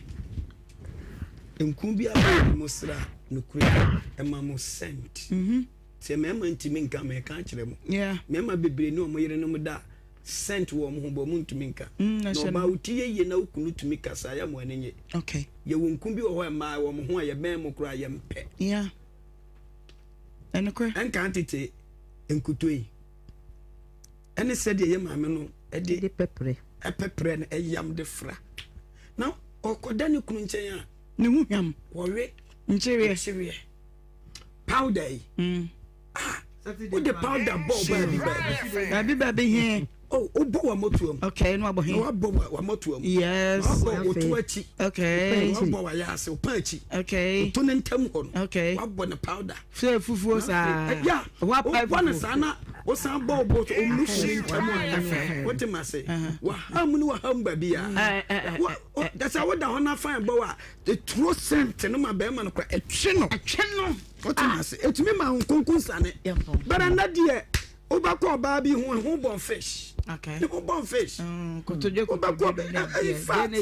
nku bi a mo sra nokure ɛma mo scent. Mm-hmm. Sɛ mmarima ntumi nka mɛka akyerɛ mo. Mmarima bebree ne wɔn yerenom da scent wɔ wɔn ho bɔ wɔn ntumi nka. Mm, na ɔbaa wo ti yɛ yie na wo kunu tumi kasa yɛ mo ani nye. Okay. Yɛwɔ nku bi wɔ hɔ mmaa wɔn ho a yɛbɛn mo koraa yɛmpɛ. Yeah. Ɛnokorɛ. Ɛnkan tete nkuto yi ɛne sɛdeɛ yɛ maame no ɛde pɛprɛ ɛpɛprɛ no ɛyam de fra na ɔkɔda ne kunu nkyɛn a ne ho hwam wɔwe nkyeweɛ nkyeweɛ powder yi mm. ah wode powder bɔ baabi baabi baabi baabi he Oh, wobɔ w'amɔtoa mu. Okay, no abɔ he. Na wabɔ w'amɔtoa mu. Yes. Na wabɔ woto akyi. Okay. Na wabɔ w'ayɛ ase, wopa akyi. Okay. Woto ne ntam hɔ no. Okay. Wabɔ ne powder. Sɛ fufuo saa. Eh, ya. Wapa Wobɔ ne saa na wosan bɔ wo bo omufu ne ntam a. Wote ma se. Waham ne waham baabi a. Sɛ woda hɔ na fan bɔ wa, eturo scent no ma bɛrima no kora ɛtwe no. Ɛtwe no. Wote ma se. Etumi ma wo nkonko nsane. Bɛrɛ na deɛ Wobɛkɔ ɔbaa bi ho, ɛho bɔn fish. Okay. Ne ho bɔn fish. Mm, kotodwe kotodwe. Wobɛkɔ in fact.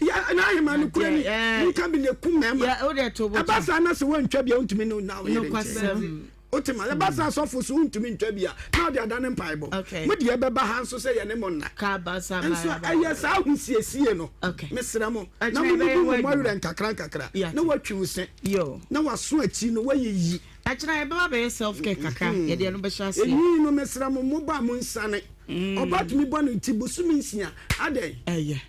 Ya na ahema no kura ni. Nka bi na ekum mɛma. Ya o de to bo. Ɛba saa na sɛ woantwa bi a wontumi ne na wo yere nkyɛn. Wote ma ɛba saa sɔfo so wontumi ntwa bi a na ɔde ada ne mpaebɔ. Okay. Mo deɛ ɛbɛba ha nso sɛ yɛne mo nna. Ka ba sa ba. Nso ɛyɛ saa ahosiesie no. Okay. Mesrɛ mo. Na mo bubu mo mɔwerɛ nkakra nkakra. Na watwi wo se. Yo. Na waso akyi no wayiyi. Ɛkyena yɛbɛba abɛyɛ self care kakra, yɛde ɛno bɛhyɛ aseɛ. Enyi no mesrɛ mo mo ba mo nsane. Ɔba tumi bɔ ne ti bosome nsia adɛn. Ɛyɛ.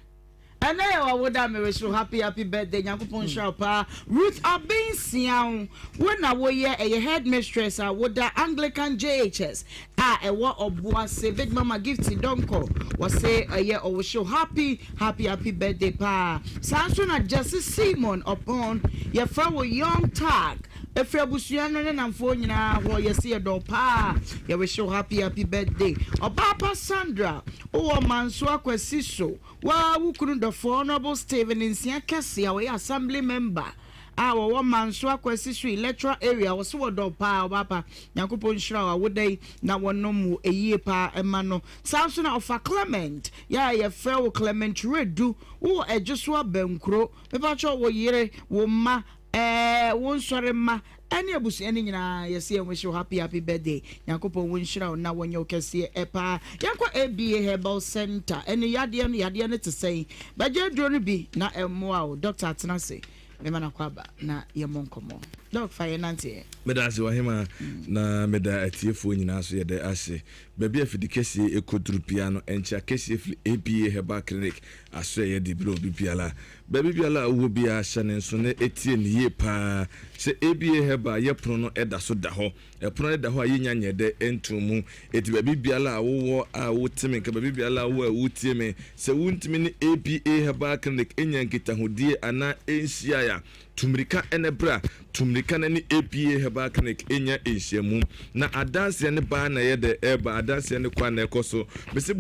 Ɛnɛ yɛ w'awoda me wish wo happy happy birthday Nyankopɔn nhyira wo paa Ruth Abensiaw wo na woyɛ ɛyɛ headmistress a woda Anglican JHS a ɛwɔ Ɔboase Big Mama Gifty Donkor wɔse ɛyɛ ɔwohye wo happy happy happy birthday paa saa nso na Jesse Simon Ɔpɔn yɛfrɛ wo Young Tag Ɛfiri abusua no ne namfoɔ nyinaa hɔ yɛse yɛdɔ wo paa yɛ wish wo happy happy birthday Ɔbaa pa Sandra wowɔ Mansoa Kwasi so woaa wo kunu dɔfoɔ Honourable Stephen Nsia Kɛse a ɔyɛ assembly member a wɔwɔ Mansoa Kwasi so electoral area wɔse wɔdɔ wo paa Ɔbaa pa Nyankopɔn nhyira wo awoda yi na wɔnom wo ɛyie paa ɛma no saa nso na Ɔfa Clement yɛ a yɛfrɛ wo Clement Redu wowɔ Ɛgyeso Abankuro mepakyɛw wo yere wo mma Ɛɛ wo nsɔre mma ɛne abusua no nyinaa yɛse yɛn wish wo happy happy birthday Nyankopɔn wo nhyira wo na wɔnyɛ wo kɛseɛ ɛpaa Yɛnkɔ ABA herbal center ɛne yadeɛ no yadeɛ no te sɛn bɛgye aduro no bi na ɛmmoa wo Doctor atena ase mema no akɔ aba na yɛmmɔ nkɔmmɔ Doc fa yɛn nante ɛ. Meda ase ɔhemaa na meda atiefoɔ nyinaa nso yɛda ase. Baabi a afidi kɛseɛ ɛkɔduru biara no nkyea kɛseɛ firi ABA Herbal Clinic asoɛeɛ de brɛ obi biara. Baabi biara a wowɔ biara, hyɛ no nso na tie no yie pa ara. Sɛ ABA Herbal yɛ pono no da so da hɔ. Ɛpono no da hɔ a yɛnnya nyɛɛ dɛ ntoo mu. Enti baabi biara a wowɔ a wote me nka, baabi biara a wowɔ a wotie me, sɛ wontumi ne ABA Herbal Clinic nnya nkitahodie anaa nhyiae a, tu mmirika na bra. Tu mmirika na ne ABA Herbal Clinic nnya nhyiamu. Na adanseɛ no ba ara na ɛyɛ dɛ ɛreba, adanseɛ no kɔ ara na ɛkɔ so. Mese.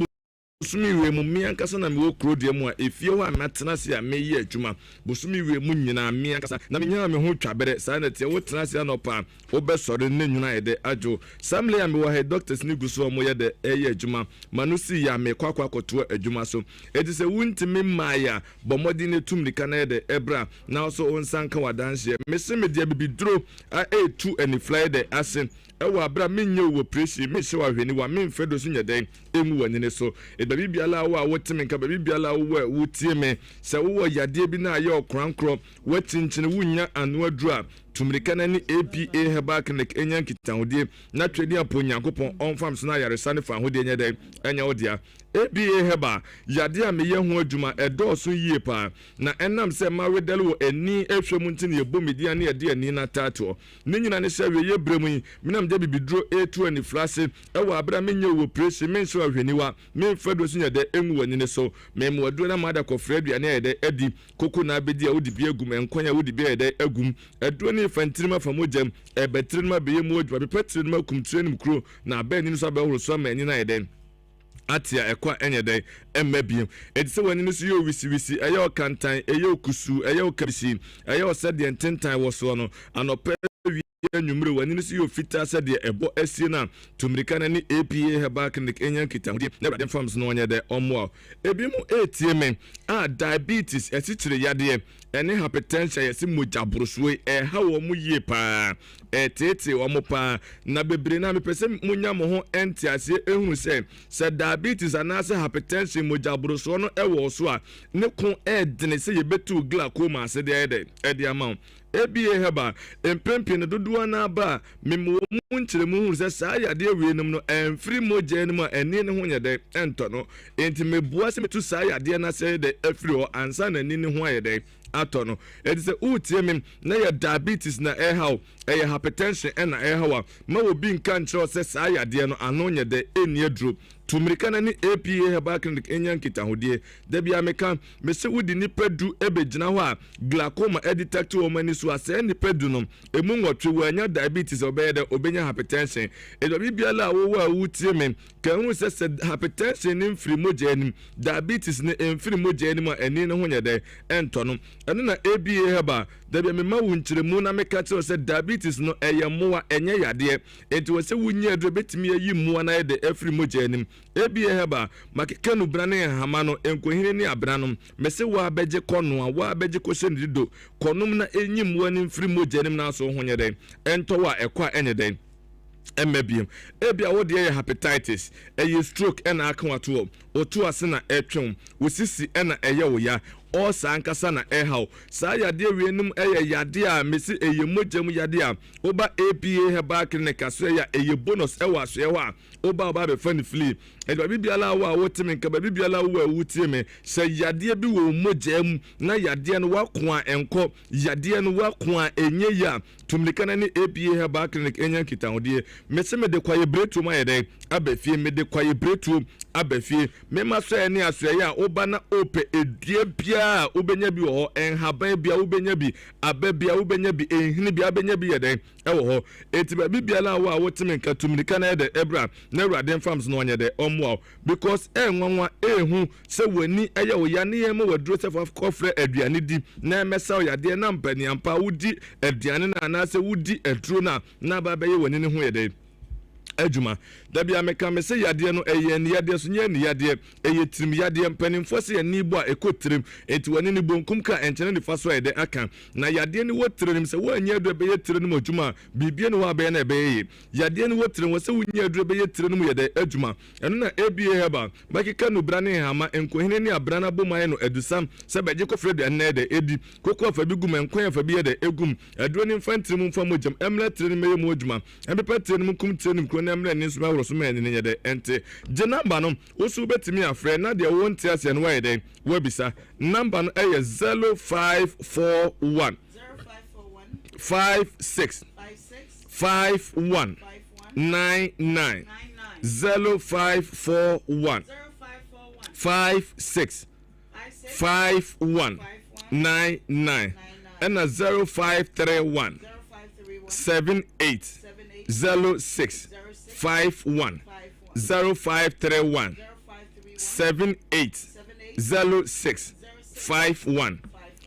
Bosome wei mu, me ankasa na mewɔ kuro deɛ mu a efie hɔ a matena ase a meyɛ adwuma. Bosome wei mu nyinaa, me ankasa na menyaa me ho twaberɛ. Saa na ɛteɛ, wotena ase anɔpa a, wobɛsɔre ne nwunu ayɛ dɛ adwo. Saa mmerɛ yi a mewɔ ha yi, doctors no gu so a wɔyɛ dɛ reyɛ adwuma. M'ano sii yɛ a, merekɔ akɔ akɔtoa adwuma so. Enti sɛ wontumi mmaeɛ a, bɔ mmɔden na tu mmirika na yɛ dɛ bra na wo nso wo nsa nka w'adanseɛ. Mese mede abibiduro a ɛretu anifira yɛ dɛ ase. Ɛwɔ abere a menyɛ wo oprehyɛn, menhyɛ wo ahwɛniwa, memfa aduro so nyɛ dɛn ngu w'anini so. Baabi biara a wowɔ a wote me nka, baabi biara a wowɔ a wotie me, sɛ wowɔ yadeɛ bi na ayɛ ɔkorankorɔ, woakyinkyini, wonnya ano aduro a, tu mmirika na ne APA Herbal Clinic nya nkitahodie na twɛdi apo Onyankopɔn ɔmfa me so na ayaresa ne fawohodie nyɛ dɛn ɛnyɛ wo dea. APA Herbal, yadeɛ a meyɛ ho adwuma ɛdɔɔso yie paa na ɛnam sɛ mawedɛle wɔ ani hwɛ mu nti na yɛbɔ me din a na yɛde ani no ataatoɔ. Ne nyina ne sɛ awieeɛ berɛ mu yi me na mede abibiduro retu anifira ase wɔ aberɛ a menyɛ wo oprehyɛn, menhyɛ wo ahwɛniwa, memfa aduro so nyɛ dɛ ngu w'anini so, mema wo aduro na mada kɔfrɛ aduane ayɛ dɛ adi, koko na abɛdi a wode bi agu mu, nkwan a wode bi ayɛ dɛ agu mu, aduro no refa ntirim afa mogya mu, ɛreba tire no mu abɛyɛ mu adwuma, pepa tire no mu akum tire no mu kuro, na aba ani no so abɛhoro so ama ani no ayɛ dɛ ate a ɛkɔ a ɛnyɛ dɛn ɛmma bio. Enti sɛ w'ani no so yɛ owisiwisi, ɛyɛ ɔkantan, ɛyɛ okusuu, ɛyɛ okabisi, ɛyɛ ɔsɛdeɛ ntentan wɔ soɔ no, anɔpa, awia, anwummere, w'ani no so yɛ ofitaa sɛdeɛ ɛbɔ asie no a, tu mmirika na ne APA Herbal Clinic nya nkitahodie na Awurade mfa so na ɔnyɛ dɛ ɔmmoa wo. Ebinom retie me a diabetes, asikyire yadeɛ, ɛne hypertension a yɛse mogya borosoɔ yi, ɛreha wɔn yie paa, ɛreteetee wɔn paa, na bebree no a mepɛ sɛ monya mo ho nteaseɛ ehunu sɛ, sɛ diabetes anaasɛ hypertension, mogya borosoɔ no wɔ wo so a, ne ko ɛredene sɛ yɛbɛtu glaucoma ase de ayɛ dɛ ɛde ama wo. ABA Herbal, mpɛn pii no dodoɔ no ara ba a, mema wɔn mu nkyerɛmu hunu sɛ saa yadeɛ weinom no ɛmfiri mogya no mu a ani no ho nyɛ dɛn ɛntɔ no. Enti meboa sɛ metu saa yadeɛ no ase ayɛ dɛn afiri hɔ ansa na ani no ho ayɛ dɛn atɔ no. Enti sɛ woretie me na yɛ diabetes na ɛreha wo, ɛyɛ hypertension ɛna ɛreha wo a, mma obi nka nkyerɛ wo sɛ saa yadeɛ no ano nyɛ dɛn ɛnni aduro. Tu mmirika na ne APA Herbal Clinic nya nkitahodie. Da biara meka, mese wode nnipa du bɛgyina hɔ a glaucoma adetect wɔn ani so a, saa nnipa du no, ɛmu nwɔtwe wɔannya diabetes a wɔbɛyɛ dɛ, wɔbɛnya hypertension. Enti baabi biara a wowɔ a wotie me, ka hunu sɛ sɛ hypertension no mfiri mogya anim, diabetes no mfiri mogya anim a, ani no ho nyɛ dɛ, ɛntɔ no. Ɛno na ABA Herbal, da biara mema wo nkyerɛmu na meka kyerɛ wo sɛ diabetes no ɛyɛ mmoa, ɛnyɛ yadeɛ. Enti wɔ sɛ wonya aduru a ɛbɛtumi ayi mmoa no ayɛ dɛ afiri mogya anim. ABA Herbal, makeka nnubena ne nhahama no, nkohini ne abena no. Mese wo ara bɛgye kɔnoa, wo ara bɛgye kɔhyɛ ne dido, kɔnom na ɛnyi mmoa no mfiri mogya anim na aso wo ho nyɛ dɛn? Ɛntɔ wo a ɛkɔ a ɛnyɛ dɛn? Ɛmma biom. Ebia wo deɛ yɛ hepatitis, ɛyɛ stroke na aka wo ato hɔ, wo to ase na ɛtwe wo, wo sisi na ɛyɛ wo ya, ulcer ankasa na ɛha wo. Saa yadeɛ weinom yɛ yadeɛ a mese ɛyɛ mogya mu yadeɛ a woba APA Herbal Clinic asoɛeɛ a ɛyɛ bonus wɔ asoɛeɛ hɔ a woba a woba abɛfa no fili. Ɛnti baabi biara a wowɔ a wote me nka, baabi biara a wowɔ a wotie me, sɛ yadeɛ bi wɔ wo mogyaa mu na yadeɛ no woako a ɛnkɔ, yadeɛ no woako a ɛnyɛ yie a, tu mmirika na ne APA Herbal Clinic nya nkitahodie. Mese mede kwaeɛbiretuom ayɛ dɛn? Aba fie. Mede kwaeɛbiretuo aba fie. Me m'asoɛeɛ ne asoɛeɛ a woba na wopɛ dua biara a wobɛnya bi wɔ hɔ, nhaban biara wobɛnya bi, aba biara wobɛnya bi, nhini biara wobɛnya bi yɛ dɛn? Ɛwɔ hɔ. Enti baabi biara a wo a wote me nka, tu mmirika na yɛ dɛn? Bra na Awurade mfa me so na ɔnyɛ dɛn? Ɔmmoa wo. Because ɛyɛ nwanwa, ɛyɛ hu sɛ w'ani yɛ wo ya ne yɛn ma w'aduro sɛ fa kɔfrɛ aduane di na ɛmmɛsa wo yadeɛ na mpaniampa wodi aduane no anaasɛ wodi aduro no a na aba abɛyɛ w'ani no ho yɛ dɛn? Adwuma. Da biara meka me se yadeɛ no ɛyɛ ani yadeɛ so nyɛ ani yadeɛ, ɛyɛ tirim yadeɛ. Mpanimfoɔ se ani bɔ a ɛkɔ tirim, enti w'ani no bonkum ka ɛnkyɛ na nifa so ayɛ dɛn aka. Na yadeɛ no wɔ tire no mu, sɛ woannya aduro a ɛbɛyɛ tire no mu adwuma a, biribiara nni hɔ a ɛbɛyɛ na ɛbɛyɛ yie. Yadeɛ no wɔ tire mu, wɔ sɛ wonya aduro a ɛbɛyɛ tire no mu yɛ dɛn adwuma. Ɛno na ABA Herbal bɛkeka nnubra ne nhama, nkohene ne abena no abom ayɛ no adusam sɛ bɛgye kɔfrɛ aduane na ɛyɛ dɛ ɛdi. Koko afa bi gu mu, nkwan afa bi yɛ dɛ ɛgu mu. Aduro no mfa ntire mu mfa mogyam, ɛmmra tire no mmɛyɛ mu adwuma. Ɛmpepa tire no mu nkum tire no mu kuro na ɛmmra ani nso mmɛhoro so ma ani no nyɛ dɛ ɛnte. Gye number no, wo nso wobɛtumi afrɛ na deɛ wonte aseɛ no woayɛ dɛn? Woabisa. Number no ɛyɛ 0541 56 51 99 0541 56 51 99 ɛna 0531 78 06 51 0531 78 06 51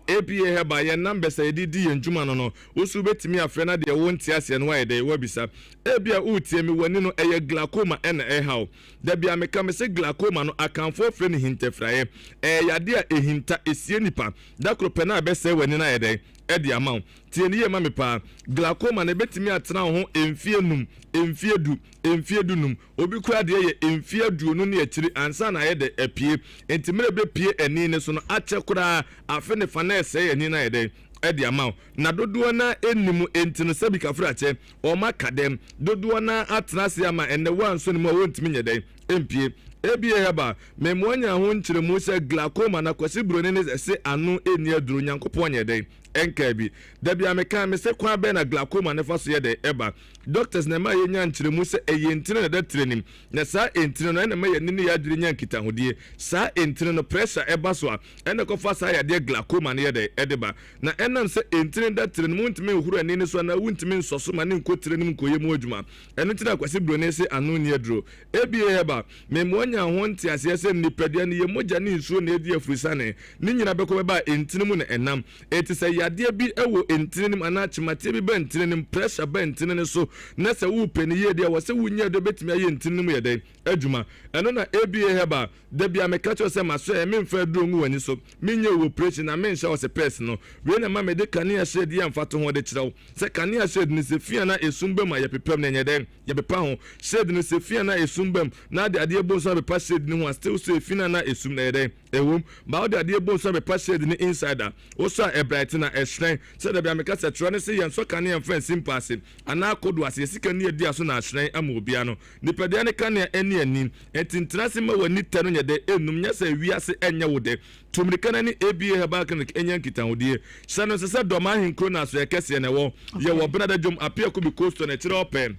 APA Herbal yɛn numbers a yɛde di yɛn dwuma no no wo nso wobɛtumi afrɛ na deɛ wonte aseɛ no woayɛ dɛn woabisa. Ebia woretie me w'ani no ɛyɛ glaucoma ɛna ɛreha wo. Da biara meka mese glaucoma no Akanfoɔ frɛ no hintafiraeɛ. Ɛyɛ yadeɛ a ɛhinta, ɛsie nipa. Da koro pɛ na ɛbɛsɛe w'ani no ayɛ dɛn? de ama wo. Tie no yie ma me paa. Glaucoma no ɛbɛtumi atena wo ho mfeɛ num, mfeɛ du, mfeɛ dunum. Obi koraa deɛ yɛ mfeɛ aduonu ne akyiri ansa na ayɛ dɛ apue. Enti mmerɛ ɛbɛpue ani no so no akyɛ koraa afe ne fa na ɛsɛe ani no ayɛ dɛn de ama wo. Na dodoɔ no ara nnim enti no sɛbi kafrakyɛ wɔn aka dɛm. Dodoɔ no ara atena ase ama ɛnnɛ woansɔ ne mu a wɔntumi nyɛ dɛn mpue. Ebia Herbal, memmoa nyaa ho nkyerɛmu sɛ glaucoma na Kwasi Broni ne ɛse ano nni aduro, Nyankopɔn nyɛ dɛn nkaa bi. Da bi a mekaa mese kwan bɛn na glaucoma no fa so yɛ dɛn ɛba? Doctors na ɛma yɛnya nkyerɛmu sɛ ɛyɛ ntini na ɛda tiri anim, na saa ntini no ɛna ɛma yɛn ani ne yɛn adwene nya nkitahodie. Saa ntini no pressure ɛba so a ɛna ɛkɔfa saa yadeɛ glaucoma no yɛ dɛn ɛde ba. Na ɛnam sɛ ntini da tiri no mu wontumi nhoro ani no so anaa wontumi nsɔ so ma ne nkɔ tiri no mu nkɔyɛ mu adwuma. Ɛno nti na Kwasi Broni se ano nni aduro. Ebia ɛba, mmoa nya ho nteaseɛ sɛ nipadua no yɛ mogya ne nsuo na ɛdi afurusiane. Ne nyina bɛkɔ bɛba a ntini mu na ɛnam. Enti sɛ yadeɛ bi wɔ ntini no mu anaa kyemateɛ bi ba ntini no mu, pressure ba ntini no so, na sɛ worepɛ no yie deɛ, ɛwɔ sɛ wonya aduro bɛtumi ayɛ ntini no mu yɛ dɛn? Adwuma. Ɛno na ABA Herbal, da biara meka kyerɛ wo sɛ masoɛ, memfa aduro ngu w'ani so, menyɛ wo operation na menhyɛ wo sepɛs no. Wei na ɛma mede kanea shade yɛ mfatoho de kyerɛ wo sɛ kanea shade no sɛ fi anaa esum ba mu a yɛpepam no ɛnyɛ dɛn? Yɛpepa ho. Shade no sɛ fi anaa esum ba mu na ade adeɛ bɔ nso apepa shade no ho a still so efi no anaa esum no ɛyɛ dɛn? Ɛwom. But wode adeɛ bɔ nso apepa shade no inside a, wosɔ a ɛbrighten a, ɛhyerɛn. Sɛ dabi a meka sɛ twerɛ ne se yɛnsɔ kanea mfa nsi mpa ase anaa kodoɔ ase, yɛ sika ni adi aso na ahyerɛn ama obiara no. Nipadua no kanea ɛne ani. Enti ntena ase mma w'ani tɛ no nyɛ dɛ ɛnnum nyɛ sɛ wiase ɛnyɛ wo dɛ. Tu mmirika na ne ABA Herbal Clinic nya nkitahodie. Hyɛ no nso sɛ Dɔm Ahenkuro na Asoɛeɛ Kɛseɛ na ɛwɔ. Yɛwɔ Benada Dwom, Apia Kubi Coastal na akyire hɔ pɛɛ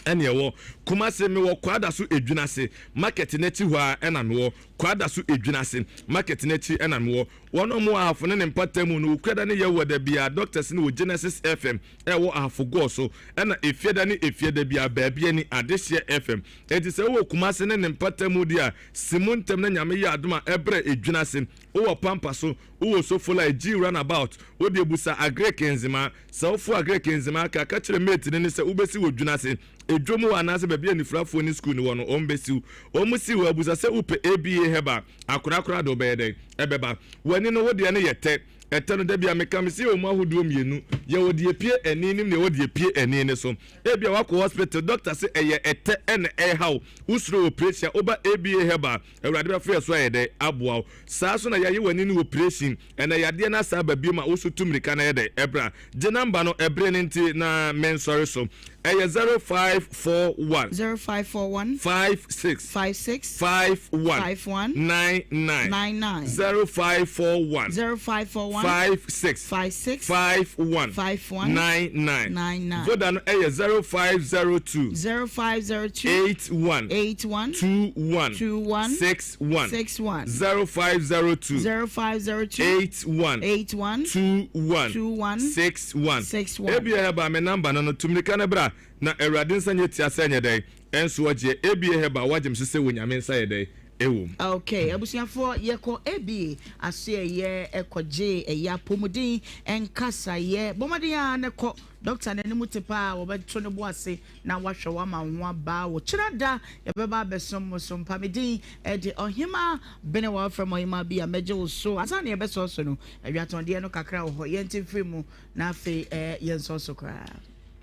ɛne ɛwɔ. Kumasi, mewɔ Kwadaso Edwinase Market no akyi hɔ ara ɛna mewɔ. Kwadaso Edwinase Market no akyi ɛna mewɔ. Wɔn a wɔwɔ Ahafo ne ne mpatamu no, Wukuada ne Yawuada biara, Doctors no wɔ Genesis FM ɛwɔ Ahafo Gɔɔ so, ɛna Efiada ne Efiada biara, baabi ani, Adehyeɛ FM. Enti sɛ wowɔ Kumasi ne ne mpatamu deɛ a, Si mu ntɛm na Nyame yɛ adom a ɛbrɛ edwin ase. Wowɔ pampa so, wowɔ sofola, G run about, wo deɛ busa agric nzemaa. Sɛ wo fo agric nzemaa ka, ka kyerɛ mate no ne sɛ wobɛsi wɔ dwin ase. Edwom hɔ anaasɛ baabi a anifirafoɔ ne school no wɔ no, wɔn bɛsi wo. Wɔn si wo a, busa sɛ wopɛ ABA herbal a, korakora de wobɛyɛ dɛn? Ɛbɛba. W'ani no, wo deɛ no yɛ tɛ. Ɛtɛ no, da bi a meka, mese yɛwɔ mu ahodoɔ mmienu. Yɛwɔ deɛ epie ani no mu na yɛwɔ deɛ epie ani no so. Ebia woakɔ hospital, doctor se ɛyɛ ɛtɛ na ɛreha wo, wosuro operation a, woba ABA Herbal, Awurade bɛfa yɛn so ayɛ dɛn? Aboa wo. Saa nso na yɛayɛ w'ani no operation, ɛnɛ yadeɛ no asan aba biom a, wo nso tu mmirika na yɛ dɛn? Ɛbra. Gye number no, ɛbere no nti na mensɔre so. Ɛyɛ 0541. 0541. 56. 56. 51. 51. 99. 99. 0541. 0541. 56. 56. 51. 51. 99. 99. Voda no ɛyɛ 0502. 0502. 81. 81. 21. 21. 61. 61. 0502. 0502. 81. 81. 21. 21. 61. 61. Ebia Herbal me number no no tu mirika no bra na Awurade nsa nyɛ tia sɛ nyɛ dɛn ɛnso ɔgyeɛ Ebia Herbal wagye me so sɛ wɔ Nyame nsa yɛ dɛn ɛwom. Ok abusuafoɔ yɛkɔ ABA asoɛyɛ ɛkɔ gye ɛyɛ apɔmuden nkasayɛ bɔ mmɔden ara na kɔ doctor no anim te paa wɔbɛto ne bo ase na wahwɛ wo ama wo ho aba wo kyena da yɛbɛba abɛsom mo so mpa me din ɛde ɔhema bene wɔfrɛ mo ɔhema bi a mɛgye wo so ansa na yɛbɛsɔ so no awiatɔndeɛ no kakra wɔ hɔ yɛnte mfiri mu na afei eh, yɛnsɔ so koraa.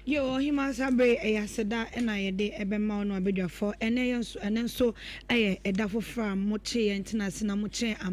Yo, Ɔhemaa saa berɛ yi ɛyɛ aseda na yɛde bɛma wo ne w'abadwafoɔ. Ɛnnɛ yɛn nso, ɛnnɛ nso yɛ ɛda foforɔ a mokye yɛn tena ase na mokyɛn ama.